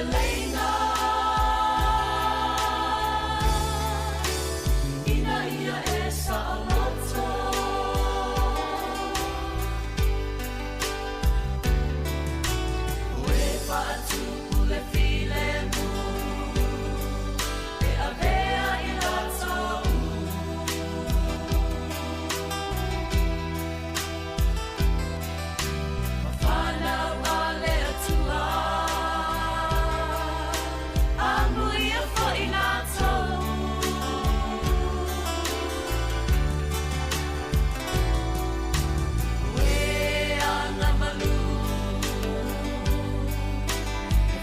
Leina ina ia e saoloto. O e faatupu le filemu, e avea i latou. Ma fanau a le Atua, amuia foi latou. O e agamalu, e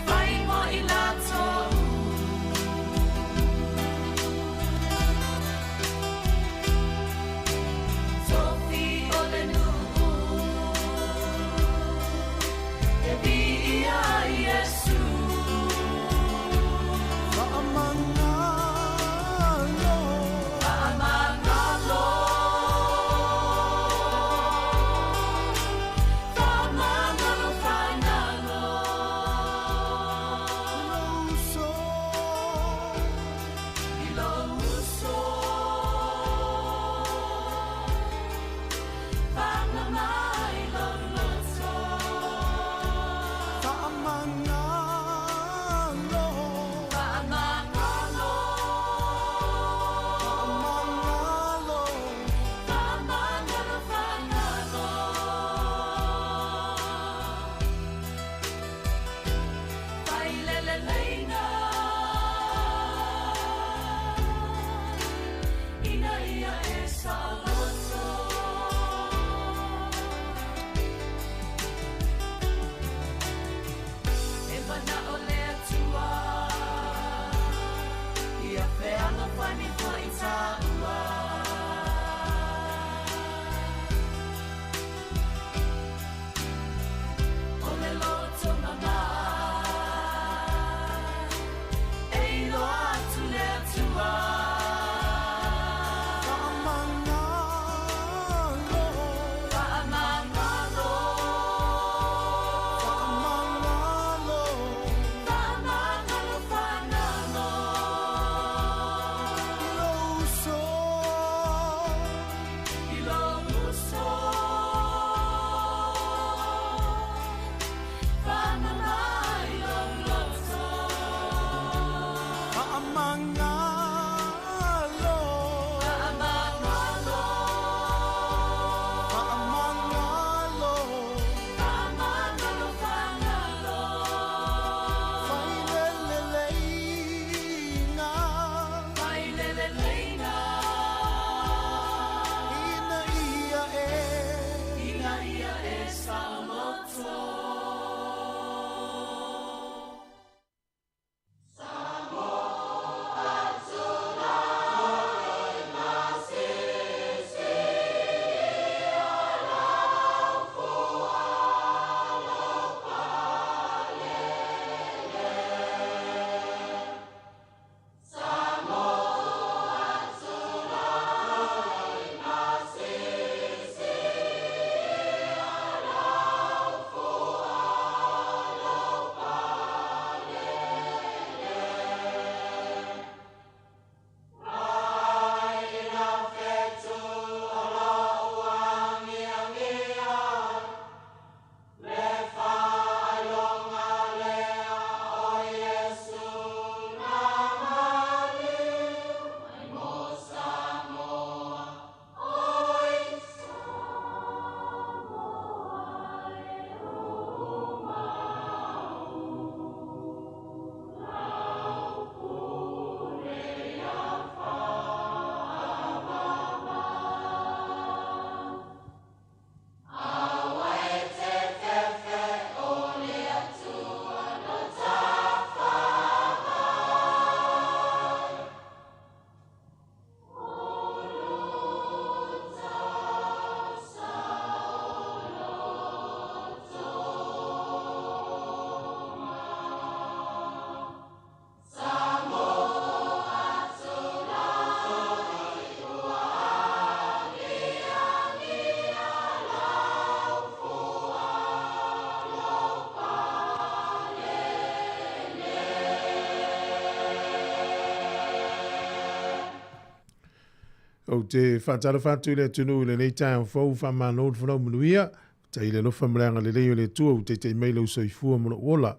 Ou te faatalofa atu i le atunuu i lenei taeao fou, faamalo le folau manuia. Faafetai i le alofa ma le agalelei o le Atua ua taita'i mai lou soifua ma lou ola.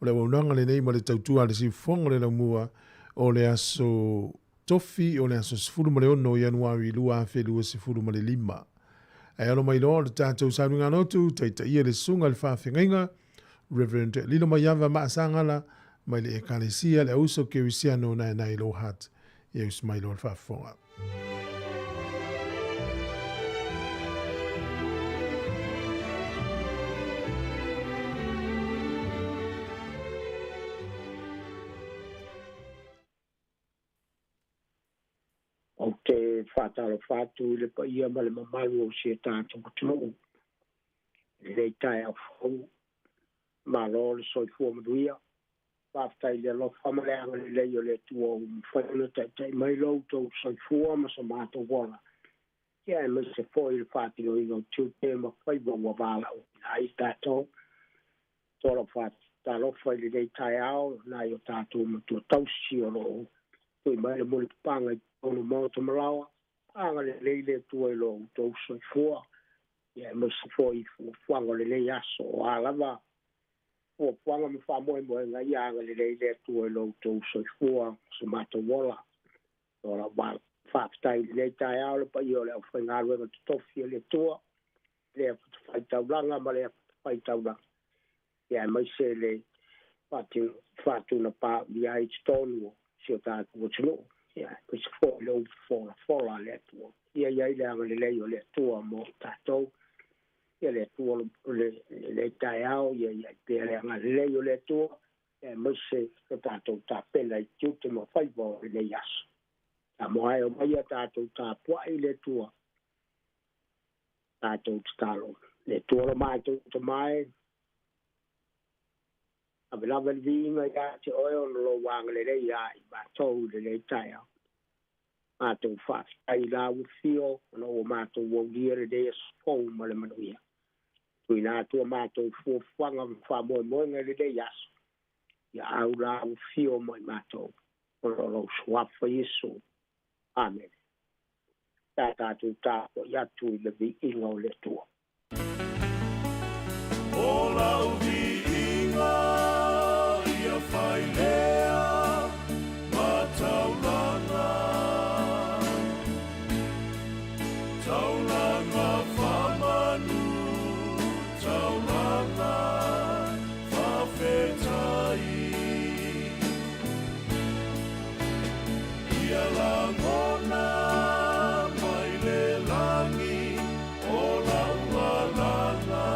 O le auaunaga lenei ma le tautua a le siufofoga o le laumua o le aso Tofi o le aso 16 o Ianuari 2025. Ae alo mai loa o le tatou sauniga lotu, taitaia le Susuga i le Faafeagaiga, Reverend Lilomaiava Maasagala, mai le Ekalesia le Auso Kerisiano Naenae Lowhart. Ia usu mai loa le faafofoga. Ou te faatalofa atu i le paia ma le mamalu o si o tatou atunuu i lenei taeao fou. Malo le soifua manuia. Faafetai i le alofa ma le agalelei o le Atua ua mafai ona taitai mai lo outou soifua ma so matou ola, ia aemaise foi le faatinoina o tiute ma faiva ua valaauina ai tatou. Tola faatalofa i lenei taeao nai o tatou matua tausi o lo o tui mai le mulipapaga i totonu o maota ma laoa. Agalelei le Atua i lo outou soifua, ia aemaise foi fuafuaga o lenei aso, o a lava fuafuaga ma faamoemoega, ia agalelei le Atua i lo outou soifua ma so matou ola. Tola faafetai i lenei taeao le paia o le aufaigaluega totofi a le Atua, le fatafaitaulaga ma le fatafaitaulaga, ia aemaise le faatunapaulia ai i totonu o si o tatou atunuu, ia aemaise foi le upu folafola a le Atua. Ia i ai le agalelei o le Atua mo tatou. Ia le Atua le taeao, ia i ai pea le agalelei o le Atua, ia aemaise lo tatou tapena i tiute ma faiva o lenei aso. Samoa e o mai tatou tapuai le Atua, tatou tatalo. Le Atua lo matou tamae, ave lava le viiga ia te oe ona lou agalelei ia i matou i lenei taeao. Matou faafetai i lau afio ona ua matou aulia lenei aso fou ma le manuia. Tuuina atu a matou fuafuaga ma faamoemoega i lenei aso, ia au lau afio mo i matou, ona o lou suafa Iesu. Amene. Pe a tatou tapuai atu i le viiga o le Atua. O lau viiga ia fai lea ma taulaga, taulaga faamanu, taulaga faafetai. Ia lagona mai le lagi o lau alaga,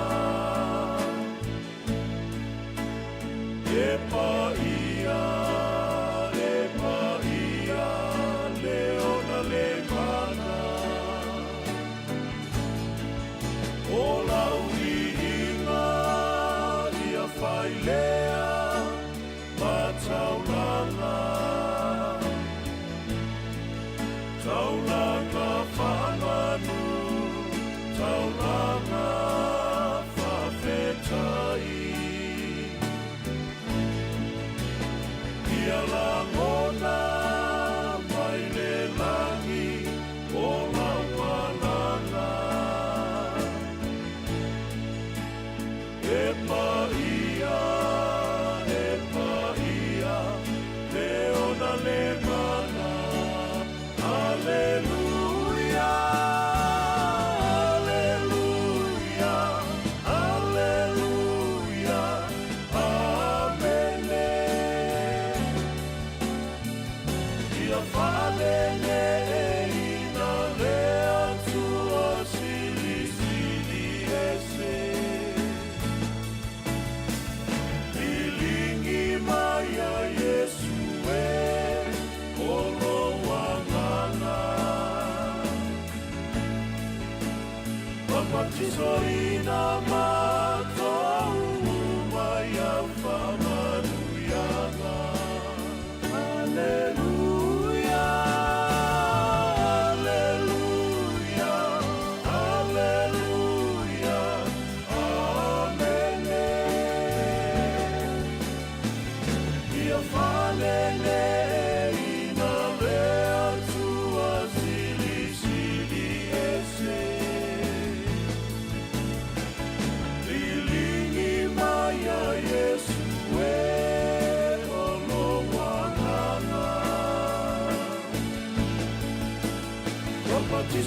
E paia, e paia le ona le mana, O lau viiga ia fai lea ma taulaga, taulaga faamanu, taulaga faafetai. Ia lagona mai le lagi o lau alaga, E paia, e paia, le ona le mana. Aleluia, aleluia, aleluia, amene. Ia faaleleiina le Atua Silisili Ese.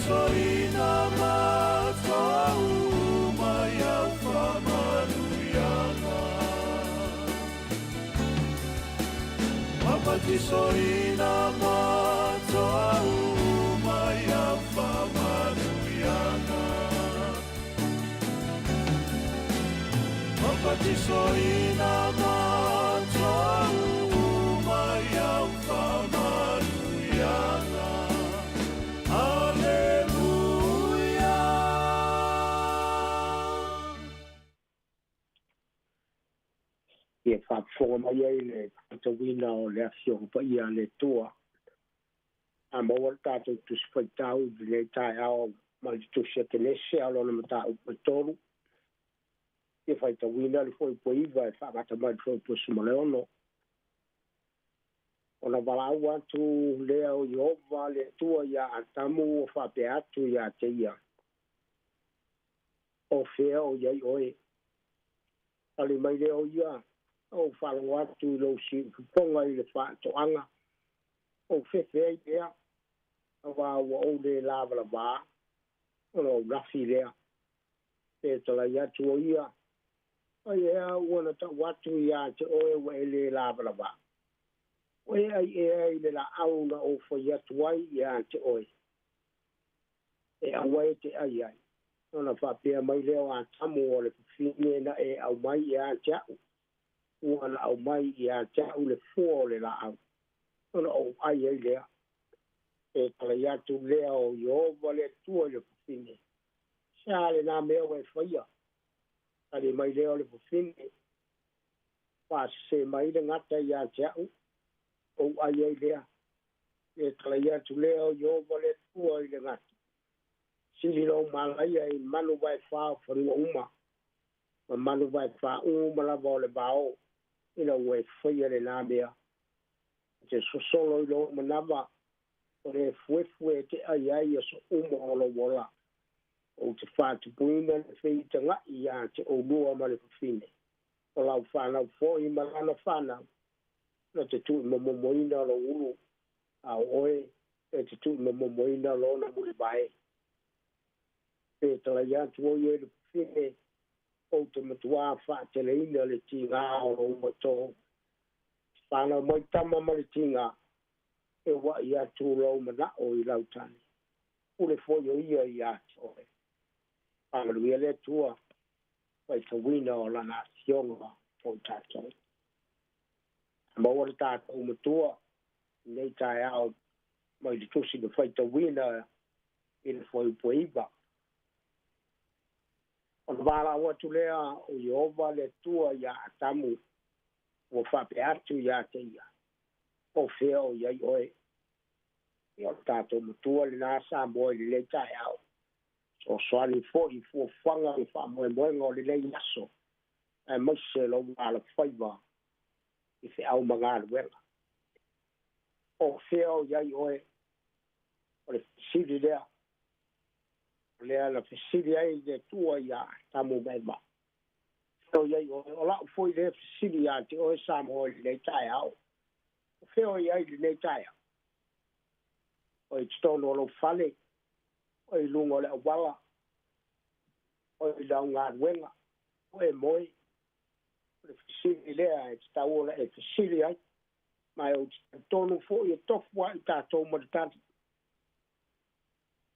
Mapatisoina matou uma i au faamanuiaga. Mapatisoina matou uma i au faamanuiaga. Mapatisoina matou uma i au faamanuiaga. Aleluia. Ia faafofoga mai ai le faitauina o le Afioga Paia a le Atua. A maua le tatou Tusi Faitau i lenei taeao mai le Tusi a Kenese a lona mataupu e 3. Ia faitauina le fuaiupu e 9 e faagata mai le fuaiupu e 16. Ona valaau atu lea o Ieova le Atua iā Atamu ua faapea atu iā te ia, O fea o i ai oe? Tali mai lea o ia, Ou faalogo atu i lou siufofoga i le faatoaga, ou fefe ai lea, auā ua ou le lavalavā, ona ou lafi lea. Pe talai atu o ia, Ai ea ua na tau atu iā te oe ua e le lavalavā? Ua e ai ea i le laau na ou fai atu ai iā te oe, e aua e te ai ai? Ona faapea mai lea o Atamu, O le fafine na e aumai iā te a'u, ua na aumai iā te a'u le fua o le laau, ona ou ai ai lea. E talai atu lea o Ieova le Atua i le fafine, Se a lenā mea ua e faia? Tali mai lea o le fafine, Faasese mai le gata iā te a'u, ou ai ai lea. E talai atu lea o Ieova le Atua i le gata, Sili lou malaia i manu vaefā o fanua uma, ma manu vaefā uma lava o le vao, ina ua e faia lenā mea. E te sosolo i lou manava, o le efuefu e te ai ai aso uma o lou ola. Ou te faatupuina le feitagaʻi iā te ʻolua ma le fafine, o lau fanau foi ma lana fanau, na te tuuimomomoina lou ulu, a o oe e te tuuimomomoina lona mulivae. Pe talai atu o ia i le fafine, ou te matuā faateleina le tigā o lou matō. Fanau mai tama ma le tigā, e uaʻi atu lou manaʻo i lau tane. Pule foi o ia iā te oe. Faamanuia le Atua faitauina o Lana Afioga mo i tatou. A maua le tatou Matua i lenei taeao mai le Tusi na faitauina i le fuaiupu e 9. Ona valaau atu lea o Ieova le Atua iā Atamu, ua faapea atu iā te ia, O fea o i ai oe? Ia, o le tatou Matua lenā Samoa i lenei taeao. Fesoasoani foi i fuafuaga ma faamoemoega o lenei aso, aemaise lou alofaiva i feau ma galuega. O fea o i ai oe? O le fesili lea. O lea na fesili ai le Atua iā Atamu ma Eva. Fea o i ai oe? O la'u foi lea fesili iā te oe Samoa i lenei taeao. O fea o i ai i lenei taeao? O i totonu o lou fale, o i luga o le auala, o i lau galuega, o e moe. O le fesili lea e tatau ona e fesili ai, ma e ou te talitonu foi e tofu lava i tatou ma le tali.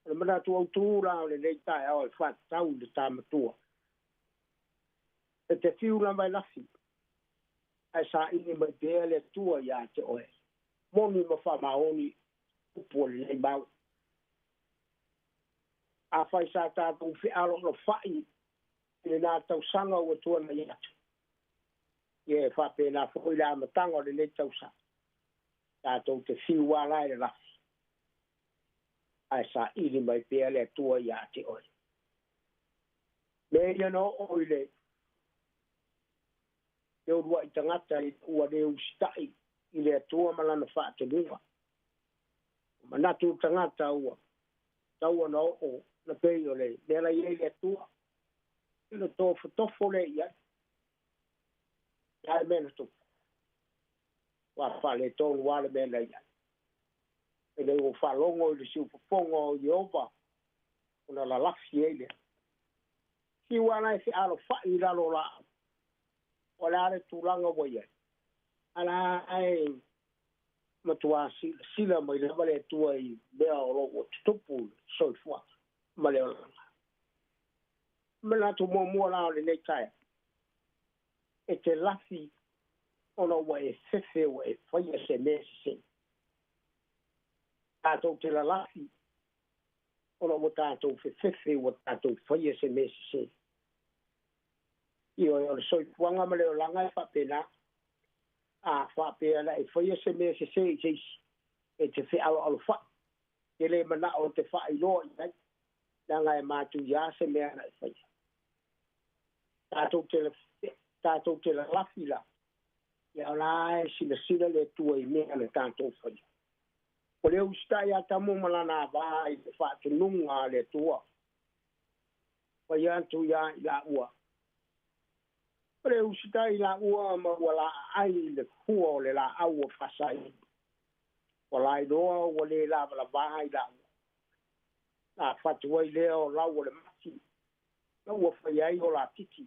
O le manatu autū la o lenei taeao e faatatau i le ta matua. E te fiu lava e lafi, ae saili mai pea le Atua iā te oe. Moni ma faamaoni upu o lenei mau. Afai sa tatou fealoalofaʻi i lenā tausaga ua tuanai atu, ia e faapena foi le amataga o lenei tausaga, tatou te fiu lava la e lalafi, ae saili mai pea le Atua iā te oe. Mea ia na oo i le te uluaʻi tagata ua le usitaʻi i le Atua ma Lana faatonuga. Ua manatu le tagata ua tatau ona oo na pei o le mea la i ai le Atua, ona tofotofo lea i ai. O le a le mea na tupu? Ua faaletonu lava le mea na i ai. E le ua faalogo i le siufofoga o Ieova Ona lalafi ai lea. Fiu lava la e fealofa'i i lalo o la'au, o le a le tulaga ua i ai, a la e matuā silasila mai lava le Atua i mea o lo o ua tutupu i le soifuaga ma le olaga. Manatu muamua la o lenei taeao, e te lafi ona ua e fefe ua e faia se mea sesē. Tatou te lalafi ona ua tatou fefefe ua tatou faia se mea sesē. Ioe, o le soifuaga ma le olaga e faapena. A faapea na e faia se mea sesē i se isi, e te fealoalofa'i, e le mana'o e te faailoa i ai, leaga e matuiā se mea na e faia. Tatou te, tatou te lalafi la, ia o la e silasila le Atua i mea na tatou faia. O le usitai a Atamu ma lana ava i le faatunuga a le Atua, fai atu iā i laua. O le usitai i laua ma ua laaai i le fua o le laau o faasaina. Ua lailoa ua le lavalavā i laua. Na fatu ai lea o lau o le mati, na ua fai ai o latiti.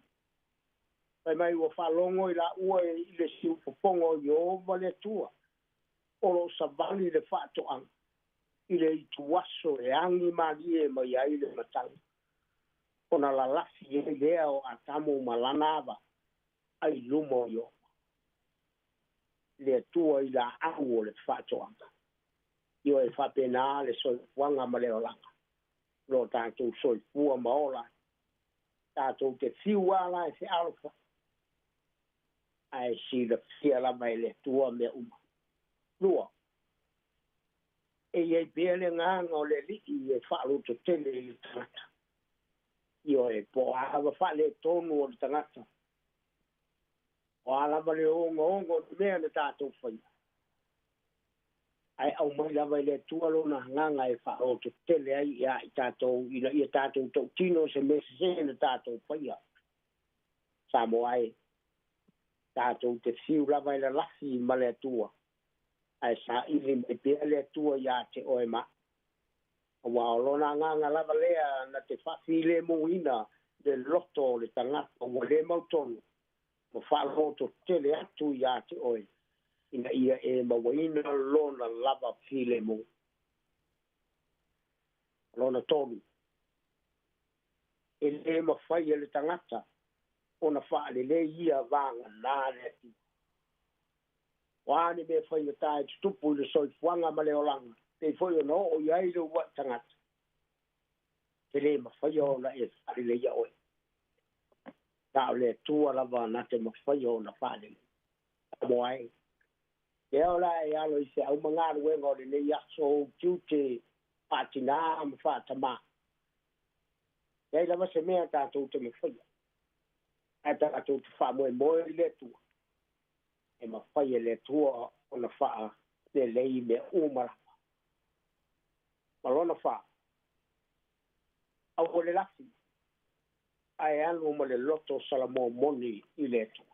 Fai mai ua faalogo i laua i le siufofoga o Ieova le Atua, o lo o savali le faatoaga i le ituaso e agi malie mai ai le matagi, ona lalafi ai lea o Atamu ma lana ava ai luma o Ieova, le Atua i laau o le faatoaga. Ioe, faapena le soifuaga ma le olaga, lo tatou soifua ma ola. Tatou te fiu lava la e fealofa, ae silafia lava e le Atua mea uma. Lua, e i ai pea le agaga o le Alii e faalototele i le tagata. Ioe, po o a lava faaletonu o le tagata, o a lava le ogaoga o le mea na tatou faia, ae aumai lava e le Atua lona agaga e faalototele ai iā i tatou, ina ia tatou tautino se mea sesē na tatou faia. Samoa e, tatou te fiu lava e lalafi ma le Atua, ae saili mai pea le Atua iā te oe ma au. Aua o lona agaga lava lea na te faafilemuina le loto o le tagata ua le mautonu ma faalototele atu iā te oe, ina ia e mauaina lona lava filemu. Lona tolu, e le mafai e le tagata ona faalelei ia vagana le Atua. O a ni mea faigata e tutupu i le soifuaga ma le olaga, pei foi ona oo i ai le uluai tagata, e le mafaia ona e faaleleia oe. Na o le Atua lava na te mafaia ona faalelei. Samoa e, lea o le a e alo i feau ma galuega o lenei aso ou tiute faatinā ma faatamā. Leai lava se mea tatou te mafaia, ae tatou te faamoemoe i le Atua, e mafai e le Atua ona faalelei mea uma lava. Ma lona fa, aua le lafi, ae alu ma le loto salamoa moni i le Atua.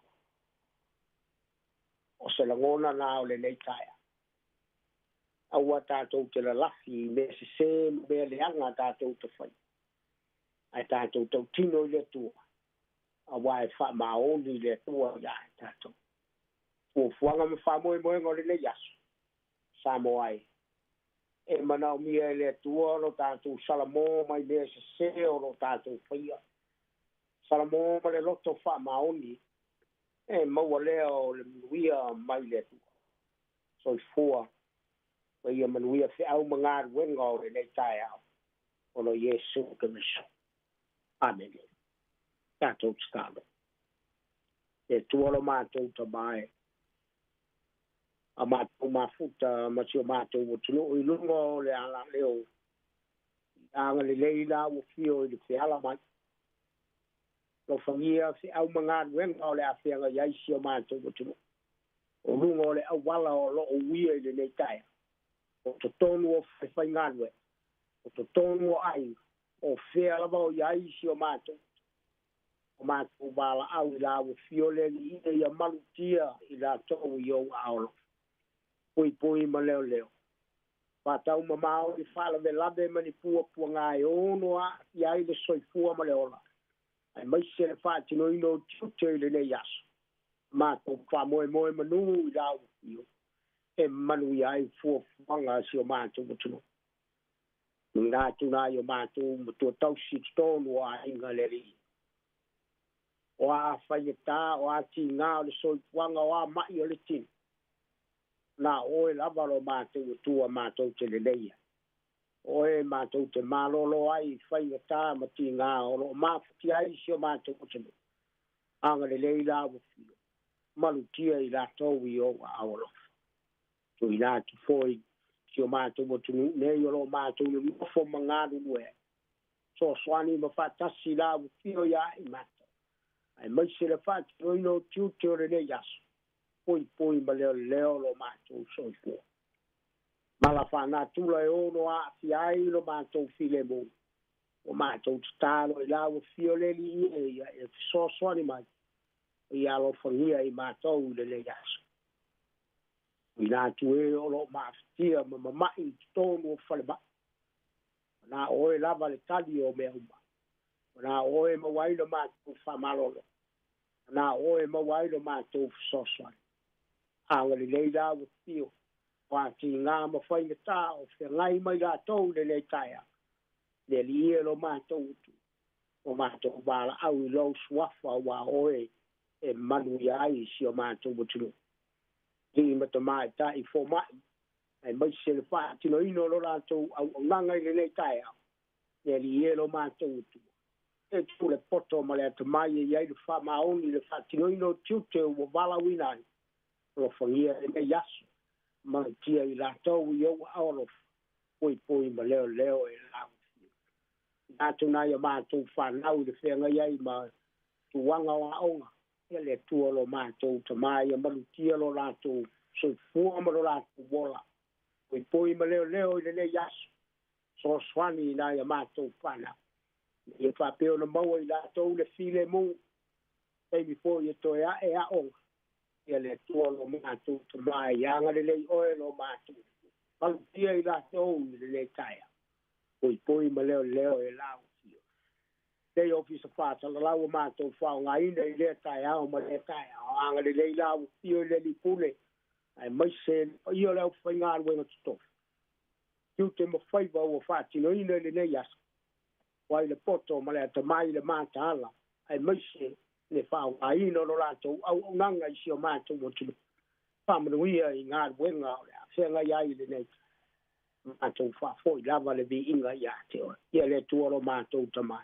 O se lagona na o lenei taeao. Aua tatou te lalafi i mea sesē ma mea leaga tatou te faia, ae tatou tautino i le Atua, auā e faamaoni le Atua iā i tatou. Fuafuaga ma faamoemoega o lenei aso, Samoa e, e manaomia e le Atua lo tatou salamo mai mea sesē o lo tatou faia. Salamo ma le loto faamaoni, e maua lea o le manuia mai le Atua. Soifua ma ia manuia feau ma galuega o lenei taeao, ona o Iesu Keriso. Amene. Tatou tatalo. Le Atua lo matou Tamā e, a matou mafuta ma si o matou atunuu i luga o le alaleo, i agalelei la ua fio i le feala mai. Alofagia feau ma galuega o le a feagai ai si o matou atunuu, o luga o le auala o lo o uia i lenei taeao, o totonu o falefaigaluega, o totonu o aiga, o fea lava o i ai si o matou. O matou valaau i la ua fio le Alii ina ia malutia i latou i ou aao alofa. Puipui ma leoleo. Faataumamao i faalavelave ma ni puapuaga e ono aafia ai le soifua ma le ola, aemaise le faatinoina o tiute i lenei aso. Matou faamoemoe manū i la ua e manuia ai fuafuaga a si o matou atunuu. Tuuina atu nai o matou matua tausi i totonu o aiga le Alii. O a faigatā, o a tigā o le soifuaga, o a ma'i o le tino, na o oe lava lo matou Atua matou te lelei ai. O oe matou te malolo ai i faigata ma tigā o lo o mafatia ai si o matou atunuu. Agalelei la ua fio, malutia i latou i ou aao alofa. Tuuina atu foi si o matou atunuu nei o lo o matou nonofo ma galulue ai. Fesoasoani ma faatasi la ua fio ia i matou, aemaise le faatinoina o tiute o lenei aso, poipoi ma leoleo lo matou soifua. Mala faanatura e ono aafia ai lo matou filemu, ua matou tatalo i la ua fio le Alii e ia e fesoasoani mai, ia alofagia i matou i lenei aso. Tuuina atu e o lo o maafatia ma mama'i i totonu o falemai. Na oe lava le tali o mea uma. Na oe maua ai lo matou faamalolo. Na oe maua ai lo matou fesoasoani. Agalelei la ua fio, o a tigā ma faigata o feagai mai latou i lenei taeao. Le Alii e lo matou Atua, o matou valaau i lou suafa aua oe e manuia ai si o matou atunuu. Alii ma tamaitai foma'i, aemaise le faatinoina o lo latou auaunaga i lenei taeao. Le Alii e lo matou Atua, e tu le poto ma le atamai e i ai le faamaoni i le faatinoina o tiute ua valaauina ai. Alofagia lenei aso, malutia i latou i ou aao alofa, poipoi ma leoleo e la ua fio. Atu nai a matou fanau i le feagai ai ma tuaga o aoga, ia le Atua lo matou Tamā ia malutia lo latou soifua ma lo latou ola. Poipoi ma leoleo i lenei aso, fesoasoani i nai a matou fanau, ia faapea ona maua i latou le filemu, taimi foi e toe a'e aoga. Ia le Atua lo matou Tamā ia agalelei oe lo matou Atua, malutia i latou i lenei taeao, poipoi ma leoleo e la ua fio. Lei ofisa faasalalau ua matou faaaogaina i lea taeao ma lea taeao, agalelei la ua fio i le Alii Pule, aemaise le paia o le aufaigaluega totofi, tiute ma faiva ua faatinoina i lenei aso, ua ai le poto ma le atamai i le mataala, aemaise le faaaogaina o lo latou auaunaga i si o matou atunuu. Faamanuia i galuega o le a feagai ai i lenei matou faafoi lava le viiga ia te oe. Ia le Atua lo matou Tamā,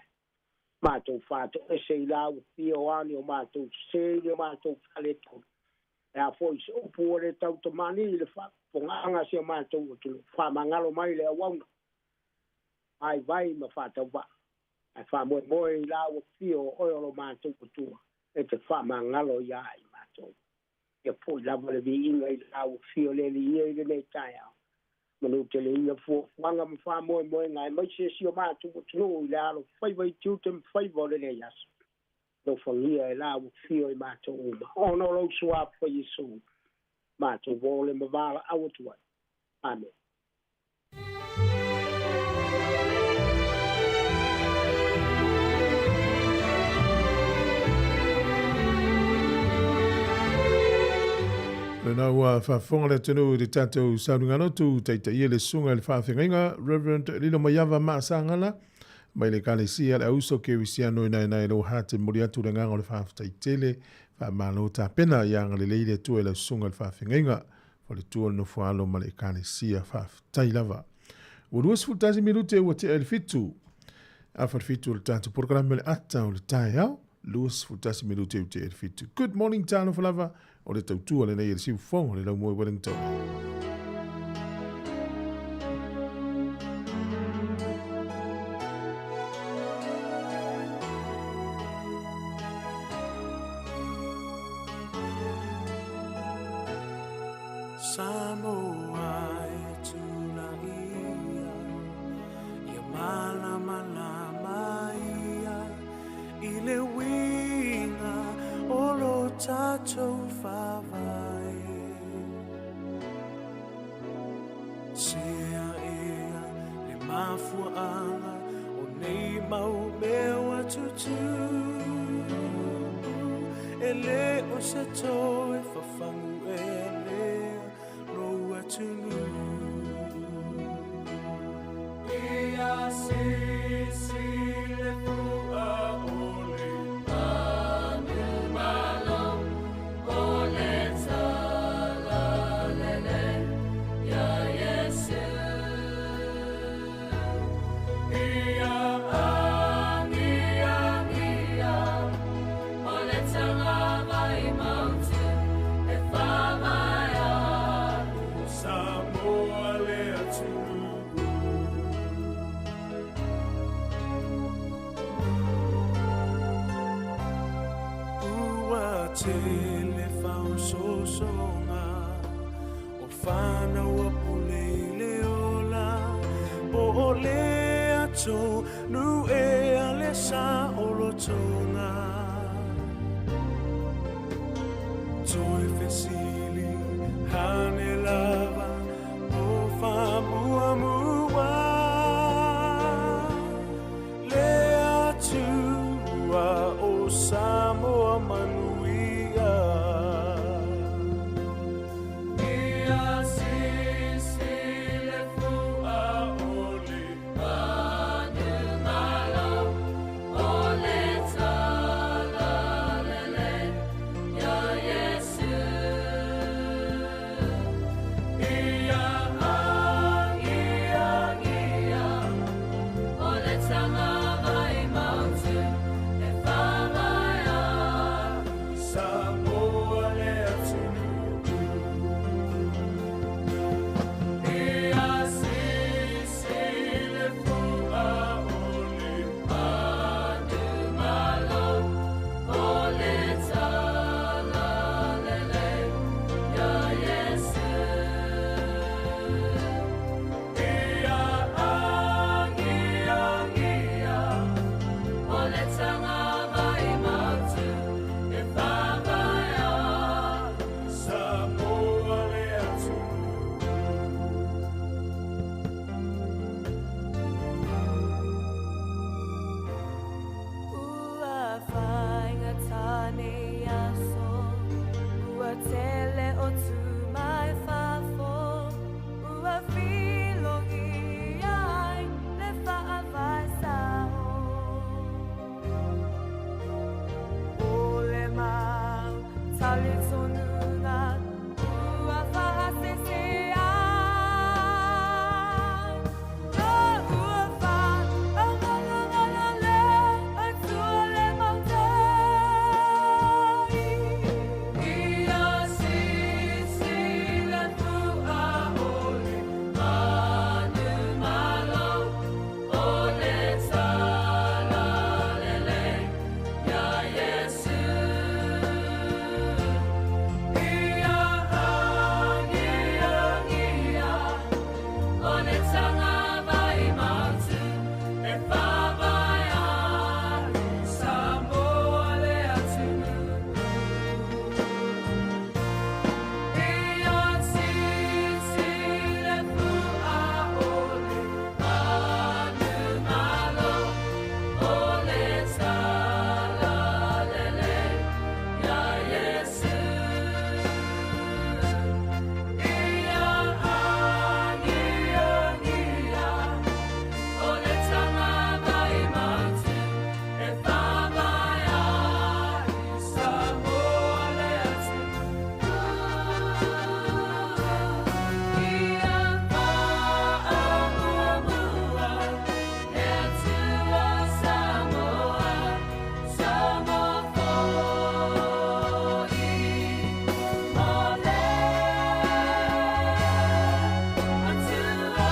matou faatoese i la ua fia o ani o matou sesē i o matou faaletonu. E a foi se upu ua le tautamani i le faafofogaaga a si o matou atunuu, faamagalo mai le auauna, vaivai ma faatauvaa, ae faamoemoe i la ua fia o oe o lo matou Atua e te faamagalo ia i matou. Ia foi lava le viiga i la ua fia o le Alii ia i lenei taeao. Manuteleina fuafuaga ma faamoemoega aemaise si o matou atunuu i le alofaiva i tiute ma faiva o lenei aso. Alofagia e la ua fio i matou uma, ona o lou Suafa Iesu, matou o le ma valaau atu ai. Amene. Lena ua faafofoga le atunuu i le tatou sauniga-lotu taitaia le susuga i le faafeagaiga Reverend Lilomaiava Maasagana mai le Ekalesia le Auso Kerisiano i Naenae Aloha te momoli atu le agaga o le faafetai tele faamalo tapena ia agalelei le Atua i lau susuga i le faafeagaiga faletua o le nofoaalo ma le Ekalesia faafetai lava. Ua 21 minute ua tea i le 7 afa le 7 o le tatou polokalame o le ata o le taeao 21 minute ua tea i le 7. Good morning talofa lava o le tautua lenei e le siufofoga le laumua i Wellington. Samoa e tulaia, ia malamalama ia i le uiga o lo tatou faavae. Sea Mafuaanga o nei mau mea ua tutupu, e le o se toe fafagu e lea lou atunuu. Ia sisi le fua o le manumalo, o le talalelei ia Iesu. Ia agiagia o le tagavai mautu e faavae ai Samoa le atunuu. Ua tele faaosoosoga o fanau a pule i le ola, po o le atonu ea le saolotoga. Toe fesili ane lava o faamuamua le Atua o Samoa manuia. Ia sisi le fua o le manumalo, o le talalelei ia Iesu. Ia agiagia o le tagavai mautu e faavae ai Samoa le atunuu. Ia sisi le fua o le manumalo, o le talalelei ia Iesu. Ia agiagia o le tagavai mautu e faavae ai Samoa le atunuu. Ua faigata nei aso, ua tele o tu mai fafo, ua filogia ai le faavae sao. O le mau talitonuga ua faasese ai, ua faagalalagala le Atua le Matai. Ia sisi le fua o le manumalo, o le talalelei ia Iesu. Ia agiagia o le tagavai mautu e faavae ai Samoa le atunuu. Ia sisi le fua o le manumalo, o le talalelei ia Iesu. Ia agiagia o le tagavai mautu e faavae ai Samoa le atunuu. Ia faamuamua le Atua Samoa, Samoa foi. O le Atua.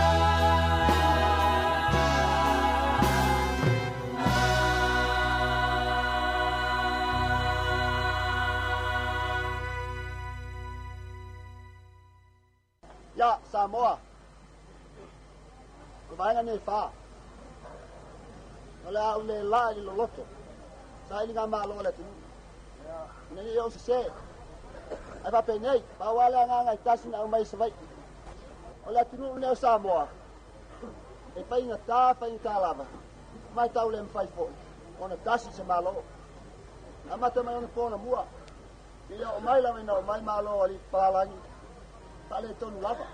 Ia Samoa, o vaega nei e fa, o le a ou le la i le loloto, sailiga malo o le atunuu, ina ne i ou sesē. Ae faapenei, pau lava le agaga e tasi na aumai i Savaii. O le atunuu lenei o Samoa, E faigata, faigata lava, ma e tau le mafai foi ona tasi se Malo. Amata mai ona po anamua, seia oo mai lava ina oo mai Malo o alii papalagi, faaletonu lava.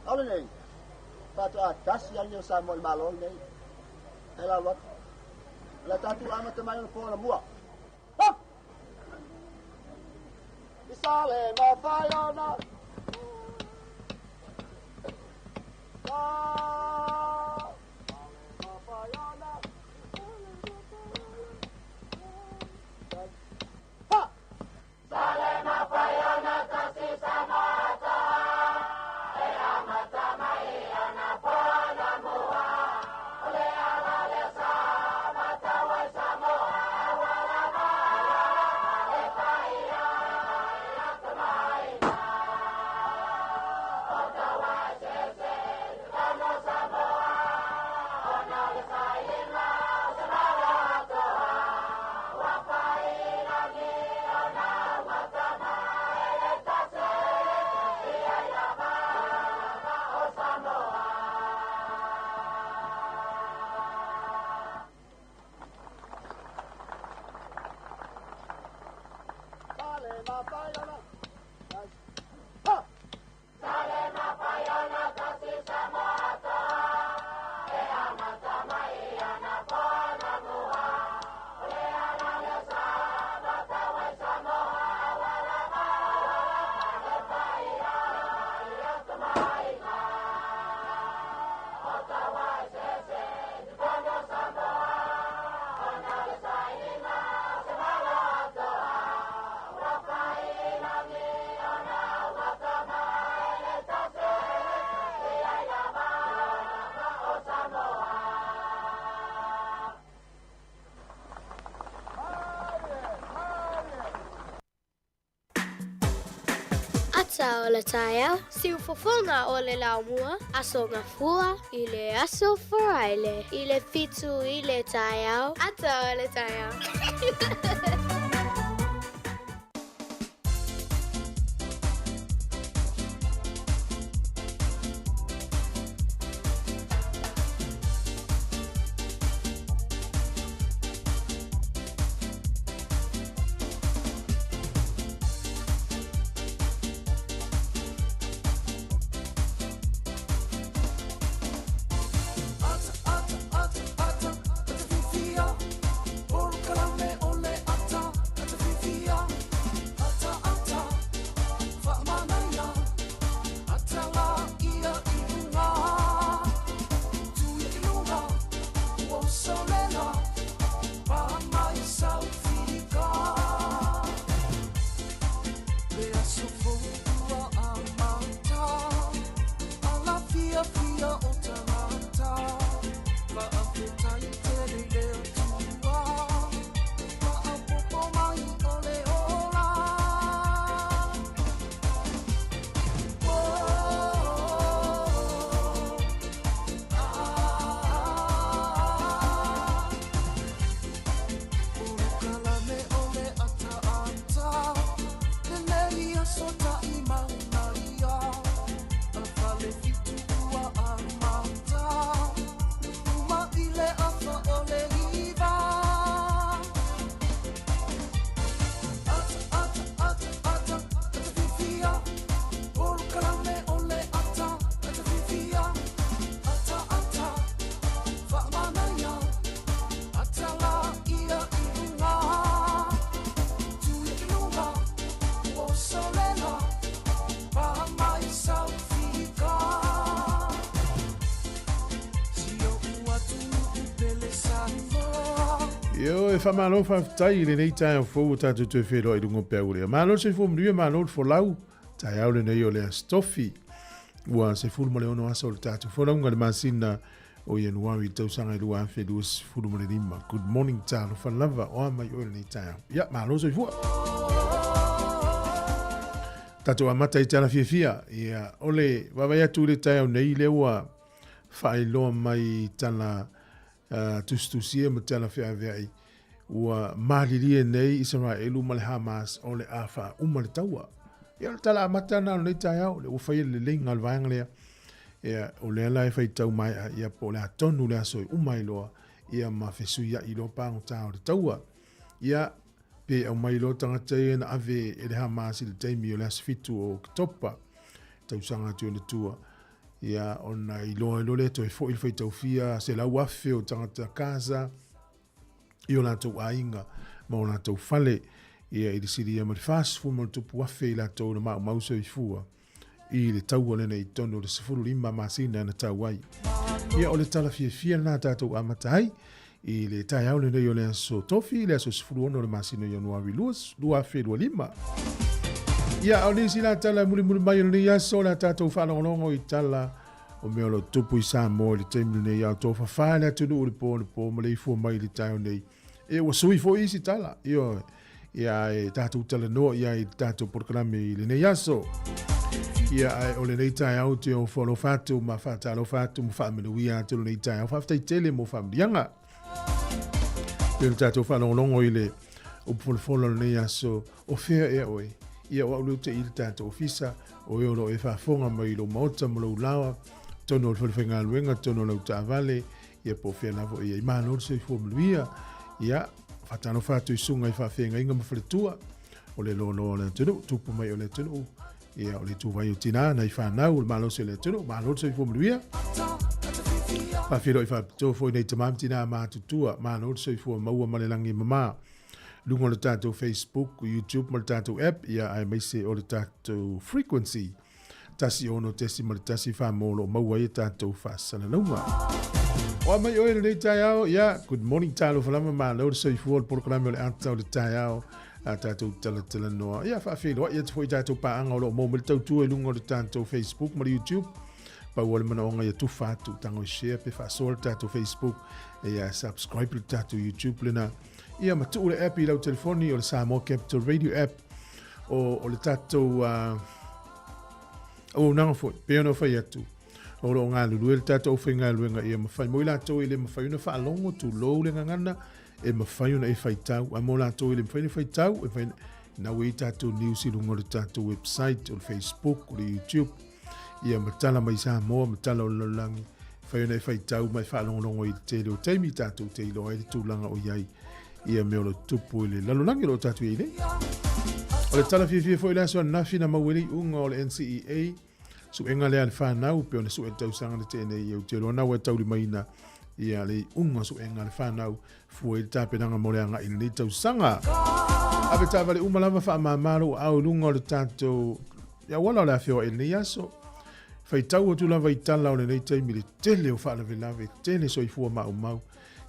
A o lenei, faatoa tasi lava lenei o Samoa i le Malo lenei. Ae lalo atu. O le a tatou amata mai ona po anamua. Ha! I sa le mafai ona sa mafai ona ha! Sa le mafai ona ha! Ata o le taeao, siufofoga o le laumua, Aso Gafua i le aso Faraile i le 7 i le taeao, ata o le taeao. Ata, ata, ata, ata, ata fiafia. Polokalame o le ata, ata fiafia. Ata, ata, faamanaia. Ata la ia i luga. Tuia i luga, ua usolela. Pa mai saufika. Le aso fou ua amata. Ala fiafia o tagata. Faafetai tele i le Atua. Faaopoopo mai o le ola. Oh, ah. Polokalame o le ataata. Lenei aso taʻimauna ia. A fale fitu ua amata. Uma i le afa o le 9. Ata, ata, ata, ata, ata fiafia. Polokalame o le ata, ata fiafia. Ata, ata, faamanaia. Ata la ia i luga. Tuia i luga, ua usolela. Pa mai saufika. Si oʻu atunuu pele Samoa. Ioe, e faamalo faafetai i lenei taeao fou ua tatou toe feiloai i luga o peau lea. Malo le soifua manuia, malo le folau. Taeao lenei o le Aso Tofi. Ua 16 aso o le tatou folauga i le masina o Ianuari i le tausaga e 2025. Good morning, talofa lava, o a mai oe lenei taeao. Ia, malo soifua. Tatou amata i tala fiafia. Ia, o le vaavaai atu i le taeao nei lea ua faailoa mai i tala tusitusia ma tala feaveai ua malilie nei Isaraelu ma le Hamas o le a faauma le taua. Ia, o le tala amata lena o lenei taeao, lea ua faia le leleiga o le vaega lea. Ia, o lea la e faitau maea, ia, po o le a tonu le aso e uma ai loa, ia, ma fesuiai loa pagota o le taua. Ia, pe aumai loa tagata ia na ave e le Hamas i le taimi o le aso 7 o Oketopa, tausaga atu i ona tua, ia, ona iloa ai loa lea toe foi le faitaufia 100,000 o tagata Gaza i o latou aiga ma o latou fale, ia, i le silia ma le 40,000 i latou na maumau soifua i le taua lenei i totonu o le 15 masina na tau ai. Ia, o le tala fiafia lena tatou amata ai i le taeao lenei o le aso Tofi, le aso 16 o le masina o Ianuari 2025. Ia, o nisi la tala e mulimuli mai o lenei aso, o le a tatou faalogologo i tala o mea o lo o tupu i Samoa i le taimi lenei, a o tofafā le atunuu i le po le po ma le ifua mai i le taeao nei. E ua sui foi isi tala, ioe. Ia, e tatou talanoa i ai i le tatou polokalame i lenei aso. Ia, ae o lenei taeao te ofo alofa atu ma faatalofa atu ma faamanuia atu lenei taeao. Faafetai tele mo faamanuiaga. Pe le tatou faalogologo i le upu folafola o lenei aso, o fea ea oe? Ia, o au lea ou te i le tatou ofisa, o e o lo o e faafofoga mai i lou maota ma lou laoa, totonu o le falefaigaluega, totonu o lau taavale, ia po o fea lava o i ai. Malo le soifua manuia. Ia, faatalofa atu i susuga i faafeagaiga ma faletua o le loaloa o le atunuu, tupu mai o le atunuu, ia o le ituvai o tina, nai fanau, o le malosi o le atunuu, malo le soifua manuia. Faafeiloai faapitoa foi nei tama ma tina matutua, malo le soifua maua ma le lagi e mama. Luga o le tatou Facebook, YouTube ma le tatou app, ia aemaise o le tatou frequency. 16.1 mo lo o maua ai a tatou faasalalauga. O a mai oe lenei taeao, ia, good morning talofa lava, malo le soifua o le polokalame o le ata o le taeao, a tatou talatalanoa. Ia, faafeiloai atu foi i tatou paaga o lo o maua mai le tautua i luga o le tatou Facebook ma le YouTube. Pau o le manaoga ia tufa atu, tago e share pe faasoa le tatou Facebook, ia subscribe le tatou YouTube lena. Ia ma tuu le app i lau telefoni o le Samoa Capital Radio app o le tatou auaunaga foi, pei ona fai atu, o lo o galulue le tatou aufaigaluega ia mafai mo i latou e le mafai ona faalogo, tulou le gagana, e mafai ona e faitau, a mo latou e le mafai ona faitau, e mafai na ua i tatou news i luga o le tatou website, o le Facebook, o le YouTube, ia ma tala mai Samoa, ma tala o le lalolagi, mafai ona e faitau ma e faalogologo i le tele o taimi tatou te iloa ai le tulaga o i ai ia mea o lo o tupu i le lalolagi o lo o tatou i ai nei. O le tala fiafia foi le aso ananafi na maua ai le iuga o le NCEA, suega lea a le whanau, pe ona sue le tausaga na tea nei, ou te iloa na ua e taulimaina ia le iuga o suega a le whanau, fua i le tapenaga mo le agai i lenei tausaga. Ave taavale uma lava faamama lou aao i luga o le tatou auala o le afioai i lenei aso. Faitau atu lava i tala o lenei taimi le tele o faalavelave, tele soifua maumau.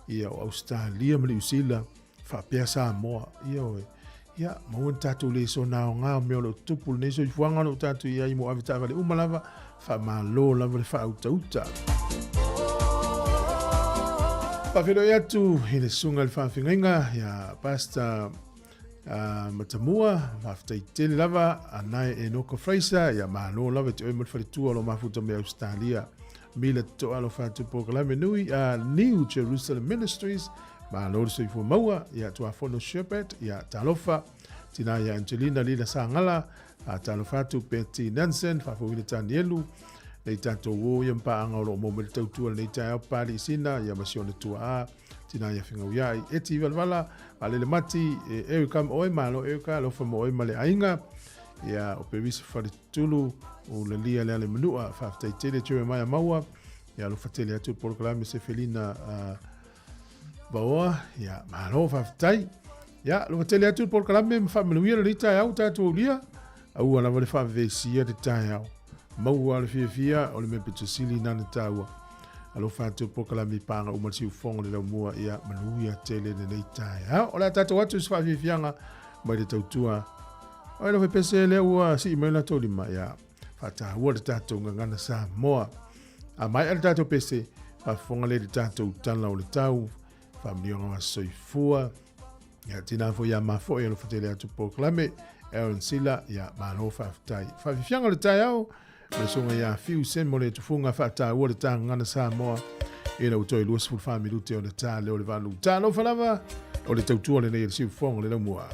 Ia o Ausetalia ma Niu Sila, faapea Samoa. Ioe. Ia, maua ni tatou lesona aoga o mea o lo o tutupu lenei soifuaga o lo o tatou i ai mo avetaavale uma lava, faamalo lava le faautauta. Faafeiloai atu i le susuga i le faafeagaiga ia Pastor Matamua, faafetai tele lava Anae Enoka Fraser, ia malo lava te oe ma le faletua o lo mafuta mai Australia. Mila totoa alofa atu polokalame nui a New Jerusalem Ministries, malo le soifua maua, ia Tuafono Shepherd, ia talofa, tina ia Angelina Lila Sangala, a talofa atu Betty Nansen, faafouina Tanielu, nei tatou o ia mpaaga o lo o maua mai le tautua lenei taeao Pali Isina, ia ma si ona tuaa, tina ia Fegauiai, Eti Valavala, Vaalele Mati, e Erica ma oe, malo Erica, alofa mo oe ma le aiga, ia o Perisa Faletulu, o Lalia le ale manua, faafetai tele Jeremiah Maua, ia alofa tele atu polokalame Sefelina Vaoa, ia malo faafetai. Ia alofa tele atu polokalame ma faamanuia lenei taeao tatou aulia, aua lava le faavevesia le taeao. Maua le fiafia o le mea pito sili nana taua. Alofa atu polokalame i pāga uma le siufofoga o le laumua, ia manuia tele lenei taeao. O le a tatou atu i se faafiafiaga mai le tautua. Oi alofa pese lea ua sii mai latou lima, ia faataua le tatou gagana Samoa. A maea le tatou pese, faafofoga lea i le tatou tala o le tau, faamanuiaga o aso soifua. Ia tina foi ia mafoe alofa tele atu polokalame Aaron Sila, ia malo faafetai. Faafiafiaga o le taeao, ma le susuga ia Fiu Semo le tufuga faataua le tagana Samoa ina ua toe 24 minute ona ta lea o le valu. Talofa lava o le tautua lenei e le siufofoga o le laumua.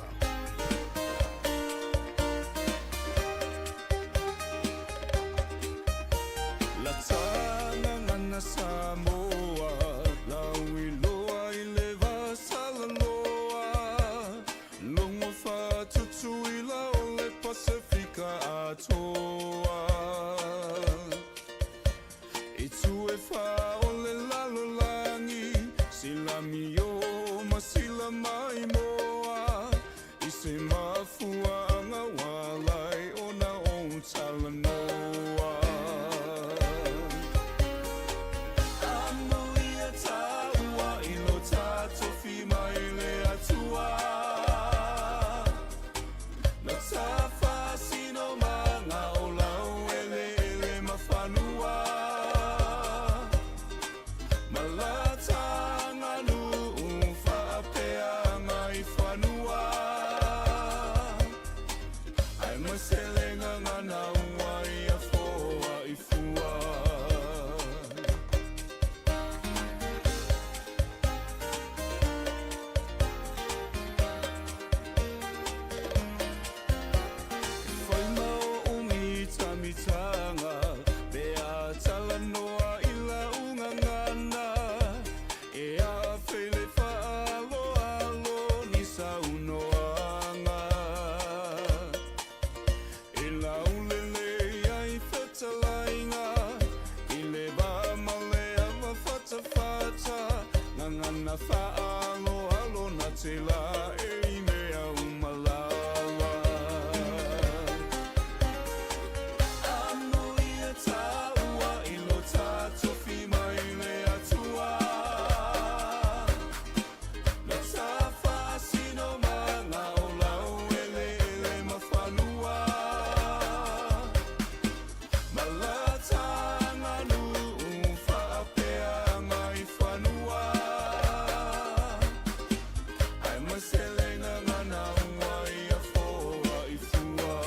atoa. I tu e wha o le lalolagi, sila mio ma sila mai moa, i se mafuaanga walai ona o talanoa. Amuia tāua i lo tātofi mai le Atua. Na tafasino ma ngā o lau ele ele ma whanua. Ma la tānganu whaapea ngai whanua. Ai maselenga ngā naua i a foa i fua. Whai mau o mita mitanga, pe a talanoa i la unga ngana. E a whele whaalo alo ni saunoanga. E laulele ai whetalainga, i le vā male awa whata whata, ngā ngana whaalo alo na te la e i mea umalala. Amuia tāua i lo tātofi mai le Atua. Na tafasino ma ngā o lau ele ele ma whanua. Ma la tānganu whaapea ngai whanua. Ai maselenga ngā naua i a foa i fua.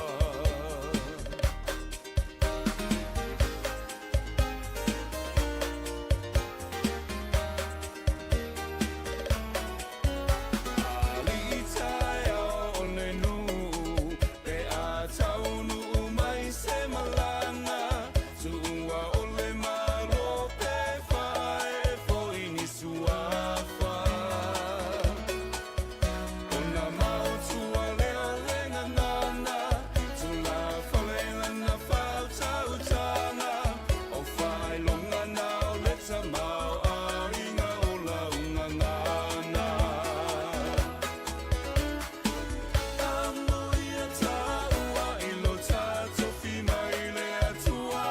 Amuia tāua i lo tātofi mai le Atua.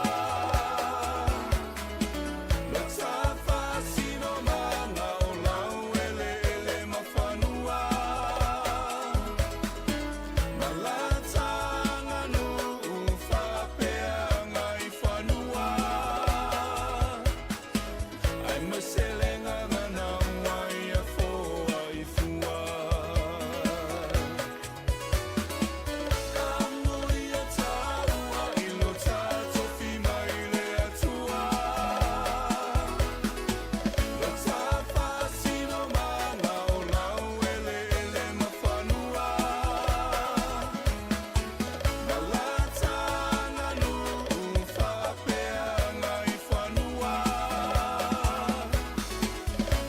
Lo tafasino ma ngā o lau ele ele ma whanua. Ma la tānganu whaapea ngai whanua. Ai maselenga ngā naua i a foa i fua. Amuia tāua i lo tātofi mai le Atua. Lo tafasino ma ngā o lau ele ele ma whanua. Ma la tānganu whaapea ngai whanua.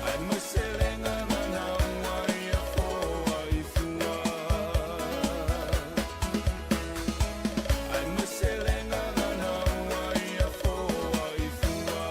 Ai maselenga ngā naua i a foa i fua. Ai maselenga ngā naua i a foa i fua.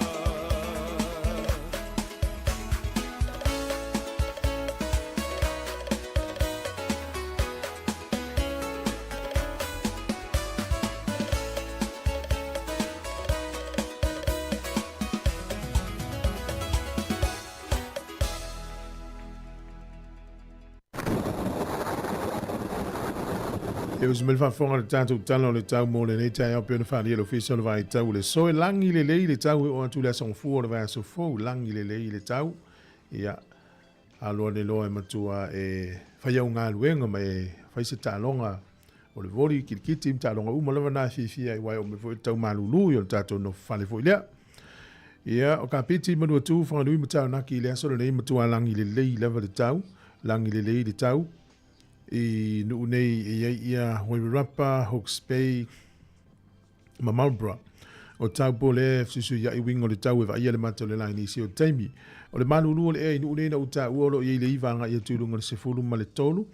E usi mele faafofoga le tatou tala o le tau mo lenei taeao pei ona faaalia le ofisa o le vaitau le soe lagi lelei le tau e oo atu le aso gafua o le vaiaso fou lagi lelei le tau ia aloa le loa e matua e fai au galuega ma e fai se taaloga o le voli kilikiti ma taaloga uma lava na e fiafia ai uae oo mai foi le tau malulu i o le tatou nofo fale foi lea. Ia o Kapiti Manuatu Whanganui ma Taranaki i le aso lenei matua lagi lelei lava le tau lagi lelei le tau i nuu nei e i ai ia Wairarapa, Hawke's Bay ma Marlborough. O Taupo lea e fesuisuiaʻi uiga o le tau e vaaia le mata o le la i nisi o taimi. O le malulu o le ea i nuu nei na ou taua o lo o i ai le iva agai atu i luga o le 13.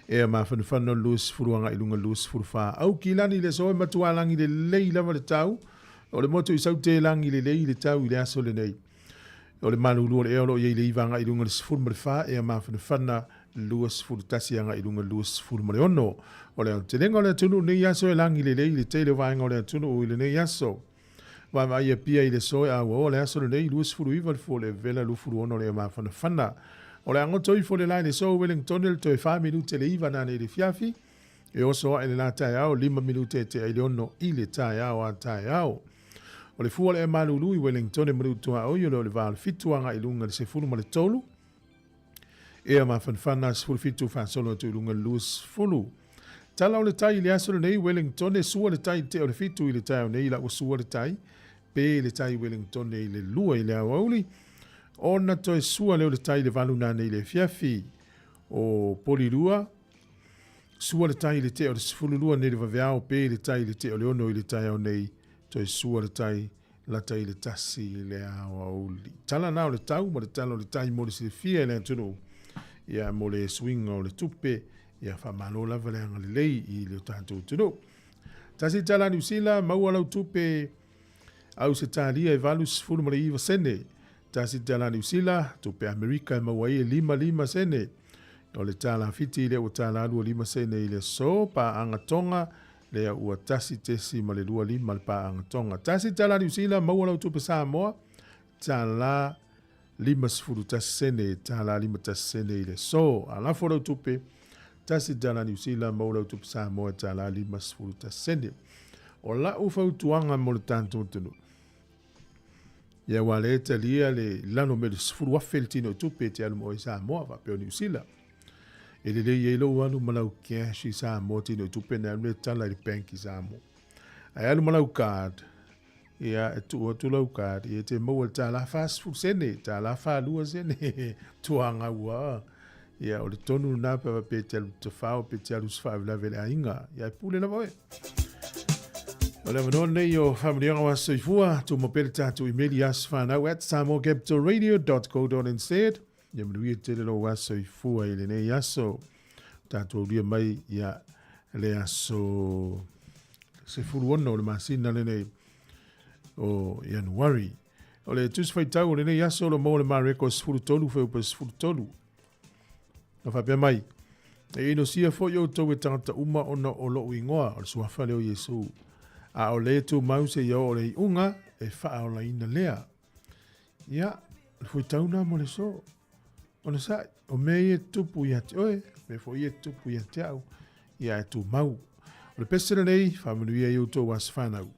Ea mafanafana o le 20 agai i luga i le 24. Aukilani i le aso e matua lagi lelei lava le tau. O le motu i Saute e lagi lelei le tau i le aso lenei. O le malulu o le ea o lo o i ai le 9 agai i luga i le 14, ea mafanafana 21 agai i luga i le 26. O le aotelega o le atunuu i lenei aso e lagi lelei le tele o vaega o le atunuu i lenei aso. Vaavaai Apia i le aso e auaoa le aso lenei 29 le fua o le vela 26 le mafanafana. O le agoto ifo le la i le aso Wellington le toe 4 minute le 9 nanei le fiafi. E oso ae le la taeao 5 minute e tea i le 6 i le taeao a taeao. O le fua o le malulu i Wellington e malu tuaoi o le o le va o le 7 agai i luga i le 13. Ea mafanafana 17 faasolo atu i luga i le 20. Tala o le tai i le aso lenei, Wellington e sua le tai i le tea o le 7 i le taeao nei la ua sua le tai, pe le tai Wellington i le 2 i le aoauli. Ona toe sua lea o le tai i le 8 nanei i le afiafi. O Polilua, sua le tai i le tea o le 12 nei le vaveao, pe le tai i le tea o le 6 i le taeao nei, toe sua le tai lata i le 1 i le aoauli. Tala na o le tau ma le tala o le tai mo le silafia i le atunuu, ia mo le suiga o le tupe, ia faamalo lava le agalelei i le tatou atunuu. Tasi tala Niu Sila, maua lau tupe Ausetalia e 89 sene. Tasi tala Niu Sila, tupe Amerika e maua ai e 55 sene. O le tala Fiti lea ua tala 25 sene i le aso, paaga Tonga lea ua 1.25 le paaga Tonga. Tasi tala Niu Sila, maua lau tupe Samoa, tala 51 sene, tala 51 sene i le aso. A lafo lau tupe, tasi tala Niu Sila, maua lau tupe Samoa, tala 51 sene. O lau fautuaga mo le tatou atunuu, ia ua le talia le lalo mai le 10,000 le tino o tupe e te alu ma oe i Samoa faapea o Niu Sila. E lelei ai lou alu ma lau cash i Samoa tino o tupe na alu le tala i le bank i Samoa. Ae alu ma lau card, ia e tuu atu lau card, ia e te maua le tala 40 sene, tala 42 sene, tuaga ua. Ia o le tonu lena pe pe te alu tafao, pe te alu se faalavelave i le aiga. Ia e pule lava oe. O le avanoa lenei o Faamanuiaga o Aso Soifua, tuuma pea le tatou imeli i asofanau@samoacapitalradio.co.nz. Ia manuia tele lou aso soifua i lenei aso. Tatou aulia mai ia le aso 16 o le masina lenei o Ianuari. O le Tusi Faitau o lenei aso o lo maua le Mareko 13 fuaiupu 13. Na faapea mai, E inosia foi outou e tagata uma ona o lou igoa, o le suafa lea o Iesu. A o le tumau seia oo i le iuga, e faaolaina lea. Ia, o le fuaitau lena mo le aso. Ona sa'i, o mea ia e tutupu ia te oe, mea foi ia e tutupu ia te au, ia e tumau. O le pese lenei, faamanuia i outou aso fanau.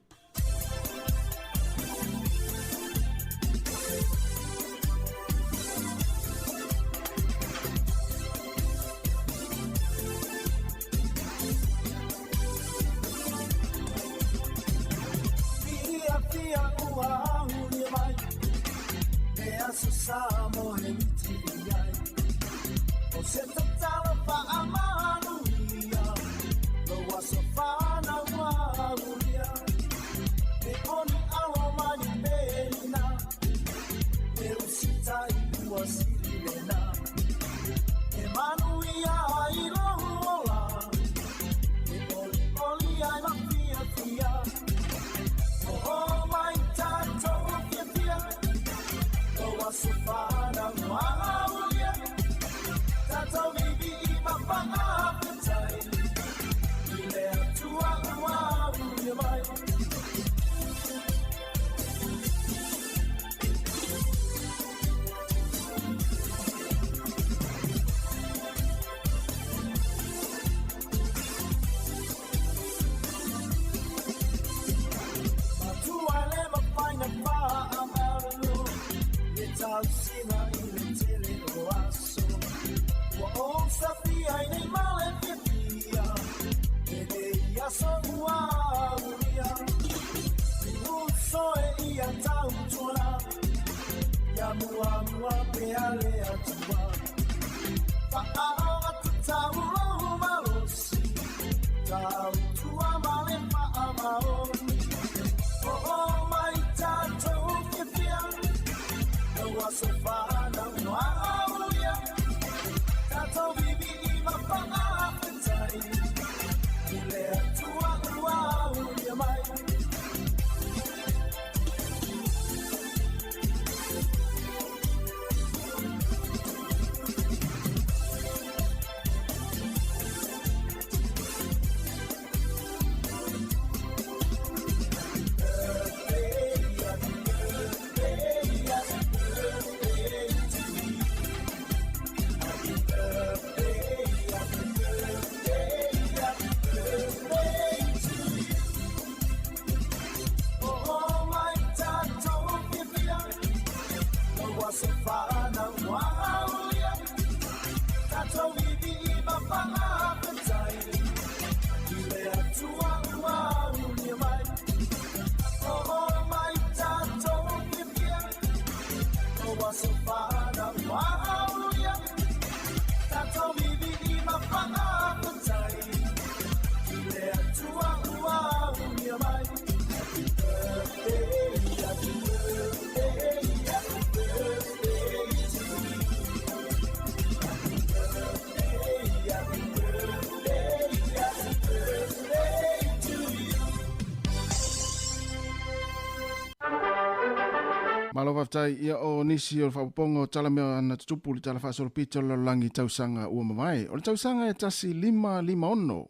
Malo faafetai. Ia o nisi o le faaopoopoga o tala mea na tutupu i le Tala Faasolopito o le Lalolagi i tausaga ua mavae. O le tausaga e 1556,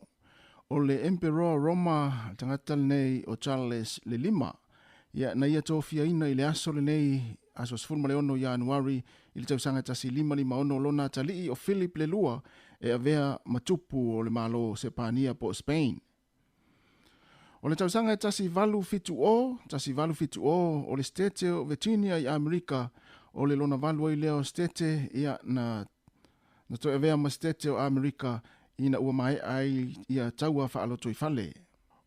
o le Emperoa Roma, le tagata lenei o Charles le Lima, ia na ia tofiaina i le aso lenei, aso 16 Ianuari i le tausaga 1556 lona atalii o Philip le Lua e avea ma tupu o le Malo o Sepania po o Spain. O le tausaga e 1870, 1870, o le Setete o Virginia i Amerika, o le lona valu ai lea o Setete, ia, na, na toe avea ma Setete o Amerika ina ua maea ai ia taua faalotoifale.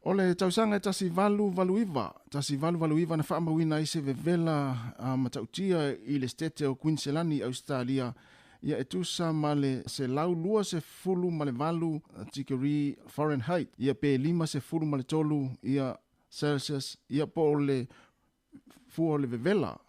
O le tausaga e 1889, 1889 na faamauina ai se vevela a matautia i le Setete o Kuiniselani i Ausetalia, ia e tusa ma le 128 tikeri Fahrenheit, ia pe 53 ia Celsius, ia po o le fua o le vevela.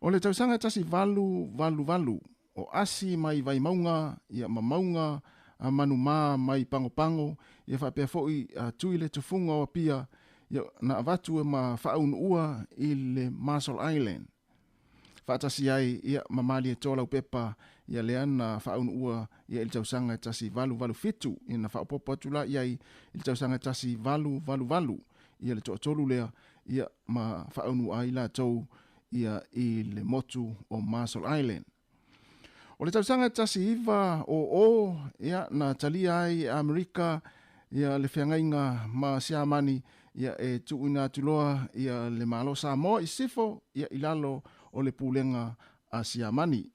O le tausaga e 1888, o asi mai Vaimauga, ia ma mauga a Manumā mai Pagopago, ia faapea foi a Tui le Tufuga o Apia, ia na avatu e ma faaunuua i le Marshall Island. Faatasi ai ia ma Malietoa Laupepa, ia lea na faaunuua ia i le tausaga e 1887, ia na faaopoopo atu la i ai i le tausaga e 1888 ia le toatolu lea, ia ma faaunuua ai latou ia i le motu o Marshall Island. O le tausaga e 1900, ia, na talia ai e Amerika ia le feagaiga ma Siamani ia e tuuina atu loa ia le Malo Samoa i sisifo ia i lalo o le pulega a Siamani.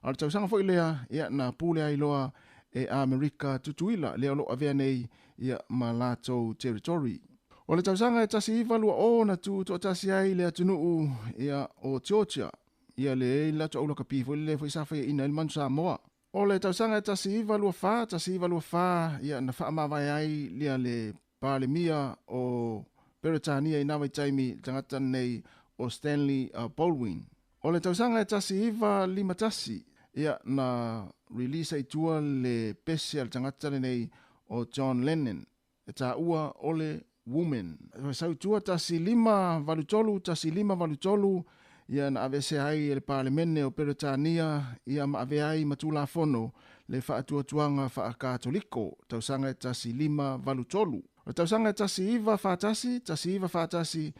A o le tausaga foi lea ia na pule ai loa e Amerika Tutuila lea o lo o avea nei ia ma latou territory. O le tausaga e 1920 na tutoatasi ai le atunuu ia o Georgia ia le latou aulakapi foi lea foi sa faiaina ai le Manu Samoa. O le tausaga e 1924, 1924, ia na faamavae ai lia le Palemia o Peretania i na vaitaimi, le tagata lenei o Stanley Baldwin. O le tausaga e 1951, ia na release ai tua le pese a le tagata lenei o John Lennon, e taua o le Woman. Sau tua 1583, 1583, ia na aveesea ai e le Palemene o Peretania ia ma avea ai ma Tulafono le faatuatuaga faa-Katoliko, tausaga e 1583. O le tausaga e 1941, 1941,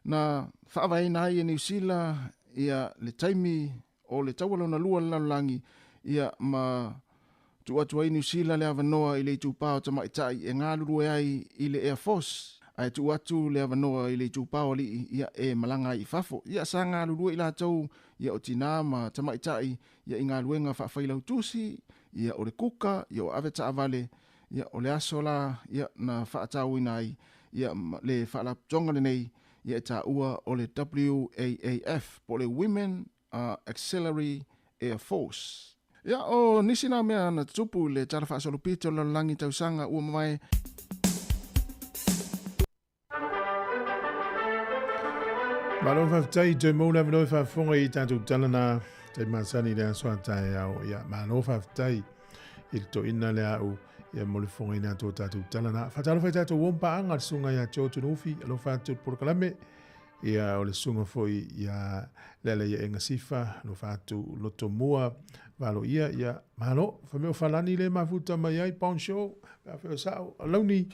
na faavaeina ai e Niu Sila ia le taimi o le Taua Lona Lua o le Lalolagi ia ma Tuu atu ai Niu Sila le avanoa i le itupa o tamaitai e galulue ai i le Air Force, ae tuu atu le avanoa i le itupa o alii ia e malaga ai i fafo. Ia sa galulue i latou ia o tinā ma tamaitai ia i galuega faafailautusi, ia o le kuka, ia o ave taavale, ia o le aso la ia na faatauina ai ia le faalapotopotoga lenei ia e taua o le WAAF po o le Women Auxiliary Air Force. Ia, o nisi nā mea na tutupu i le Tala Faasolopito o le Lalolagi tausaga ua mavae. Malo faafetai toe mau le avanoa e faafofoga i tatou tala na tai masani i le aso a taeao. Ia, malo faafetai i le toina le au ia mo le fofogaina atu o tatou tala na. Faatalofa i tatou uo ma paaga le susuga ia Joe Tunuufi, alofa atu i le polokalame. Ia, o le susuga foi ia Lealaiaega Sifa, alofa atu Lotomua, valo ia, ia, malo, fai mai o Falani le mafuta mai ai, bon show, pe a fai o sao, alauni,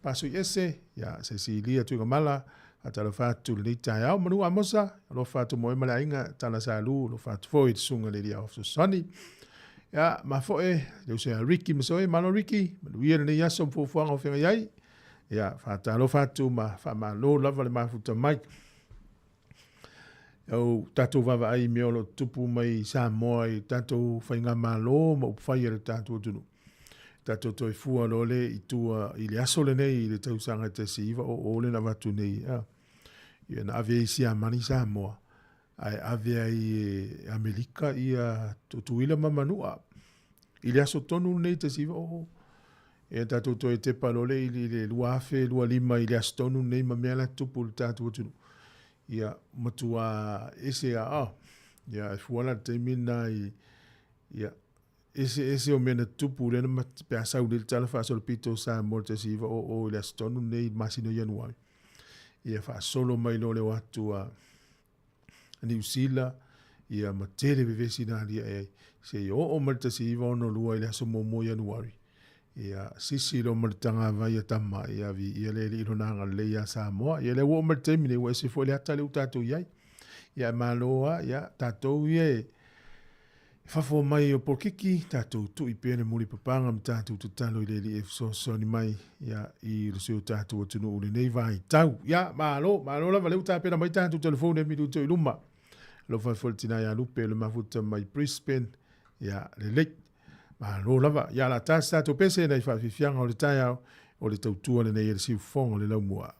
pasui ese, ia, Cecilia Tuigamala, faatalofa atu lenei taeao, Manu Amosa, alofa atu moe ma le aiga, Tala Salu, alofa atu foi le susuga le Lia Fesoasoani. Ia, ma foe, le uso ia Ricky Masoe, malo Ricky, manuia lenei aso ma fuafuaga o feagai ai. Ia, faatalofa atu ma faamalo lava le mafuta mai. Au tatou vaavaai i mea o lo o tutupu mai i Samoa i tatou faigamalo ma upufai a le tatou atunuu. Tatou toe fua loa le i tua i le aso lenei i le tausaga e 1900 lea na avatu nei. Ia na ave ai Siamani Samoa ae ave ai e Amerika ia Tutuila ma Manua. I le aso tonu lenei 1900 Ia tatou toe tepa loa le i le 2025 i le aso tonu lenei ma mea la tutupu i le tatou atunuu. Ia matua ese a oh. Ia e fua la le taimi lena i ia ese ese o mea na tutupu lea na pe a sau nei le tala faasolopito o Samoa i le 1900 i le aso tonu lenei i le masina o Ianuari. Ia faasolo mai loa le o atu a Niu Sila, ia ma tele vevesi na aliae ai, seia oo mai le 1962 i le aso 1 Ianuari, ia sisi loa ma le tagavai a tama, ia viia le Alii i lona agalelei ia Samoa. Ia lea ua oo mai le taimi nei ua ese foi le ata lea ua tatou i ai. Ia ae malo lava, ia tatou ia e fafo mai o polokiki, tatou tui pea le mulipapaga ma tatou tatalo i le Alii e fesoasoani mai ia i le sui o tatou atunuu i lenei vaitau. Ia malo, malo lava lea ua tapena mai tatou telefoni e milu i luma. Alofa foi le tina ia Lupe le mafuta mai Brisbane. Ia lelei. Malo lava. Ia la tasi tatou pese nei faafiafiaga o le taeao o le tautua lenei e le siufofoga o le laumua.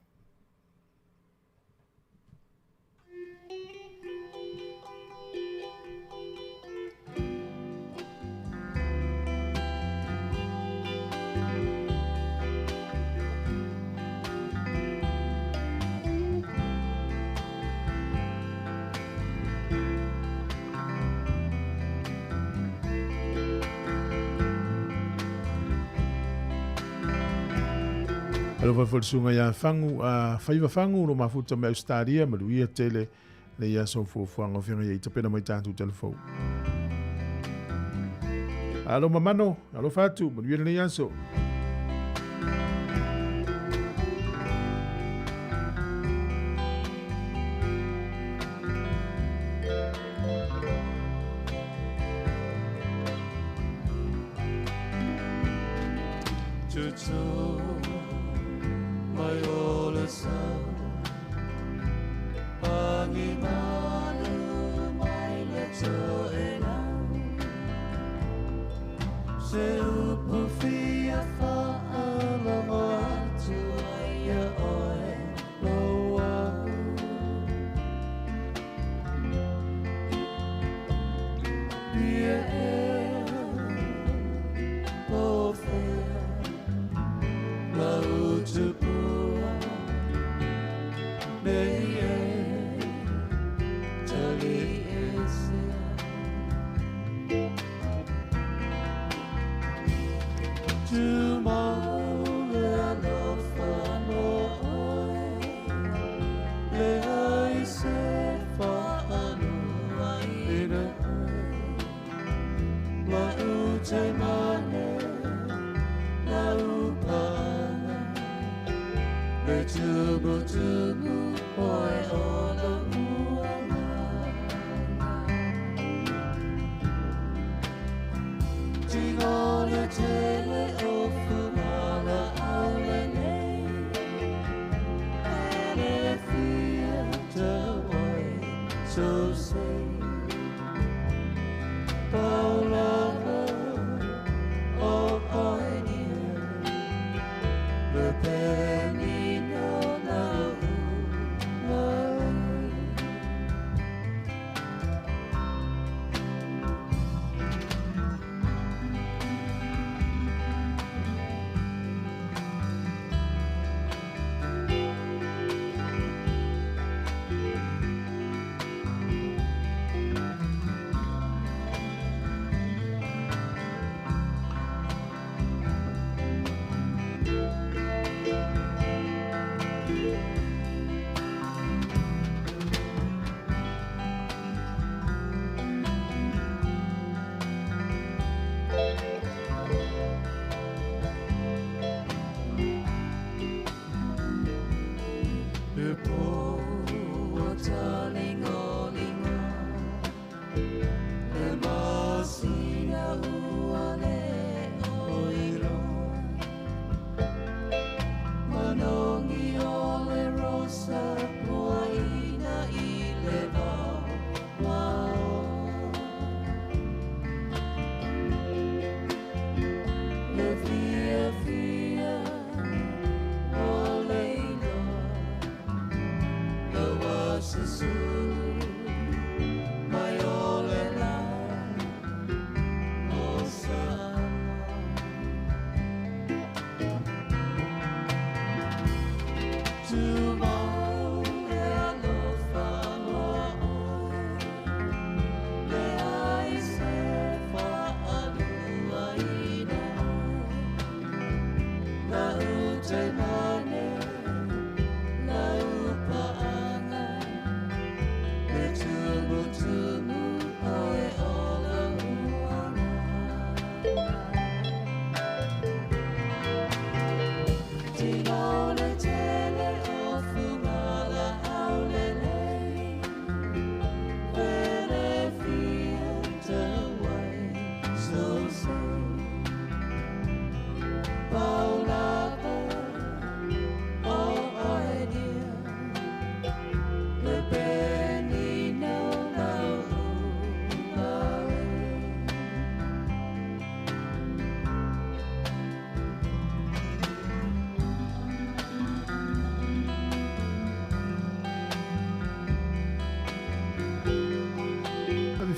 Alofa foi le susuga ia Fagu, a Faiva Fagu, lo mafuta mai Australia, manuia tele le ia aso fuafuaga o feagai ai tapena mai tatou telefou. Alo mamano, alofa atu, manuia lenei aso.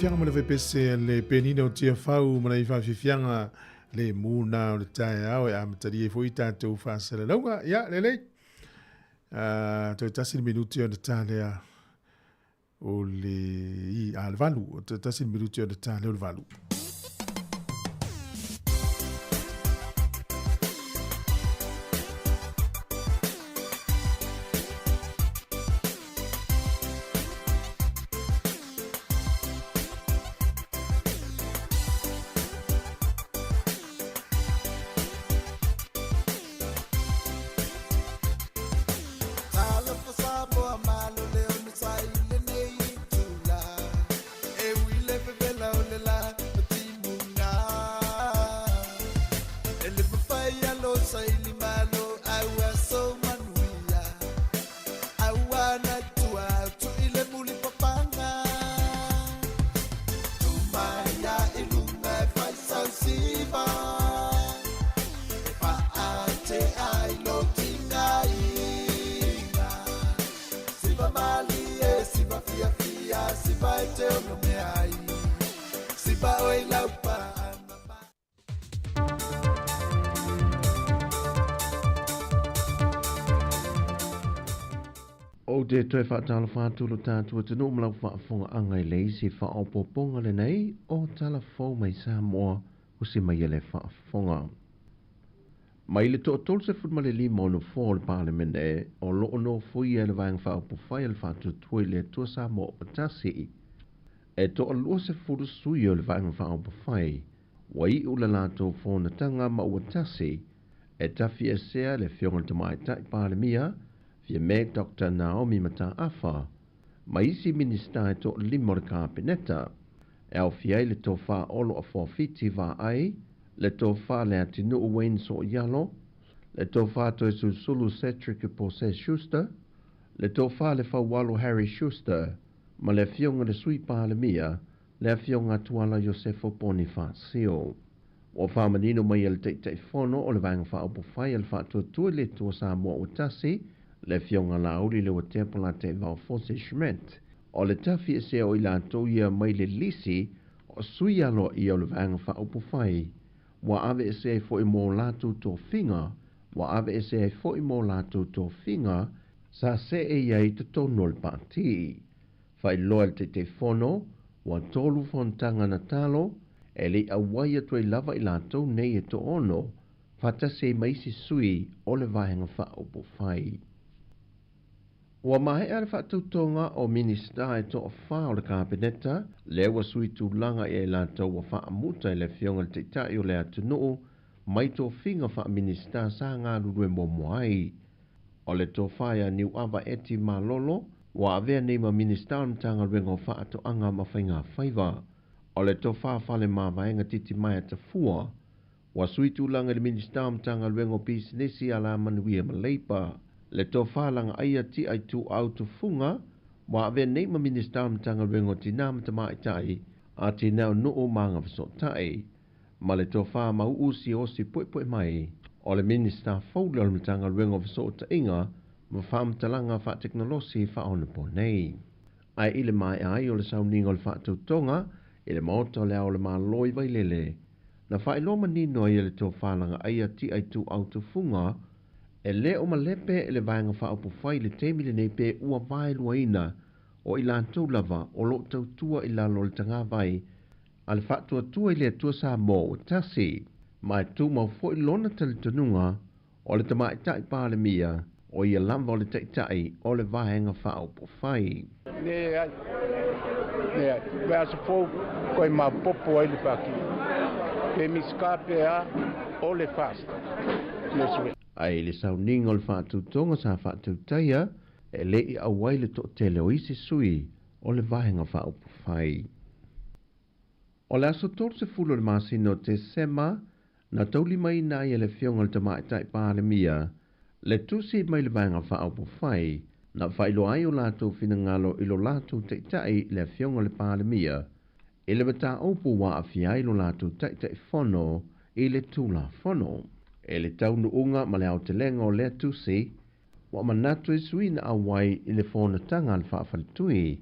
faafiafiaga ma le faipese le penina o Tiafau ma nai faafiafiaga le mūna o le taeao e amatalia ai foi tatou faasalalauga. Ia, lelei. Toe tasi le minuti ona ta lea o le i a le 8. Toe tasi le minuti ona ta lea o le 8. Ou te toe faatalofa atu lo tatou atunuu ma lau faafofogaaga i le isi faaopoopoga lenei o Tala Fou mai Samoa o se mai e le faafofoga. Mai le 35 o nofoa o le Palemene o lo o nofoia e le Vaega Faaupufai a le Faatuatua i le Atua Samoa ua tasi, e 20 sui o le Vaega Faaupufai ua iu le latou fonotaga ma ua tasi e tafiesea le Afioga i le Tamaitai Palemia Fiame Dr. Naomi Mataafa ma isi Minisita e 5 o le Kapeneta e aofia ai le tofa Olo Afoafiti Vaai, le tofa le atinuu Wayne Soialo, le tofa Toesulusulu Cedric Pose Schuster, le tofa le Faualo Harry Schuster, ma le afioga le Sui Palemia, le afioga Tuala Iosefo Bonifacio. Ua faamanino mai e le Taitaifono o le Vaega Faaupufai a le Faatuatua i le Atua Samoa ua tasi, le afioga Laauli Leuatea Polataivao Fosi Schmidt, o le tafiesea o i latou ia mai le lisi o sui aloaia o le Vaega Faaupufai, ua aveesea ai foi mo latou tofiga, ua aveesea ai foi mo latou tofiga sa see i ai totonu o le pati. Faailoa e le Taitaifono, ua 3 fonotaga na talo, e le i auai atu ai lava i latou nei e 6, faatasi ai ma isi sui o le Vaega Faaupufai. Ua maea le faatautoga o Minisita e 4 o le Kapeneta, lea ua sui tulaga i ai latou ua faamuta i le afioga i le Taitai o le atunuu mai tofiga faa-Minisita sa galulue muamua ai. O le tofa ia Niuava Eti Malolo, ua avea nei ma Minisita o le Matagaluega o Faatoaga ma Faiga Faiva. O le tofa Fale Mavaega Titimaea Tafua, ua sui tulaga i le Minisita o Matagaluega o Pisinisi Alamanuia ma Leipa. Le tofa Lagaaia Tia i Tuau Tufuga, ua avea nei ma Minisita o le Matagaluega o Tina ma Tamaitai, a Tina o Nuu ma Agafesootai. Ma le tofa Mauu Siosi Puepu'e mai, o le Minisita fou lea o le Matagaluega o Fesootaiga ma Faamatalaga Faatekonolosi faaonaponei. Ae i le maea ai o le sauniga o le faatautoga i le Maota o le Ao o le Malo i Vailele, na faailoa manino ai e le tofa Lagaaia Tia i Tuau Tufuga e le o malepe e le Vaega Faaupufai i le taimi lenei pe ua vaeluaina o i latou lava o lo o tautua i lalo o le tagavai a le Faatuatua i le Atua Samoa ua tasi, ma e tumau foi lona talitonuga o le Tamaitai Palemia o ia lava o le Taitai o le Vaega Faaupufai. Leai, leai, le aso fou koe maopoopo ai le faatino. Pe Minisita pe a, o le FAST le sui. Ae i le sauniga o le faatautoga sa faatautaia, e le i auai le toatele o isi sui o le Vaega Faaupufai. O le aso 30 o le masina o Tesema, na taulimaina ai e le afioga i le Tamaitai Palemia le tusi mai le Vaega Faaupufai na faailoa ai o latou finagalo i lo latou Taitai le afioga i le Palemia i le mataupu ua aafia ai lo latou Taitaifono i le Tulafono. E le taunuuga ma le aotelega o lea tusi, ua manatu e sui na auai i le fonotaga a le faafaletui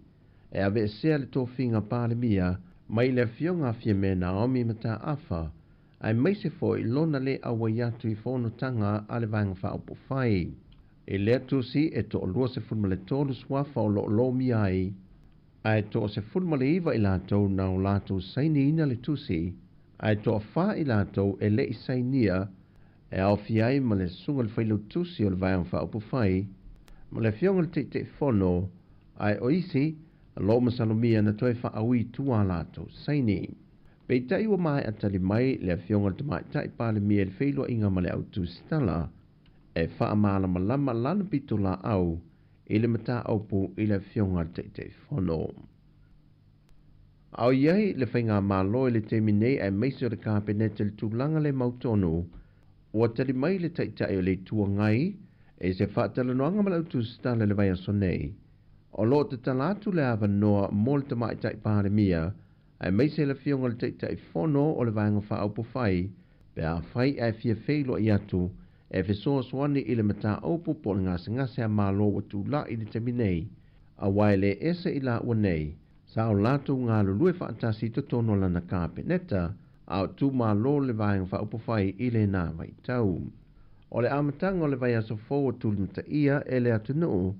e aveesea le tofiga Palemia mai le Afioga a Fiamē Naomi Mataafa, aemaise foi lona le auai atu i fonotaga a le Vaega Faaupufai. I lea tusi e toalua 13 suafa o lo o lomia ai, ae toa 19 i latou na o latou sainiina le tusi, ae toafa i latou e le i sainia, e aofia ai ma le Susuga i le Failautusi o le Vaega Faaupufai ma le Afioga i le Taitaifono, ae o isi o lo o masalomia na toe faaui i tua a latou saini. Peitai ua maea tali mai le Afioga i le Tamaitai Palemia i le feiloaiga ma le au tusitala e faamalamalama lana pitolaau i le mataupu i le Afioga i le Taitaifono. A o i ai le faigamalo i le taimi nei aemaise o le Kapeneta i le tulaga le mautonu, ua tali mai le Taitai o le Itu Agai i se faatalanoaga ma le au tusitala i le vaiaso nei. O lo o tatala atu le avanoa mo le Tamaitai Palemia aemaise le Afioga i le Taitaifono o le Vaega Faaupufai pe afai ae fia feiloai atu e fesoasoani i le mataupu po o le gasegase a Malo ua tulai i le taimi nei, aua e le ese i laua nei, sa o latou galulue faatasi i totonu o lana Kapeneta, a o tu malo le Vaega Faaupufai i lena vaitau. O le amataga o le vaiaso fou o tulimataia e le atunuu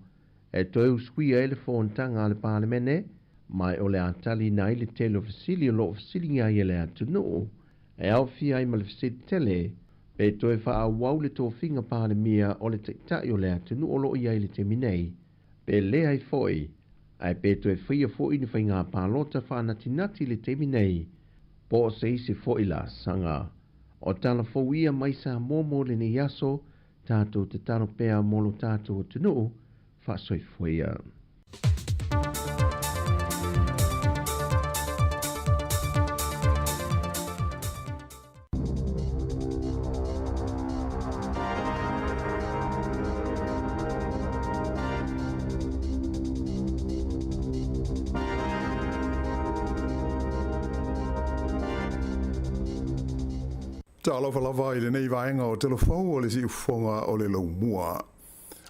e toe usuia ai le fonotaga a le Palemene, ma o le a taliina ai le tele o fesili o lo o fesiligia ai e le atunuu, e aofia ai ma le fesili tele pe toe faaauau le tofiga Palemia o le Taitai o le atunuu o lo o i ai i le taimi nei, pe leai foi, ae pe toe faia foi ni faiga palota faanatinati i le taimi nei, po o se isi foi laasaga. O tala fou ia mai Samoa mo lenei aso, tatou tatalo pea mo lo tatou atunuu, faasoifua ia. Talofa lava i lenei vaega o Telefou o le Siufofoga o le Laumua.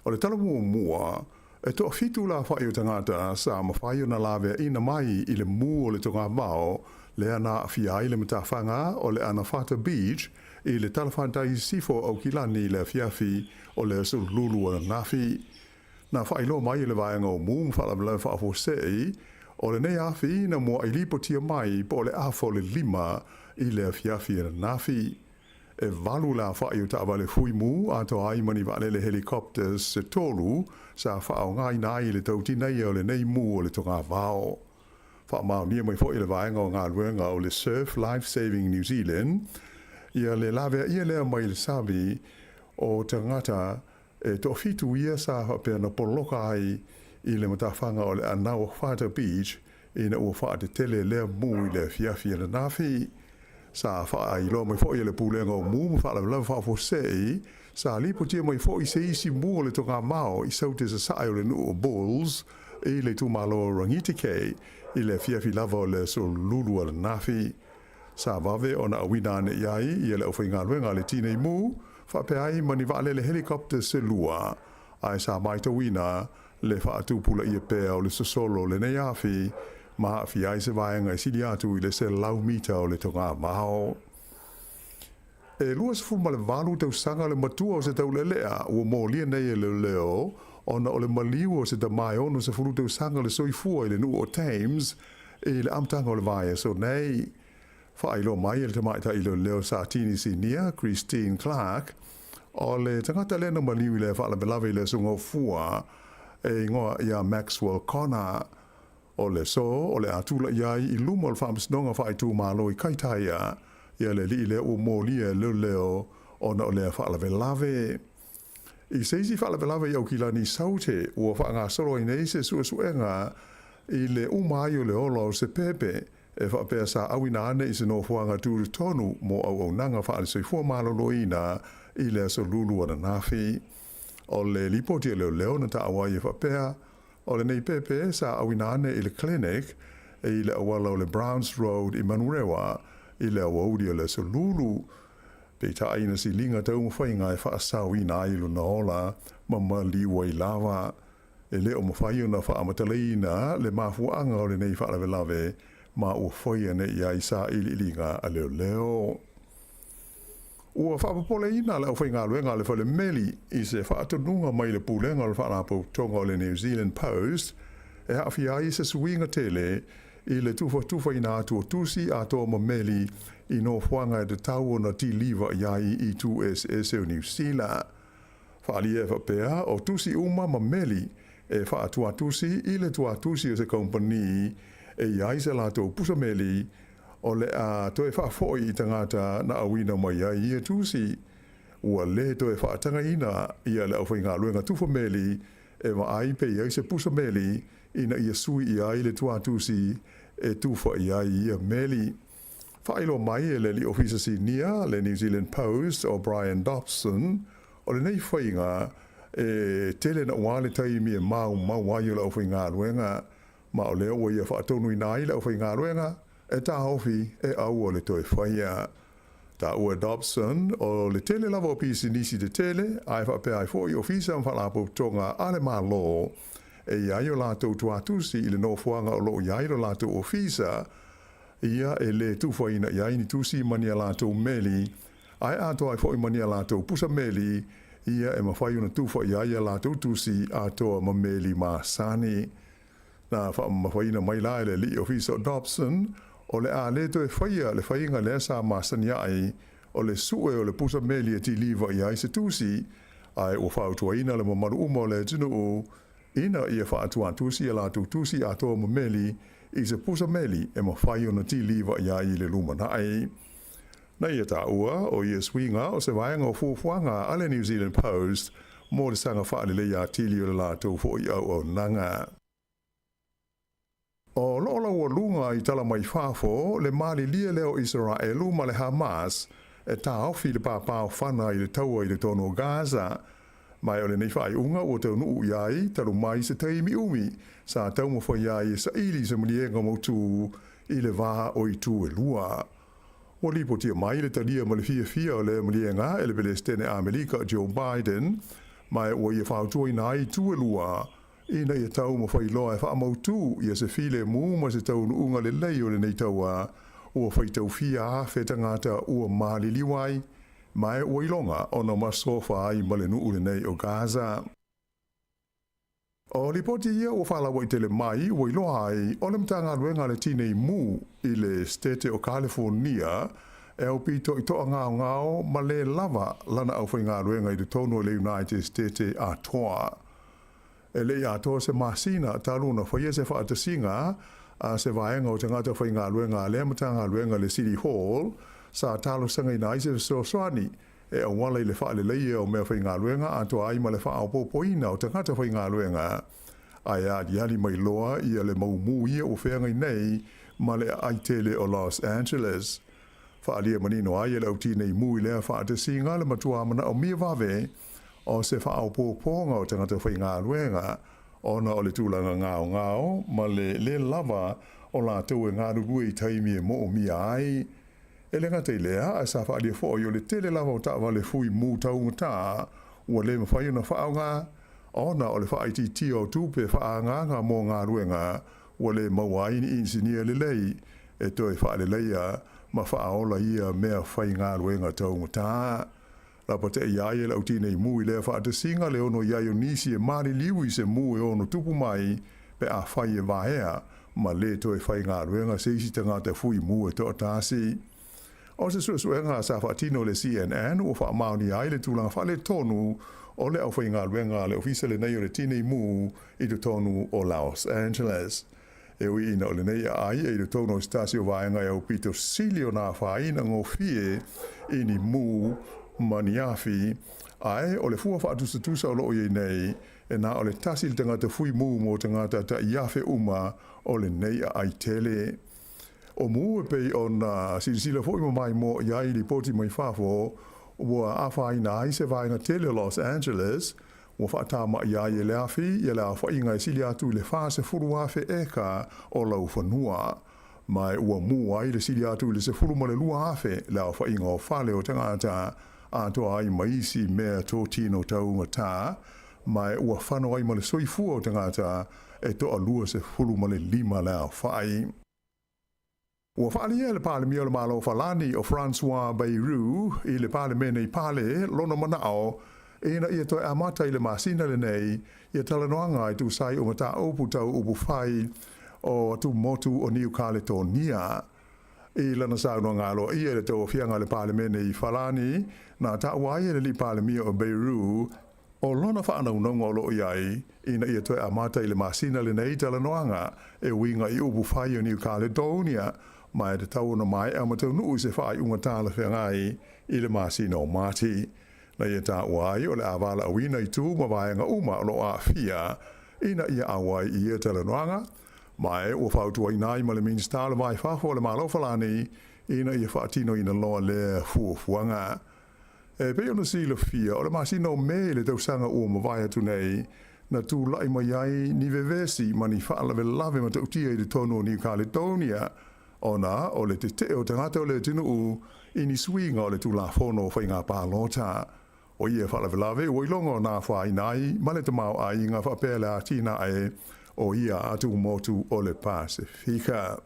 O le tala muamua, e toafitu le aofai o tagata sa mafai ona laveaina mai i le mu o le togavao lea na aafia ai le matafaga o le Anawhata Beach i le talafatai i sisifo o Aukilani i le afiafi o le aso Lulu ananafi. Na faailoa mai e le vaega o mu ma faalavelave faafuasei o lenei afi na muaʻi lipotia mai po o le afa o le 5 i le afiafi ananafi. E 8 le aofai o taavale fui mu atoa ai ma ni vaalele helicopters se tolu sa faaaogaina ai i le tautinaia o lenei mu o le togavao. Faamaonia mai foi e le vaega o galuega o le Surf Life Saving New Zealand ia le laveaia lea mai le sami o tagata e toafitu ia sa faapea na poloka ai i le matafaga o le Anawhata Beach ina ua faatetele lea mu i le afiafi ananafi. Sa faailoa mai foi e le Pulega o Mu ma Faalavelave Faafuasei, sa lipotia mai foi se isi mu o le togamao i Saute sasae o le nuu o Bulls i le itumalo o Rangitikei i le afiafi lava o le aso Lulu ananafi. Sa vave ona auina ane i ai ia le aufaigaluega a le Tinei Mu faapea ai ma ni vaalele helicopter se lua, ae sa matauina le faatupulaia pea o le sosolo o lenei afi ma aafia ai se vaega e sili atu i le 100 mita o le togavao. E 28 tausaga le matua o se taulelea ua molia nei e leoleo ona o le maliu o se tama e 60 tausaga le soifua i le nuu o Thames i le amataga o le vaiaso nei. Faailoa mai e le tamaitai leoleo sa tini sinia Christine Clark, o le tagata lea na maliu i le faalavelave i le aso Gaofua e igoa ia Maxwell Connor. O le aso o le a tula'i ai i luma o le Faamasinoga Faaitumalo i Kaitaia ia le alii lea ua molia e leoleo ona o lea faalavelave. I se isi faalavelave i Aukilani i Saute, ua faagasolo ai nei se suesuega i le uma ai o le ola o se pepe e faapea sa auina ane i se nofoaga tutotonu mo auaunaga faale-soifua maloloina i le aso Lulu ananafi. O le lipoti a leoleo na taua ai e faapea, o lenei pepe sa auina ane i le clinic i le auala o le Browns Road i Manurewa i le aoauli o le aso Lulu, peitai na siliga taumafaiga e faasaoina ai lona ola ma maliu ai lava. E le o mafai ona faamatalaina le mafuaaga o lenei faalavelave. ma ua faia nei i ai sailiiliga a leoleo. Ua faapopoleina le aufaigaluega a le fale meli i se faatonuga mai le Pulega o le Faalapotopotoga o le New Zealand Post e aafia ai se suiga tele i le tufatufaina atu o tusi atoa ma meli i nofoaga e tatau ona tiliva i ai i itu eseese o Niu Sila. Faaalia e faapea, o tusi uma ma meli e faatuatusi i le tuatusi o se kaumpani e i ai se latou pusa meli, o le a toe faafoi i tagata na auina mai ai ia tusi. Ua le toe faatagaina ia le aufaigaluega tufa meli e vaai pe i ai se pusa meli ina ia sui i ai le tuatusi e tufa i ai ia meli. Faailoa mai e le Alii Ofisa Sinia le New Zealand Post o Brian Dobson, o lenei faiga e tele naua le taimi e maumau ai o le aufaigaluega, ma o lea ua ia faatonuina ai le aufaigaluega e taofi e aua le toe faia. Taua e Dobson, o le tele lava o pisinisi tetele, ae faapea ai foi ofisa ma faalapotopotoga a le Malo e i ai o latou tuatusi i le nofoaga o lo o i ai lo latou ofisa, ia e lē tufaina i ai ni tusi ma ni a latou meli, ae atoa ai foi ma ni a latou pusa meli, ia e mafai ona tufa i ai a latou tusi atoa ma meli masani. Na faamamafaina mai la e le alii ofisa o Dobson, o le a lē toe faia le faiga lea sa masani ai, o le sue o le pusa meli e tiliva i ai se tusi, ae ua fautuaina le mamalu uma o le atunuu ina ia faatuatusi a latou tusi atoa ma meli i se pusa meli e mafai ona tiliva i ai i le lumanai. Na ia taua, o ia suiga o se vaega o fuafuaga a le New Zealand Post mo le saga faaleleia atili o le latou foi auaunaga. O loo laualuga i tala mai fafo le malilie lea o Isaraelu ma le Hamas e taofi le papaofana i le taua i totonu o Gaza. Ma o lenei faaiuga ua taunuu i ai talu mai se taimi umi sa taumafai ai e saili se maliega mautū i le va o itu e lua. Ua lipotia mai le talia ma le fiafia o lea maliega e le Peresetene Amerika Joe Biden, ma ua ia fautuaina ai itu e lua ina ia taumafai loa e faamautū ia se filemu ma se taunuuga lelei o lenei taua ua faitaufia afe tagata ua maliliu ai, ma ua iloga ona masofa ai ma le nuu lenei o Gaza. O lipoti ia ua faalauaitele mai ua iloa ai o le Matagaluega a le Tinei Mu i le Setete o Kalifonia e aupitoʻitoʻa gaogao ma lē lava lana aufaigaluega i totonu o le United Setete atoa. E leʻi atoa se masina talu ona faia se faatasiga a se vaega o tagata faigaluega a lea Matagaluega i le City Hall sa talosagaina ai se fesoasoani e auala i le faaleleia o mea faigaluega atoa ai ma le faaopoopoina o tagata faigaluega, ae aliali mai loa ia le maumū ia ua feagai nei ma le aai tele o Los Angeles. Faaalia manino ai e le autinei mu i lea faatasiga le matuā manaomia vave o se faaopoopoga o tagata faigaluega ona o le tulaga gaogao ma le lē lava o latou e galulue i taimi e moomia ai. E le gata i lea, ae sa faaalia foi o le tele lava o taavale fui mu taugatā ua lē mafai ona faaaoga ona o le faaitiitia o tupe faaagaaga mo galuega ua lē maua ai ni inisinia lelei e toe faaleleia ma faaola ia mea faigaluega taugatā. Lapateʻi ai e le autinei mu i lea faatasiga le ono i ai o nisi e maliliu i se mu e ono tupu mai pe afai e vaea ma lē toe faigaluega se isi tagata fui mu e toatasi. O se suesuega sa faatino e le CNN ua faamaonia ai le tulaga faaletonu o le aufaigaluega a le ofisa lenei o le Tinei Mu i totonu o Los Angeles. E ui ina o lenei aai e i totonu o se tasi o vaega e aupito sili ona afaina gofie i ni mu ma ni afi, ae o le fua faatusatusa o loo i ai nei, e na o le tasi le tagata fui mu mo tagata taʻi afe uma o lenei aai tele. O mu e pei ona silasila foi ma maimoa i ai lipoti mai fafo ua afaina ai se vaega tele o Los Angeles, ua faatamaʻi ai e le afi ia le aofaiga e sili atu i le 40,000 eka o laufanua, ma ua mu ai le sili atu i le 12,000 le aofaiga o fale o tagata atoa ai ma isi mea totino taugatā, ma ua fano ai ma le soifua o tagata e toalua sefulu ma le lima le aofai. Ua faaalia e le Palemia o le Malo o Falani o François Bayrou i le Palemene i Pale lona manao ina ia toe amata i le masina lenei ia talanoaga e tusa ai o mataupu tau upufai o atumotu o Niu Kaletonia. I lana saunoaga aloaia i le tauaofiaga a le Palemene i Falani, na taua ai e le Alii Palemia o Bayrou O lona faanaunauga o lo o i ai, ina ia toe amata i le masina lenei talanoaga e uiga i upu fai o New Caledonia, ma e tatau ona maea ma taunuu i se faaiuga talafeagai i le masina o Mati. Na ia taua ai o le a valaauina i tu ma vaega uma o lo o aafia ina ia auai i ia talanoaga, ma e ua fautuaina ai ma le Minisita o le Va i Fafo o le Malo o Falani ina ia faatinoina loa lea fuafuaga. E pei ona silafia, o le masina o Me i le tausaga ua mavae atu nei, na tulai mai ai ni vevesi ma ni faalavelave matautia i totonu o New Caledonia ona o le tetee o tagata o le atunuu i ni suiga o le Tulafono o Faiga Palota. O ia faalavelave ua iloga ona afaina ai ma le tamaoaiga faapea le atinae o ia atumotu o le Pasefika.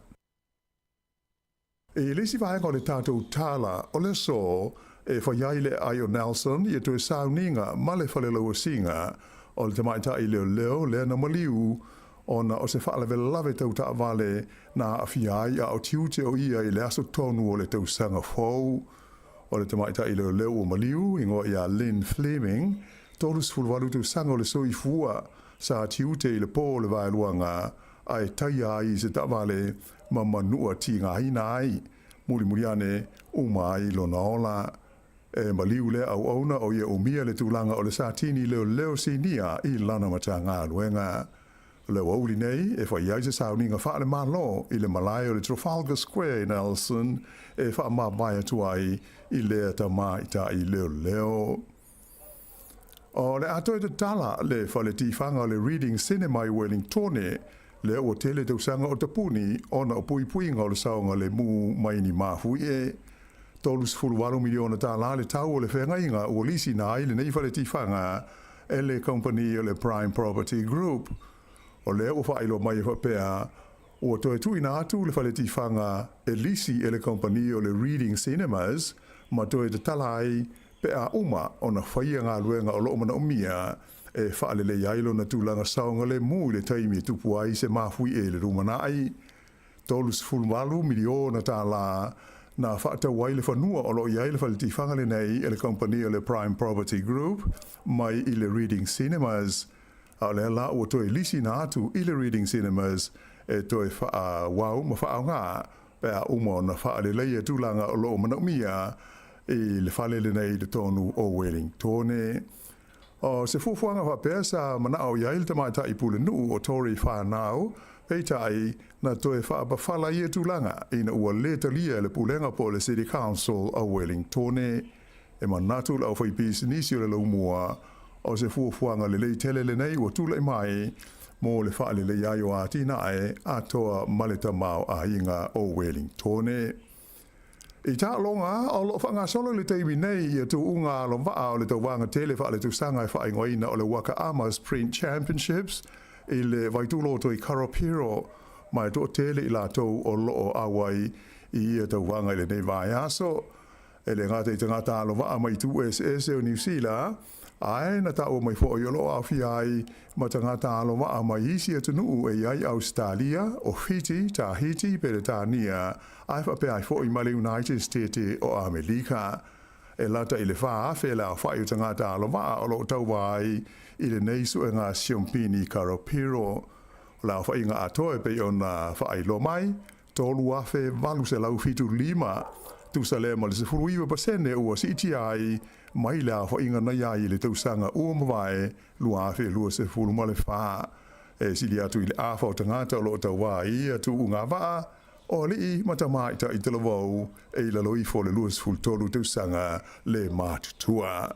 I le isi vaega o le tatou tala o le aso, e fai ai le aai o Nelson ia toe sauniga ma le falelauasiga o le tamaitai leoleo lea na maliu ona o se faalavelave tau taavale na aafia ai a o tiute o ia i le aso tonu o le tausaga fou. O le tamaitai leoleo ua maliu, igoa ia Lynn Fleming, 38 tausaga o le soifua, sa tiute i le po o le vaeluaga ae taia ai i se taavale ma manua tigaina ai, mulimuli ane, uma ai lona ola. E maliu lea auauna o ia umia le tulaga o le Satini leoleo sinia i lana Matagaluega. O le aoauli nei e fai ai se sauniga faale-Malo i le malae o le Trafalgar Square i Nelson e faamavae atu ai i lea tamaitai leoleo. O le a toe tatala le fale tifaga o le Reading Cinema i Wellingtone, lea ua tele tausaga o tapuni ona o puipuiga o le saogalemu mai ni mafuie. $38 miliona tālā le tau o le feagaiga ua lisiina ai lenei fale tifaga e le kamupani o le Prime Property Group. O lea ua faailoa mai e faapea, ua toe tuuina atu le fale tifaga e lisi e le kamupani o le Reading Cinemas ma toe tatala ai pe a uma ona faia galuega o lo o manaomia e faalelei ai lona tulaga saogalemu i le taimi e tupu ai se mafuie i le lumanai. $38 miliona tālā na faatau ai le fanua o lo o i ai le fale tifaga lenei e le kamupani o le Prime Property Group mai i le Reading Cinemas. A o lea la ua toe lisiina atu i le Reading Cinemas e toe faaauau ma faaaoga pe a uma ona faaleleia tulaga o lo o manaomia i le fale lenei i totonu o Wellingtone. O se fuafuaga faapea sa manao i ai le tamaitai pulenuu o Tory Whanau, peitai, na toe faapafala ia tulaga ina ua le talia e le pulega po o le City Council o Wellingtone. E manatu le aufaipisinisi o le laumua, o se fuafuaga lelei tele lenei ua tulai mai mo le faaleleia ai o atinae atoa ma le tamaoaiga o Wellingtone. I taaloga, o lo o faagasolo i le taimi nei ia tuuga alovaa o le tauvaga tele faaletausaga e faaigoaina o le Waka Ama Sprint Championships i le Vaituloto i Karapiro, ma e toatele i latou o lo o auai i ia tauvaga i lenei vaiaso. E le gata i tagata alovaa mai itu eseese o Niu Sila, ae na taua mai foi o lo o aofia ai ma tagata alovaa mai isi atunuu e i ai Ausetalia, o Fiti, Tahiti, Peretania, ae faapea ai foi ma le United Stete o Amelika. E lata i le 4,000 le aofai o tagata alovaa o lo o tauva ai i lenei suega siompini Karapiro. O le aofaiga atoa e pei ona faailoa mai, 3,875, tusa lea ma le 19% ua siitia ai mai le aofaiga na i ai i le tausaga ua mavae 2024. E sili atu i le afa o tagata o lo o tauā i ia tuuga vaa, o alii ma tamaitai talavou e i lalo ifo o le 23 tausaga le matutua.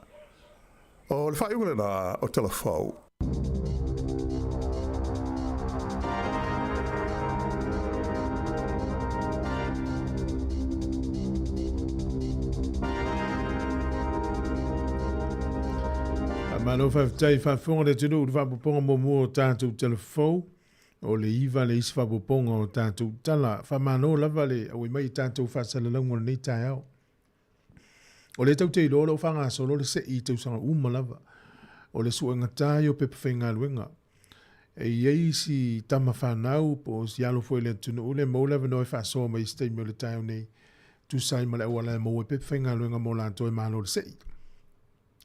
O le faaiuga lena o Talafou. Malo faafetai faafofoga le atunuu i le faapopoga muamua o tatou Talafou. O le 9 le isi faaopoopoga o tatou tala. Faamalo lava le auai mai i tatou faasalalauga o lenei taeao. O lea tatou te iloa o lo o faagasolo le sei i tausaga uma lava. O le suegatā ia o pepa faigaluega. E i ai isi tama fanau po o si alo foi o le atunuu lea e maua le avanoa e faasoa mai i se taimi o le taeao nei, tusa ai ma le auala e maua ai pepa faigaluega mo latou e malo le sei.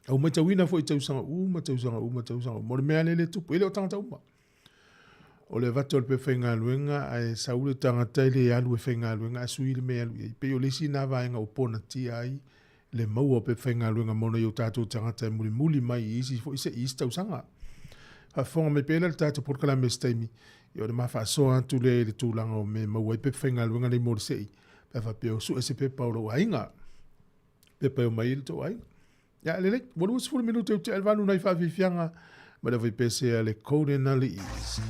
A ua matauina foi i tausaga uma, tausaga uma, tausaga uma, o le mea lea e tupu, e le o tagata uma. O le avatu o le pepa faigaluega ae sau le tagata e le alu e faigaluega ae sui le mea e alu i ai. Pei o le isi lena vaega ua ponatia ai le maua o pepa faigaluega mo nai o tatou tagata e mulimuli mai i isi foi se i isi tausaga. Faafofoga mai pea la le tatou polokalame i se taimi, ia ona ma faasoa atu lea i le tulaga o mea e maua ai pepa faigaluega nei mo le sei, pe a faapea o sue se pepa o lou aiga. Pepa e omai ai le tou aiga. Ia, lelei, ua 20 minute ua tea le 8 nai faafiafiaga ma le aufaipese a le Golden Aliis.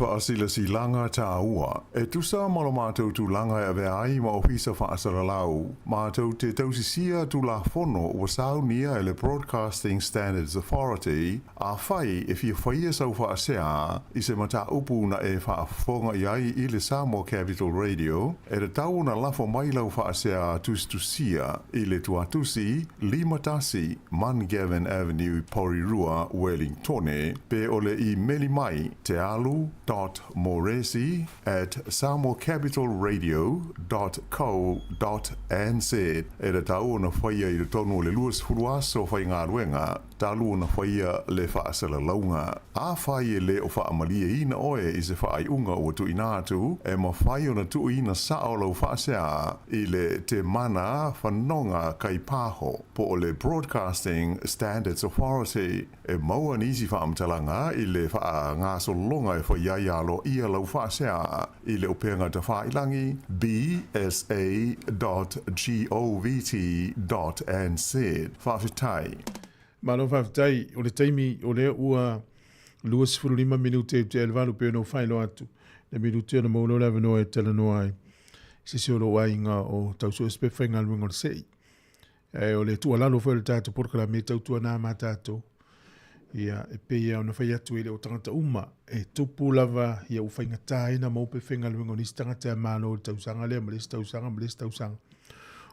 Faasilasilaga tāua. E tusa ma lo matou tulaga e avea ai ma Ofisa Faasalalau, matou te tausisia Tulafono ua saunia e le Broadcasting Standards Authority, Afai e fia faia sau faasea i se mataupu na e faafofoga i ai i le Samoa Capital Radio, e tatau ona lafo mai lau faasea tusitusia i le tuatusi 51 Mungavin Avenue, Porirua, Wellingtone, pe o le imeli mai tealu dot moresi at samoacapitalradio dot co dot nz. E tatau ona faia i totonu o le 20 aso faigaluega talu ona faia le faasalalauga. Afai e le o faamalieina oe i se faaiuga ua tuuina atu, e mafai ona tuuina sao lau faasea i le Temana Fanoga Kaipaho po o le Broadcasting Standards Authority. E maua nisi faamatalaga i le faagasologa e fai ai aloaia lau faasea i le upega tafailagi bsa dot govt dot nz. Faafetai. Malo faafetai, o le taimi o lea ua 25 minute i te 8 pei ona ou faailoa atu, le minute ona maua loa le avanoa e talanoa ai i se isi o lou aiga o tau sue se pepa faigaluega o le SEI. Ae o le tuualalo foi o le tatou polokalame e tautuana ma tatou, ia, e pei ona fai atu e le o tagata uma, e tupu lava ia ua faigata ai ona maua pepa faigaluega o nisi tagata e malo i le tausaga lea ma le isi tausaga ma le isi tausaga,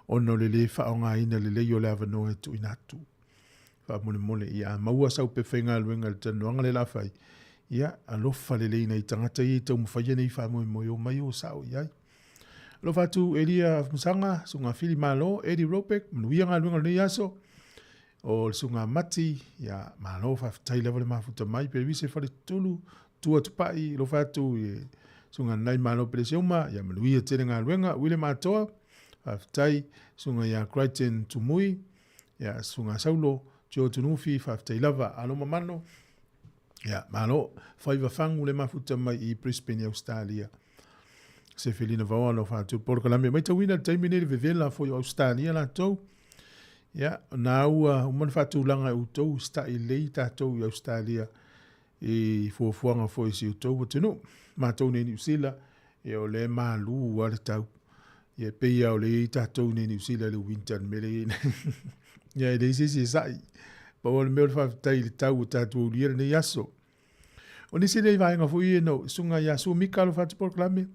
ona o le le faaaogaina lelei o le avanoa e tuuina atu. Faamolemole, ia a maua sau pepa faigaluega i le talanoaga lea o le a fai, ia alofa lelei nai tagata ia i taumafaia nei faamoemoe, omai o sao i ai. Alofa atu Elia Masaga, Susuga Fili Malo, Eddie Robeck, manuia galuega o lenei aso. O le Susuga Mati, ia malo faafetai lava le mafuta mai, Perise Faletulu, Tua Tupai, alofa atu i Susuga Nai Malo Peleseuma, ia manuia tele galuega. William Atoa, faafetai, Susuga ia Crichton Tumui, ia Susuga Saulo, Joe Tunufi, faafetai lava. Alo Mamano, ia malo, faiva fagu le mafuta mai i Brisbane i Australia. Se Felina Vaoa alofa atu polokalame. Matauina le taimi nei le vevela foi o Australia latou. Ia, na ua uma ona faatulaga e outou sita'i lelei tatou i Australia i fuafuaga foi i si outou atunuu. Matou nei i Niu Sila, ia o lea e malu lava le tau. Ia e pei lava o lea e i ai tatou nei i Niu Sila i le winter le mea lea e i ai nei. Ia e leai se isi e sa'i. Pau lava le mea o le faafetai i le tau ua tatou aulia lenei aso. O nisi nei vaega foi ia no susuga ia Sue Mika alofa atu polokalame.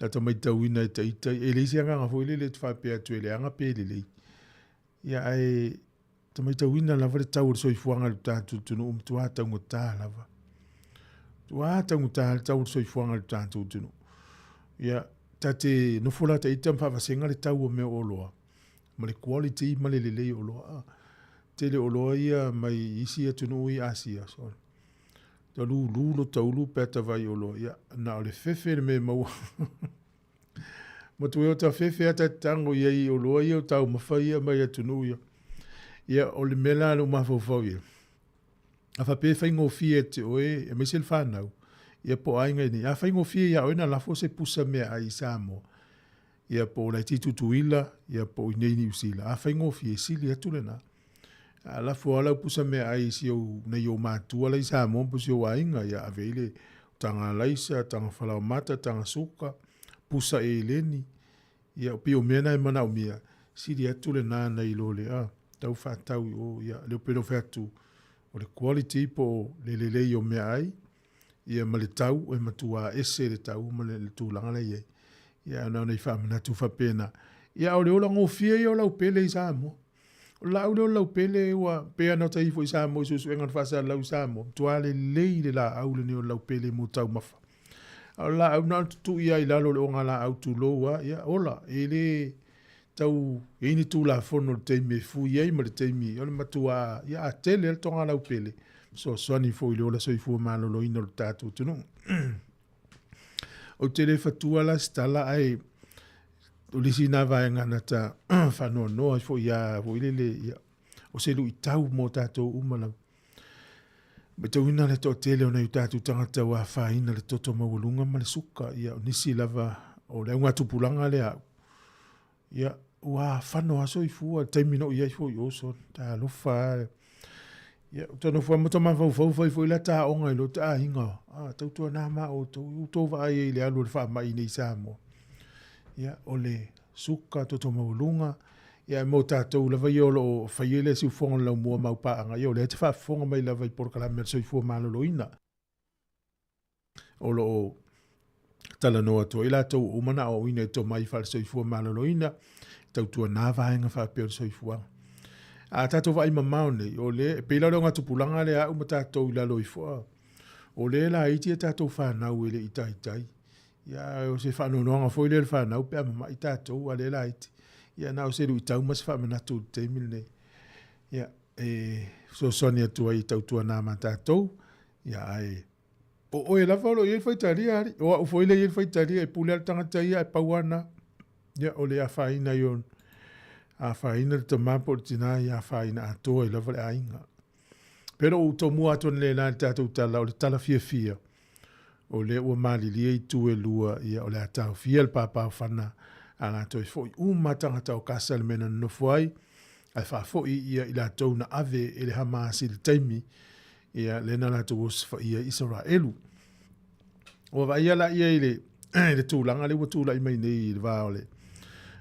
Na ta maitauina e ita e leai se agaga foi lele e te faapea atu e leaga pe lelei. Ia ae ta maitauina lava le tau o le soifuaga i le tatou atunuu matua taugata lava. Matua taugata le tau o le soifuaga i le tatou atunuu. Ia ta te nofo la ta ita ma faavasega le tau o mea o oloa ma le quality ma le lelei o oloa. Tele oloa ia mai isi atunuu i Asia. So, ta lulu lo taulu pe a ta vaai i oloa, ia, na o le fefe le mea e maua. Matua o ta fefe a ta tago i ai i oloa ia o taumafa ia mai atunuu ia. Ia, o le mea la lou mafaufau ia, a faapea e faigofie ia te oe, aemaise le fanau, ia po o aiga i nei, a faigofie ia oe na lafo se pusa meaai i Samoa, ia po o laiti Tutuila, ia po o inei Niu Sila, a faigofie, sili atu lena. A lafo lava lau pusa meaai i si ou, nai ou matua la i Samoa po o si ou aiga, ia ave i le taga alaisa, taga falaomata, taga suka, pusa eleni, ia pei o mea na e manaomia, sili atu lena nai lo le a tau faatau i o, ia lea pei ona ou fai atu, o le quality po o le lelei o meaai, ia ma le tau e matua ese le tau ma le tulaga la e i ai. Ia na ona i faamanatu faapena. Ia a o le ola gofie ia o lau pele i Samoa. O le laau lea o le laupele ua pei ona ta ifo i Samoa i suesuega o le faasalalau i Samoa, matua lelei le laau lenei o le laupele mo taumafa. A o le laau na ona tutui lava i lalo o le ogalaau tulou lava, ia ola, e le tau i ai ni tulafono i le taimi e fui ai ma le taimi o le matua, ia a tele lava le toga laupele, fesoasoani foi i le ola soifua maloloina o le tatou atunuu. Ou te le fatua la se tala ae o le isi lena vaega na ta faanoanoa ai foi ia foi lele ia o se luitau mo tatou uma lava. Matauina le toatele o nai o tatou tagata ua afaina le toto maualuga ma le suka, ia o nisi lava o le augatupulaga lea au. Ia, ua fano lava soifua, le taimi na ou i ai foi i o, so, talofa lava. Ia, ou te nofo ai ma to mafaufau fai foi la taoga i lo ta aiga. A, tautuana ma outou, i outou vaai ai i le alu o le faamai i nei Samoa. Ia, o le suka, toto maualuga, ia mo tatou lava ia o lo o faia le siufofoga o le laumua ma au paaga, ia o lea e te faafofoga mai lava i polokalame a le soifua maloloina. O lo o talanoa atu ai latou ua uma ona aoaoina i tomai faale-soifua maloloina, tautuana vaega faapea o le soifuaga. A tatou vaai mamao nei, o le, e pei la o le augatupulaga lea a au ma tatou i lalo ifo, a, o lea e laiti a tatou fanau e le i taitai. Ia, o se faanoanoaga foi lea i le fanau pe a mama'i tatou, a o lea e laiti. Ia, na o se luitau ma se faamanatu i le taimi lenei. Ia, e fesoasoani atu ai i tautuana ma tatou, ia, ae O oe lava o lo o i ai le faitalia, alii. O au foi lea e i ai le faitalia, e pule lava le tagata ia ae pau lava lena. Ia, o le afaina i ona, afaina le tama po o le tina, ia afaina atoa ai lava le aiga. Pe le ou tomua atu analeila i le tatou tala, o le tala fiafia, o lea ua malilie itu e lua, ia o le a taofia le papaofana a latou e foi uma tagata o Kasa i le mea na nonofo ai, ae faafoi ia i latou na ave e le Hamas i le taimi ia lea na latou osofaia ai Isaraelu. Ua vaaia laia i le, i le tulaga lea ua tulai mai nei i le va o le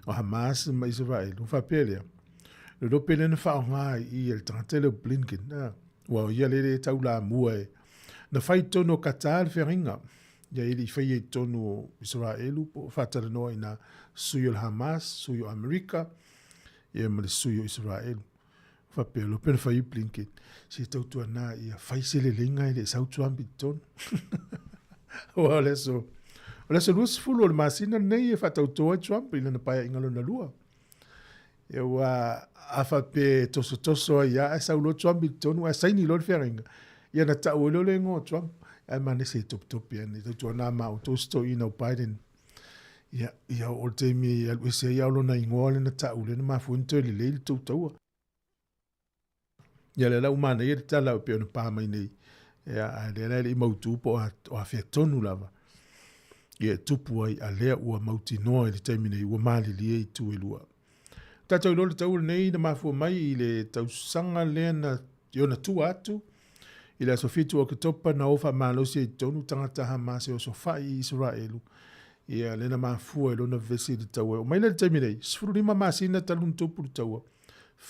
o Hamas ma Isaraelu, faapea lea, le lope lea na faaaoga i i e le tagata lea o Blinken, ua o ia lea e taulamua e na fai i totonu o Qatar le feagaiga, ia e le i faia i totonu o Isaraelu po o faatalanoa i nā sui o le Hamas, sui o Amerika, ia ma le sui o Isaraelu. Faapea loa pe na fai Blinken, se tautuana ia fai se leleiga e le i sau Trump i totonu. Aua o le aso, o le aso 20 o le masina lenei e faatauto ai Trump i lana paeaiga lona lua. Ia ua a faapea e tosotoso ai lava ae sau loa Trump i totonu ae saini loa le feagaiga, ia na tau ai loa le igoa o Trump. Ae manaia se topetope ane, tautuana ma outou si toeaina o Biden. Ia, ia oo le taimi e alu ese ai a o lona igoa lea na tau lea na mafua ai ona toe lelei le tou taua. Ia lea la ua manaia le tala e pei ona pa mai nei, ia, a lea la e le i mautu po o afea tonu lava ia e tupu ai, a lea ua mautinoa i le taimi nei ua malilie itu e lua. Tatou iloa le taua lenei na mafua mai i le tausaga lea na i ona tua atu i le aso 7 o Oketopa na o faamalosi ai i totonu tagata Hamas e osofai i Isaraelu. Ia lea na mafua i lona vevesi i le taua. E oo mai la i le taimi nei, 15 masina talu ona tupu le taua,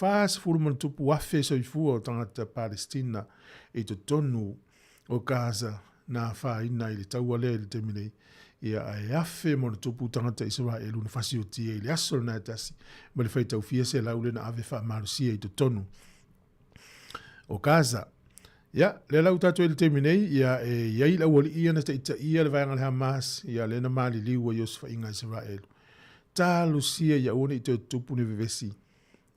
40,000 soifua o tagata Palestina i totonu o Gaza na afaina i le taua lea i le taimi nei, ia ae 1,000+ tagata Isaraelu na fasiotia i le aso lena e tasi ma le faitau fia selau lea na ave faamalosia i totonu o Gaza. Ia, lea la ua tatou i le taimi nei, ia e i ai le aualii ia na taitaia le vaega a le Hamas, ia lea na maliliu ai osofaiga a Isaraelu. Talosia ia aua ne i toe tutupu ni vevesi,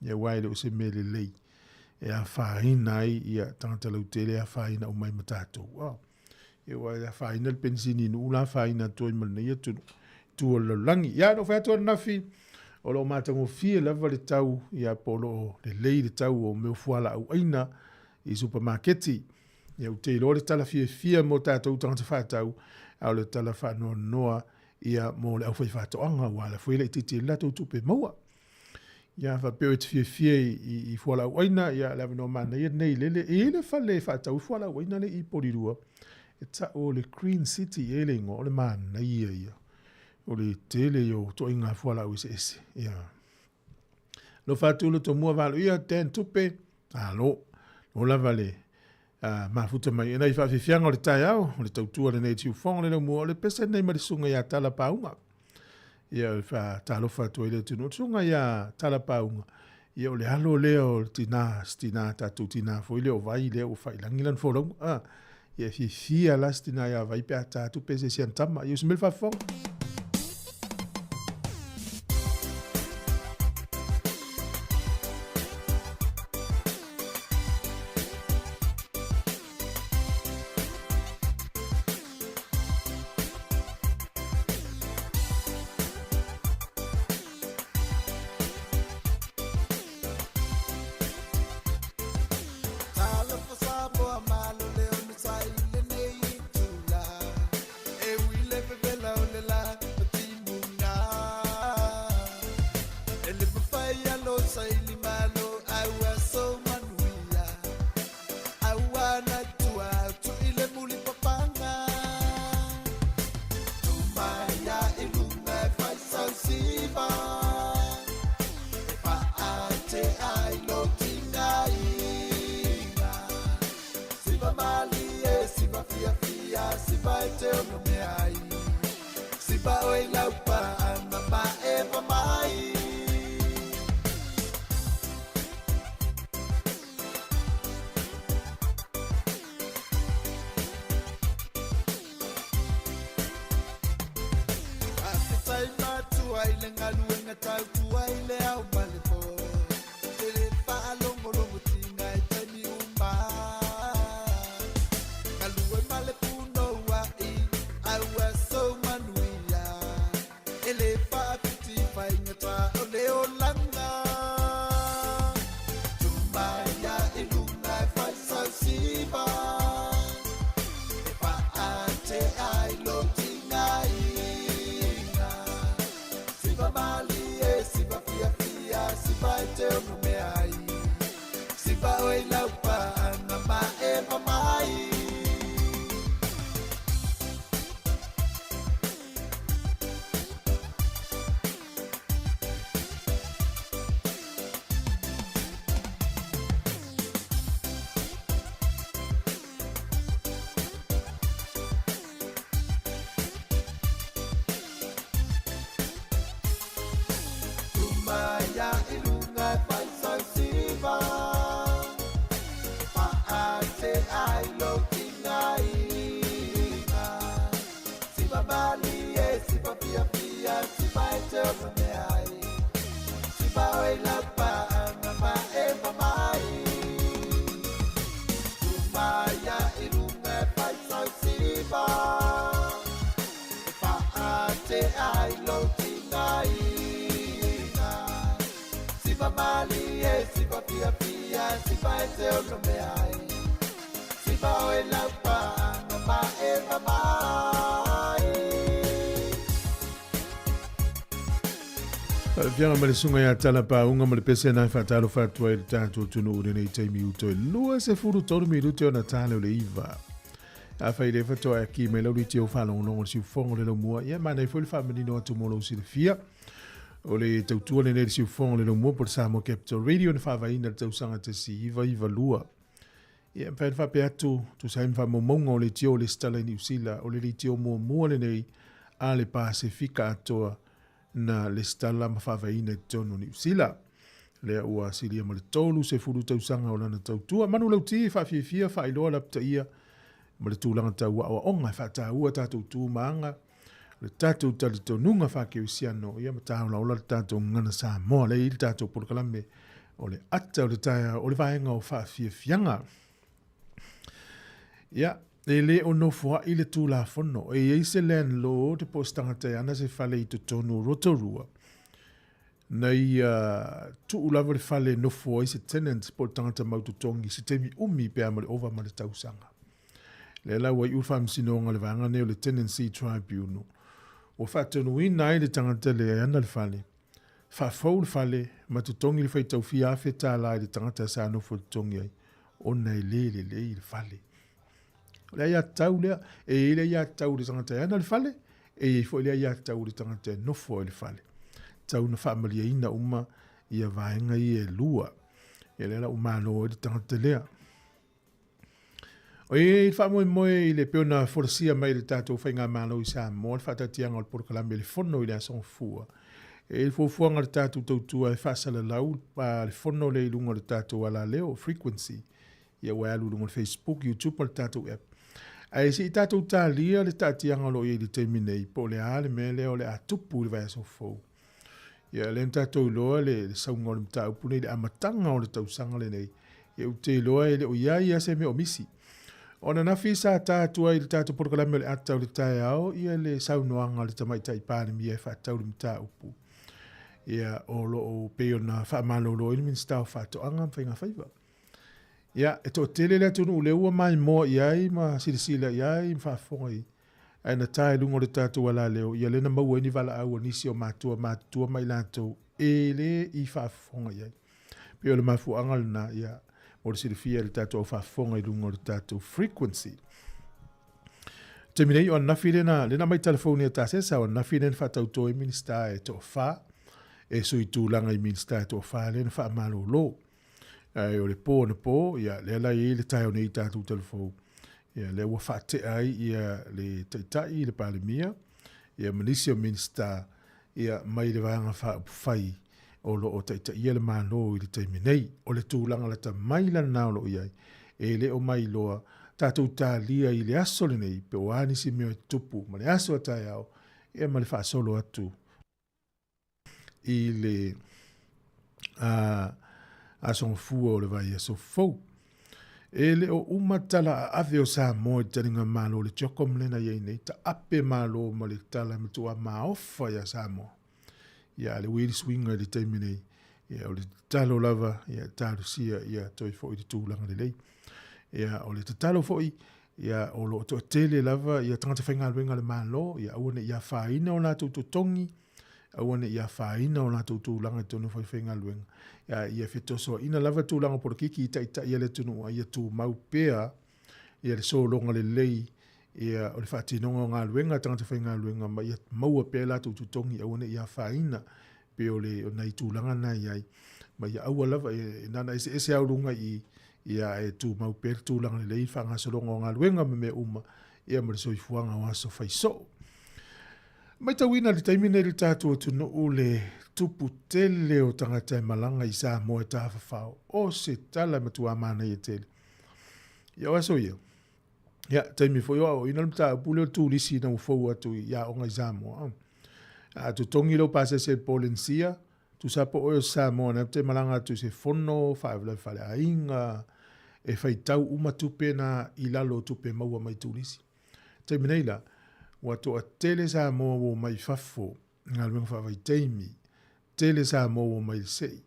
ia aua e le o se mea lelei e afaina ai ia tagata lautele e afaina uma ai ma tatou. Oh. Ia aua e afaina le penisini i Nuu la afaina atu ai ma lenei atunuu i tua o le lalolagi. Ia, na ou fai atu ananafi, o lo o matagofie lava le tau, ia po o lo o lelei le tau o mea o fualaau aina i supamaketi. Ia ou te iloa le tala fiafia mo tatou tagata faatau, a o le tala faanoanoa ia mo le aufaifaatoaga, aua o la foi e laitiiti ai le latou tupe maua. Ia, faapea o e te fiafia i fualaau aina, ia, le avanoa manaia lenei i lele. E i ai le fale e faatau ai fualaau aina lea i Polilua, e tau o le Green City ea le igoa, o le manaia ia. O le tele ia o ituaiga fualaau eseese. Ia. Alofa atu le tomua valoia, Dan Tupe, alo. No lava le mafuta mai. E nai faafiafiaga o le taeao, o le tautua lenei i Siufogo le laumua, o le pese lenei ma le susuga ia Tala Pauga. Ia, o le faatalofa atu ai le atunuu. O le susuga ia Tala Pauga, ia o le alo lea o le tina, si tina, tatou tina foi lea o Vai lea ua faiilagi lana folauga. Ah, ia e fiafia la si tina ia Vai pe a ta atu pe se isi ana tama. Ia usi mai le faafofoga. tautua i le ao ma le pō. Te le faalogologotiga i taimi uma. Galue ma le punouaʻi, a ua sou manuia. E le faapiti faigata o le olaga. Tumaia i luga e fai sau siva. E faatea ai lou tigaiga. Siva malie, siva fiafia, siva e te onomea ai. Siva oe i lau paaga ma eva mai. Tumaia i luga e fai sau siva. E faatea ai lou tigaiga. Siva malie, siva fiafia, siva e te onomea ai. Siva oe i lau paaga ma eva mai. Tumaia i luga e fai sau siva. E faatea ai lou tigaiga. Siva malie, siva fiafia, siva e te onomea ai. Siva oe i lau paaga ma eva mai. Faafiaga ma le susuga ia Tala Pauga ma le pese na e faatalofa atu ai i le tatou atunuu i lenei taimi u toe 23 minute ona tale o le iva. Afai le faatoa e aki mai lau leitio faalogologo le siufofoga o le laumua, ia manaia foi le faamanino atu mo lou silafia. O le tautua lenei le siufofoga o le laumua po o le Samoa Capital Radio na faavaeina i le tausaga 1992. Ia, e mafai ona faapea atu, tusa ai ma faamaumauga o leitio o lesitala i Niu Sila, o le leitio muamua lenei a le Pasefika atoa na lesitala ma faavaeina i totonu o Niu Sila. Lea ua silia ma le 30 tausaga o lana tautua. Manulauti, faafiafia, faailoa lapataia ma le tulaga tau aoaoga e faataua tatou tu ma aga, le tatou talitonuga faakerisiano, ia ma tāolaola le tatou gagana Samoa. Lea e i ai le tatou polokalame o le ata o le taeao o le vaega o faafiafiaga. Ia, e le o nofoaʻi le Tulafono. E i ai se landlord po o se tagata e ana se fale i totonu o Rotorua, na ia tuu lava le fale e nofo ai se tenant po o le tagata mautotogi i se taimi umi pe a ma le ova ma le tausaga. Lea la ua iu le faamasinoga o le vaega nei o le Tenancy Tribunal, ua faatonuina ai le tagata lea e ana le fale, faafou le fale ma totogi le faitau fia $1,000 i le tagata sa nofo totogi ai, ona e le lelei le fale. O le aiatatau lea, e i ai le aiatatau i le tagata e ana le fale, e i ai foi le aiatatau i le tagata e nofo ai le fale. Tau na faamalieina uma ia vaega ia e lua. Ia lea la ua malo ai le tagata lea. O i le faamoemoe i le pei ona folasia mai e le tatou Faigamalo i Samoa le faataatiaga o le polokalame Le Fono i le Aso Gafua. E i ai le fuafuaga a le tatou tautua e faasalalau le fono lea i luga o le tatou alaleo, frequency, ia ua e alu i luga o le Facebook, YouTube ma le tatou app. Ae se i tatou talia le taatiaga o lo o i ai i le taimi nei, po o le a le mea lea o le a tupu i le vaiaso fou. Ia, lea na tatou iloa le, le sauga o le mataupu nei i le amataga o le tausaga lenei. Ia, ou te iloa e le o i ai lava se mea o misi. O ananafi sa ta atu ai i le tatou polokalame o le ata o le taeao ia le saunoaga a le Tamaitai Palemia e faatatau i le mataupu. Ia, o lo o pei ona faamalolo ai le Minisita o Faatoaga ma Faigafaiva. Ia, e toatele le atunuu lea ua maimoa i ai ma silasila i ai ma faafofoga i Ae na ta i luga o le tatou alaleo, ia lea na maua ai ni valaau a nisi o matua matutua ma i latou e le i faafofoga i ai. Pei o le mafuaaga lena, ia, mo le silafia e le tatou au faafofoga i luga o le tatou frequency. Taimi nei, o ananafi lea na, lea na aumai telefoni a Tasesa, o ananafi lea na faatauto ai Minista e toafa, e sui tulaga i Minista e toafa lea na faamalolo. Ae o le po anapo, ia, lea la e i ai le taeao nei i tatou telefou, ia, lea ua faatea ai ia le Taitai, le Palemia, ia ma nisi o Minisita, ia, mai le Vaega Faaupufai o lo o taitaia le Malo i le taimi nei. O le tulaga lata mai la lena o lo o i ai, e le o mailoa tatou talia i le aso lenei pe o a nisi mea e tutupu ma le aso a taeao, ia ma le faasolo atu. i le Aso Gafua o le vaiaso fou. E le o uma tala aave o Samoa i le taliga malo o le CHOGM lea na i ai nei, taape malo ma le tala e matua maofa ia Samoa. Ia, a o lea ua i ai le suiga i le taimi nei, ia, o le tatalo lava, ia, talosia ia toe foi i le tulaga lelei. Ia, o le tatalo foi, ia, o lo o toatele lava ia tagata faigaluega a le Malo, ia aua ne i afaina o latou totogi, aua ne i afaina o latou tulaga i totonu o falefaigaluega, a ia fetosoaina lava tulaga polokiki i taitai a le atunuu, a ia tumau pea ia le sologa lelei ia o le faatinoga o galuega a tagata faigaluega ma ia maua pea latou totogi, aua ne i afaina pei o le o nai tulaga na i ai, ma ia aua lava e nana eseese au luga i ia e tumau pea le tulaga lelei i le faagasologa o galuega ma mea uma ia ma le soifuaga o aso faisoo. Matauina i le taimi nei le tatou atunuu le tupu tele o tagata e malaga i Samoa e tafafao. O se tala e matua manaia tele. Ia o aso ia, ia, taimi foi o aoaoina le mataupu lea o le turisi ina ua fou atu i aoga i Samoa. A totogi lou pasese i le Polenisia, tusa po o oe o se Samoa na te malaga atu i se fono, faalavelave faaleaiga, e faitau uma tupe na i lalo o tupe maua mai turisi. Taimi nei la, ua toatele Samoa ua omai i fafo i galuega faavaitaimi, tele Samoa ua omai i le sei,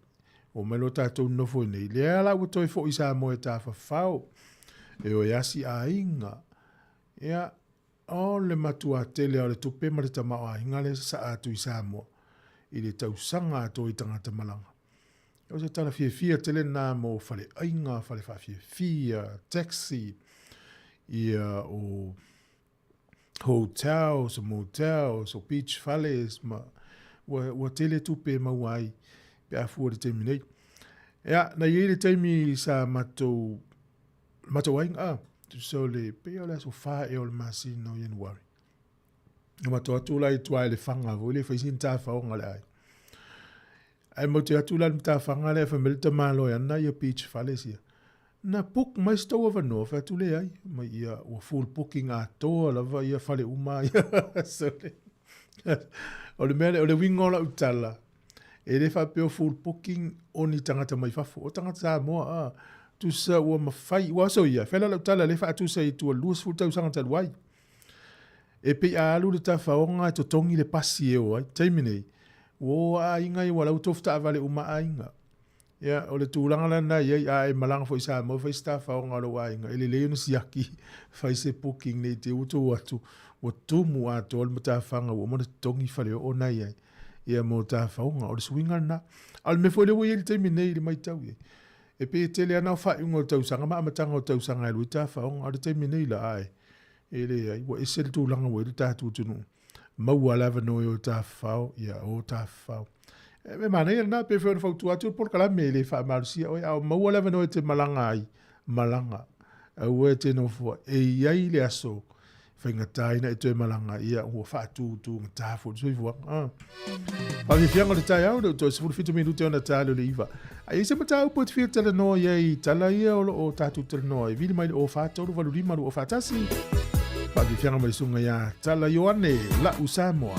ua omai loa tatou nonofo i nei, lea la ua toe foi Samoa e tafafao, e o e asi aiga, ia, o le matua tele lava o le tupe ma le tamaoaiga lea e sasaa atu i Samoa i le tausaga atoa i tagata malaga. O se tala fiafia tele lena mo faleaiga, fale faafiafia, taxi, ia o hotels, motels, o beach fales, ma ua tele tupe e maua ai pe a fua i le taimi nei. Ia, na i ai le taimi sa matou, matou aiga, ah, so le, pei o le aso 4 ea o le masina o Ianuari. Na matou atu la i tua i Lefaga foi lea e fai sina tafaoga a le aiga. Ae matou te atu la i le matafaga lea fai mai le tamaloa e ana ia beach fales ia. Na book mai se tou avanoa, fai atu leai, mai ia ua full booking atoa lava ia fale uma ia. So, o le mea lea, o le uiga o lau tala, e le faapea o full booking o ni tagata mai fafo, o tagata Samoa, a, tusa ua mafai, ua aso ia, fai la lau tala lea faatusa i tua 20 tausaga talu ai. E pei a alu le tafaoga e totogi le pasi e o ai. Taimi nei, ua o a aiga ia ua lau tofu taavale uma a aiga. Ia, o le tulaga la lena e i ai, a e malaga foi i Samoa e fai se tafaoga a lou aiga, e lelei ona siaki, fai se booking ne i te i ua tou o atu, ua tumu atoa le matafaga ua uma ona totogi faleoo na i ai, ia mo tafaoga. O le suiga lena. A o le mea foi lea ua i ai i le taimi nei i le matau i ai, e pei e tele lava na o faaiuga o le tausaga ma amataga o le tausaga e alu ai tafaoga. A o le taimi nei la, ae, E leai, ua ese le tulaga ua i ai le tatou atunuu. Maua le avanoa e o tafafao, ia o tafafao. E mea manaia lena, pei foi ona fautua atu le polokalame e le faamalosia oe, a o maua le avanoa e te malaga ai, malaga. Aua e te nofoa, e i ai le aso faigata ina e toe malaga, ia ua faatutugata foi le soifuaga. Ah. Faafiafiaga o le taeao, le toe 17 minute ona ta le 9. A i ai se mataupu e te fia talanoa i ai i tala ia o lo o tatou talanoa ai, vili mai le 0 4 3 8 5 2 4 1. Faafiafiaga mai le susuga ia Tala Ioane, La'u Samoa.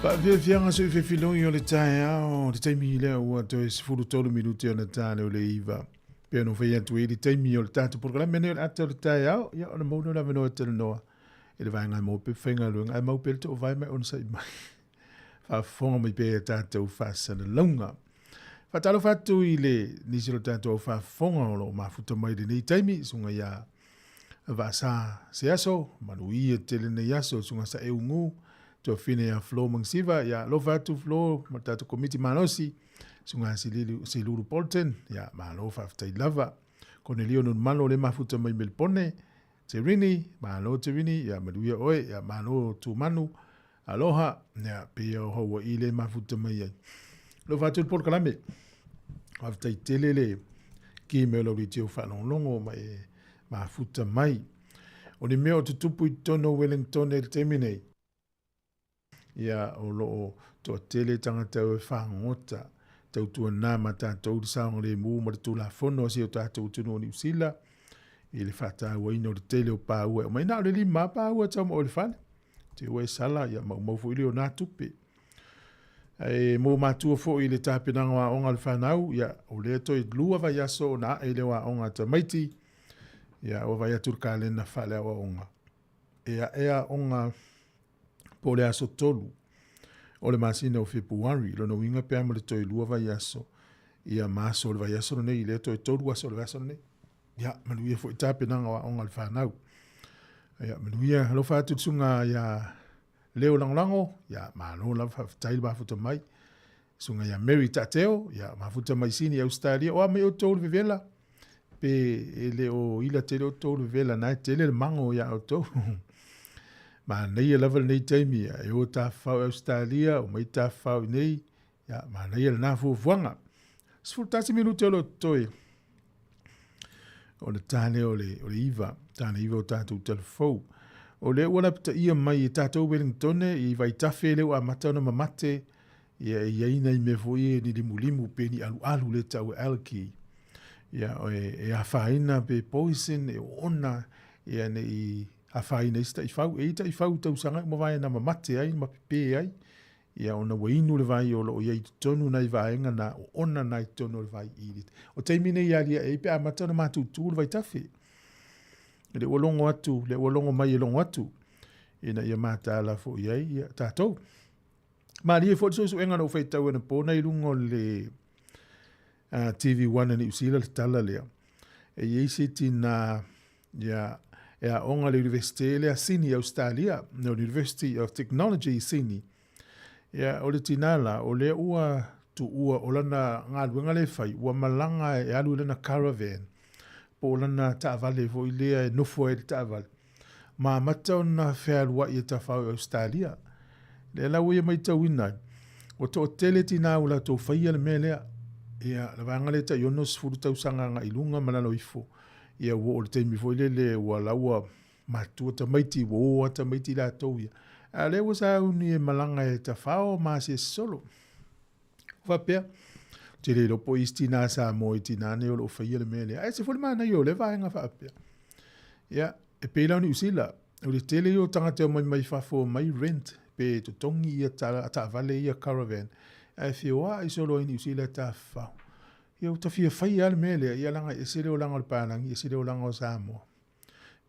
Faafiafiaga soifefiloi o le taeao, le taimi lea ua toe 13 minute ona ta le o le iva. Pe ono fai atu ai le taimi o le tatou polokalame nei o le ata o le taeao, ia ona maua lea o le avanoa e talanoa i le vaega e maua pea faigaluega ae mau pea le toovae ma e onosai mai. Faafofoga mai pea i a tatou faasalalauga. Faatalofa atu i le nisi o le tatou au faafofoga o lo o mafuta mai i lenei taimi, susuga ia Vaasa Seaso, manuia tele nei aso, susuga Saeugu, tuafine ia Flo Mangsiva, ia alofa atu Flo ma le tatou komiti malosi, susuga Silulu Bolton, ia malo faafetai lava. Konelio Nunumalo le mafuta mai Melipone, Terini, malo Terini, ia manuia oe, ia malo Tumanu, aloha, ia pei o Hawaii le mafuta mai ai. Alofa atu le polokalame. Faafetai tele le ki me lau litio faalogologo ma e mafuta mai. O ni mea o tutupu i totonu o Wellington e le taimi nei, ia o lo o toatele tagata e fagota tautuana ma tatou le saogalemu ma le tulafono a si o tatou atunuu o Niu Sila i le faatauaina o le tele o paua e aumai. Na o le 5 paua e tau ma oe i le fale. Te ua e sala, ia maumau foi lea o nā tupe. E mō mātua foi i le tapenaga o aoga a le whanau, ia, o lea toe 2 vaiaso ona ae lea o aoga a tamaiti, ia, ua vai atu le kalena faaleaoaoga. E ae aoga po o le aso 3 o le masina o Fepuari, lona uiga pe a ma le toe 2 vaiaso, ia ma aso o le vaiaso lenei, lea toe 3 aso o le vaiaso lenei. Ia, manuia foi tapenaga o aoga a le whanau. Ia, manuia, alofa atu le susuga ia Leo Lagolago, ia, malo lava faafetai le mafuta mai. Susuga ia Mary Taateo, ia, mafuta mai Sini Australia, o a mai outou le vevela, pe e le o ila tele outou le vevela, na e tele le mago ia outou. Manaia lava lenei taimi, ia, e o tafafao i Australia, o mai tafafao i nei, ia, manaia lena fuafuaga. 11 minute o lo o totoe o le ta lea o le, o le iva, ta le iva o tatou talafou. O lea ua lapataia mai e tatou Wellingtone i vaitafe lea ua amata ona mamate, ia e i ai nai mea foi e ni limulimu pe ni alualu lea tau e algae. Ia e, e afaina pe poison e oona ia ne i afaina ai se taifau. E i ai taifau i tausaga ua mavae na mamate ai ma pepe ai. Ia ona ua inu le vai o lo o i ai i totonu nai vaega na oona na i totonu o le vai i. O taimi nei alia e ai pe amata ona matutu le vaitafe. Le ua logo atu, le ua logo mai e logo atu ina ia mataala foi ai ia tatou. Malie foi le suesuega na ou faitau anapo na i luga o le TV1 a Niu Sila le tala lea. E i ai se tina ia, e aoga le Universite lea Sini Australia, no University of Technology Sini. Ia, o le tina la, o lea ua tuua o lana galuega lea e fai, ua malaga e alu i lana caravan, po o lana taavale foi lea e nofo ai i le taavale, ma amata ona fealuai e tafao i Australia. Lea la ua ia matauina ai, ua toatele tina ua latou faia le mea lea. Ia, le vaega lea tai 60 tausaga agai i luga ma lalo ifo, ia ua oo i le taimi foi lele ua la ua matua tamaiti, ua o lava tamaiti latou ia. A o lea ua sauni e malaga e tafao ma asiasi solo. Faapea, ou te le iloa po o isi tina Samoa i tina nei o lo o faia le mea lea. Ae ese foi le manaia o lea vaega faapea. Ia, e pei la o Niu Sila, o le tele ia o tagata e omai mai fafo omai rent pe totogi ia taavale ia caravan, ae feoai solo ai Niu Sila e tafafao. Ia ua ta fia faia lava le mea lea, ia leaga e ese le olaga o le palagi, ese le olaga o Samoa.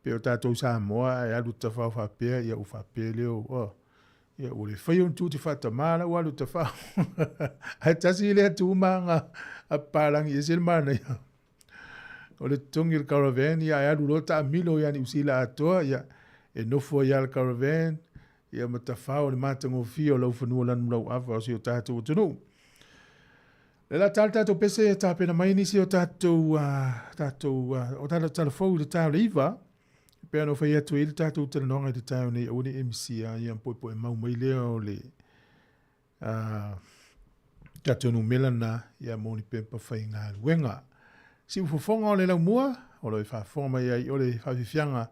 Pei o tatou Samoa e alu tafao faapea, ia ua faapea lea, oh, ia ua le faia ona tu te faatamā la ua alu tafao. Ae tasi lea tumaga a papalagi, ese le manaia. O le totogi o le caravan, ia ae alu loa taamilo ia Niu Sila atoa, ia e nofo ai lava le caravan, ia ma tafao le matagofie o lau fanua lanu lauava o si o tatou atunuu. Le la tā le tātou pese e tāpena mai nisi o tātou, tātou, o tātou talafou i le tā o le iva, pe anō whai atu e le tātou talanoanga i te tā o nei aua ne MC a ia poepoe mau mai lea o le tātou numera nā ia mō ni pepa whaingaluenga. Si ufofonga o le laumua, o lo e whaafonga mai ai o le whawhiwhianga,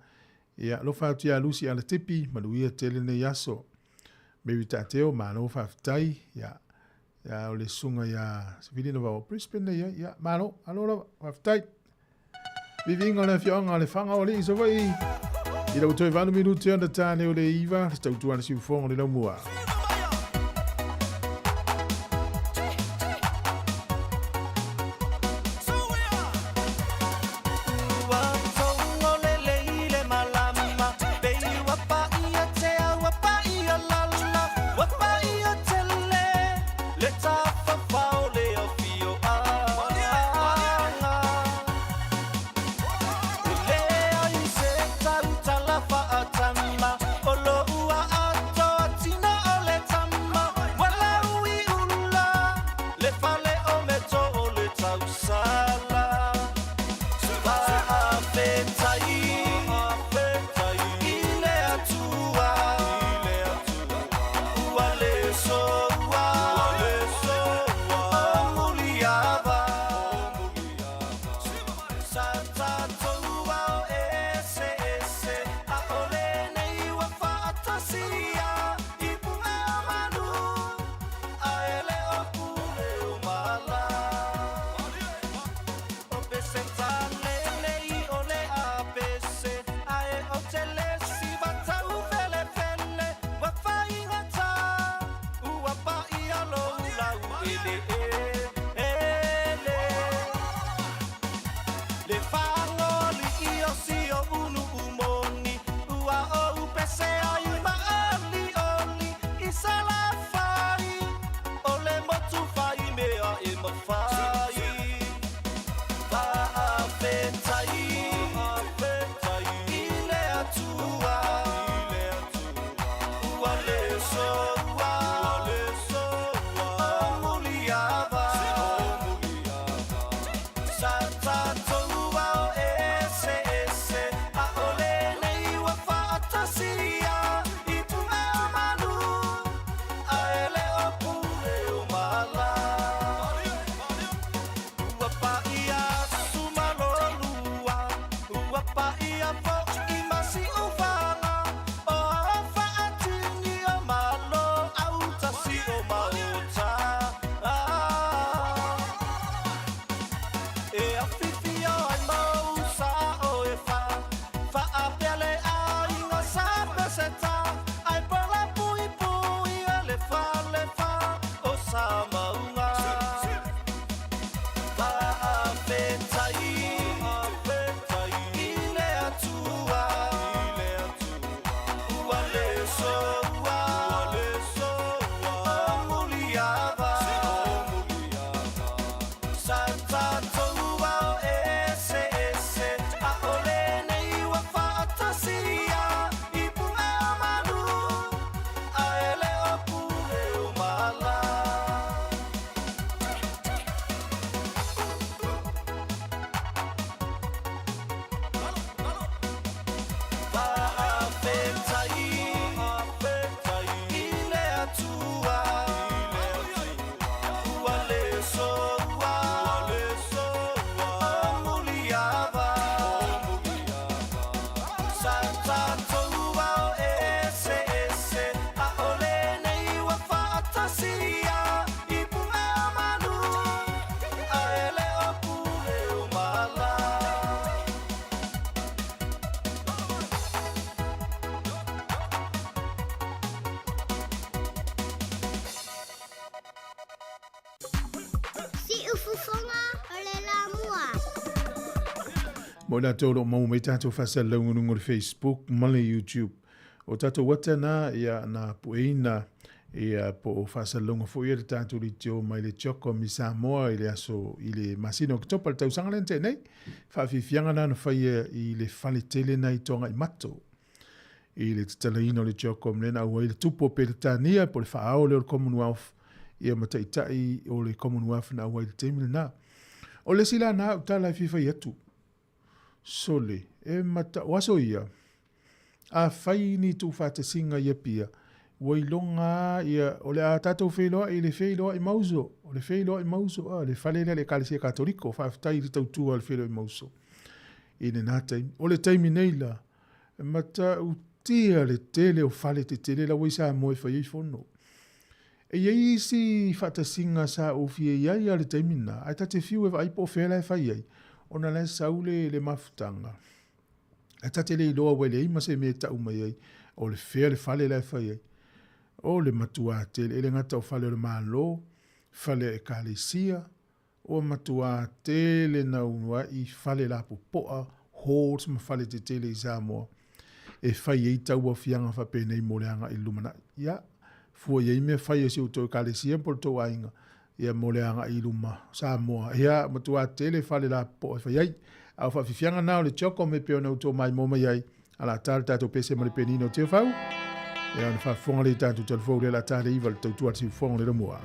ia alofa atu ia Lucy Alatipi, manuia tele nei aso. Mary Tateo, malo whawhitai, ia Ia, o le susuga ia Sivilina Vao Brisbane nei ai. Ia, malo, malo lava, faafetai. Viviga o le afioaga o Lefaga o Alii Savaii. I lau toe 8 minute ona tāne o le iva, le tautua le siufofoga o le laumua. Siufofoga o le Lamua. Mo i latou o lo o maua mai tatou faasalalauga i luga o le Facebook ma le YouTube. O tatou ata na, ia, na pueina, ia, po o faasalalauga foi ia le tatou leitio mai le Tiocom i Samoa i le aso, i le masina o Oketopa i le tausaga lea na tea nei. Faafiafiaga na na faia i le fale tele na i Toagaimato. I le tatalaina o le Tiocom lea na auai le tupu o Peretania po o le faaao lea o le Commonwealth, ia ma taitai o le Commonwealth na auai i le taimi lena. O le isi la na au tala e fia fai atu, Sole, e mata, o aso ia, afai ni tuufaatasiga i Apia, ua iloga lava ia, o le a tatou feiloai i le feiloai mauso, o le feiloai mauso, a, le fale lea a le Ekalesia Katoliko, faafetai i le tautua a le feiloai mauso i lena taimi. O le taimi nei la, e matautia le tele o fale tetele la ua i Samoa e fai ai fono. E i ai isi faatasiga sa ou fia i ai lava i le taimi lena, ae ta te fiu e vaai po o fea la e fai ai, ona la e sau le, le mafutaga. Ae ta te le iloa ua leai ma se mea e tau mai ai, o le fea le fale la e fai ai. O le matuā tele, e le gata o fale o le Malo, fale a Ekalesia, ua matuā tele naunaua'i fale lapopoa, halls ma fale tetele i Samoa e fai ai tauaofiaga faapenei mo le agai i le lumanai. Ia, fua i ai mea fai a si outou Ekalesia po o le tou aiga, ia mo le agai i luma o Samoa. Ia, matuā tele fale lapopoa e fai ai. A o faafiafiaga na o le CHOGM e pei ona outou maimoa mai ai, a la ta le tatou pese ma le penina o Tiafau. Ia ona faafofoga lea i tatou talafou lea la ta le iva le tautua le siufofoga o le lamua.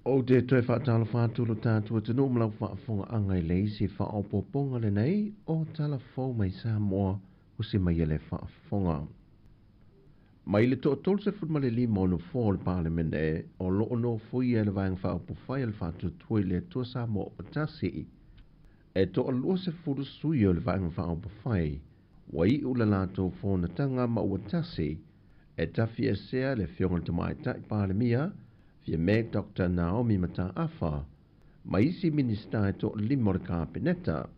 Ou te toe faatalofa atu lo tatou atunuu ma lau faafofogaaga i le isi faaopoopoga lenei o Tala Fou mai Samoa o se mai e le faafofoga. Mai le 35 o Nofoa o le Palemene o lo o nofoia e le Vaega Faaupufai a le Faatuatua i le Atua Samoa ua Tasi, e toa-20 sui o le Vaega Faaupufai ua iu le latou fonotaga ma ua tasi e tafiesea le Afioga i le Tamaitai Palemia Fiame Doctor Naomi Mataafa ma isi Minisita e toalima o le Kapeneta,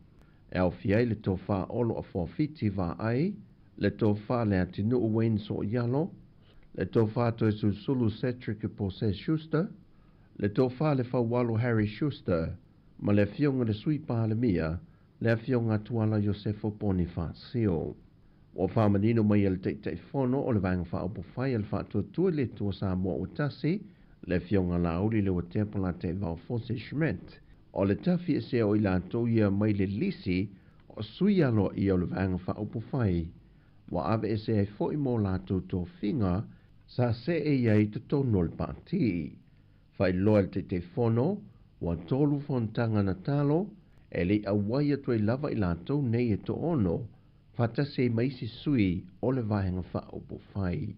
e aofia ai le Tofa Olo Afoafiti Vaai, le Tofa Leatinuu Wayne Sooialo, le Tofa Toesulusulu Cedric Pose Schuster, le Tofa Lefaualo Harry Schuster ma le Afioga i le Sui Palemia, le Afioga Tuala Iosefo Ponifasio. Ua faamanino mai e le Taitaifono o le Vaega Faaupufai a le Faatuatua i le Atua Samoa ua Tasi, le Afioga Laauli Leuatea Polataivao Fosi Schmidt. O le tafiesea o i latou ia mai le lisi o sui aloaia o le Vaega Faaupufai, ua aveesea ai foi mo latou tofiga sa see i ai i totonu o le Pati. Faailoa e le Taitaifono, ua tolu fonotaga na talo, e le i auai atu ai lava i latou nei e toaono, faatasi ai ma isi sui o le Vaega Faaupufai.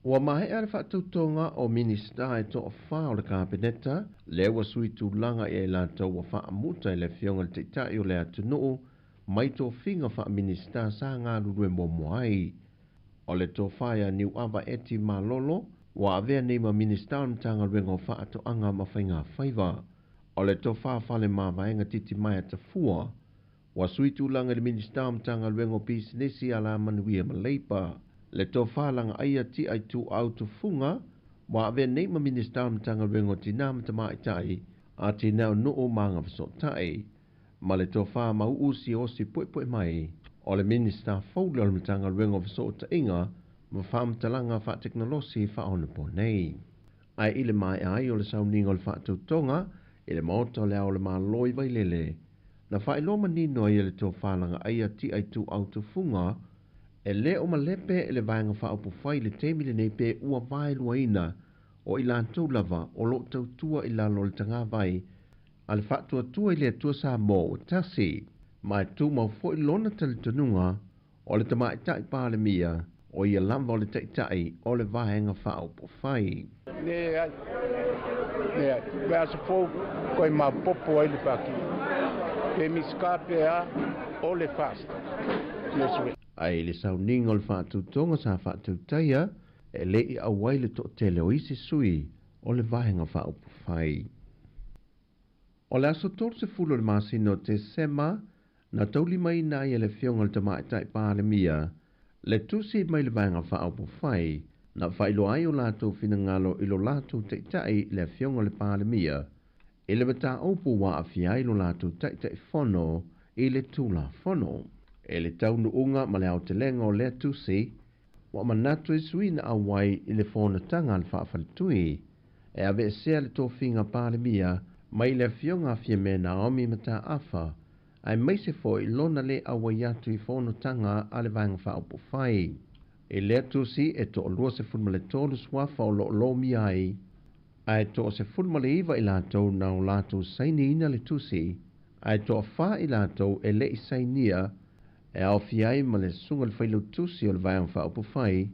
Ua maea le faatautoga o Minisita e toafa o le Kapeneta, lea ua sui tulaga i ai latou ua faamuta e le Afioga i le Taitai o le atunuu mai tofiga faa-Minisita sa galulue muamua ai. O le tofa ia Niuava Eti Malolo ua avea nei ma Minisita o le Matagaluega o Faatoaga ma Faiga Faiva. O le tofa Faleomavaega Titimaea Tafua ua sui tulaga i le Minisita o Matagaluega o Pisinisi, Alamanuia ma Leipa. Le tofa Lagaaia Tia Ituau Tufuga ua avea nei ma Minisita o le Matagaluega o Tina ma Tamaitai, Atinae o Nuu ma Agafesootai. Ma le tofa Mauu Siaosi Puepuemai, o le Minisita fou lea o le Matagaluega o Fesootaiga ma Faamatalaga Faatekonolosi Faaonaponei. Ae i le maea ai o le sauniga o le faatautoga i le Maota o le Ao o le Malo i Vailele, na faailoa manino ai e le tofa Lagaaia Tia Ituau Tufuga, e le o malepe le Vaega Faaupufai i le taimi lenei pe ua vaeluaina o i latou lava o lo o tautua i lalo o le tagavai a le Faatuatua i le Atua Samoa ua tasi, ma e tumau foi lona talitonuga o le Tamaitai Palemia, o ia lava o le Taitai o le Vaega Faaupufai. Leai, leai, le aso fou koe maopopo ai le Pati. Pe Minisita pe a, o le FAST. Ae i le sauniga o le faatautoga sa faatautaia, e le i auai le toatele o isi sui o le Vaega Faaupufai. O le aso 30 o le masina o Tesema, na taulimaina ai e le Afioga i le Tamaitai Palemia le tusi mai le Vaega Faaupufai na faailoa ai o latou finagalo i lo latou Taitai le Afioga i le Palemia i le mataupu ua aafia ai lo latou Taitaifono i le Tulafono. I le taunuuga ma le aotelega o lea tusi, ua manatu i sui na auai i le fonotaga a le faafaletui e aveesea le tofiga Palemia mai le Afioga a Fiame Naomi Mataafa aemaise foi lona le auai atu i fonotaga a le Vaega Faaupufai. I lea tusi e toalua 13 suafa o lo o lomia ai, ae toa 19 i latou na o latou sainiina le tusi, ae toafa i latou e le i sainia, e aofia ai ma le Susuga i le Failautusi o le Vaega Faaupufai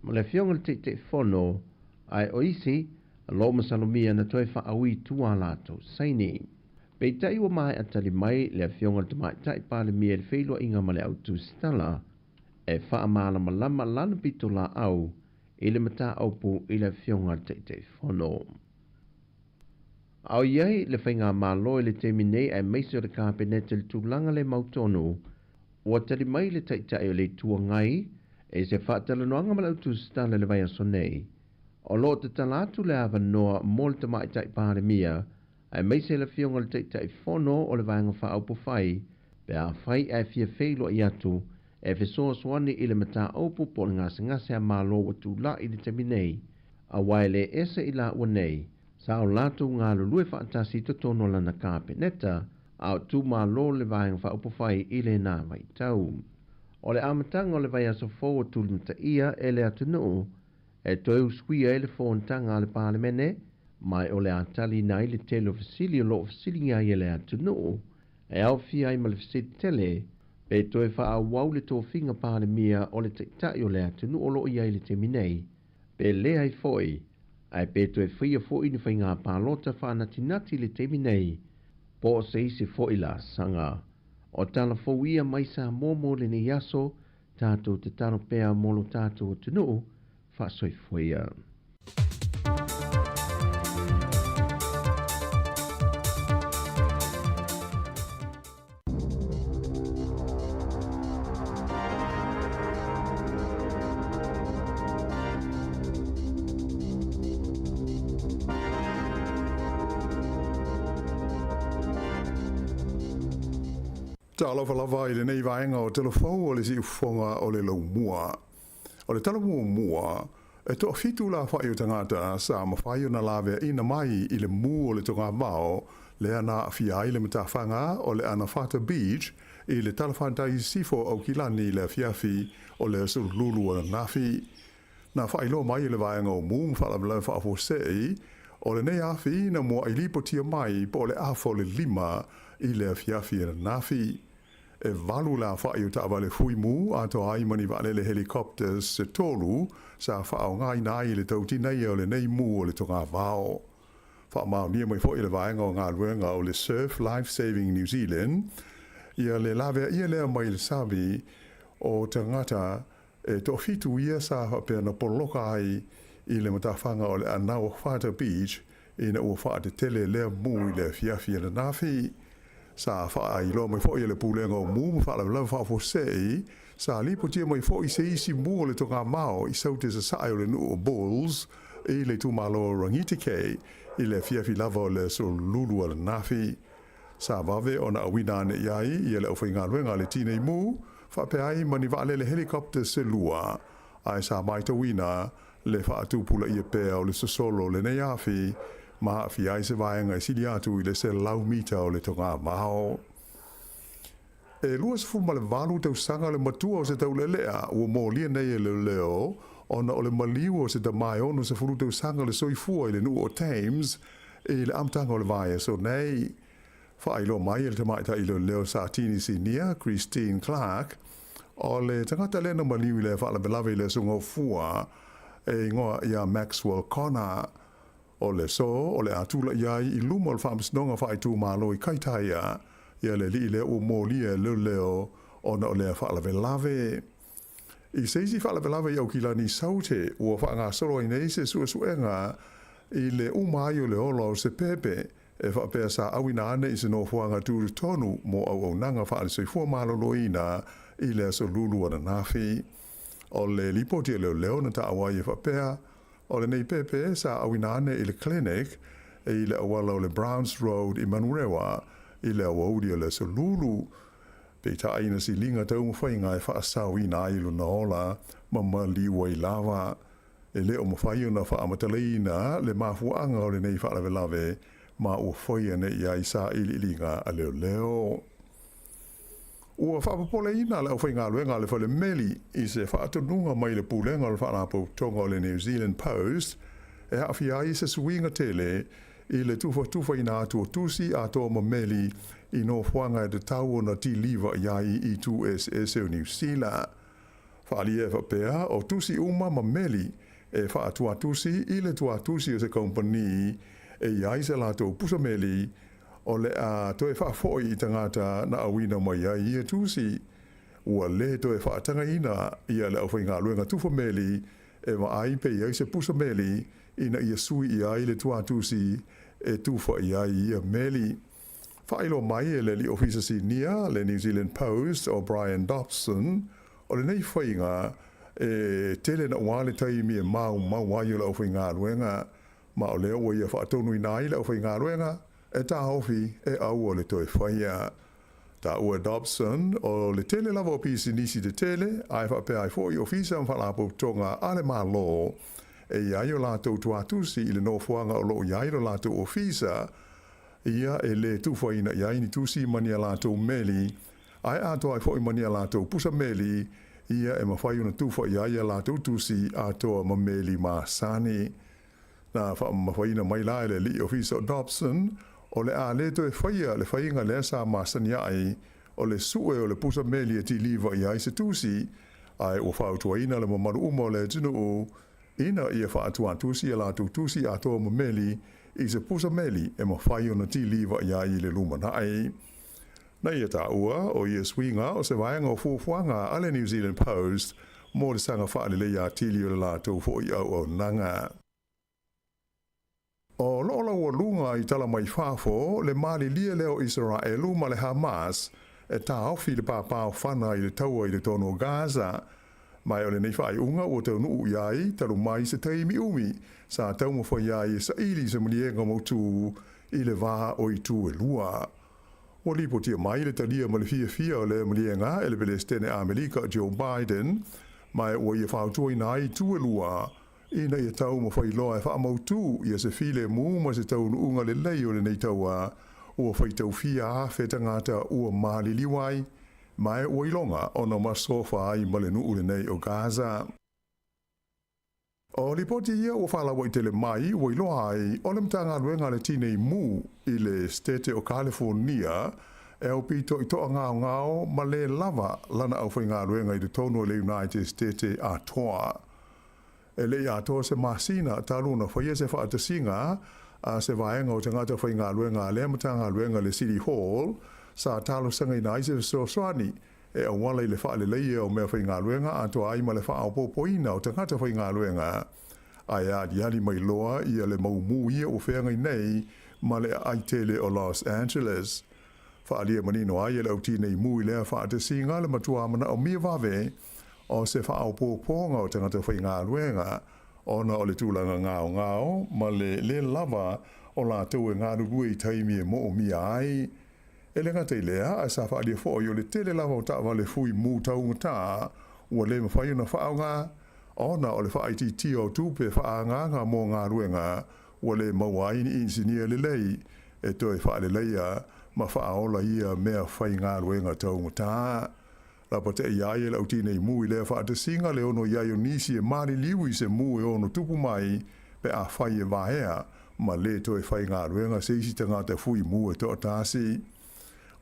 ma le Afioga i le Taitaifono, ae o isi o lo o masalomia na toe faaui i tua a latou saini. Peitai ua maea tali mai le Afioga i le Tamaitai Palemia i le feiloaiga ma le au tusitala e faamalamalama lana pitolaau i le mataupu i le Afioga i le Taitaifono. A o i ai le Faigamalo i le taimi nei aemaise o le Kapeneta i le tulaga le mautonu, ua tali mai le Taitai o le Itu Agai i se faatalanoaga ma le au tusitala i le vaiaso nei. O lo o tatala atu le avanoa mo le Tamaitai Palemia aemaise le Afioga i le Taitaifono o le Vaega Faaupufai pe afai ae fia feiloai atu e fesoasoani i le mataupu po o le gasegase a Malo ua tulai i le taimi nei, aua e le ese i laua nei, sa o latou galulue faatasi i totonu o lana Kapeneta a o tu malo le Vaega Faaupufai i lena vaitau. O le amataga o le vaiaso fou o tulimataia e le atunuu e toe usuia ai le fonotaga a le Palemene, ma o le a taliina ai le tele o fesili o lo o fesiligia ai e le atunuu, e aofia ai ma le fesili tele pe toe faaauau le tofiga Palemia o le Taitai o le atunuu o lo o i ai i le taimi nei, pe leai foi, ae pe toe faia foi ni faiga palota faanatinati i le taimi nei, po o se isi foi laasaga. O tala fou ia mai Samoa mo lenei aso, tatou tatalo pea mo lo tatou atunuu, faasoifua ia. Talofa lava i lenei vaega o Telefou o le Siufofoga o le Laumua. O le tala muamua, E toafitu le aofa'i o tagata sa mafai ona laveaina mai i le mu o le togavao lea na aafia ai le matafaga o le Anawhata Beach i le talafatai i sisifo o Aukilani i le afiafi o le aso Lulu ananafi. Na faailoa mai e le Vaega o Mu ma Faalavelave Faafuasei o lenei afi na mua'i lipotia mai po o le afa o le 5 i le afiafi ananafi. E 8 le aofa'i o taavale fui mu atoa ai ma ni vaalele helicopters se tolu sa faaaogaina ai i le tautinaia o lenei mu o le togavao. Faamaonia mai foi e le vaega o galuega o le Surf Life Saving New Zealand ia le laveaia lea mai le sami o tagata e toafitu ia sa faapea na poloka ai i le matafaga o le Anawhata Beach ina ua faatetele lea mu i le afiafi ananafi. Sa faailoa mai foi e le Pulega o Mu ma Faalavelave Faafuasei, sa lipotia mai foi se isi mu o le togamao i Saute Sasae o le nuu o Bulls i le itumalo o Rangitikei i le afiafi lava o le aso Lulu ananafi. Sa vave ona auina ane i ai ia le aufaigaluega a le Tinei Mu faapea ai ma ni vaalele helicopter se lua, ae sa matauina le faatupulaia pea o le sosolo o lenei afi ma aafia ai se vaega e sili atu i le 100 mita o le togamao. E 28 tausaga le matua o se taulealea ua molia nei e leoleo ona o le maliu o se tama e 60 tausaga le soifua i le nuu o Thames i le amataga o le vaiaso nei. Faailoa mai e le tamaitai leoleo Satini Sinia, Christine Clark, o le tagata lea na maliu i lea faalavelave i le Aso Gofua e igoa ia Maxwell Connor. O le aso o le a tula'i ai i luma o le Faamasinoga Faaitumalo i Kaitaia ia le alii lea ua molia e leoleo ona o lea faalavelave. I se isi faalavelave i Aukilani Saute ua faagasolo ai nei se suesuega i le uma ai o le ola o se pepe e faapea sa auina ane i se nofoaga tutotonu mo auaunaga faale-soifua maloloina i le aso Lulu ananafi. O le lipoti a leoleo na taua ai e faapea, o lenei pepe sa auina ane i le clinic i le auala o le Browns Road i Manurewa i le aoauli o le aso Lulu. Peitai na siliga taumafaiga e faasaoina ai lona ola ma maliu ai lava. E le o mafai ona faamatalaina le mafuaaga o lenei faalavelave ma ua faia nei i ai sailiiliga a leoleo. Ua faapopoleina le aufaigaluega a le fale meli i se faatonuga mai le Pulega o le Faalapotopotoga o le New Zealand Post e aafia ai se suiga tele i le tufatufaina atu o tusi atoa ma meli i nofoaga e tatau ona tiliva i ai i itu eseese o Niu Sila. Faaalia e faapea, o tusi uma ma meli e faatuatusi i le tuatusi o se kaupani e i ai se latou pusa meli, o le a toe faafoi i tagata na auina mai ai ia tusi. Ua le toe faatagaina ia le aufaigaluega tufa meli e vaai pe i ai se pusa meli ina ia sui i ai le tuatusi e tufa i ai ia meli. Faailoa mai e le Alii Ofisa Sinia le New Zealand Post o Brian Dobson, o lenei faiga e tele naua le taimi e maumau ai o le aufaigaluega, ma o lea ua ia faatonuina ai le aufaigaluega e taofi e aua le toe faia. Taua e Dobson, o le tele lava o pisinisi tetele, ae faapea ai foi ofisa ma faalapotopotoga a le Malo e i ai o latou tuatusi i le nofoaga o lo o i ai lo latou ofisa, ia e lē tufaina i ai ni tusi ma ni a latou meli, ae atoa ai foi ma ni a latou pusa meli, ia e mafai ona tufa i ai a latou tusi atoa ma meli masani. Na faamamafaina mai la e le alii ofisa o Dobson, o le a lē toe faia le faiga lea sa masani ai, o le sue o le pusa meli e tiliva i ai se tusi, ae ua fautuaina le mamalu uma o le atunuu ina ia faatuatusi a latou tusi atoa ma meli i se pusa meli e mafai ona tiliva i ai i le lumanai. Na ia taua, o ia suiga o se vaega o fuafuaga a le New Zealand Post mo le saga faaleleia atili o le latou foi auaunaga. O loo laualuga i tala mai fafo le malilie lea o Isaraelu ma le Hamas e taofi le pāpāofana i le taua i le tonu o Gaza. Ma o lenei faaiuga ua taunuu i ai talu mai se taimi umi sa taumafai ai e saili se maliega mautū i le va o itu e lua. Ua lipotia mai le talia ma le fiafia o lea maliega e le Pelesitene Amelika Joe Biden, ma ua ia fautuaina ai itu e lua. ina ia taumafai loa e faamautū ia se filemu ma se taunuuga lelei o lenei tauā ua faitau fia afe tagata ua maliliu ai, ma e ua iloga ona masofa ai ma le nuu lenei o Gaza. O lipoti ia ua faalauaitele mai ua iloa ai o le Matagaluega a le Tinei Mu i le Setete o Kalifonia e aupito i toagaogao ma lē lava lana aufaigaluega i totonu o le United Setete atoa. E le i atoa se masina talu ona faia se faatasiga a se vaega o tagata faigaluega a lea Matagaluega i le City Hall sa talosagaina ai se fesoasoani e auala i le faaleleia o meafaigaluega atoa ai ma le faaopoopoina o tagata faigaluega, ae aliali mai loa ia le mau mū ia ua feagai nei ma le aai tele o Los Angeles. Faaalia manino ai e le au tinei mu i lea faatasiga le matua manaomia vave o se faaopoopoga o tagata faigaluega ona o le tulaga gaogao ma le lē lava o latou e galulue i taimi e moomia ai. E le gata i lea, ae sa faaalia foi o le tele lava o taavale fui mu taugata ua le mafai ona faaaoga ona o le faaitiitia o tupe faaagaaga mo galuega ua le maua ai ni inisinia lelei e toe faaleleia ma faaola ia mea faigaluega taugata. Lapateʻi ai e le au tinei mu i lea faatasiga le ono i ai o nisi e maliliu i se mu e ono tupu mai pe afai e vaea ma lē toe faigaluega se isi tagata fui mu e toatasi.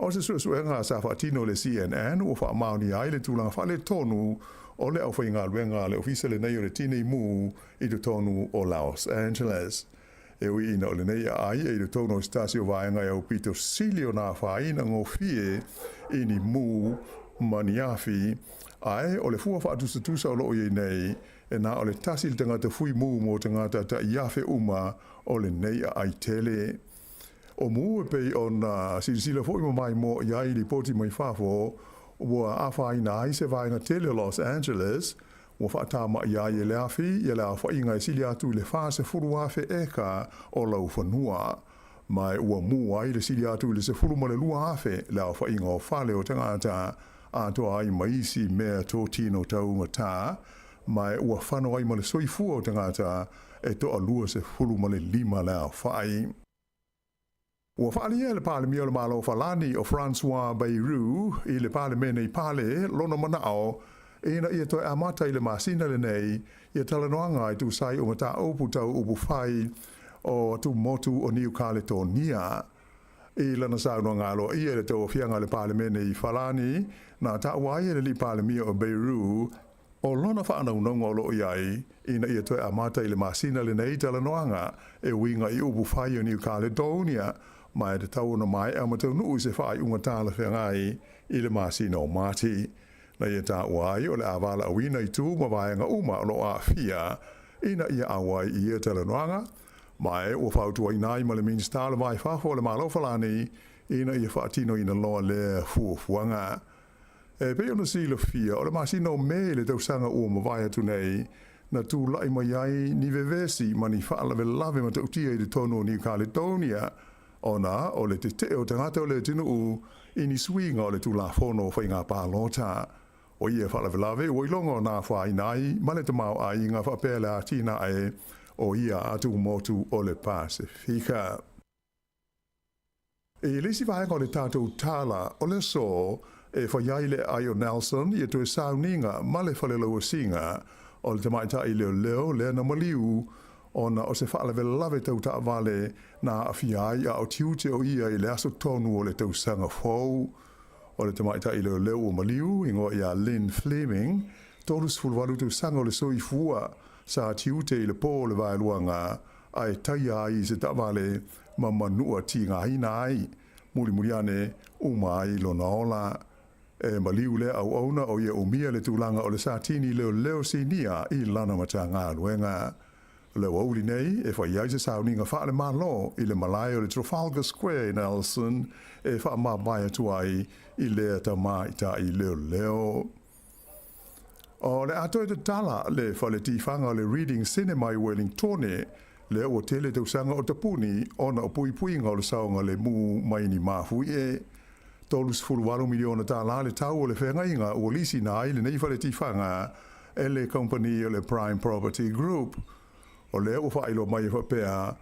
O se suesuega sa faatino e le CNN ua faamaonia ai le tulaga faaletonu o le aufaigaluega a le Ofisa lenei o le Tinei Mu i totonu o Los Angeles. E ui ina o lenei aai e i totonu o se tasi o vaega e aupito sili ona afaina gofie i ni mū ma ni afi, ae o le fua faatusatusa o loo i ai nei, e na o le tasi le tagata fui mū mo tagata ta'iafe uma o lenei aai tele. O mū e pei ona silasila foi ma maimoa i ai i lipoti mai fafo ua afaina ai se vaega tele o Los Angeles, ua faatama'i ai e le afi ia le aofaiga e sili atu i le 40,000 eka o laufanua, ma ua mū ai le sili atu i le 12,000 le aofaiga o fale o tagata atoa ai ma isi mea totino taugatā, ma ua fano ai ma le soifua o tagata e 25 le aofai. Ua faaalia e le Palemia o le Malo o Falani o François Bayrou i le Palemene i Pale lona manao ina ia toe amata i le masina lenei ia talanoaga e tusa ai o mataupu tau upufai o atumotu o Niu Kaletonia. I lana saunoaga aloaia i le tauaofiaga a le Palemene i Falani, na taua ai e le alii Palemia o Bayrou O lona faanaunauga o loo i ai, ina ia toe amata i le masina lenei talanoaga e uiga i upu fai o New Caledonia, ma e tatau ona maea ma taunuu i se faaiuga talafeagai i le masina o Mati. Na ia taua ai o le a valaauina i tu ma vaega uma o loo aafia ina ia auai i ia talanoaga, ma e ua fautuaina ai ma le Minisita o le Va i Fafo o le Malo o Falani ina ia faatinoina loa lea fuafuaga. E pei ona silafia, o le masina o Me i le tausaga ua mavae atu nei, na tulai mai ai ni vevesi ma ni faalavelave matautia i totonu o New Caledonia ona o le tetee o tagata o le atunuu i ni suiga o le Tulafono o Faiga Palota. O ia faalavelave ua iloga ona afaina ai ma le tamaoaiga faapea le atinae o ia atumotu o le Pasefika. I le isi vaega o le tatou tala o le aso, e fai ai le aai o Nelson ia toe sauniga ma le falelauasiga o le tamaitai leoleo lea na maliu ona o se faalavelave tau taavale na aafia ai a o tiute o ia i le aso tonu o le tausaga fou. O le tamaitai leoleo ua maliu, igoa ia Lynn Fleming, 38 tausaga o le soifua, sa tiute i le pō o le vaeluaga ae taia ai i se taavale ma manua tigaina ai, mulimuli ane, uma ai lona ola. E maliu lea auauna o ia umia le tulaga o le satini leoleo sinia i lana Matagaluega. O le aoauli nei e fai ai se sauniga faale-Malo i le malae o le Trafalgar Square i Nelson e faamavae atu ai i lea tamaitai leoleo. O le a toe tatala le fale tifaga o le Reading Cinema i Wellingtone, lea ua tele tausaga o tapuni ona o puipuiga o le saogalemu mai ni mafuie. $38 miliona tālā le tau o le feagaiga ua lisiina ai lenei fale tifaga e le kamupani o le Prime Property Group. O lea ua faailoa mai e faapea,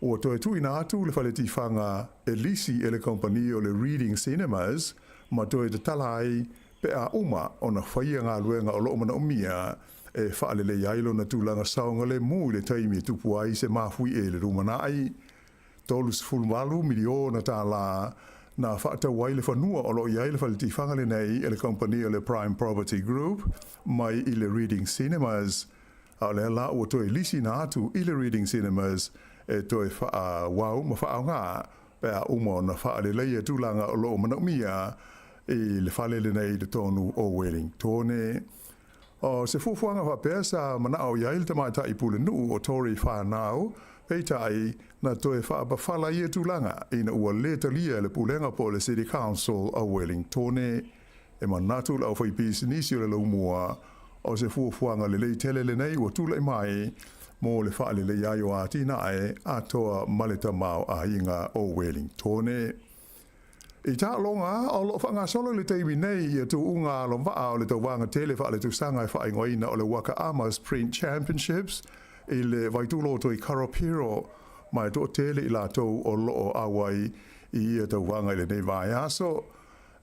ua toe tuuina atu le fale tifaga e lisi e le kamupani o le Reading Cinemas ma toe tatala ai pe a uma ona faia galuega o lo o manaomia e faaleleia ai lona tulaga saogalemu i le taimi e tupu ai se mafuie i le lumanai. $38 miliona tālā na faatau ai le fanua o lo o i ai le fale tifaga lenei e le kamupani o le Prime Property Group mai i le Reading Cinemas. A o lea la ua toe lisiina atu i le Reading Cinemas e toe faaauau ma faaaoga pe a uma ona faaleleia tulaga o lo o manaomia i le fale lenei i totonu o Welingtone. O se fuafuaga faapea sa manao i ai le tamaitai pulenuu o Tory Whanau, peitai, na toe faapafala ia tulaga ina ua lē talia e le pulega po o le City Council o Wellingtone. E manatu le aufaipisinisi o le Laumua, o se fuafuaga lelei tele lenei ua tulai mai mo le faaleleia ai o atinae atoa ma le tamaoaiga o Wellingtone. I taaloga, o lo o faagasolo i le taimi nei ia tuuga alovaa o le tauvaga tele faaletausaga e faaigoaina o le Waka Ama Sprint Championships i le Vaituloto i Karapiro, ma e toatele i latou o lo o auai i ia tauvaga i lenei vaiaso.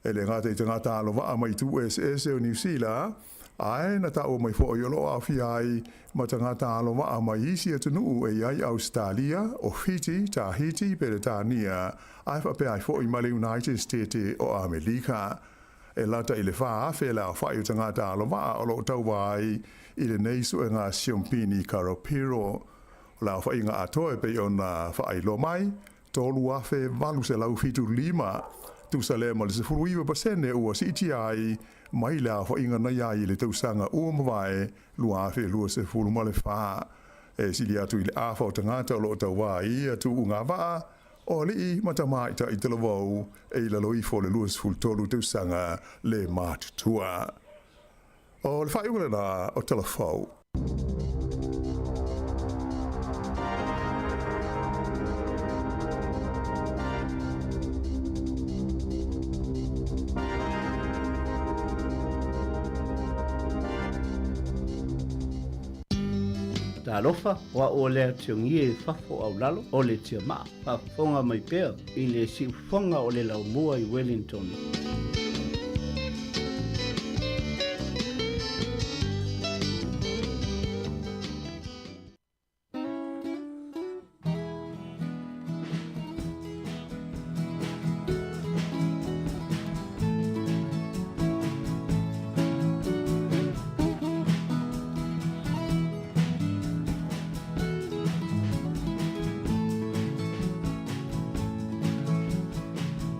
E le gata i tagata alovaa mai itu eseese o Niu Sila, ae na taua mai foi o lo o aofia ai ma tagata alovaa mai isi atunuu e i ai Ausetalia, o Fiti, Tahiti, Peretania, ae faapea ai foi ma le United Stete o Amelika. E lata i le 4,000 le aofai o tagata alovaa o lo o tauva ai i lenei suega siompini Karapiro. O le aofaiga atoa e pei ona faailoa mai, 3,875, tusa lea ma le 19% ua siitia ai mai le aofaiga na i ai i le tausaga ua mavae 2024. E sili atu i le afa o tagata o lo o tauva i ia tuuga vaa, o alii ma tamaitai talavou e i lalo ifo o le 23 tausaga le matutua. O le faaiuga lena o Tala Fou. Talofa, o a'u o Lea Tiongie i fafo o Aulalo, o le Tiamaa, faafofoga mai pea i le siufofoga o le Laumua i Wellington.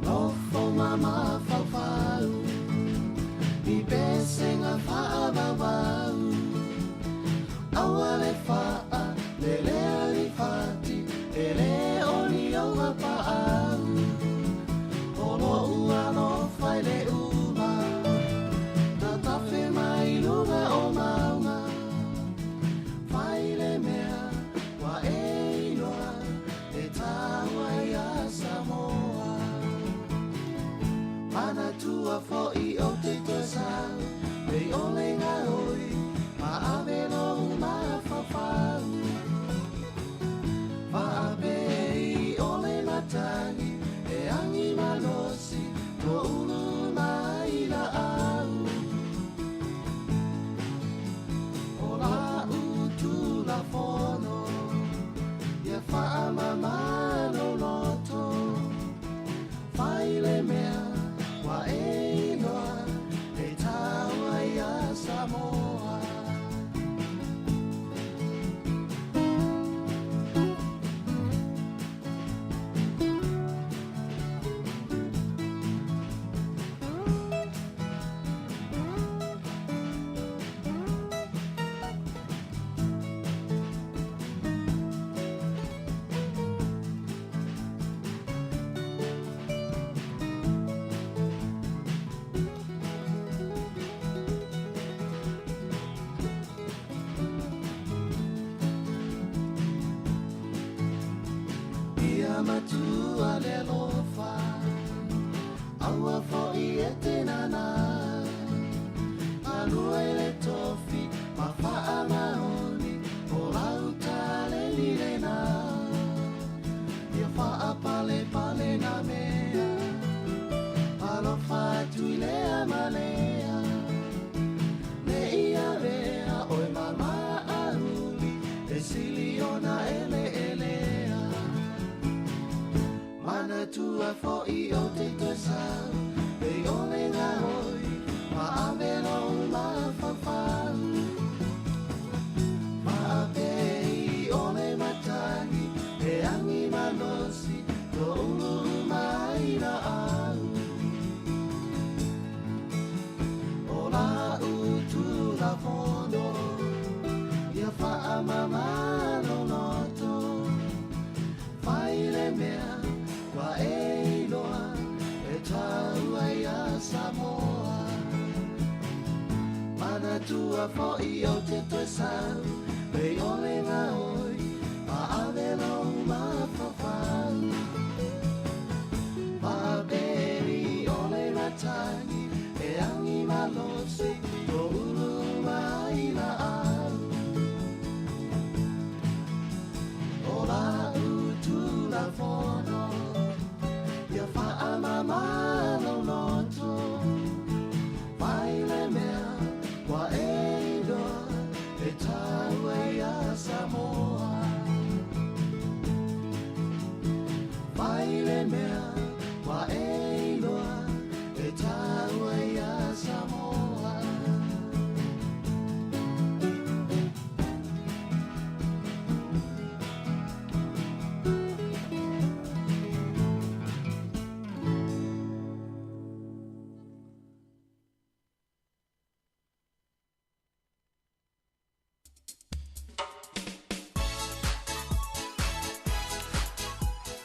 Nofo ma mafaufau i pesega faavauvau Aua le faa lelea ni fati e le o ni ou paau O lo'u alofa i le uma tatafe mai luga o mauga Fai le mea ua e iloa e taua ia Samoa Manatua fo'i o te toe sau Pei o le gaoi ma ave lou mafaufau Faapei o le matagi e agi malosi Toulu mai laau O la'u Tulafono Ia faamama lou loto Fai le mea ua e iloa e taua ia Samoa. Ia matua le alofa, aua fo'i e te nānā. Galue le tofi ma faamaoni o lau talena. Manatua fo'i o te toe sau Pei o le gaoi Maave lou mafaufau Faapei o le matagi E agi malosi To'ulu uma ai la'au O la'u tulafono Ia fa'amamā lou loto Fai le mea ua e iloa E tau ai iā Samoa Manatua fo'i o te toe sau Pei o le gaoi Maave lou mafaufau Faapei o le matagi E agi malosi To'ulu uma ai la'au O la'u tulafono Ia fa'amamā lou loto Fai le mea ua e iloa E tau ai iā Samoa Fai le mea ua e iloa E tau ai iā Samoa.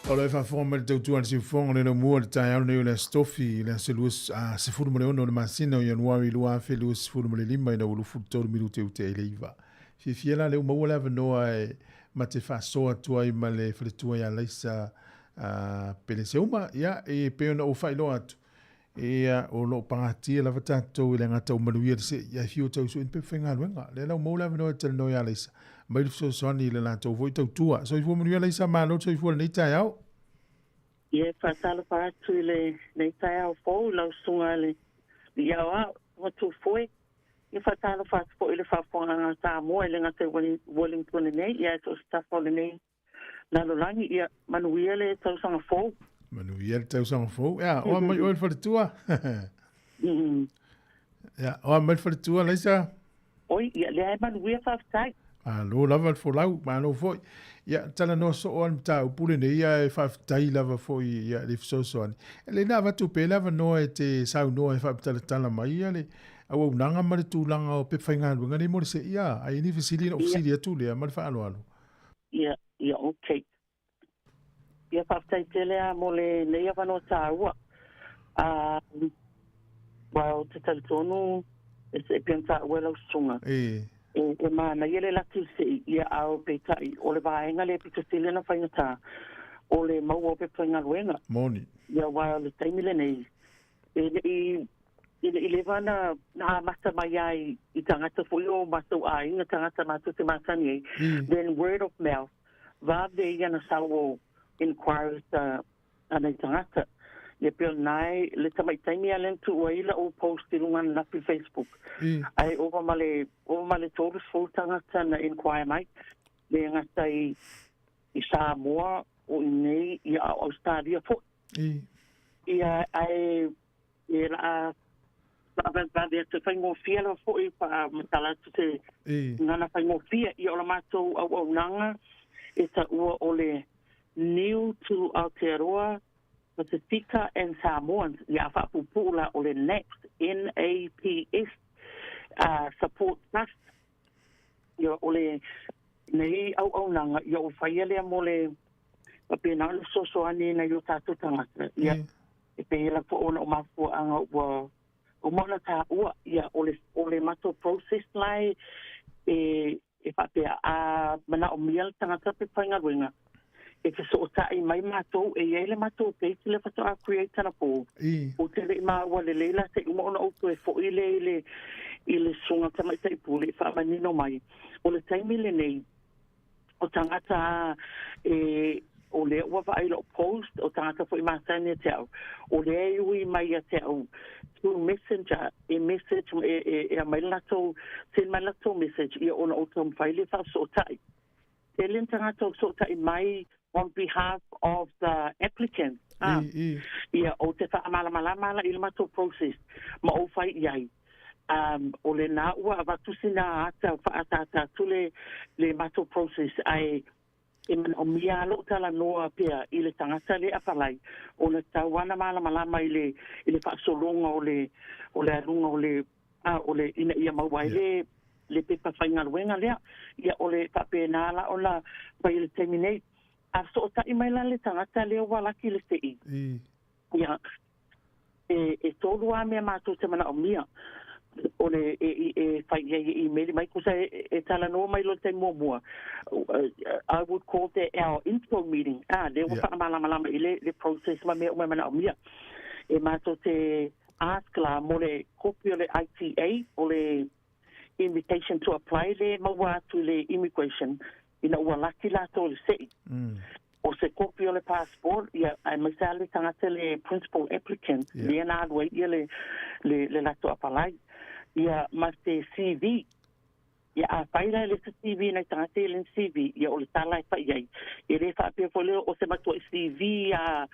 O lo e faafofoga mai le tautua a le siufofoga o le laumua i le taeao lenei o le Aso Tofi, le aso 26 o le masina o Ianuari 2025 ina ua 23 minute ua tea i le 9. Fiafia la lea ua maua le avanoa e ma te faasoa atu ai ma le faletua ia Laisa Peleseuma. Ia, e pei ona ou faailoa atu, ia, o lo o pagatia lava tatou e le gata ua manuia le se'i, ae fiu e tau sue ni pepa faigaluega. Lea la ua maua le avanoa e talanoa ia Laisa, mai le fesoasoani i le latou foi tautua. Soifua manuia Laisa, malo le soifua i lenei taeao. Ia, e faatalofa atu i lenei taeao fou i lau susuga i le Aoao Matuafoe. Ia faatalofa atu foi i le faafofogaaga a Samoa e le gata i Wellington nei, ae so o se tafa o lenei lalolagi. Ia manuia le tausaga fou. Manuia le tausaga fou. Ia, oa mai oe le faletua. Ia, oa mai le faletua, Laisa. Oi, ia, lea e manuia, faafetai. Malo lava le folau, malo foi. Ia, talanoa soo lava le mataupu lenei, ae faafetai lava foi ia le fesoasoani. E lelei na avatu pea le avanoa e te saunoa e faapetalatala mai ia le auaunaga ma le tulaga o pepa faigaluega nei mo le seia. A i ai ni fesili ona ou fesili atu lea ma le faaaloalo. Ia, ia, okay. Ia faafetai tele a mo lenei avanoa taua. A well, te talitonu e se pei ona taua e lau susuga. E. E manaia le laki i se'i, ia a peitai o le vaega lea pito sili ona faigata o le maua o pepa faigaluega. Moni. Ia aua o le taimi lenei e le i e le i leva na amata mai ai i tagata foi o matou aiga, tagata matou te masani ai, then word of mouth, vave ia na sau o inquiries a nai tagata. Ia pei o lena e le tamai taimi lava lea na tuu ai lau post i luga ananafi i Facebook. Ae ova ma le ova ma le 30 tagata na inquire mai, le gata i i Samoa, o i inei, ia a o Ausetalia foi. Ia ae e la'a faavavevave atu e faigofie lava foi faamatala atu se gagana faigofie. Ia o la matou auaunaga e taua o le New to Aotearoa Pasifika and Samoans, ia a faapuupuu la o le NAPS, N-A-P-S, Support Trust. Ia o le nei auaunaga, ia ua faia lea mo le faapena ona fesoasoani i nai o tatou tagata. Ia e pei lava foi ona o mafuaaga ua uma ona taua, ia o le o le matou process la e e faapea a manaomia le tagata pe faigaluega e fesootai mai matou, e i ai le matou page lea faatoa create anapo. Ou te le i maua lelei la se i uma ona ou toe foi lea i le i le susuga tamaitai pule e faamanino mai. O le taimi lenei, o tagata e o lea ua vaai i lou post, o tagata foi masani ia te au, o lea e ui mai ia te au through messenger, e message, e, e, e aumai le latou, send mai le latou message, ia ona ou taumafai lea e faafesootai. Tele ni tagata o fesootai mai on behalf of the applicant. A. I, i. Ia, ou te faamalamalama la i le matou process ma ou fai i ai. O lena ua avatu sina ata faatātā atu le matou process ae e manaomia lou talanoa pea i le tagata le apalai ona tau ana malamalama i le faasologa o le aluga o le a o le ina ia maua ai le pepa faigaluega lea. Ia o le faapena la ona fai i le taimi nei. A sootaʻi mai la le tagata lea ua laki le seʻi. Ia e tolu a mea matou te manaomia o le e fai ai e email mai kusa e talanoa mai lo te muamua. I would call that our intro meeting. Ah, le ua faamalamalama i le process ma mea uma e manaomia. E matou te ask la mo le kopi o le ITA, o le invitation to apply le maua atu i le immigration ina ua laki latou le seʻi. O se kopi o le passport, ia, aemaise a le tagata le principal applicant lea na alu ai ia le latou apalai. Ia, ma se CV. Ia, a fai la le se CV nai tagata i le CV, ia o le tala e fai ai. E le faapea foi lea o se matuai CV a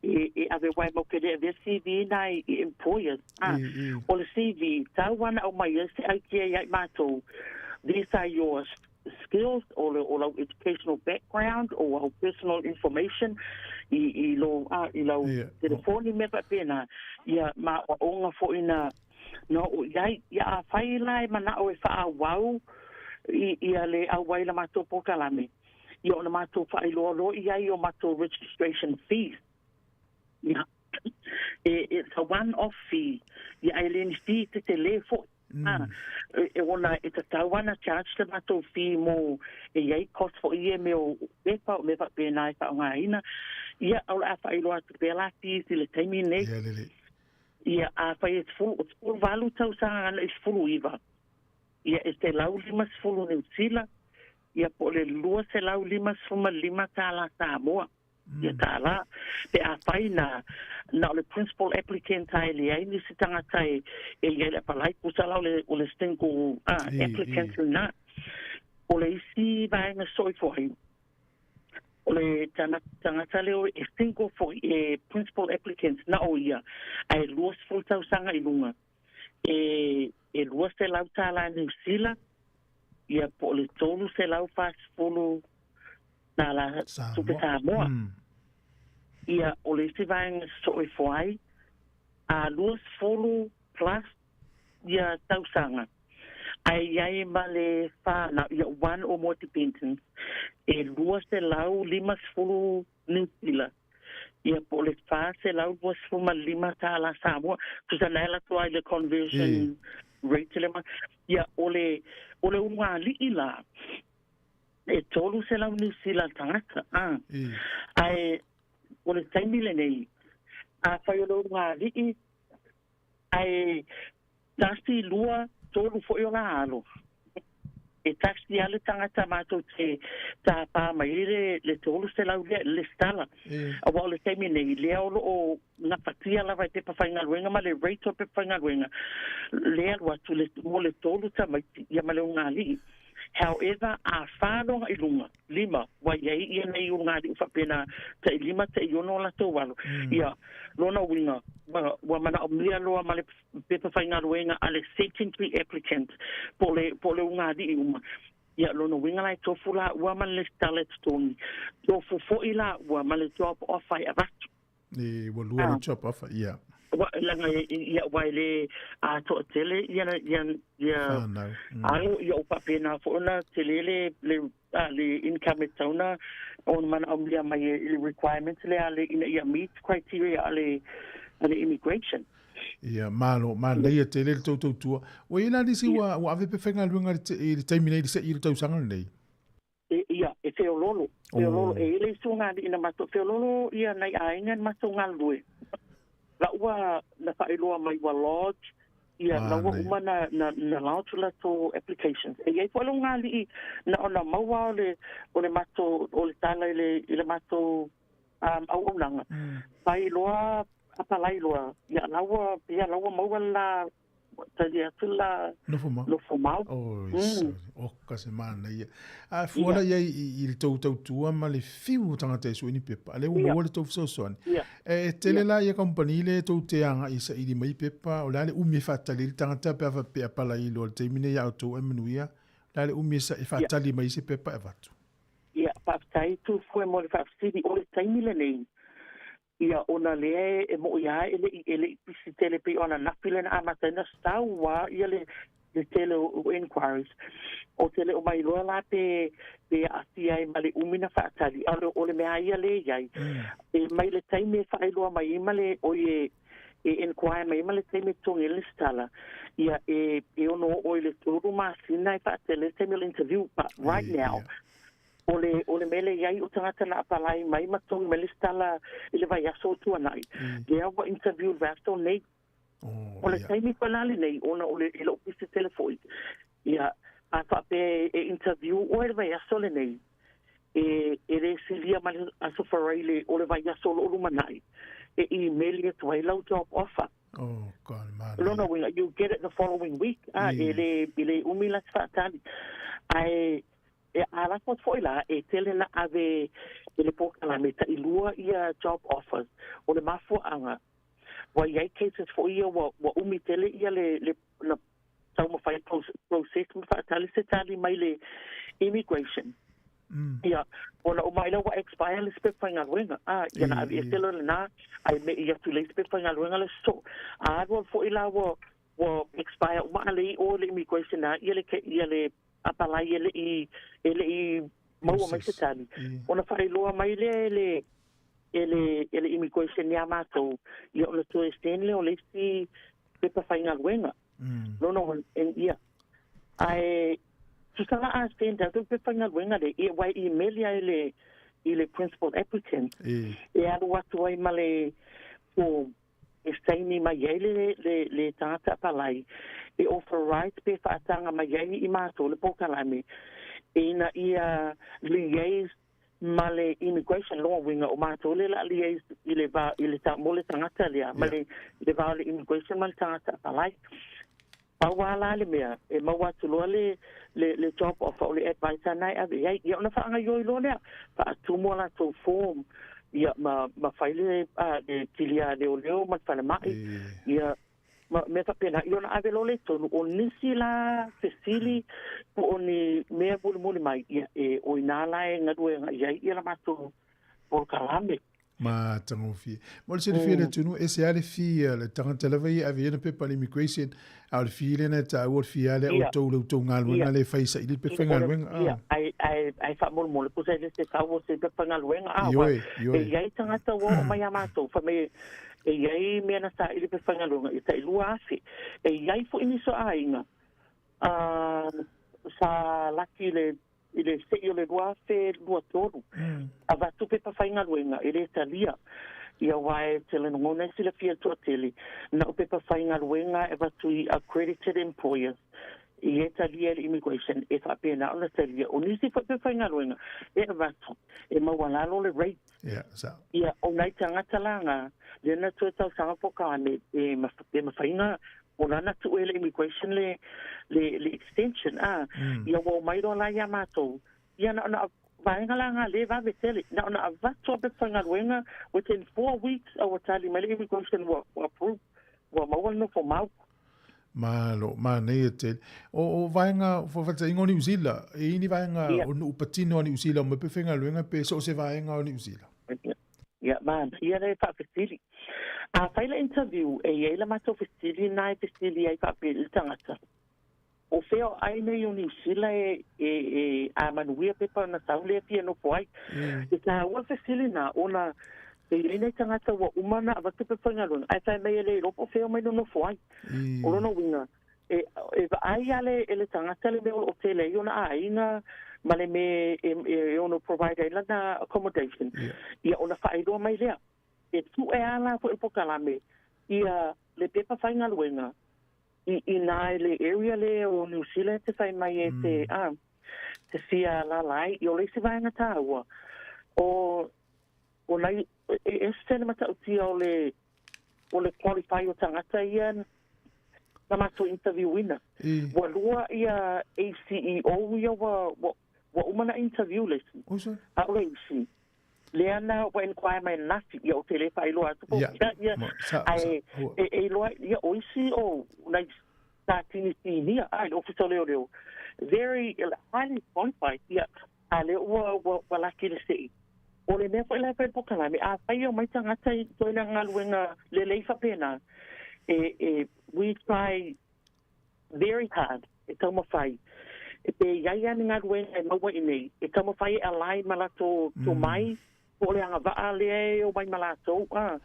e ave wai mau ke le ave CV nai i employers. Ah, o le CV, tau ana au mai e se idea ia i mātou. These are your skills or le, o lau educational background or au personal information i lo a i lau telefoni me faapena ia ma onga foʻi na no o iai. Ia a fai la e manaʻo e faaauau i ia le auai la matou polokalame, ia ona matou faailoaloa i ai o matou registration fees. Ia it's a one off fee, ia ae le ni fee te te lē foʻi. Ah, e ona e tatau ana charge le matou fee mo e iai cost foʻi ia me o pepa o mea faapena e faaaogāina. Ia o le a faailoa atu pea la fees i le taimi nei. Ia lelei. Ia a fai e 18 tausaga ana i 19, ia e 150 Niu Sila, ia po o le 255 tālā Samoa. Ia tālā. Pe a fai na o le principal applicant ai leai nisi tagata e iai le apalai, kusa la o le single applicant lena. O le isi vaega soifo ai. O le tagata leo e single foʻi e principal applicant na o ia ae 20 tausaga i luga e 200 tālā Niu Sila, ia po o le 340 tālā tupe Samoa. Ia o le isi vaega soifo ai a 20 plus ia tausaga ai iai ma le whānau, ia one or more dependents, e 250 Niu Sila. Ia po o le 425 tālā Samoa. Tusa na ela tua i le conversion rate le ma. Ia o le ulugalii la, e 300 Niu Sila le tagata. Ah. Ae o le taimi lenei, a fai o le ulugalii, ae tasi, lua, tolu foʻi o la alo. E tasi a le tagata matou te tāpā mai i le 300 lea le stala. Aua o le taimi nei, lea o loo gafatia lava e pepa faigaluega ma le rate o pepa faigaluega. Lea alu atu le, mo le tolu tamaiti, ia ma le ulugalii. However, a whāloga i lunga, lima, wa iai ia nei ulugalii faapena, tai lima, tai ono latou alo. Ia, lona uiga, ua manaomia loa ma le pepa faigaluega a le secondary applicant, po le ulugalii uma. Ia, lona uiga la e tofu la ua ma le lesitala e totogi. Tofu foʻi la ua ma le job offer e avatu. E ua lua le job offer, ia. Wa, langa ia ua e le a toatele ia Whānau. Alo ia o faapena foʻi ona tele le income e tauna ona manaomia mai e le requirements le a le ina ia meet criteria a le immigration. Ia, malo, manaia tele le tautautua. Ua i la nisi ua ave pe faigaluega i le taimi nei i le seʻi i le tausaga lenei? E, ia, e feololo. Feololo. E ile isuga ina matou feololo ia nai aiga na matou galulue. La ua na faailoa mai ua lodge ia la ua uma na lodge latou applications. E iai foʻi le ulugalii na ona maua o le matou o le tala i le matou auaunaga. Fai loa apalai loa ia la ua maua la tali atu la Nofo mau. Nofo mau. Oi, sorry. Oka se manaia. A fua la iai i le tou tautua ma le fiu o tagata e sue ni pepa. A lea ua maua le tou fesoasoani. E tele la ia company lea e tou te aga'i e saili mai pepa, o le a le umi e faatali ai le tagata pe a faapea e apalai loa i le taimi nei ia outou ae manuia, o le a le umi e faatali mai ai se pepa e avatu? Ia, faafetai Tufue mo le faafesili. O le taimi lenei, ia ona lea e mo'i lava e le i e le i pisi tele pei o ananafi lea na amata ai na sau lava ia le le tele o inquiries. Ou te le o mailoa la pe pe aafia ai ma le umi na faatali, a o le mea lava ia lea e i ai, e mai le taimi e faailoa mai ai ma le oi e e inquire mai ai ma le taimi e totogi ai le lesitala, ia e e ono oo i le 3 masina e faatele ai le taimi o le interview, but right now, O le, o le mea lea i ai o tagata na apalai mai ma totogi mai le lesitala i le vaiaso o tuanai, lea ua interview i le vaiaso nei. O le taimi koe la lenei, ona o le, e le o pisi tele foi, ia, a faapea e interview oe i le vaiaso lenei, e, e le silia ma le Aso Faraile o le vaiaso o lo o lumanai, e imeli atu ai lau job offer. Oh, God, manaia. Lona uiga, you get it the following week, a, e le, e le umi la se faatali. Ae, E alafo atu foi la, e tele na ave e le polokalame tailua ia job offers. O le mafuaaga, ua i ai cases foi ia ua ua umi tele ia le le na taumafai process ma faatali se tali mai le immigration. Ia, ona uma ai lea ua expire le isi pepa faigaluega, a, ia na aveese loa lena, ae me'i atu i le isi pepa faigaluega le sosoo. A alu alu foi la ua ua expire uma a le i o le immigration a ia le ia le apalai e le i e le i maua mai se tali. Ona faailoa mai lea e le e le e le immigration iā matou, ia ona toe send lea o le isi pepa faigaluega. Lona uiga, ia. Ae tusa la a send atu le pepa faigaluega lea, ia ua e email ia i le i le principal applicant e alu atu ai ma le form e saini mai ai le, le, le tagata apalai e authorize pe faataga mai ai i matou le polokalame ina ia liaise ma le immigration lona uiga o matou lea o le a liaise i le va i le mo le tagata lea ma le i le va o le immigration ma le tagata apalai. Pau lava la le mea e maua atu loa le le le job offer o le advice lena e ave i ai, ia ona faagaoioi loa lea, faatumu a latou form, ia ma ma fai le a le kilia a leoleo ma le falemai, ia ma mea faapena, ia ona ave loa lea i totonu. O nisi la fesili po o ni mea mulimuli mai, ia e o i ina la e galuega i ai ia la matou polokalame. Matagofie. Mo le silafia e le atunuu, e ese lava le fee a le tagata lava ia e ave i ai ana pepa a le immigration, a o le fee lea na e taua o le fee lava lea a outou i la outou galuega lea e fai e saili le pepa faigaluega. Ia, ae, ae, ae faamolemole, tusa e le se tau o se pepa faigaluega, a, aua e i ai tagata ua oo mai ia matou, fai mai e i ai mea na saili pepa faigaluega i tai 2000. E i ai foi nisi o aiga, a, sa laki i le I le sei o le 2023, avatu pepa faigaluega e le talia. Ia aua e te lagona e silafia le toatele, na o pepa faigaluega e avatu i accredited employers i e talia e le immigration e faapena ona talia. O nisi foi pepa faigaluega e avatu e maualalo le rate. Ia, sao. Ia, o nai tagata la nga, lea na toe tausaga polokalame e mafai ona O lana tuu e le immigration le, le, le extension, a, ia ua omai loa la ia matou, ia na ona vaega la nga le vave tele, na ona avatu a pepa faigaluega within 4 weeks a ua tali mai le immigration ua, ua approve, ua maua le nofo mau. Malo, manaia tele. O, o vaega faataitaiga o Niu Sila, e i ai ni vaega o nuu patino a Niu Sila o omai pepa faigaluega pe so o se vaega o Niu Sila? Ia, manaia le faafesili. A fai le interview, e i ai la matou fesili na e fesili ai faapea i le tagata, O fea o ai nei o Niu Sila e, e, e a manuia pepa ona tau lea fia nofo ai? E taua le fesili na, ona e i ai nai tagata ua uma ona avatu pepa faigaluega, ae fai mai e le iloa po o fea o mai nonofo ai. O lona uiga, E, e vaai a le, e le tagata le mea o lo o tele ai ona aiga ma le mea e, e, e ono provide ai lana accommodation. Ia ona faailoa mai lea. E tue a la foi le polokalame ia le pepa faigaluega i, i nā i le area le o New Zealand te whai mai e te, a, te fia lala ai. I o le isi vaega tāua, o, o nai, e, e ese le matautia o le, o le qualify o tagata ia. na matou interview ina. Ua lua ia ACEO ia ua ua ua uma na interview le isi. A o le isi, lea na ua inquire mai ananafi, ia ou te le faailoa atu po o fea ia, ae e e iloa ia o isi o nai sa tinitinia a i le Ofisa o Leoleo, very highly qualified, ia, a lea ua ua ua laki le sei. O le mea foi la e fai le polokalame, afai e omai tagata i ituaiga galuega lelei faapena, e e we try very hard e taumafai e pe i ai lava ni galuega e maua i inei, e taumafai e align ma latou tomai po o le agavaa lea e omai ma latou, a.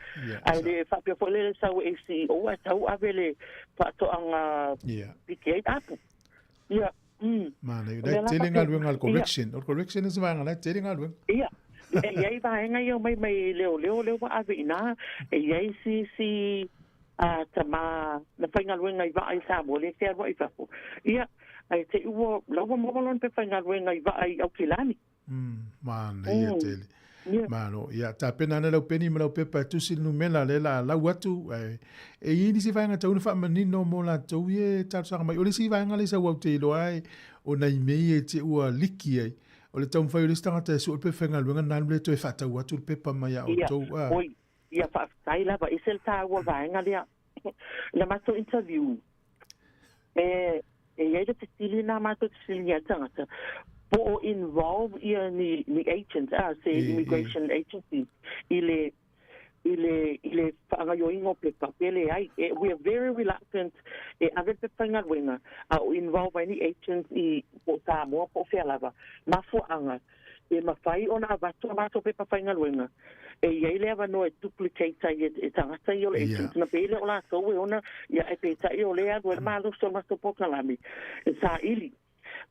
Ae le faapea foi lea e sau e CEO ae tau ave le faatoaga PTA apu. Ia. Manaia. O la e tele galuega a le correction. O le correction se vaega la e tele galuega. Ia. E i ai vaega ia omai mai leoleo lea ua ave i ina. E i ai si isi tama na faigaluega i vaa i Samoa lea e fealuai i fafo. Ia, ae te i ua, la ua maua lona pepa faigaluega i vaa i Aukilani. Manaia tele. Malo. Ia, tapena ana lau peni ma lau pepa e tusi le numera lea la lau atu. Ae, e i ai nisi vaega tatau ona faamanino mo latou ia e talosaga mai. O le isi vaega lea sau au te iloa ai, o nai mea ia e te ua liki ai. O le taumafai o le isi tagata e sue le pepa faigaluega na alu lea toe faatau atu le pepa mai a outou. Ia, oi, ia faafetai lava. E ese le taua o le vaega lea. Na matou interview, e, e i ai le fesili na matou fesiligia ai le tagata, po o involve ia ni, ni agent, ah, se immigration agency i le, i le, i le faagaoioiga o pepa, pe leai. E, we are very reluctant e ave le pepa faigaluega, a o involve ai ni agents i, po o Samoa po o fea lava. Mafuaaga, e mafai ona avatu a matou pepa faigaluega e i ai le avanoa e duplicate ai e tagata ia o le agent ona pei lea o latou e ona ia ae peitai o lea e alu ai le malosi o le matou polokalame e saili.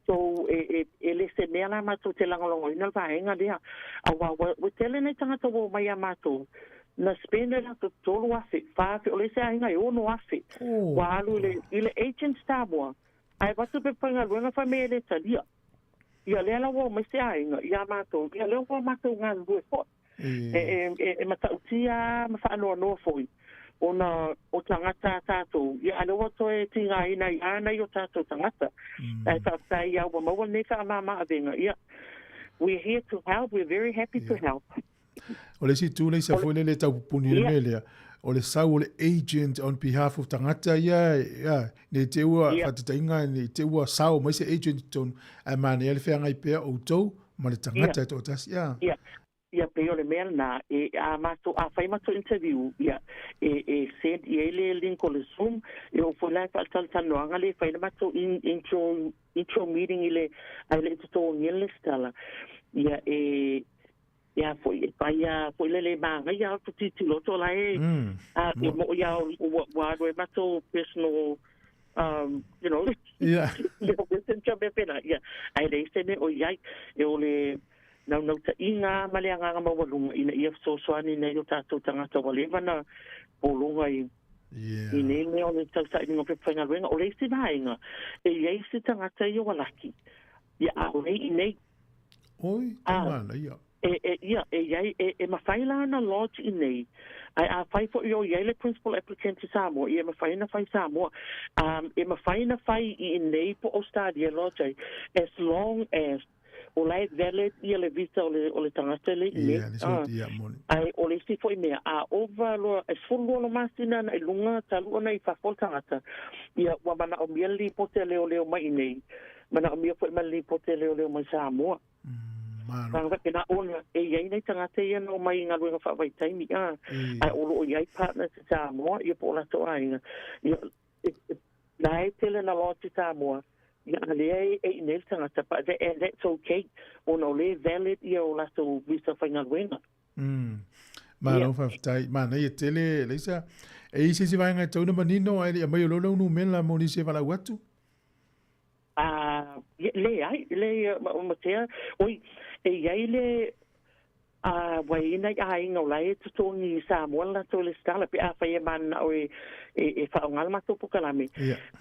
So e e e le se mea la matou te lagolagoina le vaega lea aua ua ua tele nai tagata ua omai ia matou na spend ai latou $3,000, $4,000 o le isi aiga e $6,000 ua alu i le i le agent Samoa ae avatu le pepa faigaluega fai mai e le talia. Ia lea la ua omai se aiga iā matou, ia lea ua matou galulue foi. E, e, e, e matautia ma faanoanoa foi ona o tagata a tātou, ia a lea ua toe tigaina ai lava nai o tātou tagata. Ae faafetai ia ua maua lenei faamama-avega, ia, we're here to help, we're very happy to help. O le isi itu le isa foi lele e tau pupuni i le mea lea, o le sau o le agent on behalf of tagata ia, ia, nei te ua, faataitaiga, nei te ua sao mai se agent i totonu, ae manaia le feagai pea outou ma le tagata e toatasi, ia. Ia, ia pei o le mea lena, e, a matou, a fai matou interview, ia, e, e send i ai le link o le Zoom, e oo foi la i faatalatalanoaga lea e fai le matou in, intro, intro meeting i le, ae le i totogia le lesitala, ia, e, Ia foi e fai a foi lele e māngaia atu tilotilo atu o la e a e moʻi a ua ua alu ai matou personal you know leo messenger mea pēlā ia ae leai se mea o i ai e o le naunautaiga ma le agaga maualuga ina ia fesoasoani nei o tātou tagata ua leva na pologa i i nei mea o le tausailiga o pepa faigaluega. O le isi vaega e i ai se tagata ia ua laki ia ʻaʻole i nei. Oi, te manaia. E, e, ia, e iai, e, e mafai la ona lodge i nei, ae afai foi o iai le principal applicant i Samoa, ia e mafai ona fai i Samoa. Um, e mafai ona fai i inei po o Australia e lodge ai, as long as o la e valid ia le visa o le, o le tagata le i nei. Ia, le sort, ia, moni. Ae o le isi foi mea, a ova loa, e 12 ona masina na i luga talu ona i fafo le tagata, ia ua manaomia le lipoti a leoleo mai i nei, Manaomia foi ma le lipoti a leoleo mai Samoa. Malo. Tangata pena ona e i ai nai tagata ia na omai i galuega faavaitaimi a, ae o lo o i ai partners i Samoa ia po o latou aiga. Ia, la e tele na lodge i Samoa, ia a lea e i nei le tagata, but that, and that's okay, ona o lea e valid ia o latou visa faigaluega. Malo faafetai. Manaia tele, Leisa. E i se isi vaega e tatau ona manino ae le i aumai o lou numera mo nisi e valaau atu? A, leai, leai, matea, oi, e i ai le, a, ua i ai nai aiga o la e totogi i Samoa le latou lesitala, pe afai e mananao e, e, e faaaoga le matou polokalame,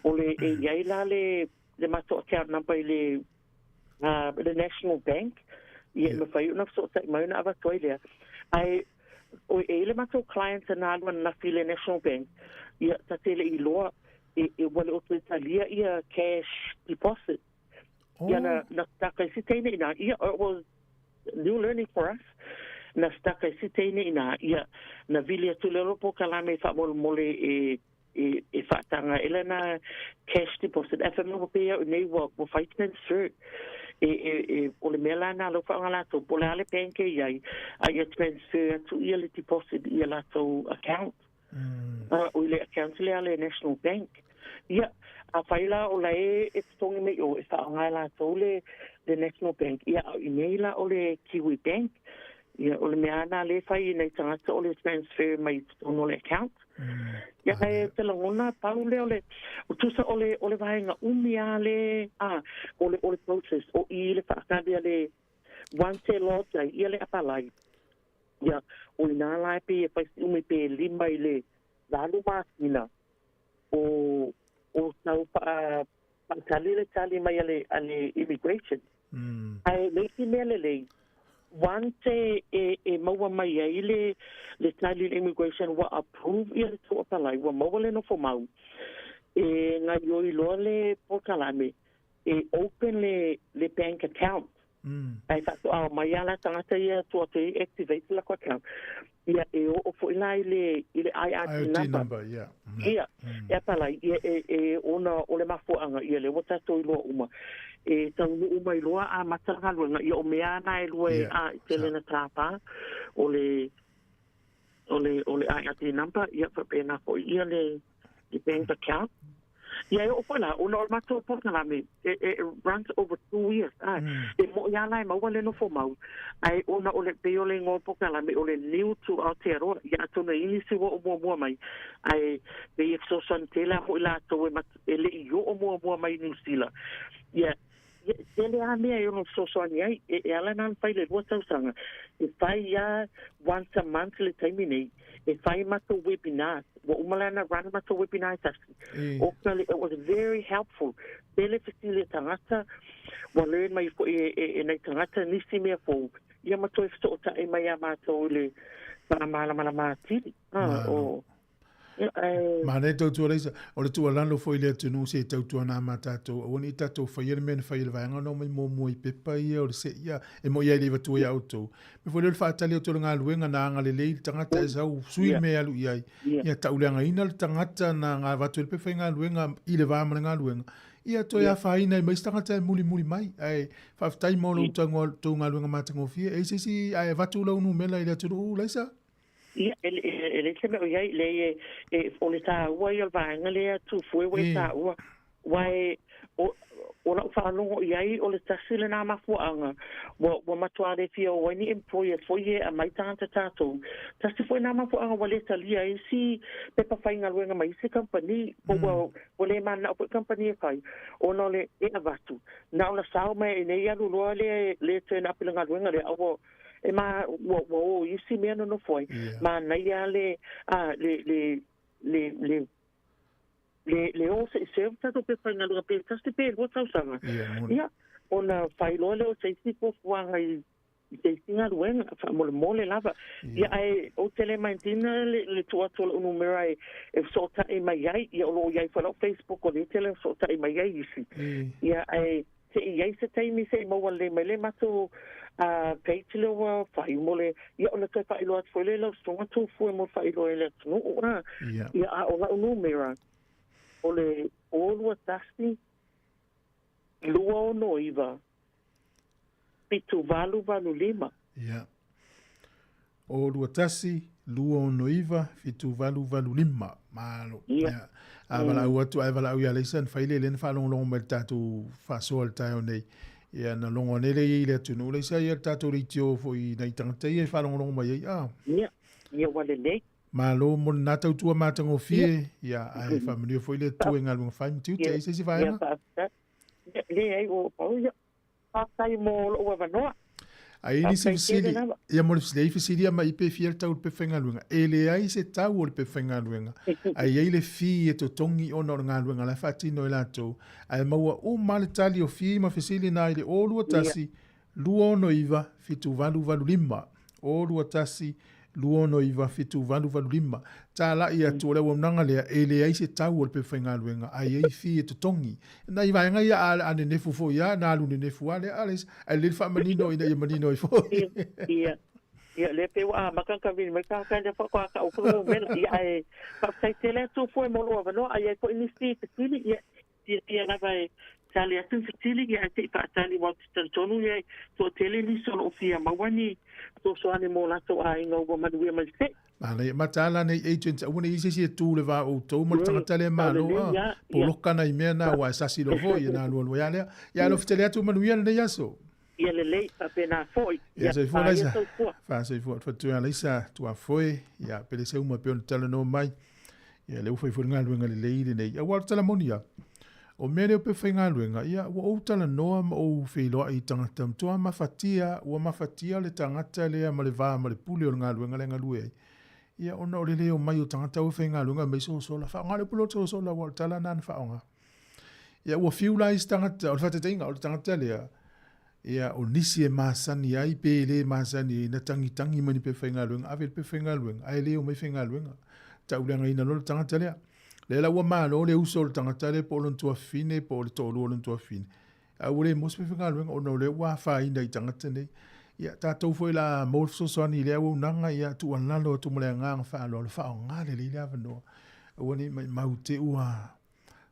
o le, e i ai la le, le matou account number i le, le National Bank, ia e mafai ona fesootai mai ona avatu ai lea. Ae, oi, e i ai le matou client na alu ananafi i le National Bank, ia, ta te le i iloa. e, e ua le o toe talia ia cash deposit. Oh. Ia na, na staka i si teine ina, ia, it was new learning for us. Na staka i si teine ina, ia, na vili atu le olo polokalame faamolemole e, e, e faataga e lana cash deposit. Ae fai mai ua pei au nei ua, ua fai transfer. E, e, e, o le mea la na lau whaonga latou, po le a le bank e iai, a ia transfer atu ia le deposit i a latou account. Mm. O i le account lea a le National Bank. Ia, afai la o la e e totogi mai i o, e faaaoga e latou le, le National Bank. Ia, a o i nei la o le Kiwi Bank. Ia, o le mea lava lena lea e fai i nai tagata o le transfer mai i totonu o le account. Mm. Ia, ae te lagona, pau lea o le, o tusa o le, o le vaega umi lava le, a, o le, o le process, o i le faatali a le, once e lodge ai ia le apalai, ia, o inā la e pei e fai si umi pe lima i le valu masina, o, o tau faa, faatali le tali mai a le, a le immigration. Mm. Ae le isi mea lelei, once e, e, e maua mai ai le, le tali i le immigration ua approve ia le tou apalai, ua maua le nofo mau, e gaioi loa le polokalame, e open le, le bank account. Mm. Ae faatoa mai lava la tagata ia tua atu e activate le lakou account. Ia e oo foi la i le i le IRD IRD number. number, yeah. Ia, e apalai, ia e, e ona o le mafuaaga, ia lea ua tatou iloa uma. E taunuu mai loa amata le galuega, ia o mea lava na e lua e Yeah. a i tele na tapa, o le o le o le IRD number, ia faapena foi ia le le bank account. Ia e oo foi la, ona o le matou polokalame, e, e, e runs over 2 years, a, e mo'i lava la e maua le nofo mau, ae ona o le, pei o le igoa o le polokalame, o le New to Aotearoa, ia atonu e i ai nisi ua oo muamua mai, ae pei e fesoasoani tele lava foi latou e, mat, e le i oo muamua mai i Niu Sila. Ia, ia, e tele lava mea e ono fesoasoani ai, e, e ala la ona fai le 2 tausaga, e fai lava once a month le taimi nei, e fai matou webinars, ua uma la ona run matou webinar e tasi. O ka le, it was very helpful. Tele fesili a tagata, ua learn mai foi e, e, e nai tagata nisi mea fou, ia ma toe fesootai mai iā matou i le faamalamalama atili. Ah, o, ia, ae... Manaia tautua Leisa, o le tuualalo foi i le atunuu se i tautuana ma tatou, aua ne i tatou faia le mea na fai e le vaega ona omai muamua i pepa ia o le seia, e moi lava e le i avatua ia outou. Mea foi lea o le faatali atu o le galuega na agalelei le tagata e sau sui le mea e alu i ai, ia tauleagaina le tagata na avatu ai le pepa faigaluega i le va ma le galuega, ia toe afaina ai ma isi tagata e mulimuli mai. Ae faafetai mo lo tou galuega matagofie. E i ai se isi ae avatu lau numera i le atunuu, Laisa? Ia, e, e, leai se mea o i ai, leai, e, e, o le taua ia o le vaega lea Tufue ua e taua, aua e, o, o lau faalogo i ai, o le tasi lena mafuaaga, ua, ua matua le fia o ai ni employer foi e aumai tagata tatou. Tasi foi lena mafuaaga ua le talia ai isi pepa faigaluega mai isi kamupani, po ua, ua le mananao foi kamupani e fai, ona o le e avatu, na ona sao mai i inei alu loa le, le turn up i le galuega lea, a ua, E ma, ua, ua o i isi mea nonofo ai. Manaia le, a, le, le, le, le, le, le o se i serve tatou pepa faigaluega pe tasi pe 2 tausaga. Ia, ona fai loa lea o se isi fuafuaga i, i se isi galuega, faamolemole lava. Ia, ae ou te le mind ina le, le tuu atu o lau numera e, e fesootai mai ai. Ia, o lo o i ai foi lau Facebook o lea e tele fesootai mai ai isi. Ia, ae se i i ai se taimi se i maua lelei mai le matou page lea ua fai mo le, ia ona toe faailoa atu foi lea i lau susuga Tufue mo le faailoa i le atunuu a. Ia, a o lau numera, o le 0 2 1 2 6 9 7 8 8 5. Ia. O 2 1 2 6 9 7 8 8 5. Malo. Ia. A valaau atu ae valaau ia Leisa na fai le le na faalogologo mai i le tatou faasoa i le taeao nei. Ia na logo ane lea i le atunuu Leisa ia le tatou leitio foi i nai tagata ia e faalogologo mai ai. Ah. Ia. Ia ua lelei. Malo mo lena tautua matagofie. Ia, ae faamanuia foi le Atua i galuega fai ma tiute. Ai se isi vaega? Ia, faafetai. Ia, leai, ua pau ia. Faafetai mo lou avanoa. A i ai nisi fesili, ia mo le fesili, ai fesili ia mai pe fia le tau o le pepa faigaluega. E leai se tau o le pepa faigaluega. Ae i ai le fee e totogi ona o le galuega la e faatino e latou. Ae maua uma lava le tali o fee ma fesili na i le 0 2 1 2 6 9 7 8 8 5. 0 2 1 269 7885. Talai atu o le auaunaga lea, e leai se tau o le pepa faigaluega, ae i ai fee e totogi. Nai vaega ia a nenefu foi lava, na alu nenefu lava lea, ae lelei le faamanino ina ia manino ai foi. Ia, ia, lea pei ua amata ona tavili mai tagata lea faatoa tau foi numera. Ia, ae faafetai tele atu foi mo lou avanoa, a i ai foi nisi fesili, ia, fiafia lava e tali atu ni fesili, ia, ae se i faatali aua ou te talitonu e toatele nisi o lo o fia maua ni fesoasoani mo latou aiga ua manuia mai le se'i. Manaia, mataala nei agents, aua ne i i ai se isi e tu i le va o outou ma le tagata lea e malo, a, poloka nai mea na aua e sasi loa foi, ia na alualu ai lava lea. Ia alofa tele atu, manuia lenei aso. Ia lelei, faapena foi. Ia soifua Laisa. Faasoifua. Fatu ia Laisa Tuafoe, ia pele se uma e pei ona talanoa mai. Ia lea ua fai foi le galuega lelei lenei. Aua o le tala moni lava, o mea lea o pepa faigaluega, ia ua ou talanoa ma ou feiloai i tagata matua mafatia, ua mafatia le tagata lea ma le va ma le pule o le galuega lea e galue ai. Ia ona o le le omai o tagata aua e faigaluega aumai sosola, faaaoga le upu lea o le sosola aua o le tala lena na faaaoga. Ia ua fiu la isi tagata, o le faataitaiga o le tagata lea, ia o nisi e masani ai pe le masani ai na tagitagi mai ni pepa faigaluega, ave le pepa faigaluega ae le omai faigaluega. Tauleagaina loa le tagata lea. Lea la ua malo le uso o le tagata lea po o lona tuafafine po o le toalua o lona tuafafine, ae ua le maua se pepa faigaluega ona o lea ua afaina i tagata nei. Ia tatou foi la maua le fesoasoani i lea auaunaga, ia tuualalo atu ma le agaga faaaloalo, faaaoga lelei le avanoa. Aua ne i maimau te ua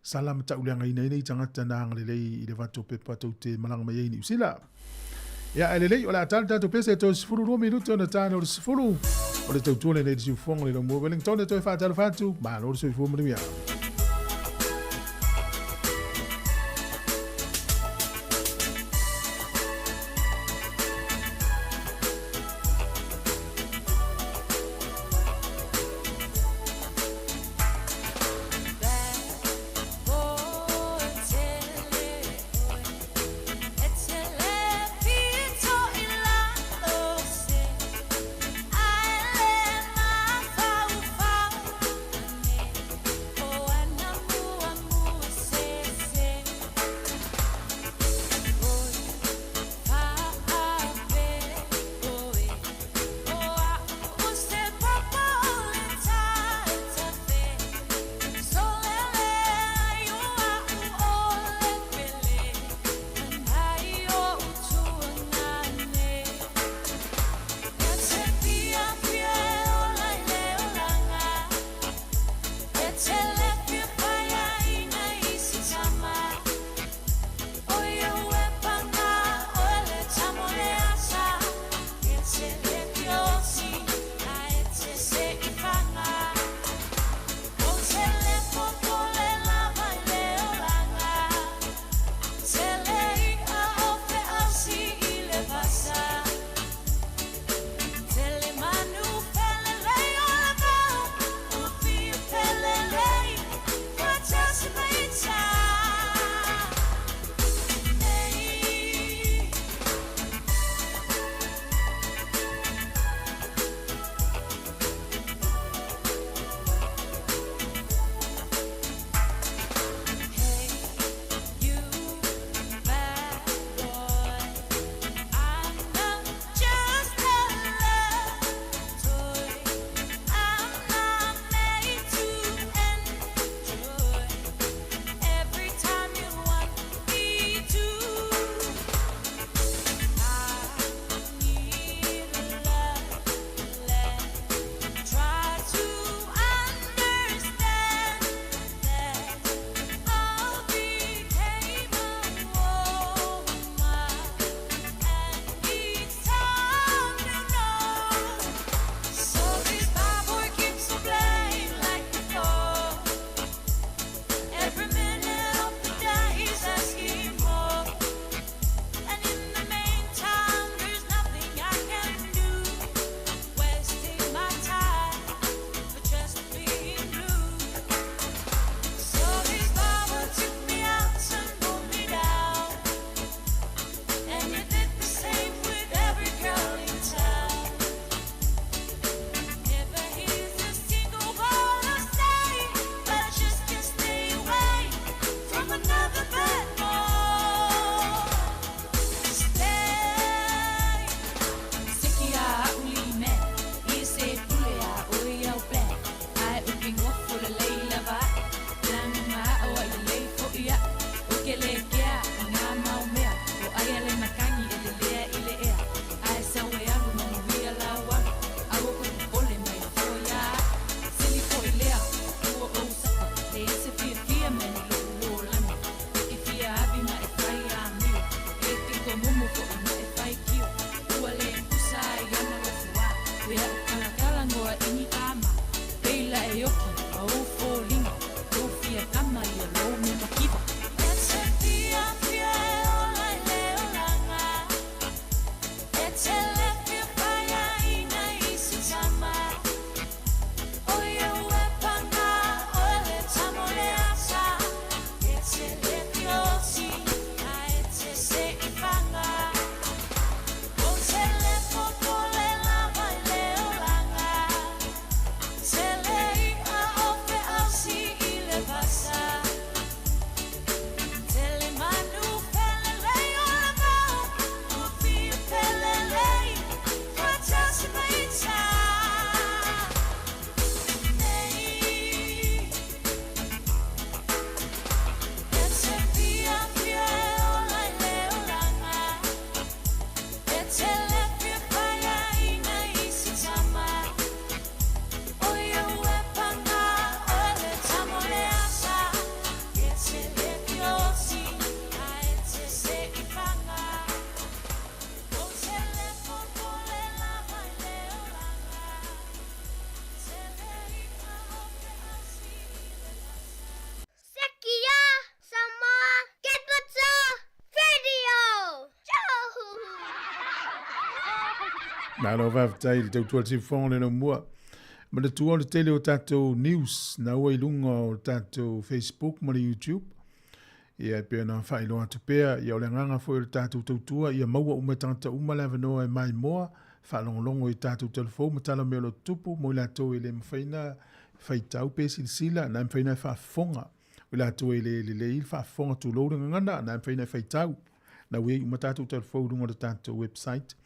sala ma tauleagaina ai nei tagata na agalelei i le avatu o pepa tou te malaga mai ai i Niu Sila. Ia, ae lelei, o le a ta le tatou pese e toe 12 minute ona ta lea o le 10. O le tautua lenei i le siufofoga o le Laumua Wellington e toe faatalofa atu. Malo le soifua manuia. Malo faafetai i le tautua le siufofoga o le laumua. Manatua o le tele o tatou news na ua i luga o le tatou Facebook ma le YouTube. Ia e pei ona faailoa atu pea, ia o le agaga foi o le tatou tautua ia maua uma e tagata uma le avanoa e maimoa, faalogologo i tatou talafou ma tala o mea o lo o tutupu mo i latou e le mafai ona faitau pe silasila, na e mafai ona e faafofoga. O i latou e le lelei le faafofoga tulou le gagana, na e mafai ona e faitau. Na ua i ai uma tatou talafou i luga o le tatou website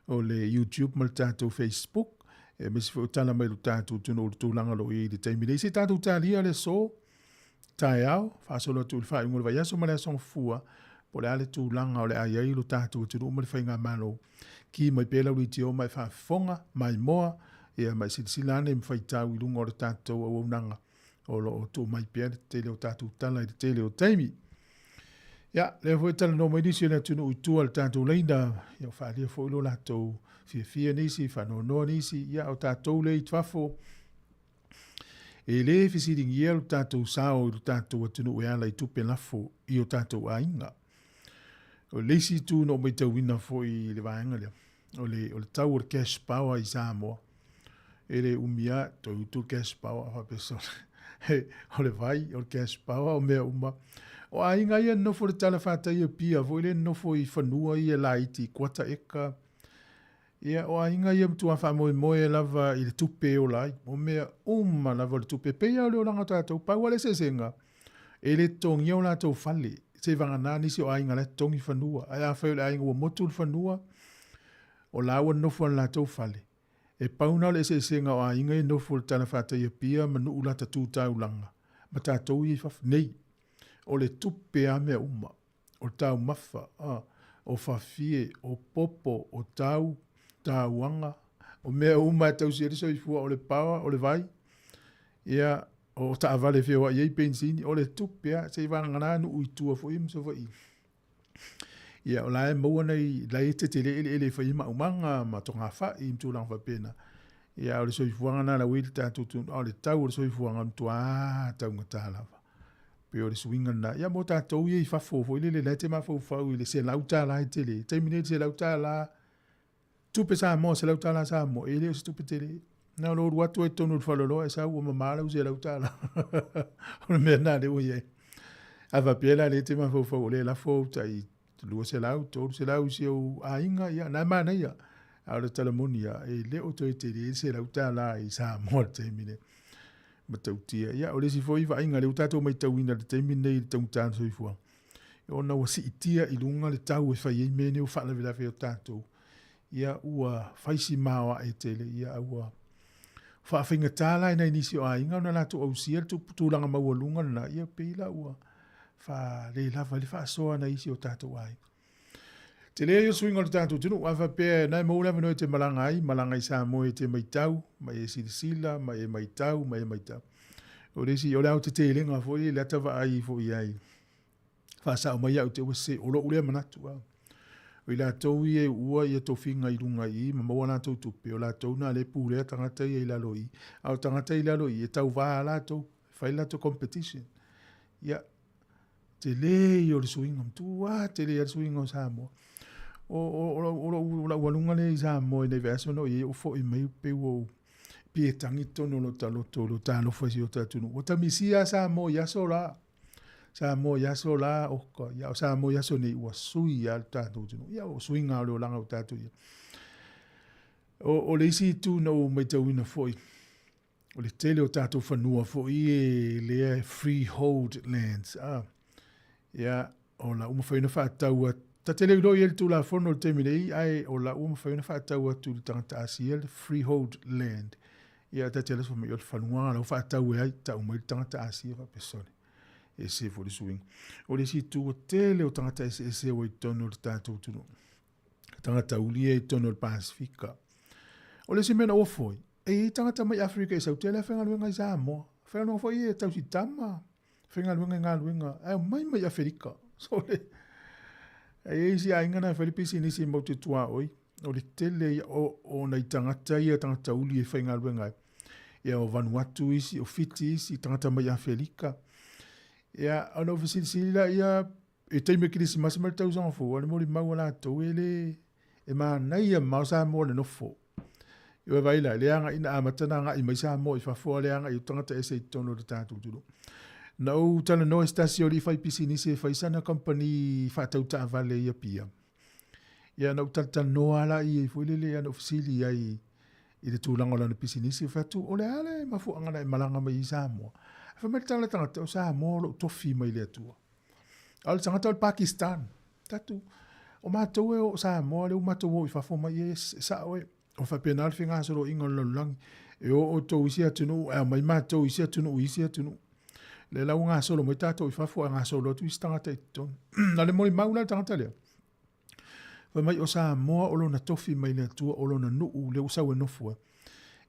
o le YouTube ma le tatou Facebook, aemaise foi o tala mai lo tatou atunuu i le tulaga o lo o i ai i le taimi nei. Se i tatou talia le aso, taeao, faasolo atu i le faaiuga o le vaiaso ma le aso Gafua, po o le a le tulaga o le a i ai lo tatou atunuu ma le faigamalo. Ki mai pea lau leitio ma e faafofoga, maimoa, ia ma e silasila ane ma faitau i luga o le tatou auaunaga o lo o tuu mai pea le tele o tatou tala i le tele o taimi. Ia, lea foi e talanoa mai nisi o le atunuu i tua i le tatou laina, ia ua faaalia foi lo latou fiafia nisi, faanoanoa nisi, ia o tatou lea i fafo, E le fesiligia lo tatou sao i lo tatou atunuu e ala i tupe lafo i o tatou aiga. O le isi itu na ou matauina foi i le vaega lea, o le, o le tau o le cash power i Samoa. E le umi lava, toe utu le cash power faapea sole. o le vai, o le cash power, o mea uma. O aiga ia nofo i le talafatai o Apia foi lea nofo i fanua ia laiti i kuata eka, Ia, o aiga ia matua faamoemoe lava i le tupe e ola ai. O mea uma lava o le tupe. E pei lava o le olaga o tatou, pau lava le eseesega, e le totogia o latou fale, seivagana nisi o aiga la e totogi fanua. Ae afai o le aiga ua motu le fanua, o la ua nofo i le latou fale. E pau na o le eseesega o aiga ia e nofo i le talafatai Apia ma nuu lata tu taulaga, ma tatou ia i fafo nei. O le tupe lava mea uma. o taumafa, o fafie, o popo, o tau, tauaga, o mea uma e tausi ai le soifua, o le power, o le vai, ia, o taavale e feoai ai penisini, o le tupe lava, seivagana nuu i tua foi ma Savaii. Ia, o la e maua nai, la e tetele eleele e fai ai maumaga ma togafai ma tulaga faapena. Ia, o le soifuaga lena la ua i le tatou atunuu, a o le tau o le soifuaga e matua taugata lava. Pei o le suiga lena. Ia mo tatou ia i fafo foi lele, la e te mafaufau i le $100 e tele. I taimi nei le $100 tupe Samoa, $100 Samoa, e le o se tupe tele. Na o lou alu atu ai i totonu o le faleoloa e sau ua mama lau $100. O le mea lena lea ua i ai. A faapea la lea e te mafaufau o lea e lafo ou tai 200, 300 i si ou aiga, ia, na e manaia. A o le tala moni lava, e le o toe tele le $100 i Samoa i le taimi nei. Matautia. Ia, o le isi foi vaaiga lea ua tatou matauina i le taimi lenei i le taugata o le soifuaga, ona ua siitia i luga le tau e fai ai mea nei o faalavelave o tatou. Ia, ua fai si maoae tele, ia, a ua faafaigata la i nai nisi o aiga ona latou ausia le tulaga maualuga lena, ia pei la ua faalelava ai le faasoa a nai isi o tatou aiga. Tele ai o suiga o le tatou atunuu, a faapea na e maua le avanoa e te malaga ai, malaga i Samoa e te matau, ma e silasila, ma e matau, ma e matau. O le isi, o le aotetelega foi le ata vaai foi i ai. Faasao mai au te ua se, o lou lea manatu. A. O i latou ia e uua ia tofiga i luga i i, ma maua latou tupe, o latou na le pulea tagata ia i lalo i i. A o tagata i lalo i i, e tauva lava latou, e fai le latou competition. Ia, tele ia o le suiga, matua tele ia le suiga o Samoa. O, o, o, o, o, o lau aluga lea i Samoa i nai vaiaso na o i ai, ou foi mai pei ua ou pietagi totonu o lo ta loto, lo ta alofa i si o ta atunuu. Ua ta misia lava Samoa i aso la. Samoa i aso la, oka, ia o Samoa i aso nei, ua sui lava le tatou atunuu. Ia o suiga o le olaga o tatou ia. O, o le isi itu na ou matauina foi, O le tele o tatou fanua foi e lea e freehold lands. Ah, ia, o la ua mafai ona faatau atu. Ta te le iloa i ai le Tulafono i le taimi nei, ae o la ua mafai ona faatau atu i le tagata Asia le freehold land. Ia, ta te alu atu fai mai, o le fanua la ua faatau e ai, tau mai le tagata Asia faapea sole. E ese foi le suiga. O le isi itu, ua tele o tagata eseese ua i totonu o le tatou atunuu. Tagata uli ia i totonu o le Pasifika. O le isi mea na ua foi, E i ai tagata mai Afrika e sau tele lava faigaluega i Samoa. Faigaluega foi ia e tausi tama, faigaluega i galuega, ae omai mai Aferika. Sole. E i ai isi aiga na e fai le pisinisi matou te tuaoi, o le tele ia o, o nai tagata ia, tagata uli e faigaluega ai. Ia o Vanuatu isi, o Fiti isi, tagata mai Aferika. Ia, ona ou fesilisili laia, i taimi o Kerisimasi ma le tausaga fou, o le molimau a latou e le. E manaia mamao Samoa le nofo. Ioe vaai la, le agaʻi na amata na agaʻi mai Samoa i fafo a le agaʻi o tagata ese i totonu o le tatou atunuu. Na ou talanoa i se tasi o alii fai pisinisi e fai sana kamupani faatau taavale i Apia. Ia na ou talatalanoa lava la i ai foi lele, ia na ou fesili i ai i le tulaga o lana pisinisi, ou fai atu, o le a le mafuaaga na e malaga mai ai i Samoa? Ae fai mai le tala a le tagata, o Samoa o lou tofi mai le Atua. A o le tagata o le Pakistan. Tatu, o matou e o Samoa, lea ua matou o i fafo mai, e sao e. O faapena le fegasoloaiga o le lalolagi. E o outou i isi atunuu, ae omai matou i isi atunuu i isi atunuu. Lea la ua gasolo mai tatou i fafo ae gasolo atu isi tagata i totonu. Na le molimau la le tagata lea. Fai mai o Samoa o lona tofi mai le Atua, o lona nuu lea ua sau e nofo ai.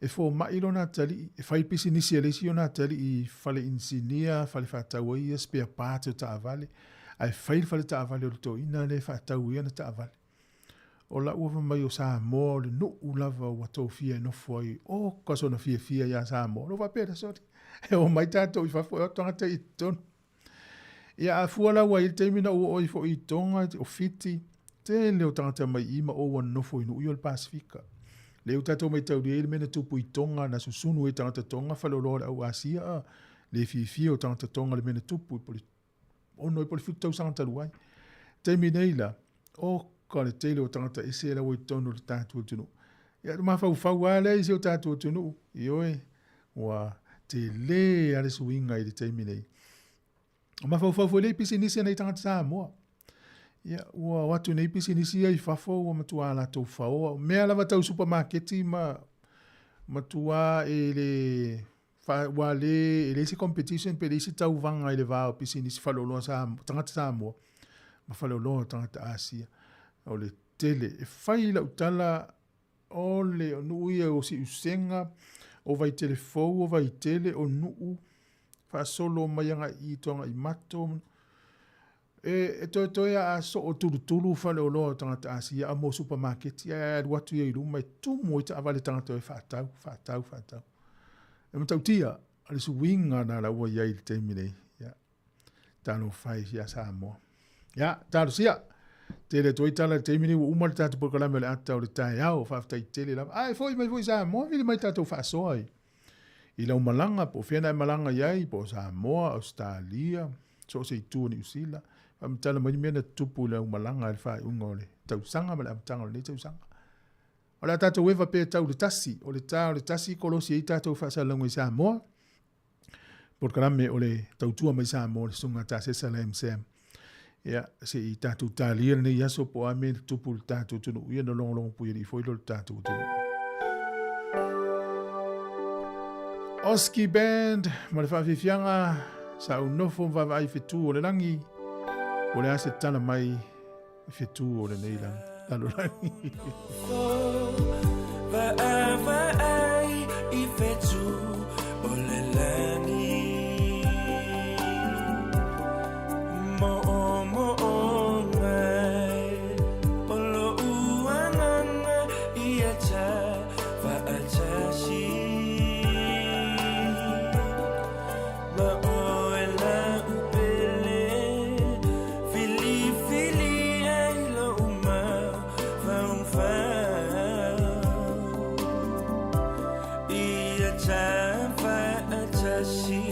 E fomai lona atalii, e fai pisinisi a le isi ona atalii i fale inisinia, fale faatau ai ia spare parts o taavale, ae fai le fale taavale o le toeaina lea e faatau ai ana taavale. O lau ua fai mai o Samoa o le nuu lava ua tofia e nofo ai, oka sona fiafia iā Samoa. Lou faapea lea, sole, e omai tatou i fafo e o atu tagata i totonu. Ia a fua la ua i ai le taimi na ou oo ai foi i Tonga, o Fiti, tele o tagata mai i ma o ua nonofo i nuu ia o le Pasefika. Lea ua tatou maitaulia ai le mea na tupu i Tonga, na susunu ai tagata Tonga faleoloa o le au Asia, a le fiafia o tagata Tonga i le mea na tupu i po o le 6 ai po o le 7 tausaga talu ai. Taimi nei la, oka le tele o tagata ese la ua i totonu o le tatou atunuu. Ia mafaufau lava lea i si o tatou atunuu, ioe, ua tele lava le suiga i le taimi nei. O mafaufau foi lea i pisinisi a nai tagata Samoa. Ia, ua o atu nei pisinisi ia i fafo ua matua latou faoa. O mea lava tau supamaketi ma matua e le fa, ua le, e leai se competition pe leai se tauvaga i le va o pisinisi faleoloa sa, tagata Samoa ma faleoloa o tagata Asia. O le tele. E fai lau tala o le nuu ia o Siusega, o Vaitele Fou, o Vaitele, o Nuu, faasolo mai agai i Toagaimato, E, e toetoe a soo tulutulu faleoloa o tagata Asia a mo supamaketi ae alu atu ia i luma e tumu ai taavale tagata e faatau, faatau, faatau. E matautia le suiga na la ua i ai i le taimi nei. Ia, talofa e ia Samoa. Ia, talosia. Tele atu ai tala i le taimi nei ua uma le tatou polokalame o le ata o le taeao. Faafetai tele lava. Ae foi mai foi Samoa, vili mai tatou faasoa i, i lau malaga, po o fea na e malaga i ai, po o Samoa, Ausetalia, so o se itu o Niu Sila, faamatala mai le mea na tutupu i lau malaga i le faaiuga o le tausaga ma le amataga o lenei tausaga. O le a tatou eva pea tau le tasi, o le ta o le tasi kolosi ai tatou faasalalauga i Samoa, polokalame o le tautua mai Samoa le susuga Tasesa Lam Sam. Ia, se i tatou talia lenei aso po o a mea na tutupu i le tatou atunuu, ia na logologo puialii foi lea o le tatou atunuu. Oski Band ma le faafiafiaga sa ou nofo ma vaavaai i fetu o le lagi, po o le a se tala mai i fetu o lenei lalolagi. Vaavaai i fetu o le lagi Mo'omo'o mai o lo'u agaga ia ta fa'atasi Ma oe la'u pele Filifili ai lo'u mafaufau Ia ta fa'atasi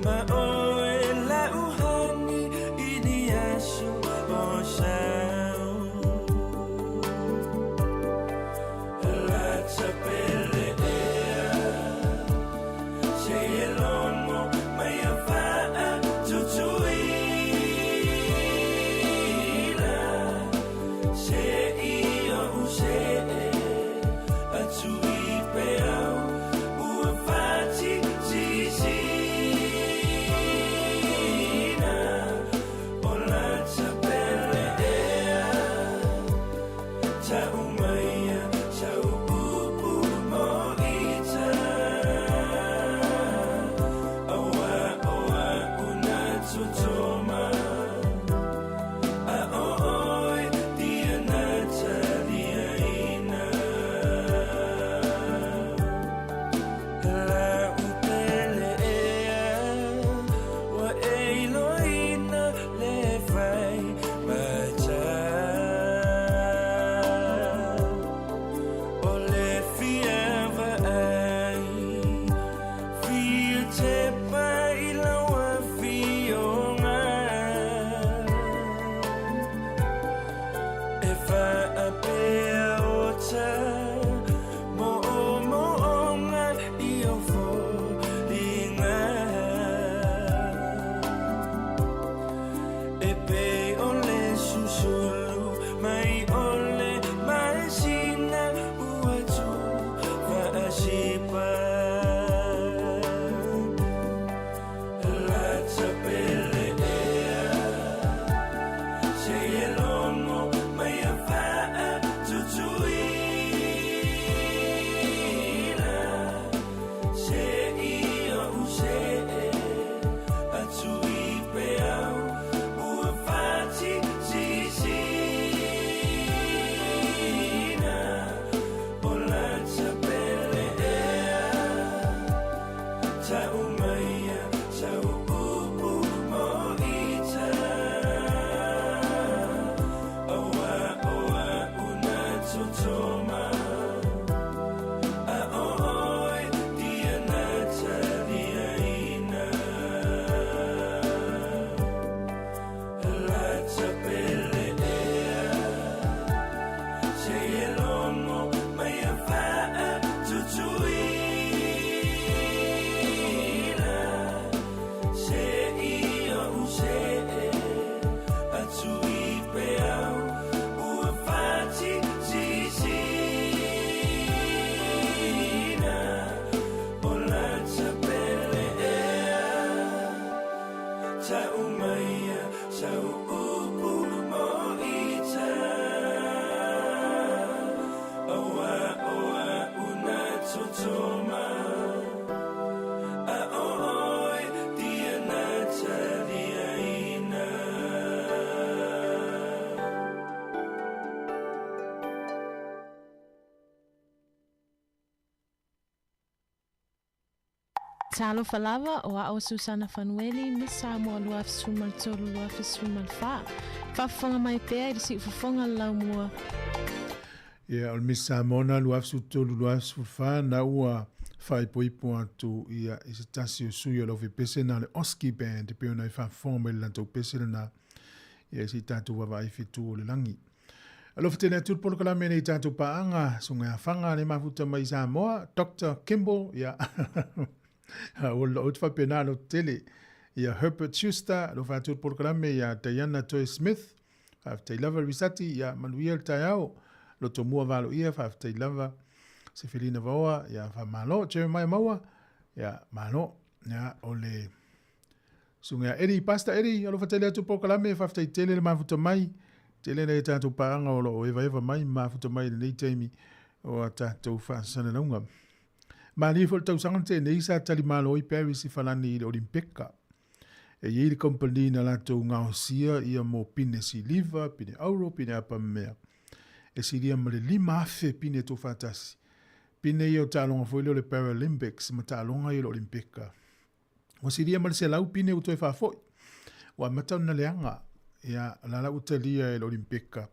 Ma oe la'u hani i ni aso o sau Lata pele ea Se e logo mai a fa'a tutuila Se i o'u se'e. Talofa lava, o a'u o Susana Fanueli, Miss Samoa 2013 2014. Faafofoga mai pea i le siufofoga le laumua. Ia, o le Miss Samoa na 2013 2014 na ua faaipoipo atu ia i se tasi o sui o le aufepese na o le Oski Band e pei ona e faafofoga mai i le latou pese lena ia i se i tatou vaavaai fetu o le lagi. Alofa tele atu le polokalame nei tatou paaga, suga afaga le mafuta mai Samoa, Dr. Kimball, ia, ua lou te faapena lo tele. Ia Herbert Schuster, alofa atu le polokalame ia Diana Toy Smith, faafetai lava Risati, ia manuia le taeao, loto mua valo ia, faafetai lava Sefelina Vaoa, ia faamalo, Jeremiah Maua, ia malo, ia o le Susuga ia Eddie, Pastor Eddie, alofa tele atu polokalame, faafetai tele le mafuta mai, tele nai a tatou paaga o lo o evaeva mai ma mafuta mai i lenei taimi o a tatou faasalalauga. Malie foi le tausaga na tea nei sa talimalo ai Paris i Falani i le Olimpeka. E i ai le kamupani na latou gaosia ia mo pine siliva, pine auro, pine apa mea. E silia ma le 5,000 pine tuufaatasi. Pine ia o taaloga foi lea o le Paralympics ma taaloga ia o le Olimpeka. Ua silia ma le 100 pine ua toe faafoi. Ua amata ona leaga. Ia, la la ua talia e le Olimpeka.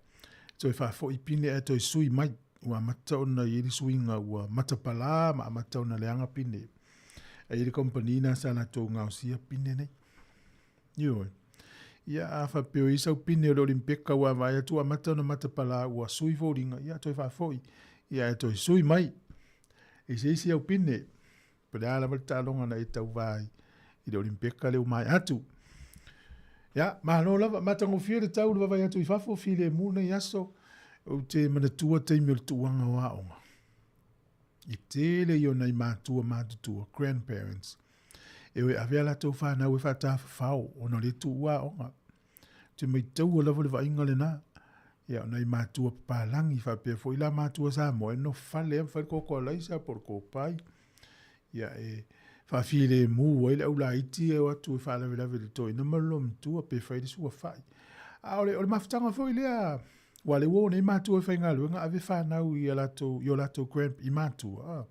Toe faafoi pine ae toe sui mai. Ua amata ona i ai le suiga ua matapalā ma amata ona leaga pine. Ae i ai le kompani na sa latou gaosia pine nei. Ioe. Ia, a faapea o i ai sau pine o le Olimpeka ua vaai atu ua amata ona matapalā ua sui foliga, ia toe faafoi. Ia ae toe sui mai. I se isi au pine. Po o le a lava le taaloga na e tauva ai i le Olimpeka lea ua maea atu. Ia, malo lava, matagofie le tau le vaavaai atu i fafo, filemu nei aso, ou te manatua taimi o le tuuaga o aoga. E tele ia o nai matua matutua, grandparents, e o e ave a latou fanau e faatafafao ona o lea e tuua aoga. Ou te maitaua lava le vaaiga lena. Ia, o nai matua papalagi faapea foi la matua Samoa e nofo fale ma fai le koko alaisa po o le kopai. Ia, e faafilemu ai le aulaiti e o atu e faalavelave i le toeaina ma le loomatua pe fai le suafa'i. A o le, o le mafutaga foi lea, aua o lea ua o nei matua e faigaluega ave fanau i a latou, i o latou grand, i matua, a.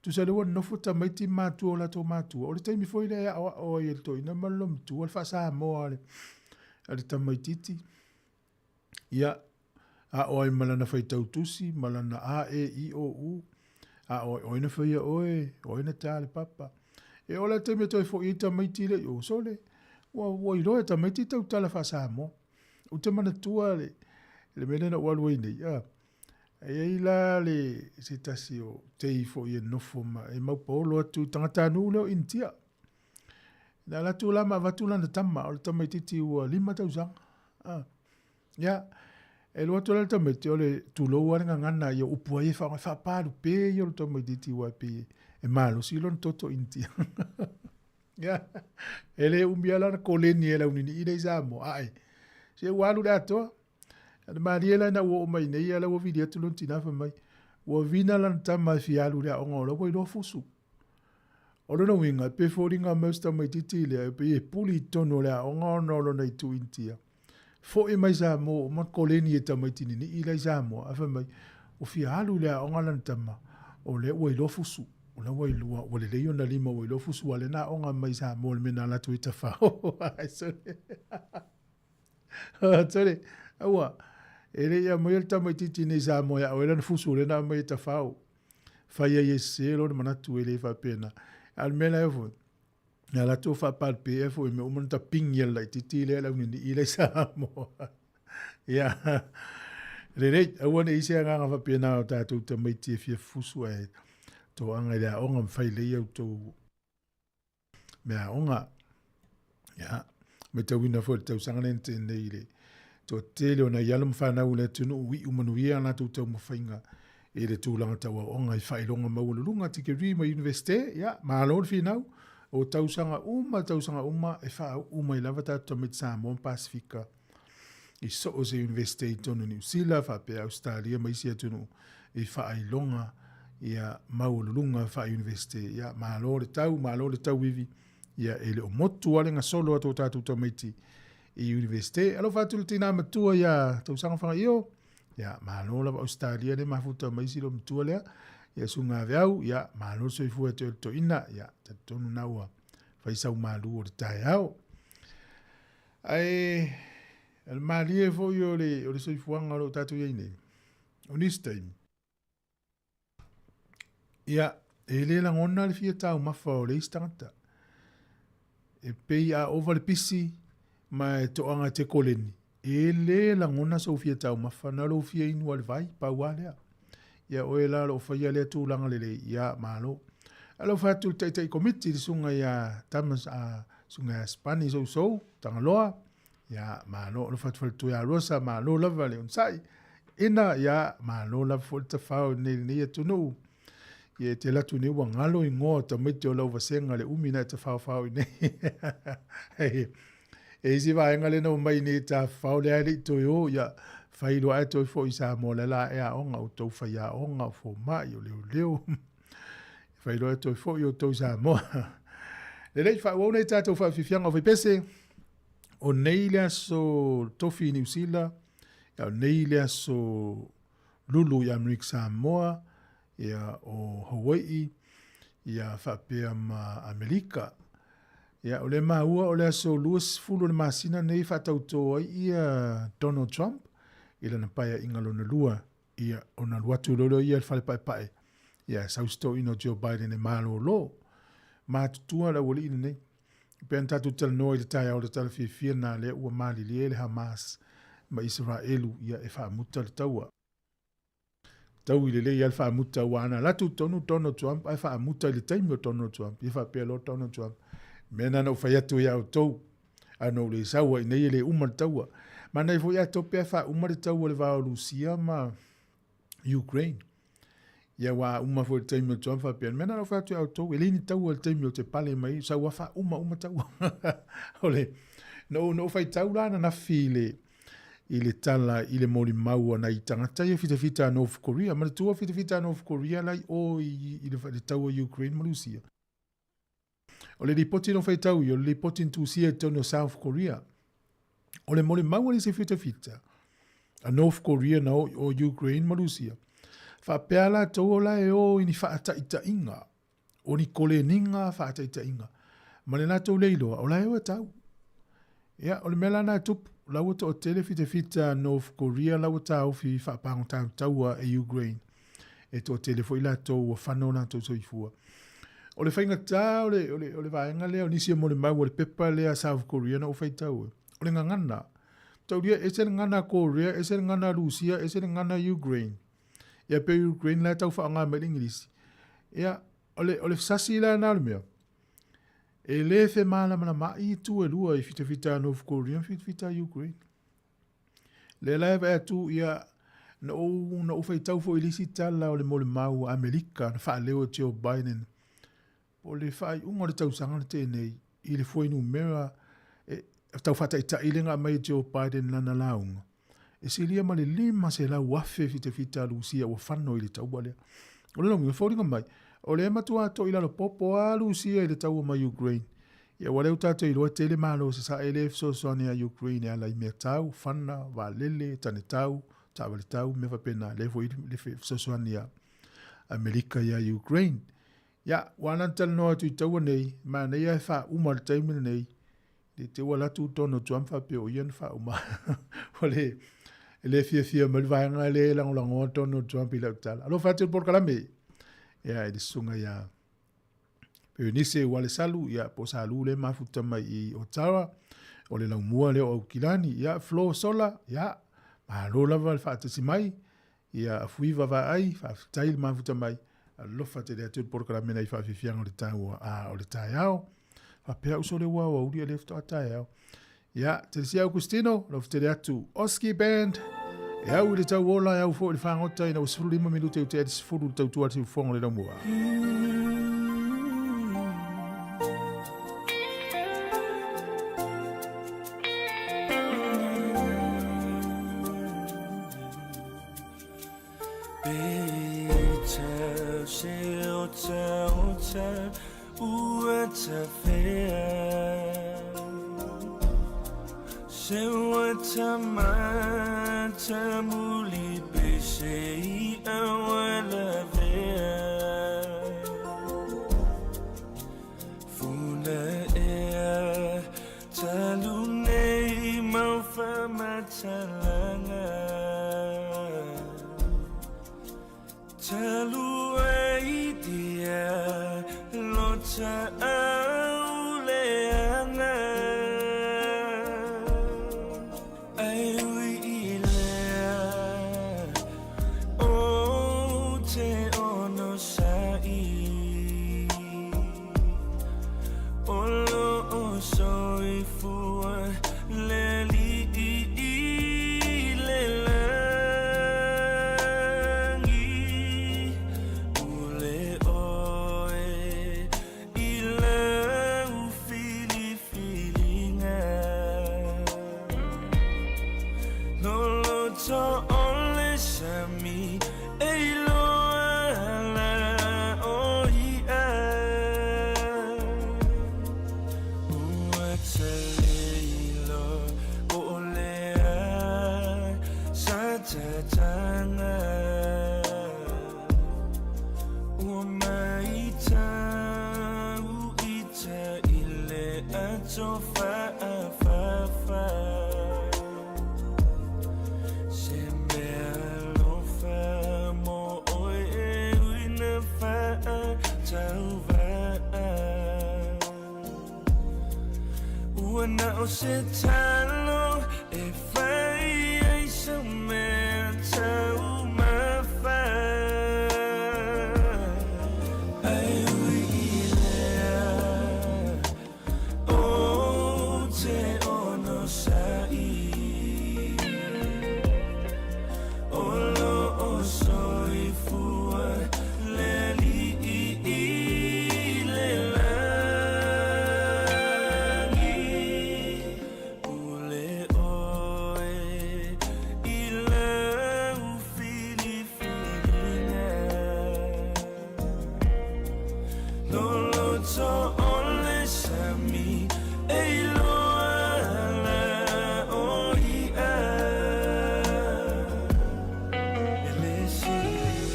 Tusa lea ua nonofo tamaiti ma matua o latou matua, o le taimi foi lea e aoao ai e le toeaina ma le loomatua le faa-Samoa a le, a le tamaitiiti. Ia, aʻo ai ma lana faitau tusi, ma lana A, E, I, O, U, aʻo ai, o ai na faia oe, o ai na tā le papa. E oo la i le taimi e toe foʻi ai tamaiti lea i o, sole, ua, ua iloa e tamaiti tautala faa-Samoa. Ou te manatua le, le mea lea na ou alu ai nei, a, e i ai la le, se tasi o tei foi e nofo ma, e maupaolo atu i tagatanuu lea o Initia. Na alu atu la ma avatu lana tama, o le tamaitiiti ua 5 tausaga. Ah. Ia, e alu atu la le tamaiti, o le tulou lava le gagana ia upu ai e faaaoga, e faapalupe ia o le tamaitiiti aua e pei e malosi lona toto Initia. Ia, e le umi lava lana koleni e launini'i lea i Samoa, ae, se ua alu i le atoa. A na malie la ina ua oo mai nei, a la ua vili atu lona tina fai mai, ua vina lana tama e fia alu i le aoga o la ua iloa fusu. O lona uiga, e pei e foliga mai o si tamaitiiti lea, e pei e puli i totonu o le aoga ona o lona itu Initia. Foi mai Samoa ua uma ona koleni e tamaiti ninii la i Samoa, ae fai mai, ua fia alu i le aoga lana tama, o lea ua iloa fusu. O la ua iloa, ua lelei ona lima ua iloa fusu, aua o lea na aoga mai i Samoa i le mea na alu atu ai tafao. Ai sole. Sole, aua, e le i aumaia le tamaitiiti nei i Samoa e aʻo ai lana fusu, o lea na aumai e tafao. Fai ai e sese lona manatu e le faapena. A o le mea la e foi, na latou faapalupea foi mea uma na tapigi e le laitiiti lea le auninii lea i Samoa. Ia, lelei, aua ne i se agaga faapena o tatou tamaiti e fia fusu ae toaga i le aoga ma fai lelei a outou mea aoga. Ia, matauina foi le tausaga lea na tea nei i le toatele o nai alo ma fanau o le atunuu iu manuia a latou taumafaiga i le tulaga tau aoaoga i faailoga maualuluga, tikeri ma Iunivesite, ia, malo le finau, o tausaga uma, tausaga uma e faauu mai lava tatou tamaiti Samoa ma Pasefika i so o se Iunivesite i totonu o Niu Sila faapea Ausetalia ma isi atunuu i faailoga ia maualuluga faa-Iunivesite. Ia, malo le tau, malo le tauivi, ia e le o motu lava le gasolo a tō tātou tamaiti i Iunivesite. Alofa atu le tinā matua iā Tausaga Fagaio, ia, malo lava Ausetalia le mafuta mai si lo matua lea. Ia suga veau, ia malo le soifua e toe toina, ia talitonu na ua fai sau malu o le taeao. Ae o le malie foi o le soifuaga o lo o tatou i ai nei, o nisi taimi, ia, e le lagona le fia taumafa o le isi tagata. E pei a ova le pisi ma e toaga e te koleni, e le lagona sou fia taumafa, na lou fia inu a le vai, pau a lea. Ia oe la o lo o faia lea tulaga lelei, ia malo. Alofa atu i le taitai komiti, le susuga ia Thomas, a susuga ia Spani Sousou, Tagaloa, ia malo. Alofa atu faletua ia Rosa, malo lava le onosai. Ina, ia malo lava foi le tafao i lenei atunuu. Ia e te alu atu nei ua galo igoa o tamaiti o lau vasega le umi na e tafaofao i nei. E isi vaega lea na omai nei e tafafao lea e le i toe o, ia fai loa ae toe foi i Samoa lea la e aoga outou faiaoga, o fomai, o leoleo. Fai loa e toe foi outou i Samoa. Lelei, faaauau nei tatou faafiafiaga o faipese. O nei le aso tofi i Niu Sila, ia o nei le aso lulu i Amerika Samoa, ia o Hawai'i, ia faapea ma Amerika. Ia o le maua o le aso 20 o le masina nei faatautō ai ia Donald Trump i lana paeaiga lona lua, ia ona alu atu loa lea ia i le fale paepae, ia sau si toeaina o Joe Biden e malolo. Matutua le aualii lenei. E pei ona tatou talanoa i le taeao o le tala fiafia lena lea ua malilie le Hamas ma Isaraelu ia e faamuta le taua. Taui lelei lava le faamuta aua ana alu atu tonu Donald Trump ae faamuta i le taimi o Donald Trump. Ia faapea loa Donald Trump, mea lena na ou fai atu ia outou, ae na ou le sau ai nei e le uma le taua. Manaia foi ae tope ae faauma le taua i le va o Rusia ma Ukraine. Ia aua a uma foi i le taimi o Trump faapea, o le mea lena na ou fai atu ia outou, e leai ni taua i le taimi ou te pale mai ai, sau lava faauma uma taua. O le, na ou, na ou faitau la ananafi i le, i le tala i le molimau a nai tagata ia fitafita a North Korea. Manatua fitafita a North Korea la i o i, i le, le taua Ukraine ma Rusia. O le lipoti na faitau i, o le lipoti na tusia i totonu o South Korea. O le molimau a le isi fitafita a North Korea na o i o Ukraine ma Rusia. Faapea latou o la e o i ni faataitaiga, o ni koleniga faataitaiga. Ma le latou le iloa, o la e o e tau. Ia, o le mea la na e tupu, la ua toatele fitafita North Korea la ua taofi faapagota taua e Ukraine. E toatele foi latou ua fano o latou soifua. O le faigata o le, o le, o le vaega lea o nisi e molimau o le pepa lea South Korea na ou faitau e. O le gagana. Taulia ese le gagana Korea, ese le gagana Rusia, ese le gagana Ukraine. Ia pe Ukraine la e tau faaaoga mai le Igilisi. Ia, o le, o le sasi la na o le mea. E le femalamalamaai itu e lua i fitafita a North Korea ma fitafita a Ukraine. Lea la e vaai atu ia na ou, na ou faitau foi i le isi tala o le molimau a Amerika na faaleo e Joe Biden o le faaiuga o le tausaga na tea nei i le fuainumera e tau faataitai le na aumai e Joe Biden lana lauga. E silia ma le 500,000 fitafita a Lusia ua fano i le taua lea. O le lauga, e foliga mai, o lea e matua to'i lalo popo a Lusia i le taua ma Ukraine. Ia ua lea ua tatou iloa e tele malo sasae lea e fesoasoani ia Ukraine e ala i mea tau, fana, vaalele, tane tau, taavale tau, mea faapena, lea foi le fesoasoani a Amerika ia Ukraine. Ia, ua ana talanoa atu i taua nei, manaia e faauma i le taimi lenei, le te ua alu atu Donald Trump faapea o ia na faauma. O le, e le fiafia mai le vaega lea e lagolagoa Donald Trump i lau tala. Alofa atu i le polokalame. Ia, i le susuga ia Eunice Walesalu, ia, po o Salu lea e mafuta mai i Ottawa, o le laumua lea o Aukilani, ia, Flo Sola, ia, malo lava le faatasi mai, ia, Afuiva Vaai, faafetai le mafuta mai, alofa tele atu i le polokalame nei faafiafiaga o le taua, a, o le taeao. Faapea uso le ua o auli a le faatoa taeao. Ia, Telesia Augustino, alofa tele atu, Oski Band, e au i le tau ola, e au foi i le fagota ina ua 15 minute i tea i le 10 le tautua a le siufofoga o le laumua. Talu ai dia lo au le anga Ai ui i lea o te ono sa'i O lo o soifua le li'i i le lagi Ule oe i lau filifiliga Loloto o le sami e iloa ala o i'a Ua taleilo po o le a sa tataga Ua maitau ita i le ato fa'afafa Se mea alofa mo oe e uina fa'atauva'a Ua na o se talo e fai ai sau mea taumafa Ai ui i lea o te ono sa'i O lo o soifua le li'i i le lagi Ule oe i lau filifiliga Loloto o le sami e iloa ala o i'a E le sili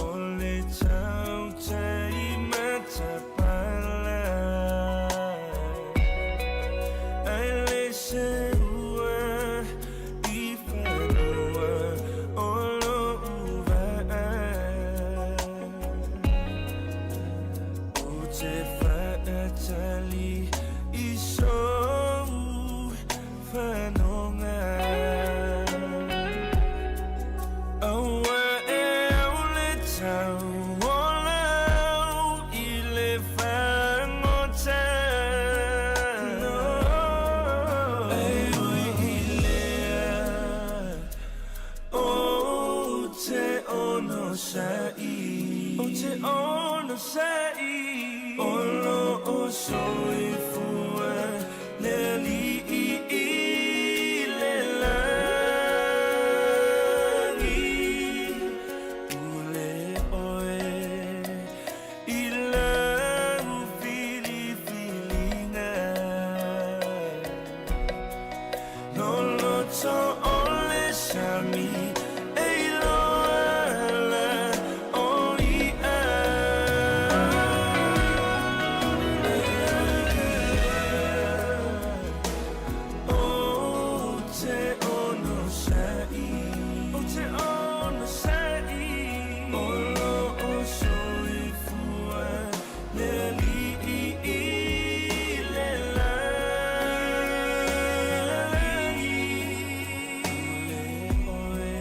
o le tautai matapala Ai le seua i fanua o lo'u va'a O te fa'atali i sou fanoga Aua e au le tau o lau i le fagota Ai ui i lea o te ono sa'i O te ono sa'i O lo o soifua le ali'i i le lagi Ule oe i lau filifiliga Loloto o le sami e iloa ala o i'a O te ono sa'i O te ono sa'i O lo o soifua le ali'i i le lagi Ule oe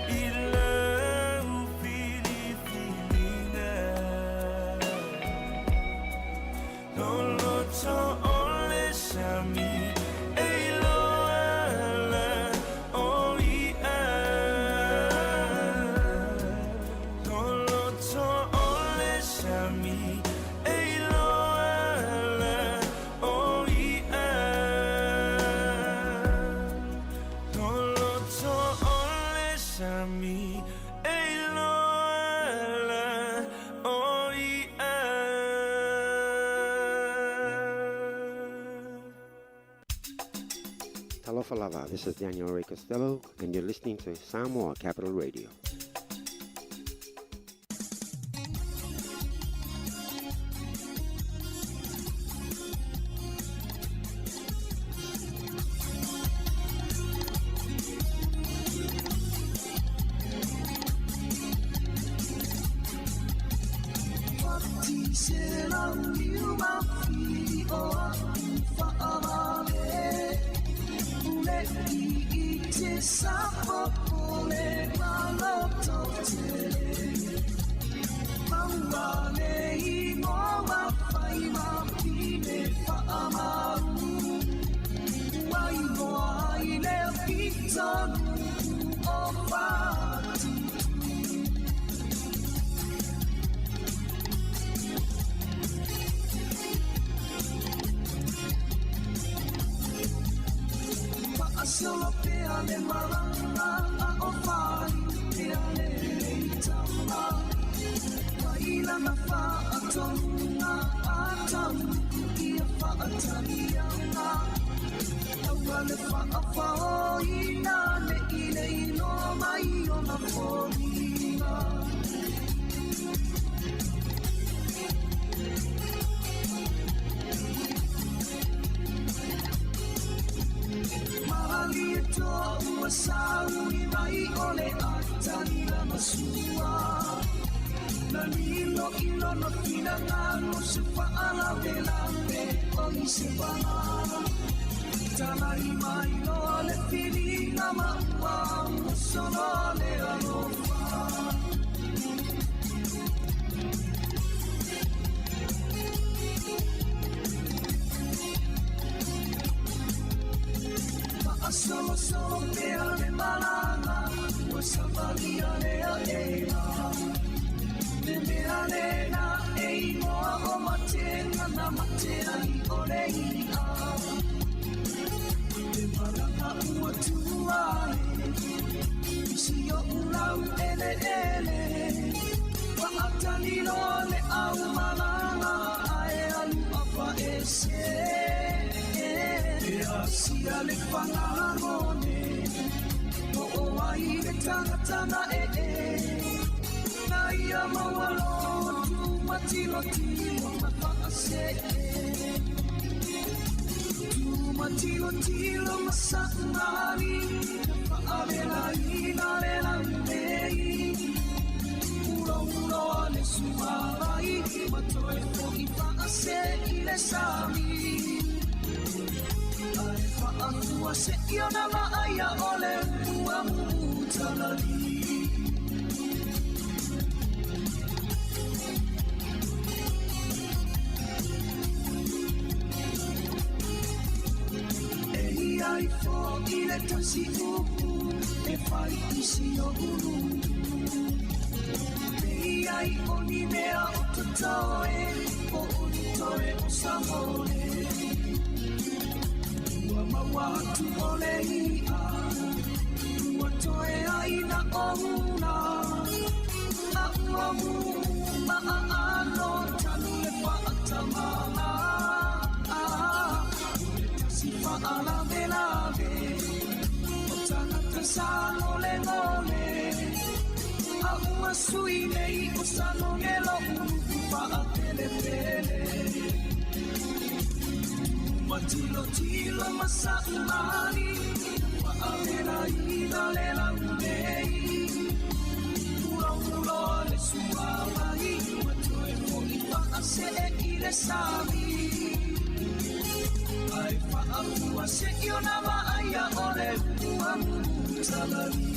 i lau filifiliga Loloto o le sami e iloa ala o i'a Loloto o le sami e iloa ala o i'a Loloto o le sami e iloa ala o i'a Talofa lava, this is Daniel Ray Costello, and you're listening to Samoa Capital Radio. Se lau liu ma fi o a'u fa'avale Ule i i te sapopole ma loto tele Maua le ingoa fai ma pine fa'amau Ua igoa ai le pitonuu o Fatu. Fa'asolo pea le malaga a o faliu pea le leitama Mai lana fa'atonuga a tauluku ia fa'ataliaga Aua le fa'afaoina ne'i le iloa mai ona foliga. Malie toa ua saui mai o le atali lana sua. Na lilo i lona finagalo se fa'alavelave o i se pala. Talai mai loa le filiga ma ua ua soloa le alofa. Fa'asolosolo pea le malaga ua savalia le a'ela. Le mea lena e igoa o matega na mate ai o le i'a. Le malaga ua tua e isi o'u lau eleele. Fa'atali loa le au malaga ae alu afa'ese. E asia le fagagone o ai le tagata na ee. Na ia maua loa tumatilotilo ma fa'asee. Tumatilotilo ma sa'umali na fa'avelaina le laulei. Ulouloa le suavai ma toe fo'i fa'asee i le sami. Ae fa'afua se'i ona va'aia o le ua mutalali. E ia ifo i le tasi upu e fai i si o'u nu'u. E ia i o ni mea o totoe po o ni toe o samole. Ua maua atu o le i'a ua toe ai na ouna. A ua mumu ma'a'ano tanu le fa'atamala. O le tasi fa'alavelave o tagata sa golegole. A ua sui nei o sanoge lo'u nu'u fa'apelepele. Matilotilo ma sa'umali fa'avelaina le laulei. Ulouloa le suavai ma toe fo'i fa'asee i le sami. Ae fa'afua se'i ona va'aia o le ua mumutalali.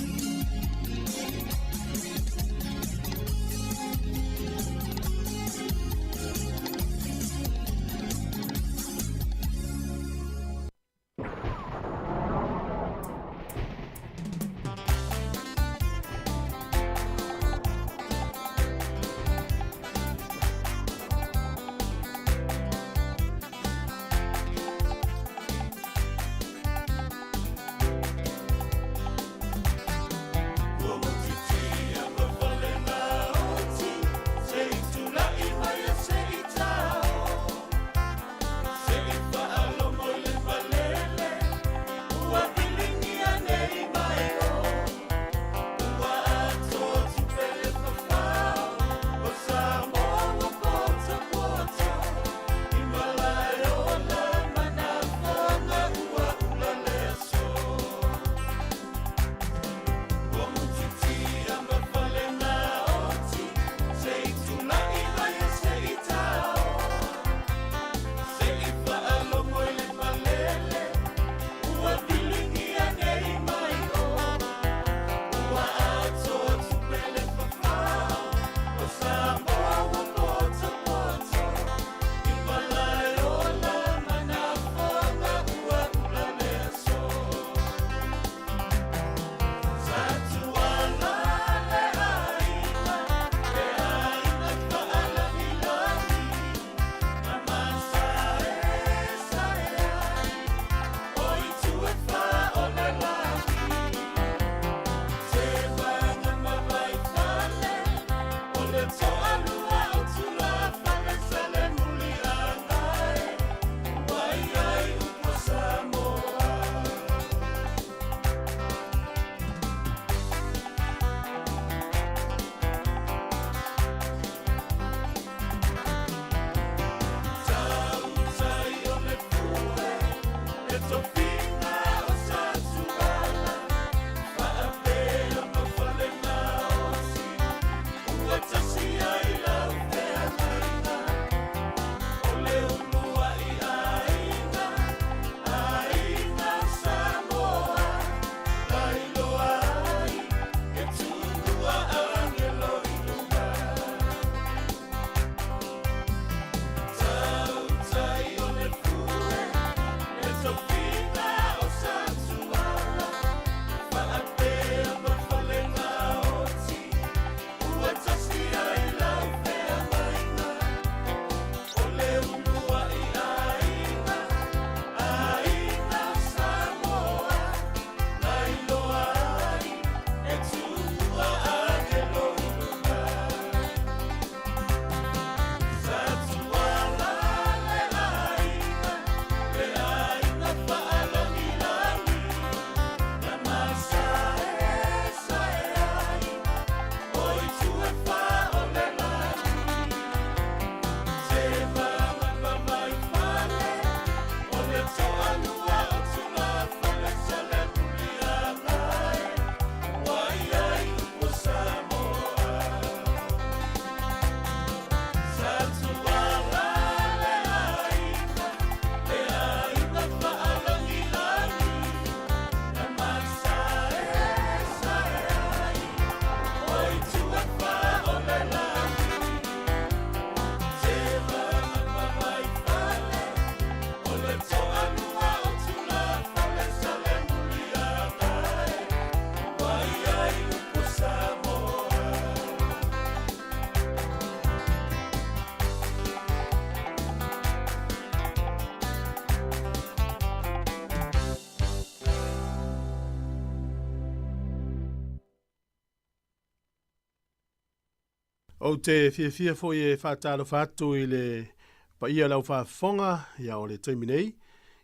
Ou te fiafia foi e faatalofa atu i le paia o le aufaafofoga, ia o le taimi nei,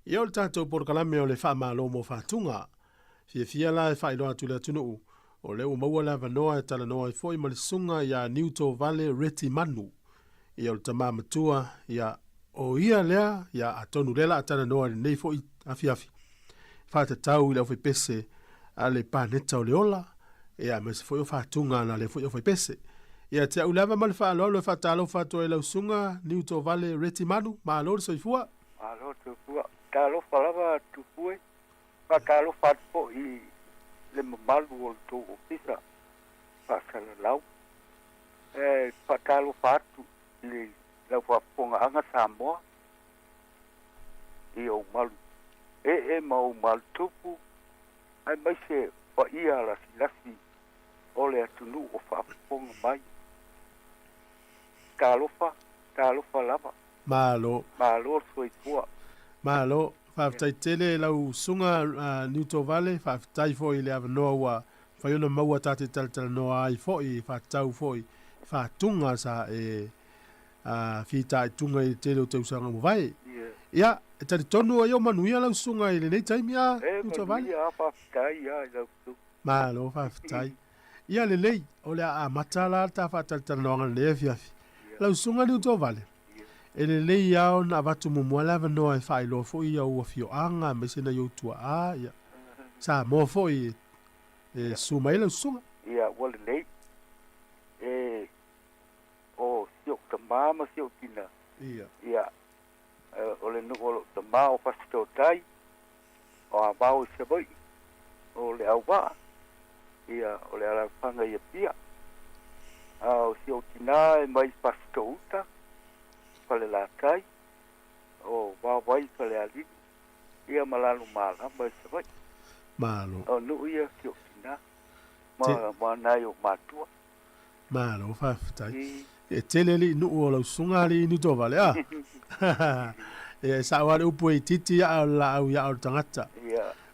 ia o le tatou polokalame o le Faamalo mo Faatuga. Fiafia la e faailoa atu i le atunuu, o lea ua maua le avanoa e talanoa ai foi ma le susuga ia Niutovale Reti Manu, ia o le tama matua, ia o ia lea, ia atonu o lea la a talanoa i lenei foi afiafi, faatatau i le aufaipese a le Paneta o le Ola, ia aemaise foi o faatuga na lea foi aufaipese. Ia te au lava ma le faaaloalo e faatalofa atu ai lau susuga Niutovale Reti Manu, malo le soifua. Malo le soifua. Talofa lava Tupue. Faatalofa atu foi i le mamalu o le tou Ofisa Faasalalau. E faatalofa atu i lau faafofogaaga Samoa i ou malu ee ma ou malu tupu, aemaise paia lasilasi o le atunuu o faafofoga mai. Talofa, talofa lava. Malo. Malo le soifua. Malo. Faafetai tele i lau susuga Niutovale, faafetai foi i le avanoa ua mafai ona maua ta te talatalanoa ai foi, faatatau foi i faatuga sa e fitaituga i le tele o tausaga ua mavae. Ia, e talitonu ai o manuia lau susuga i lenei taimi a Niutovale? E manuia a, faafetai a i lau susuga. Malo faafetai. Ia lelei, o le a amata la le ta faatalatalanoaga i lenei afiafi. Lau susuga Niutovale, E lelei lava ona avatu muamua le avanoa e faailoa foi i au afioaga aemaise nai ou tuaa, ia, Samoa foi e susu mai ai lau susuga. Ia, ua lelei. E, o si ou tama ma si ou tina. Ia. Ia, o le nuu o lou tama o Fasitootai, o Avao i Savaii, o Leauvaa, ia, o le alaalafaga i Apia. A o si ou tinā e mai Fasitoo-uta, Falelatai, o Vaovai i Falealili, ia ma Lalomalama i Savaii. Malo. O nuu ia si ou tinā, ma, ma nai ou matua. Malo faafetai. E tele alii nuu o lau susuga alii Niutovale a. Ia e sao lava le upu e itiiti aa o le laau i aa o le tagata.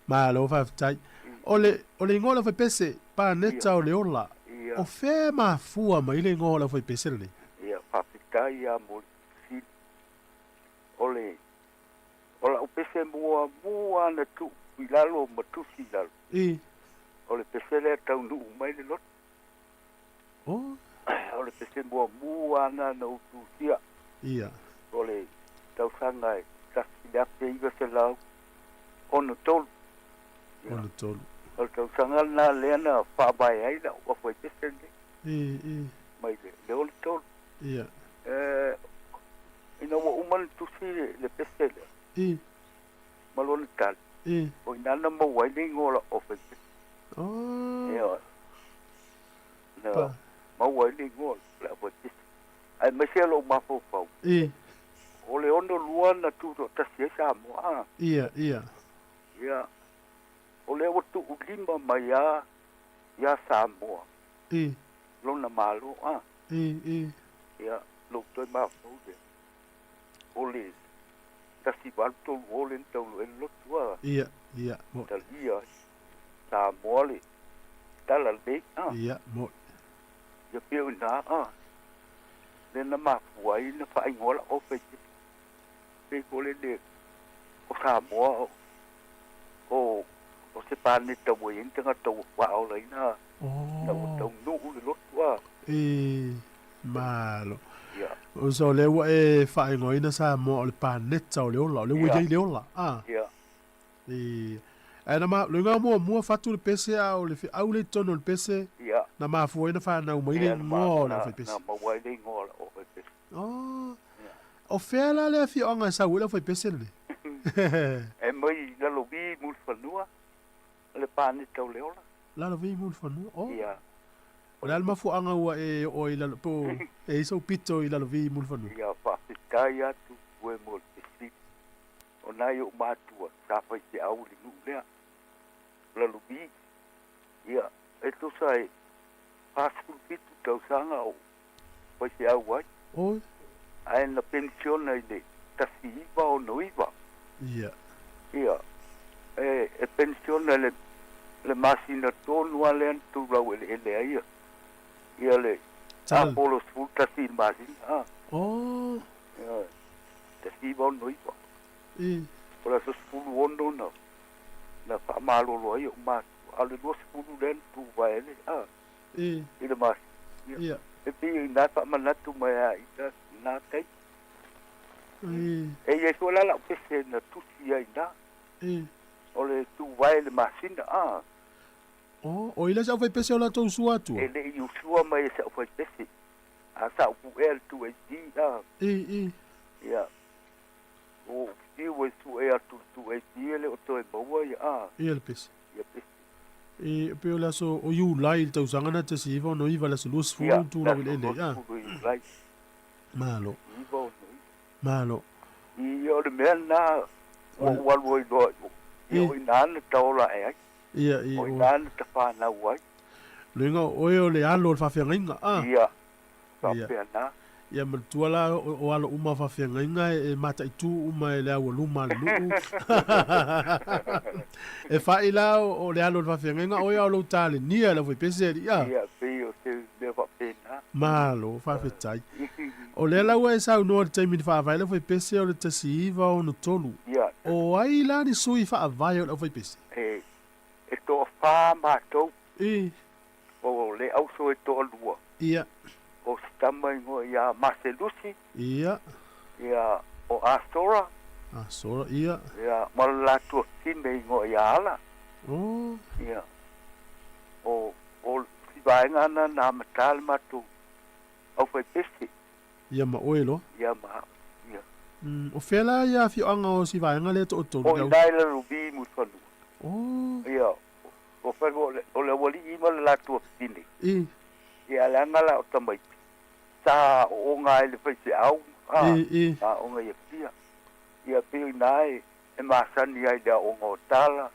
Malo faafetai. O le o le igoa o le aufaipese, Paneta o le Ola. O fea e mafua mai le igoa o le aufaipese lenei? Ia faafetai lava mo le fesili. O le o lau pese muamua na tuu i lalo ma tusi i lalo. O le pese lea taunuu mai le loto. Oh. O le pese muamua lena na ou tusia. Ia. O le tausaga e 1963. 63. O le tausaga lena lea na faavae ai lau aufaipese lenei. I, i. Mai le 63. Ia. E, ina ua uma ona tusi le pese lea. I. Ma lona tali. I. O i ina na maua ai le igoa o lau aufaipese. Oh. Ioe. Na maua ai le igoa o le aufaipese. Aemaise lou mafaufau. I. O le 62 na tutoatasi ai Samoa a. Ia, ia. Ia. O lea ua tuulima mai a ia Samoa. I. Lona Malo a. I, i. Ia, lou toe mafaufau lea. O le 1830 lea na taulu ai le lotu a. Ia, ia. Talia ai. Samoa le tala lelei a. Ia, mo'i. Ia pei o ina a. Lea na mafua ai na faaigoa lau aufaipese. Pei foi lele o Samoa o, o, o se paneta ua i ai ni tagata ua faaolaina ina ua taunuu le lotu a. E, malo. Ia. O so lea ua e faaigoaina Samoa o le paneta o le ola, o lea ua i ai le ola a. Ia. I, ae na ma, loiga muamua fatu le pese a o le feau lea i totonu o le pese, Ia. na mafua ai na fanau mai le Ia, na ma, igoa o le na, aufaipese. na maua ai le igoa o le aufaipese. Oh. Ia. O fea la le afioaga e sau ai le aufaipese lenei? E mai i Lalovi i Mulifanua, le paneta o le ola. Lalovi i Mulifanua, oh. Ia. O le a le mafuaaga ua e oo ai i lalo, po o e i ai sou pito i Lalovi i Mulifanua? Ia, faafetai atu ue mo le fesili. O nai ou matua sa faifeau i le nuu lea, o Lalovi, ia, e tusa e 47 tausaga o faifeau ai. Oi. Ae na penisiona i le 1969. Ia. Ia, e, e penisiona i le, le masina tonu lava lea na tulaueleele ai ia, ia le. Sala. Po le 11 i le masina a. Oh. Ioe. 1969. I. O le aso 16 na na faamalolo ai o'u matua, a o le 20 lea na tuvae le a. I. I le masina. Ia. E pei o iná e faamanatu mai a i lena taimi. I. E i ai foi la la'u pese na tusi ai iná. I. O le tuvae i le masina a. Oh, o i le se aufaipese o latou usua atua? E le'i usua mai e se aufaipese, a sa ou pu'ea le 2AD a. I, i. Ia, ua ou fiu e su'e atu i le 2AD e le o toe maua ia a. Ia le pese. Ia pese. I, pei o le aso o Iulai i le tausaga na 1969 le aso 20 Ia, tu le lau aso eleele a. 20 o Iulai. Malo. 969. Malo. Ia, o le mea lena ua ou alu ai loa i o. Ia, o i ina na taola ae ai. Ia, i, O o. ina na tafanau ai. Luiga o oe o le alo o le faafeagaiga, a. Ia, faapena. Ia manatua la o alo uma o faafeagaiga e mataitu uma e le aualuma a le nuu. E fa'i la o le alo o le faafeagaiga oe a o lou talenia e le aufaipese alii a. Ia, pei o se mea faapena. Malo, faafetai. O lea la ua e saunoa i le taimi na faavae le aufaipese o le 1963. Ia. O ai la ni sui faavae o le aufaipese? E, e toafā matou. I. O le auso e toalua. Ia. O se tama igoa ia Maselusi. Ia. Ia, o Asora. Asora, ia. Ia, ma le latou afine igoa ia Ala. Oh. Ia. O, o si vaega na na amata le matou aufaipese. Ia ma oe loa. Ia ma, ia. O fea la ia afioaga o si vaega lea toatolu? O ina i Lalovi i Mulifanua. Oh. Ia, o fanua o le, o le aualii ma le latou afine. I. Ia, leaga la o tamaiti, sa ooga ai le faifeau, a, I, i. aoga i Apia. Ia, pei o ina e, e masani ai i le aoga o tala,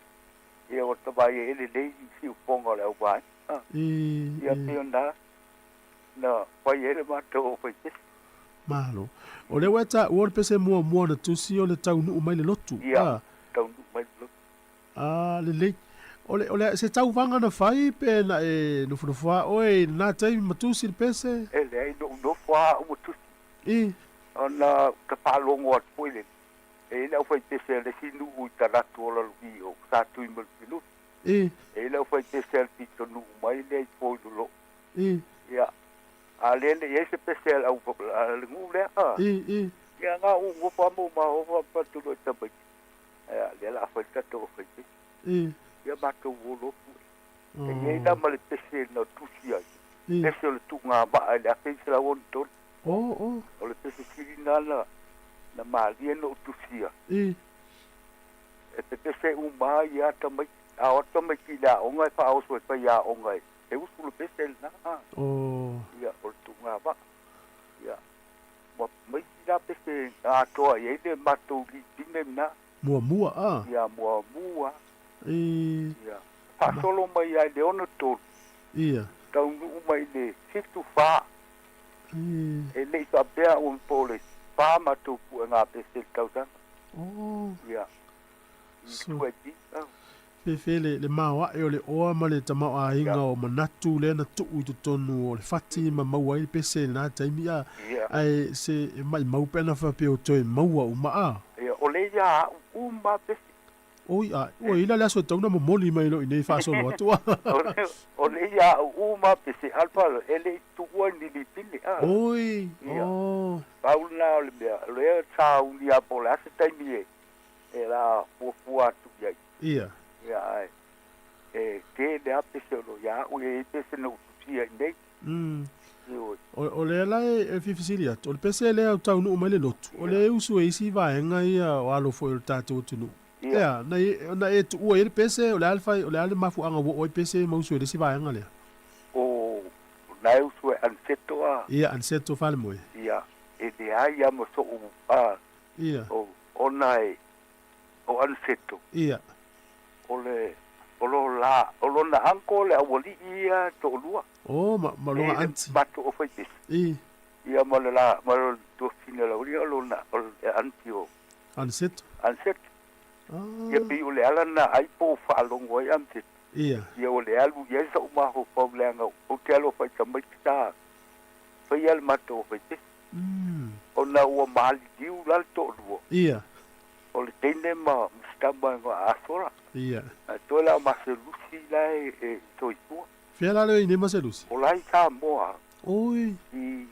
ia o tavai e lelei i siufoga o le auvaega, a. I, Ia, i. pei o ina na fai ai le matou aufaipese. Malo. O lea ua e taua o le pese muamua na tusi o le taunuu mai le lotu, Ia, a. taunuu mai le lotu. A, lelei. O le, o le, se tauvaga na fai pe na e nofonofo lava oe i lena taimi ma tusi le pese? E leai, na ou nofo lava au ma tusi. I. Ona ou te faalogo atu foi lele, e i ai le aufaipese a le isi nuu i talaatu o Lalovi o Satuimalufilufi. I. E i ai le aufaipese a le pitonuu mai lea i Poilolo. I. Ia, a lea e le i ai se pese a le au, a le nuu lea, a. I, i. Ia, na ou nofo lava ma ou mafaufau fai atu loa i tamaiti, ia, lea o le a fai le tatou aufaipese. I. Ia matou o lotu e. E i ai la ma le pese na tusi ai. I. Pese o le tuugamaa i le 1963. Oh, oh. O le pese sili lena na, na malie na ou tusia. I. E pepese uma ai ia tamaiti. A o atu tamaiti i le aoga e faaoso e faiaoga e, e usu le pese lena. A. Oh. Ia, o le tuugamaa. Ia, ma maiti la pese na atoa i ai le matou lipine lena. Muamua, a. Ia, muamua. I. Ia, faasolo mai ai i le 63. Ia. Taunuu mai i le 74. I. E le'i faapea ua po o le fa matou puega pese i le tausaga. Oh. Ia. I So. tua i ti. Ah. Fefe le, le maoae o le oa ma le tamaoaiga o manatu lea na tuu i totonu o le fati ma maua ai le pese i lena taimi a. Ia. Ae se e maumau pe ana faapea o toe maua uma a. Ia, o le ia a'u uma pese. Oi a, ua ila le aso e tatau ona momoli mai loa i nei faasolo atu a. O le, o le ia a'u uma pese alfa e le'i tuua i ni lipine a. Oi, Ia. oh. Pau lena o le mea, o lea sauni lava po o le a se taimi e, e la fuafua atu i ai. Ia. Ia, ae, e tele lava pese o lo ia a'u, e i ai pese na ou tusia i nei. Ioe. O, o lea la e, e fifisili atu, o le pese lea o taunuu mai le lotu, o lea e usu e isi vaega ia o alo foi o le tatou atunuu. Ia. Ea, na e, na e tuua ai le pese, o le a le fai, o le a le mafuaaga ua oo ai pese ma usu e le isi vaega lea. O, na e usu e Aniceto a. Ia, Aniceto Falemoe. Ia, e leai lava ma so'u a. Ia. O, ona e, o Aniceto. Ia. O le, o lo la, o lona uncle le aualii ia toalua. O, ma, ma lona E le aunty. matou aufaipese. I. Ia ma le la, ma le tuafafine o le aualii, o lona, o le aunty o. Aniceto. Aniceto. Ah. Ia pei o le ala lena ai po o faalogo ai Aniceto. Ia. Ia o le alu i ai sa'u mafaufau leaga ou te alofa i tamaiti sa, Faia le matou faipese. Ona ua maliliu la le toalua. Ia. O le teine ma si tama e igoa Asola. Ia. Ae toe la o Maselusi la e soifua. Fea la le nei Maselusi? O la i Samoa. Oi. I.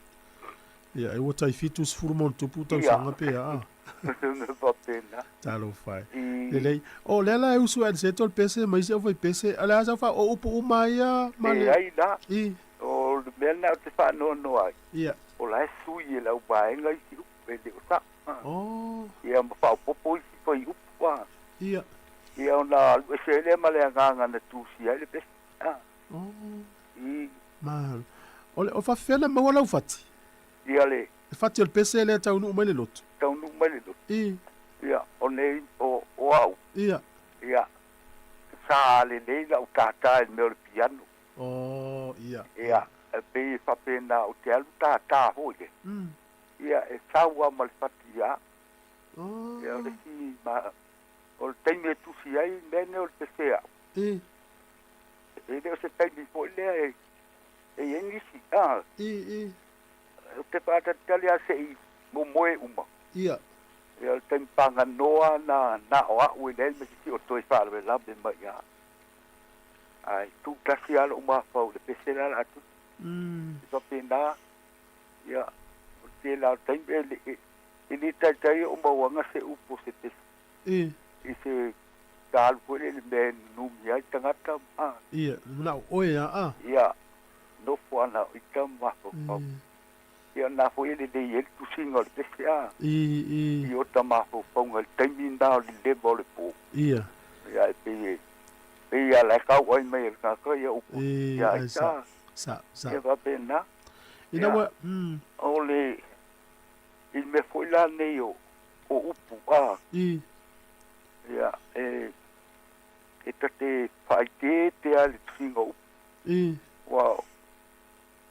Ia, e ua tai 70+ tausaga pe a. Mea faapena. Talofa e. Lelei. O lea la e usu ae le o le pese ma isi aufaipese, o le a sau faa o upu uma ia ma le. Leai la. I. O le mea lena ou te faanoanoa ai. Ia. O la e sui e le auvaega isi upu e le o sao. Oh. Ia ma faaopoopo isi fuaiupu. A. Ia. Ia ona alu ese ai lea ma le agaga na tusia ai le pese. A. Oh. I. Malo. O le o faafefea na maua lau fati? Ia le. Le fati o le pese lea taunuu mai le lotu. Taunuu mai le lotu. I. Ia, o nei, o, o au. Ia. Ia, sa lelei lau tātā i le mea o le piano. Oh, ia. Ia, e pei e faapena ou te alu tātā foi le. Ia, e sau lava ma le fati ia au. Oh. Ia, o le isi ma, o le taimi e tusi ai mea nei o le pese au. I. E le o se taimi foi lea e, e i ai nisi, a. I, i. Ou te faatalitali lava se i momoe uma. Ia. Ia, o le taimi paganoa na, na o au e leai ma se isi o toe faalavelave mai ia au. Ae tuutasi lava lou mafaufau i le pese la o le a tusi. E faapena, ia, o le tele lava o taimi e le, e le taitai o mauaga se upu o se pese. I. I se ta alu foi lea i le mea e nunumi ai tagata ma. Ia, manao oe a, a. Ia, nofo ana o ita ma mafaufau. Ia na foi e lelei ai le tusiga o le pese a. I, i. I ota mafaufauga i le taimi lena o le leva o le po. Ia. Ia e pei e, pei a la e kauai mai e le tagata ia upu. I, Ia ai ita. sa, sa, sa. Ia faapena. Ina ua, mm. O le, i le mea foi la nei o, o upu a. I. Ia, e, e ta te faaiteete lava i le tusiga o upu. I. Ua,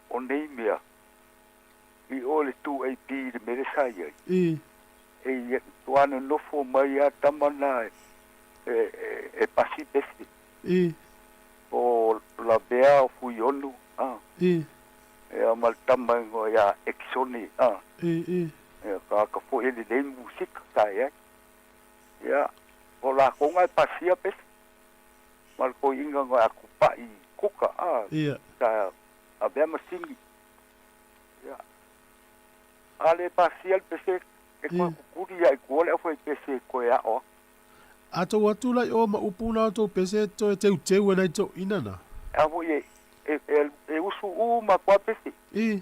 o nei mea, i o le 2AP i le mea lea sa i ai. I. E i matua nonofo mai lava tama na e, e, e pasi pese. I. O Lavea o Fuiono, a. I. Ia ma le tama igoa ia Ekisone, a. I, i. Ia tagata foi e lelei musika sa i ai. Ia, o lakou na e pasia pese. Ma le toeaina na Akupa'i Kuka, a. Ia. Sa avea masini. Ia. A le pasia le pese, e toe kukuli ia i tua le aufaipese e toe a'o atu. A tou atu la i o ma upu na o tou pese e toe teuteu e nai toeaina na. A foi e, e, e, e usu uma atu a pese. I.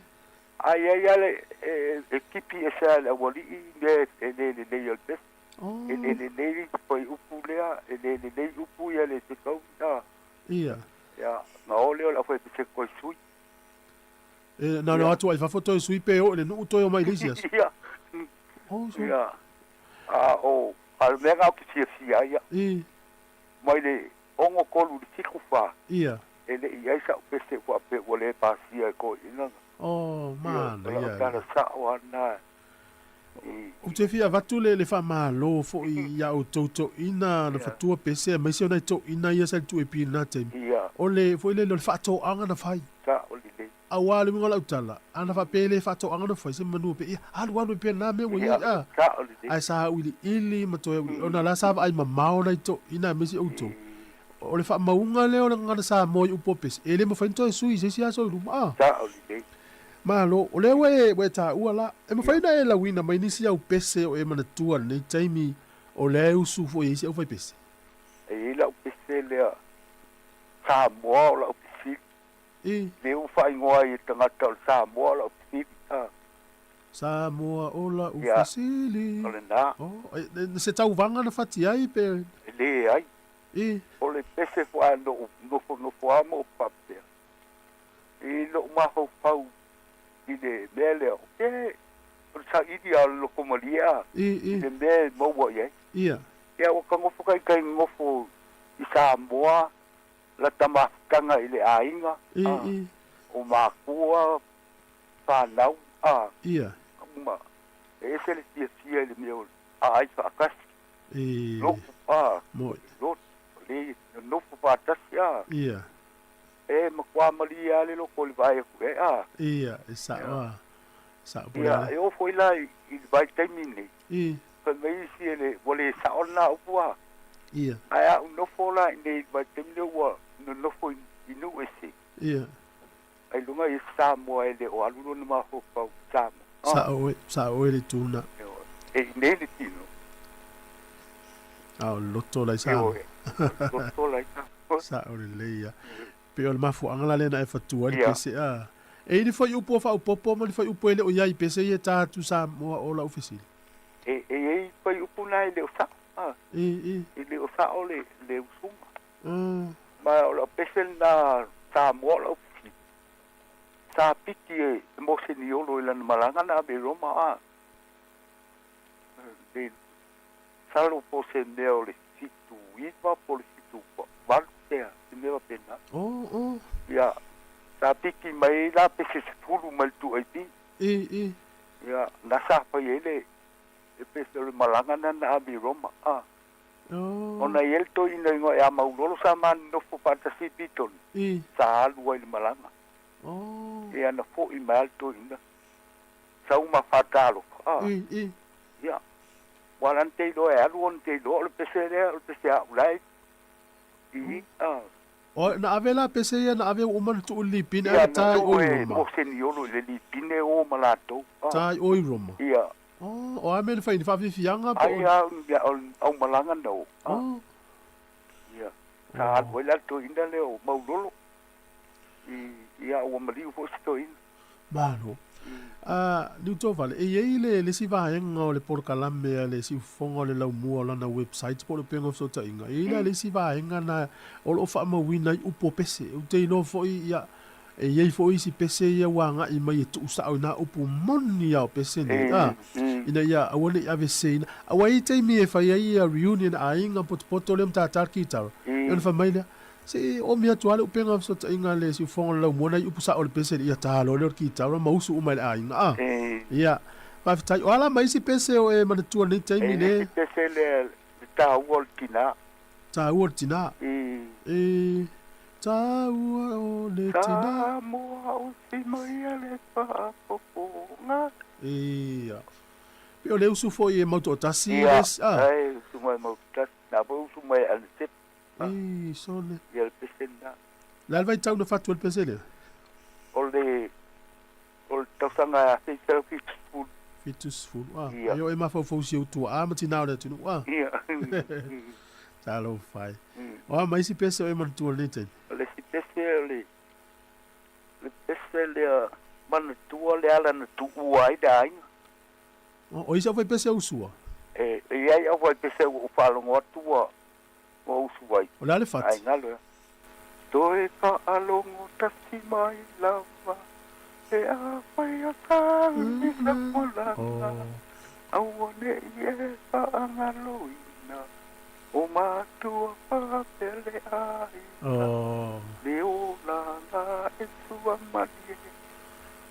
A i ai a le, e, e kipi ese a le auali'i mea e le lelei o le pese. Oh. E le lelei fuaiupu lea, e le lelei upu ia le fetaui a. Ia. Ia, na o lea o le aufaipese toe sui. E, na ona atu ai fafo toe sui pe oo i le nuu toe omai i le isi aso. Ia. Oh, so. Ia. A o, a le mea na ou te fiafia ai au. I. Mai le 63 i le 74. Ia. E le i ai sa'u pese faapea ua le pasia e toeaiina na. Oh, Ia, o manaia. lau tala sa'o lava lena i. Ou te fia avatu le le faamalo foi ia outou toeaiina na fatua pese aemaise o nai toeaiina ia sa i le 2AP i lena taimi. Ia. O le foi lele o le faatoaga na fai. Sa'o lelei. Aua le uiga o lau tala, ana faapea e le faatoaga na fai se manu pe ia alu alu ai pea lena mea ua iai a. Sa'o lelei. Ae sa auiliili ma toe auiliili ona la sa vaai mamao nai toeaiina aemaise outou. O le faamauga lea o le gagana Samoa i upu o pese, e le mafai ona toe sui i se isi aso i luma a. Sa'o lelei. Malo, o lea ua e, ua e taua la, e mafai ona e lauina mai nisi au pese o e manatua i lenei taimi o lea e usu foi ai isi aufaipese? E i ai lau pese lea Samoa o lau fesili. I. Lea ua faaigoa ai e tagata o le Samoa o lau fesili, a. Samoa o lau Ia, fesili. o lena. Oh, e, e, se tauvaga na fati ai pe? E leai. I. O le pese foi a noʻu nofonofo lava ma ou faapea. I lou mafaufau i le mea lea, o ke, o le saili lava o le lotomalie a, I, i. i le mea e maua i ai. Ia. Ia, ua ta nofo taitai nofo i Samoa, lata mafutaga i le aiga, I, a, i. o makua, fanau, a, Ia. uma, e ese le fiafia i le mea o aai faatasi. I. Lotu, a, Moi. lotu, le nonofo faatasi, a. Ia. E matua malie a le loko o le vaai atu i ai a. Ia, e sa'o a. Sa'o po o le Ia, a le. e oo foi la i le vaitaimi lenei, fai mai isi e le, ua le sa'o lena upu a. Ia. Ae a ou nofo la i inei i le vaitaimi lea ua nonofo i nuu ese. Ia. Ailoga ia se Samoa e le o alu lona mafaufau i Samoa. Sa'o oe, sa'o oe le itu lena. E i inei le tino. A o le loto la i Samoa. Ioe, o le loto la i Samoa. Sa'o lelei a. Pei o le mafuaaga la lea na e fatua ai le pese a. E i ai le fuaiupu o faaopoopo ma le fuaiupu e le o i ai i pese ia e ta atu Samoa o lau fesili. E i ai fuaiupu na e le o sa'o a. E le o sa'o le usuga. Ma o lau pese lena Samoa o lau fesili. Sa piki e Mose Niolo i lana malaga na ave i Roma a. Le salo po o se mea o le 79 po o le 78 pea, se mea faapena. Ia, sa piki mai ai la pese 10 mai le 2AP. Ia, na sa fai ai le pese o le malaga na na ave i Roma a. Ona e i ai le toeaina igoa ia Maulolo sa ma nonofo faatasi i Pitone, sa alu ai i le malaga. Ia na fo'i mai lava le toeaina, sau ma faatalofa, a. Ia, ua ala ona te iloa e alu ona te iloa o le pese lea, o le pese a au la e i i, a. O, na ave la pese ia na ave ua uma ona tuu i le lipine ae Ia, na na ta i tuu o i e Roma. Moseniolo i le lipine o ma latou, a. Ta i o i Roma. Ia. Oh, o a mea na fai, ni faafiafiaga po o. Ai a o le aumalaga na o. Oh. Ia, sa alu ai la le toeaina lea o Maulolo i, ia ua maliu foi si toeaina. Malo. A, Liutovale, e i ai le, le isi vaega o le polokalame a le siufofoga o le laumua o lana website po o le upega o fesootaiga, e i ai la le isi vaega na o lo o faamauina ai upu o pese. Ou te iloa foi, ia, E i ai foi isi pese ia ua agai mai e tuusao i nā upu moni a o pese nei, a, ina ia aua ne i aveseina. Aua e i ai taimi e fai ai ia reunion a aiga potopoto lea ma tātā le kitara, ia ona fai mai lea, Se i omi atu lava le upega fesootaiga a le siufofoga o le laumua nai upu sao o le pese ia tā loa lea o le kitara ma usu uma i le aiga, a. Ia, faafetai. O a la ma isi pese o e manatua i lenei taimi E le. isi pese lea le taua o le tinā. Taua o le tinā. E. Taua o le tina. Samoa o si mai a le faafofoga. Ia. Pei o le usu foi e mau toatasi Ia, le isi, a. e usu mai mau toatasi. Na foi usu mai a Anasepa. Ei, sole. Ia le pese lena. Le a le vaitau na fatu ai le pese lea? O le, o le tausaga 1970. 70, a. Ia. Ai o e mafaufau i si ou tuaa ma tinā o le atunuu, a. Ia. Talofa e. O a ma isi pese o e manatua i lenei taimi? O le isi pese o le, le pese lea manatua le ala na tuua ai le aiga. O isi aufaipese o usua? E, e i ai aufaipese ua ou faalogo atu ua, ua usu ai. O le a le fati? Ai galo ea. Toe faalogo tasi mai lava pe afai o sauni lagolaga, aua ne i e faagaloina o matua faapea le aiga, le olaga e sua malie,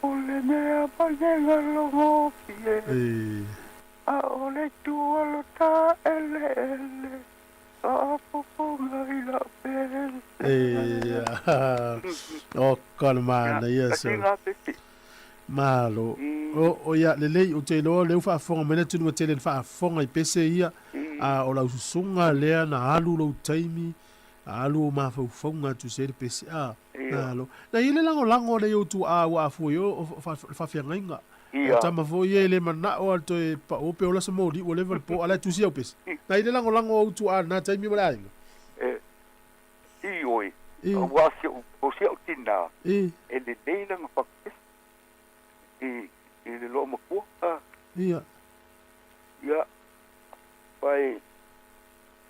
o le mea mai e galogofie, a o le itu o lo ta eleele, faafofoga i lau pese. Ia, o ka le manaia sole. Malo. O, o ia, lelei, ou te iloa o lea ua faafofoga mai le atunuu e tele ina faafofoga i pese ia, a o lau susuga lea na alu lou taimi, alu ou mafaufauga atu se le pese, a, malo. Na i ai le lagolago a le i ou tuaa ua afua i o, o le faafeagaiga. O tama foi ia e le manao a le toe pau pe ola se moli ua leva le po, a o la e tusi au pese. Na i ai le lagolago a ou tuaa i lena taimi ma le aiga. Ioe, aua o si au tinā, e lelei lana fatu pese i le loomatua. Ia. Ia, pai,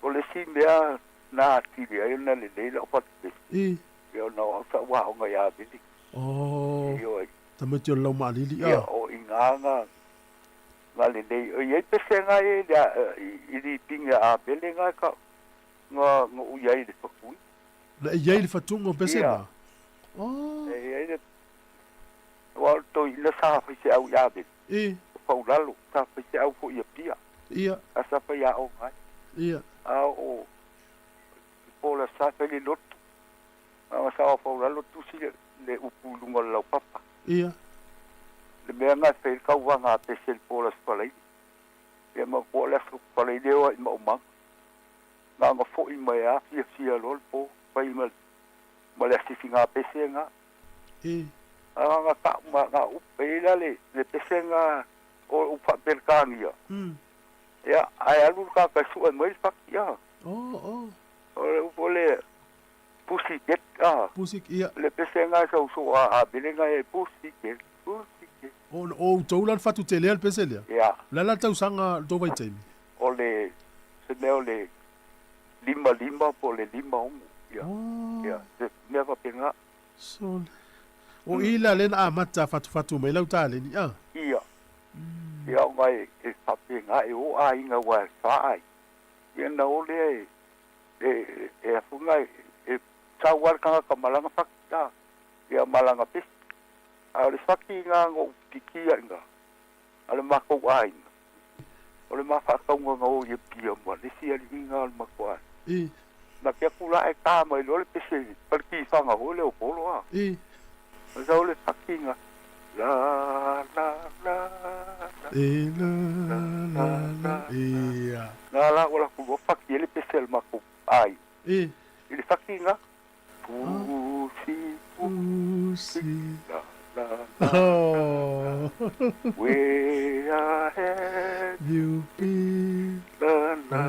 o le isi mea na atili ai ona lelei lau fatu pese, ia ona o au sa ou aoga ia Avili. Ioe. Tamaiti o le laumaalili, a. Ia, o i ina nga lelei. E i ai pese nga i lipini a Avele nga ka, nga ou i ai i le fatui. Na e i ai i le fatuga o pese Ia. na? Oh. E i ai le, aua o le toeaina sa faiseau ia Avele. O Faulalo, sa faiseau foi i Apia. Ia. A sa faiaoga ai. Ia. A o Paula sa fai le lotu. Nga sa fa lalo tusi le upu lunga le laupapa. Ia. Le mea nga fe kau wa nga pese le pola spalai. Ia ma po le aso palai leo i ma umanga. Nga nga fo i mai a fia fia lo le po pai ma ma le asisi nga pese nga. E. A nga ka ma nga upe la le le pese nga o upa pelkangia. Ia ai alu ka ka su e mai fa ia. Oh oh. O le upo le pusi get a. Pusi ia. Le pese nga sa uso a a bele nga e pusi get. Pusi get. O o tou la fatu tele al pese lea. Ia. La la tau sanga to vai taimi. O le se mea o le lima lima po le lima ongo. Ia. Oh. Ia. Se mea fa penga. So o ila le na amata fatu fatu mai lau tale ni a. Ia. Ia o ngai e fa penga e o a inga wa fa ai. Ia na o le e e afunga e tau wal kanga ka malanga fakita. Ia malanga pesi. A o le faki ngā ngō tikia inga. A le mako ai. O le mawhakaunga ngā o ia pia mua. Le si ali inga o le mako ai. I. Na kia kula e kā mai lo le pese. Pali ki whanga ho le o polo a. I. O sa o le faki ngā. La la la la. E la la la. Ia. Nā la o la ku o faki e le pese le mako ai. I. I le faki ngā. Pusi, pusi. La la la. Oh. Where have you been? La la.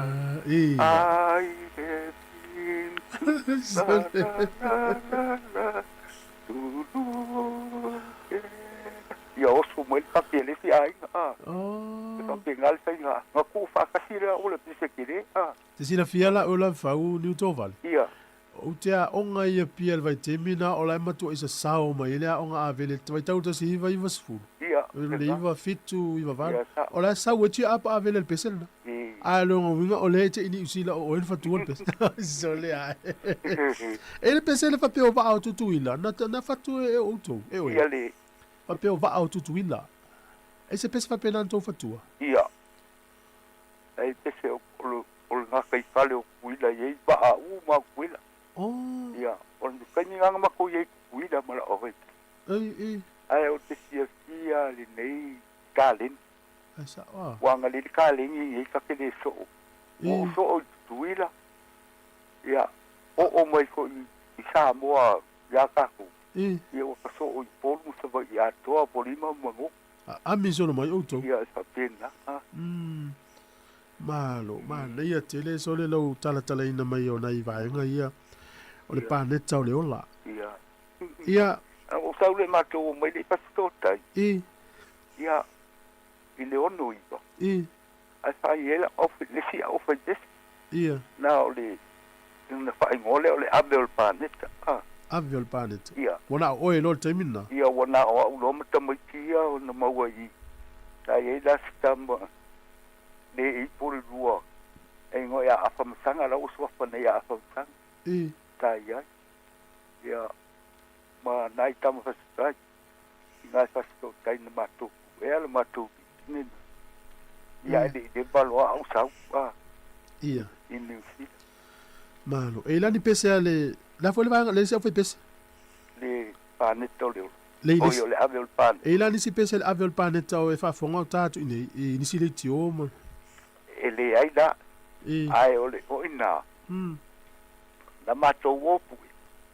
Ia. I have been to la la la la la. Tu lu. Ia oso mo le faki le si ai a. Oh. Te faki ngal sai nga. Nga ku fa ka sira o le pise kere a. Te sila fia la o la fau ni utovale. Ia. O te a onga ia pia le vaitemi na o la e matua isa sao mai le a onga a vele te vaitau tasi hiva iva sefulu. Ia. Le iva fitu iva valu. Ia, sa. O la sau e tia apa a vele le pese lena. I. A le onga winga o le te ini usila o oe le fatua le pese. Sole ai. E le pese le whapeo wa au tutuila. Na, na fatu e o outou. E oe. Ia le. Whapeo wa au tutuila. E se pese whapena tou fatua. Ia. Ai pese o o o le ngā kai fale o kuila i ba a u ma kuila. Oh. Ia, o le kaini nganga mako i kuila ma la ohe. Ei, ei. Ai o te sia sia le nei kalen. Ai sa wa. Wanga le kalen i ka ke le so. O so o tuila. Ia, o o mai ko i Samoa ia kaku. I. Ia o ka so o i polu sa vai ia toa polima mango. A mi solo mai outou. Ia sa pena. Ah. Malo, malo, ia tele sole lau talatala ina mai o nai vaenga ia. O le paneta o le ola. Ia. Ia. O sau le matou mai le pasitotai. I. Ia. I le ono iwa. I. Ai fai ela o le si o fai des. Ia. Na o le na fai ngole o le ave o le paneta. Ah. Ave o le paneta. Ia. Wana o e lo le taimina. Ia wana o au lo mata mai tia o na maua i. Ta e la sitama. Le i pole lua. E ngo ia afa masanga la usu afa nei afa masanga. I. Ta ia. Ia. Ma nai tama fasitai. I ngai fasitotai na mātou. E ala mātou ki tine. Ia ele i le balo au sau. Ah. Ia. I New Zealand. Malo. E lani pese a le... La fo le vaenga, le se au fai pese. Le paneta o le olo. Le O le ave o le paneta. E lani si pese le ave o le paneta o e whaafonga o tātu i nei. I nisi le tio ma. E le ai la. I. Ai o le o ina. Na mātou opu.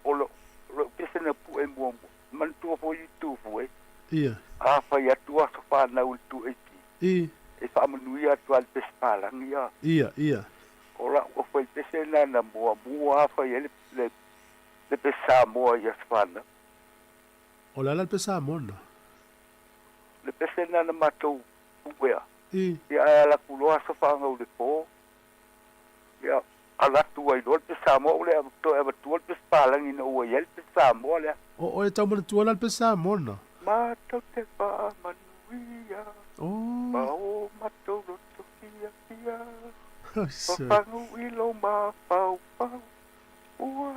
O lo pese na pu e mua mua. Mantua fo i tūfu e. Ia. A whai atua sa whānau le tu eiti. I. E whaamanui atua le pese pālangi a. Ia, ia. O la o whai pese na na mua mua a whai e le le pese Samoa i a whānau. O la la le pese Samoa na. Le pese na na mātou puea. I. Ia ai ala kuloa sa whāngau le pō. Ia ala tua i loa le pese Samoa o le to e matua le pese pālangi na ua ia le pese Samoa lea. O e tau mana tua la le pese Samoa na. Mātou te whaamanuia. Oh. Ma o mātou roto kia kia. Se. Whafangu i lo mawhau pau. Ua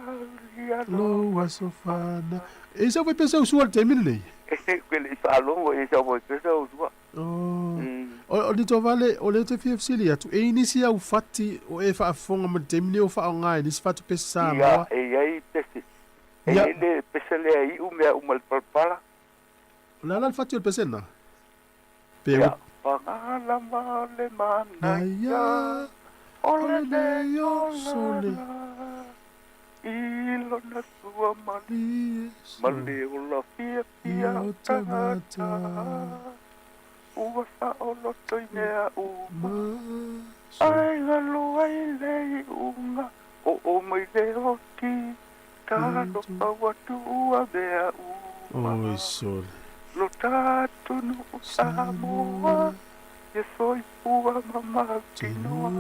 lia lo. Lo aso whana. E sa wai pese o sua le taimina nei? E koe le i whaalongo e sa wai pese o sua. Oh. O ni tō vale, o le te whiawhsili atu. E inisi au whati o e whaafonga ma te taimina o whaonga e nisi whatu pese Samoa. Ia, e ai pese. E i ai le pese lea e iu mea uma i le palapala. O le a la le fati o le pese lena? Pe Ia, Pagalama le manaia o lenei olaga i lona sua ma le ola fiafia o tagata ua saoloto i mea uma ae galo ai le iuga oo mai le oti talofa ua tuua mea uma Oi sole. Lo tatou nuu Samoa ia soifua ma mautinoa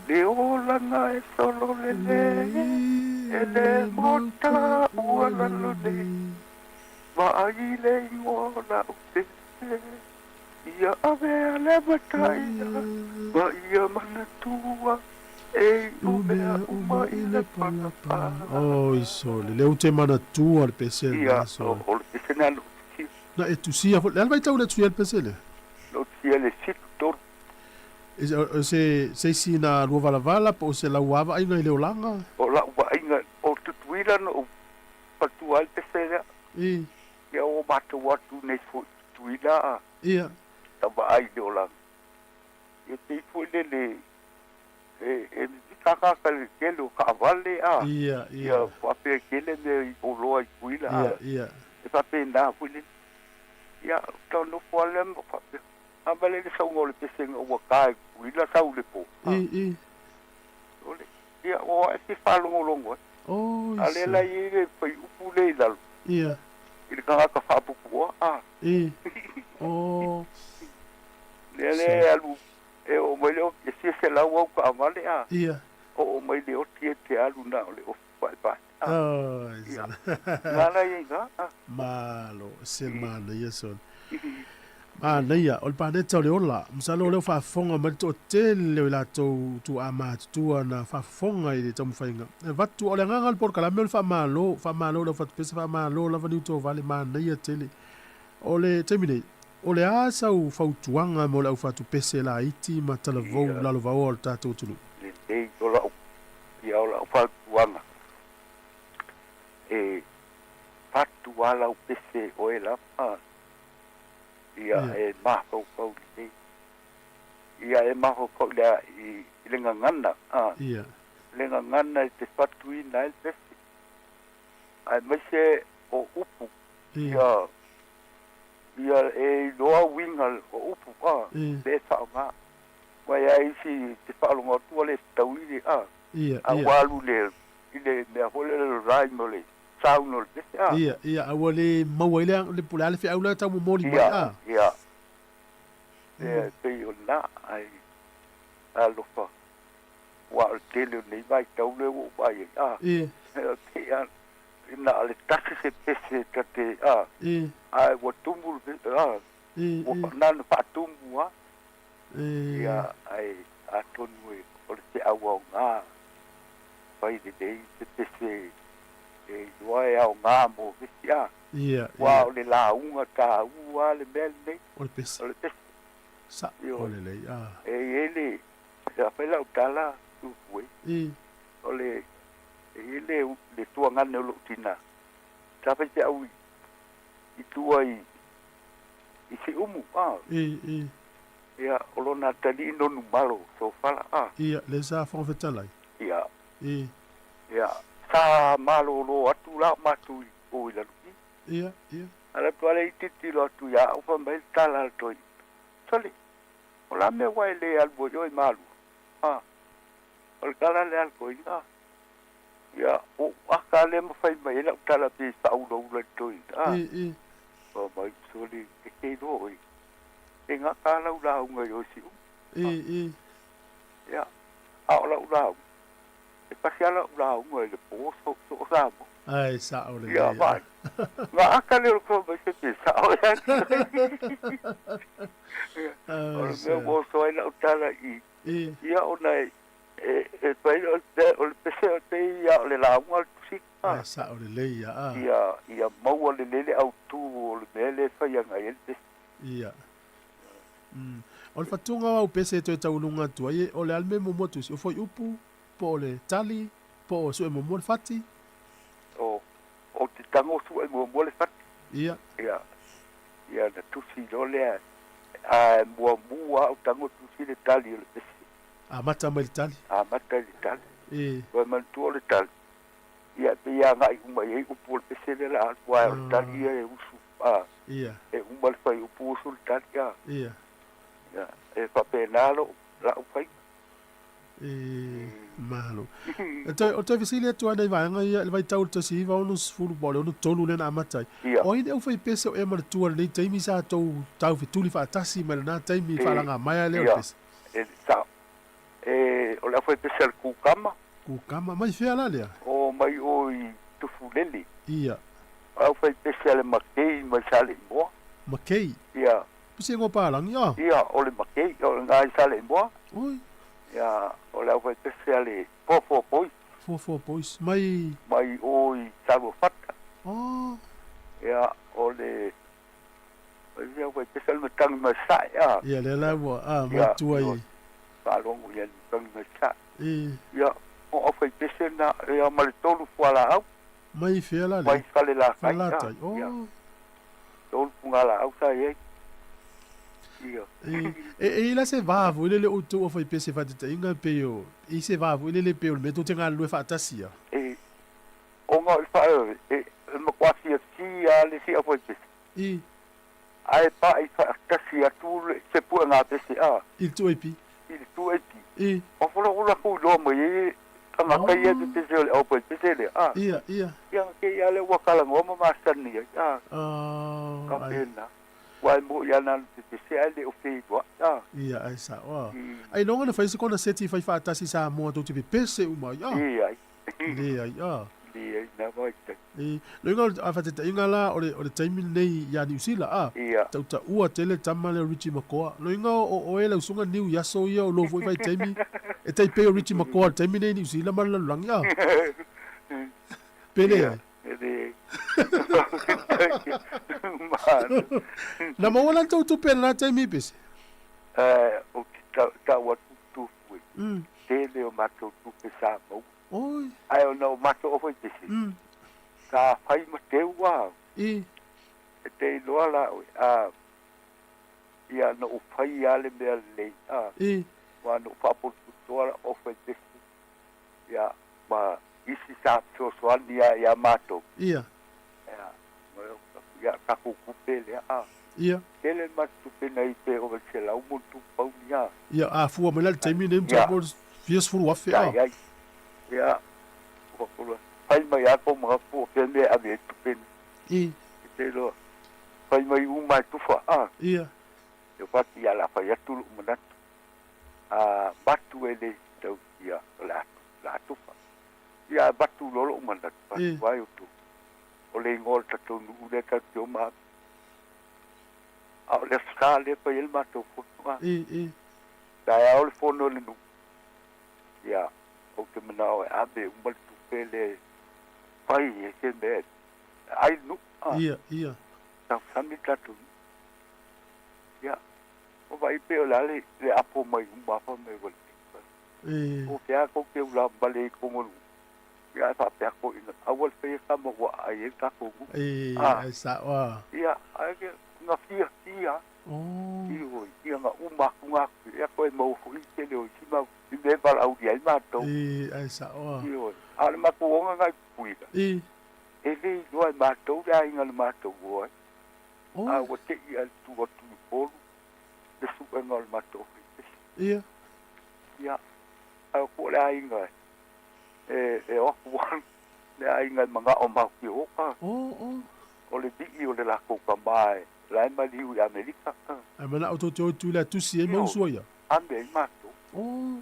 le olaga e solo lelei e le mota ua lalo nei vaai le igoa o lau pese ia avea le mataia ma ia manatua e iu mea uma i le palapala. Oi sole, lea ou te manatua le pese lena Ia, sole. o le pese lena na ou tusia. Na e tusia foi, le a le vaitau lea e tusia ai le pese lea? Na ou tusia i le 73. O se se isi na lua valavala po o se lau vaaiga i le olaga? O lau vaaiga, o Tutuila na ou faletua ai le pese lea. I. Ia ua matou atu nei foi i Tutuila a. Ia. Ta vaai i le olaga. Ia pei foi lele e e mimita ka le tele o taavale a. Ia, ia. Ia faapea e tele mea i oloa i Tutuila a. Ia, ia. E faapena foi lele. Ia, tau nofo lava lea ma faapea, a vale le sauga o le pese ina ua ta i Tutuila sau i le po. I, i. O le, ia, ua ae fia faalogologo ai. Oi, A lea la e i ai le fuaiupu lea i lalo. Ia. I le tagata faapupuoa, a. I. O. Lea lea e alu, e oo mai le oti, e fia selau au taavale, a. Ia. Oo mai le oti e te alu na o le ofi paepae, a. Oi, Ia. Ina la ia i ina, a. Malo, se manaia sole. Manaia, o le paneta o le ola. Masalo o lea ua faafofoga mai le toatele o i latou tuaa matutua na faafofoga i le taumafaiga. E avatu, o le agaga o le polokalame o le faamalo, faamalo i lau fatupese, faamalo lava Niutovale, manaia tele. O le taimi nei, o le a sau fautuaga mo le au fatupese laiti ma talavou lalovaoa o le tatou atunuu? Lelei o lau, ia o lau fautuaga e fatu lava lau pese oe lava. Ia e mafaufau lelei. Ia e mafaufau i le, i le gagana, a. Ia. Le gagana e te fatuina ai le pese. Aemaise o upu. Ia, ia e iloa uiga o upu, a. Le e faaaoga. Aua e i ai isi te faalogo atu ua le fetaui le, a. Ia, A ia. ua alu i le, i le mea foi lele o le rhyme o le sound o le pese, a. Ia, ia, a ua le maua ai le, le, po o le a le feau lea e tau momoli mai, a. Ia, ia. Ia, e pei o lena, ae alofa, aua o le tele o lenei vaitau lea ua ou vaai ai, a. Ia. E pei lava na o le tasi se pese ta te, a. Ia. Ae ua tumu le pese, a. Ia, Ua, ia. na ona faatumu lava. Ia. Ia, ae atonu e, o le feau aoga, fai lelei se pese e iloa e aoga mo nisi a. Ia, Aua ia. o le lauga taua le mea lenei. O le pese. O le pese. Sa, Ioe. o lelei, a. E i ai le, a fai lau tala, Tupue. I. O le, e i ai le, le tuagane o lou tina, sa faifeau i, i tua i, i Siumu, a. I, i. Ia, o lona atalii nonumalo, sofala, a. Ia, lea sa Fofoga Fetalai. Ia. I. Ia, sa malolo atu la o matou i o i lalo i. Ia, ia. Ala atu ale i tilotilo atu ia au fai mai le tala a le toeaina, Sole, o le a mea ua e le alu ai oe i Malua? A, o le tala lea a le toeaina, Ia, ua ou aka lea ma fai mai ai lau tala pei e faaulaula i le toeaina, a. I, i. Fai mai, Sole, e te iloa oe, e gata lau lauga i o i Siumu. I, i. Ia, a o lau lauga, e pasi lava lau lauga i le po so o Samoa. Ae sao lelei. Ia, ma, ma aka lea o le koa mai se pe sao ea. O le mea ua oso ai lau tala i, ia ona e, e, e fai o le, o le pese o te ia o le lauga o le tusiga. Ae sao lelei ia, a. Ia, ia maua lelei le autu o le mea lea e fai agai ai le pese. Ia. Mm. O le fatuga o au pese e toe tauluga atu ai, o le a le mea e muamua tusi? O fuaiupu, po o le tali, po o sue muamua le fati? O, o te tago suʻe muamua le fati. Ia. Ia. Ia na tusi loa lea, ae muamua lava ou tago tusi le tali o le pese. Amata mai le tali. Amata i le tali. E. Toe manatua o le tali, ia e pei e agai uma i ai upu o le pese lea la alu, ae o le tali ia e usu, a. Ia. E uma le fuaiupu usu le tali, a. Ia. Ia, e faapena lou, lau faiga. E, malo. E toe, o toe fesili atu lava nai vaega ia i le vaitau o le 1960 po o le 63 lea na amata ai. Ia. O ai le aufaipese o ea ma le tua i lenei taimi sa tou taufetuli faatasi mai lena taimi i E, faalagamaea lea o le ia, pese? e, sao. E, o le aufaipese a le Kukama. Kukama, mai fea la lea? O mai o i Tufulele. Ia. O le aufaipese a le Makei mai Saleimoa. Makei? Ia. Pese igoa palagi, a? Ia, o le Makei, o le i Saleimoa. Oi. Ia, o le aufaipese a le Foafoa Boys. Foafoa Boys, mai? Mai o i Saluafata. Oh. Ia, o le, o le aufaipese a le Matagi mai Sae, a. Ia, lea la ua, a, mai tua i. Faalogo ia le Matagi mai Sae. E. Ia, o aufaipese na, ia, ma le tolu fualaau. Mai fea la lea? Mai Falelatai. Falelatai, oh. Ia, tolu fugalaau sa i ai. Ia. E, e, e i la se va foi lele o tou aufaipese faataitaiga pei o, i se va foi lele pei o le mea tou te galulue faatasi a? E, ona o le faa, e, e matua fiafia lava le isi aufaipese. I. Ae paʻi faatasi atu le, se puega pese a. I le 2AP. I le 2AP. I. O folo o lakou iloa mai ai tagata ia te pese o le aufaipese lea a. Ia, ia. Ia, kēia lea ua talanoa ma masani ai a. Oh, Ka ai. pena. Ua e moʻi ana le pepese ae le o feiloaʻi a. Ia, ai sao a. Ailoga na fai se kona seti fai faatasi Samoa tou te pepese uma ai a. Leai. Leai a. Leai na vaitaimi. E, loiga o le a faataitaiga la o le o le taimi lenei ia Niu Sila a. Ia. Tautaua tele tama lea o Richie McCaw. Loiga o oe lau susuga Niu i aso ia o lou foi vaitaimi e tai pei o Richie McCaw i le taimi lenei i Niu Sila ma le lalolagi a. Pe leai. E leai. Malo. Na maua la tou tupe i lena taimi pese? Eh, ou te tau atu tupu e. Mm. Tele o matou tupe sa maua. Oi. Ae ona o matou aufaipese. Mm. Sa fai ma teu a. I. E te iloa la oe, a, ia na ou fai lava le mea lelei, a. I. Aua na ou faapotopotoa lau aufaipese, ia, ma isi sa fesoasoani lava ia matou. Ia. Ia, ia, tatou tupe lea, a. Ia. Tele le matou tupe na i pe ova i le selau ma ona tupu pauni, a. Ia, a fua mai la i le taimi lenei, Ia. masalo po o le fia sefulu afe, a. Sa i ai. Ia, ua kula. Fai mai lava kou manatu po o fea mea e ave ai tupe nei. I. E te iloa, fai mai uma e tufa, a. Ia. Ia fatu ia o le a fai atu lou manatu. A matu e le tau ia o le a, o le a tufa. Ia a matu loa lou manatu, I. fatu ai o tu. O le igoa o le tatou nuu lea tatou te o ma ave. A o le Aso Sa lea e fai ai le matou fono, a. I, i. Taeao le fono a le nuu. Ia, ou te manao e ave uma le tupe lea e fai ai se mea e ai le nuu, a. Ia, ia. Tausami le tatou nuu. Ia, o vaai pei o le a le, le apo mai uma fai mai ua lelei. E. O fea kou te ula male i totonu o le nuu. Ia, ae faapea atu ina aua le faia tama ua aai ai le tatou nuu. E, A. ai sao a. Ia, ae ke, na fiafia. Oh. Ioe, ia na uma atu ngā ia koe maua foi i tele o isi mau i mea e valaaulia ai matou. E, ai sao a. Ioe, a o le matou oga ngai pupuila. E. E le iloa e matou le aiga na matou o ai. Oh. A ua te'i a le tu atu i Upolu le suega o le matou faipese. Ia. Ia, ae o ku o le aiga e, e o atu ai le aiga e mana'o matou te o a. Oh, oh. O le vi'i o le latou tamā e la e maliu i Amerika. Ae mana'o tou te o i tu i le atusi ai ma usu ai ia. Ame ai matou. Oh.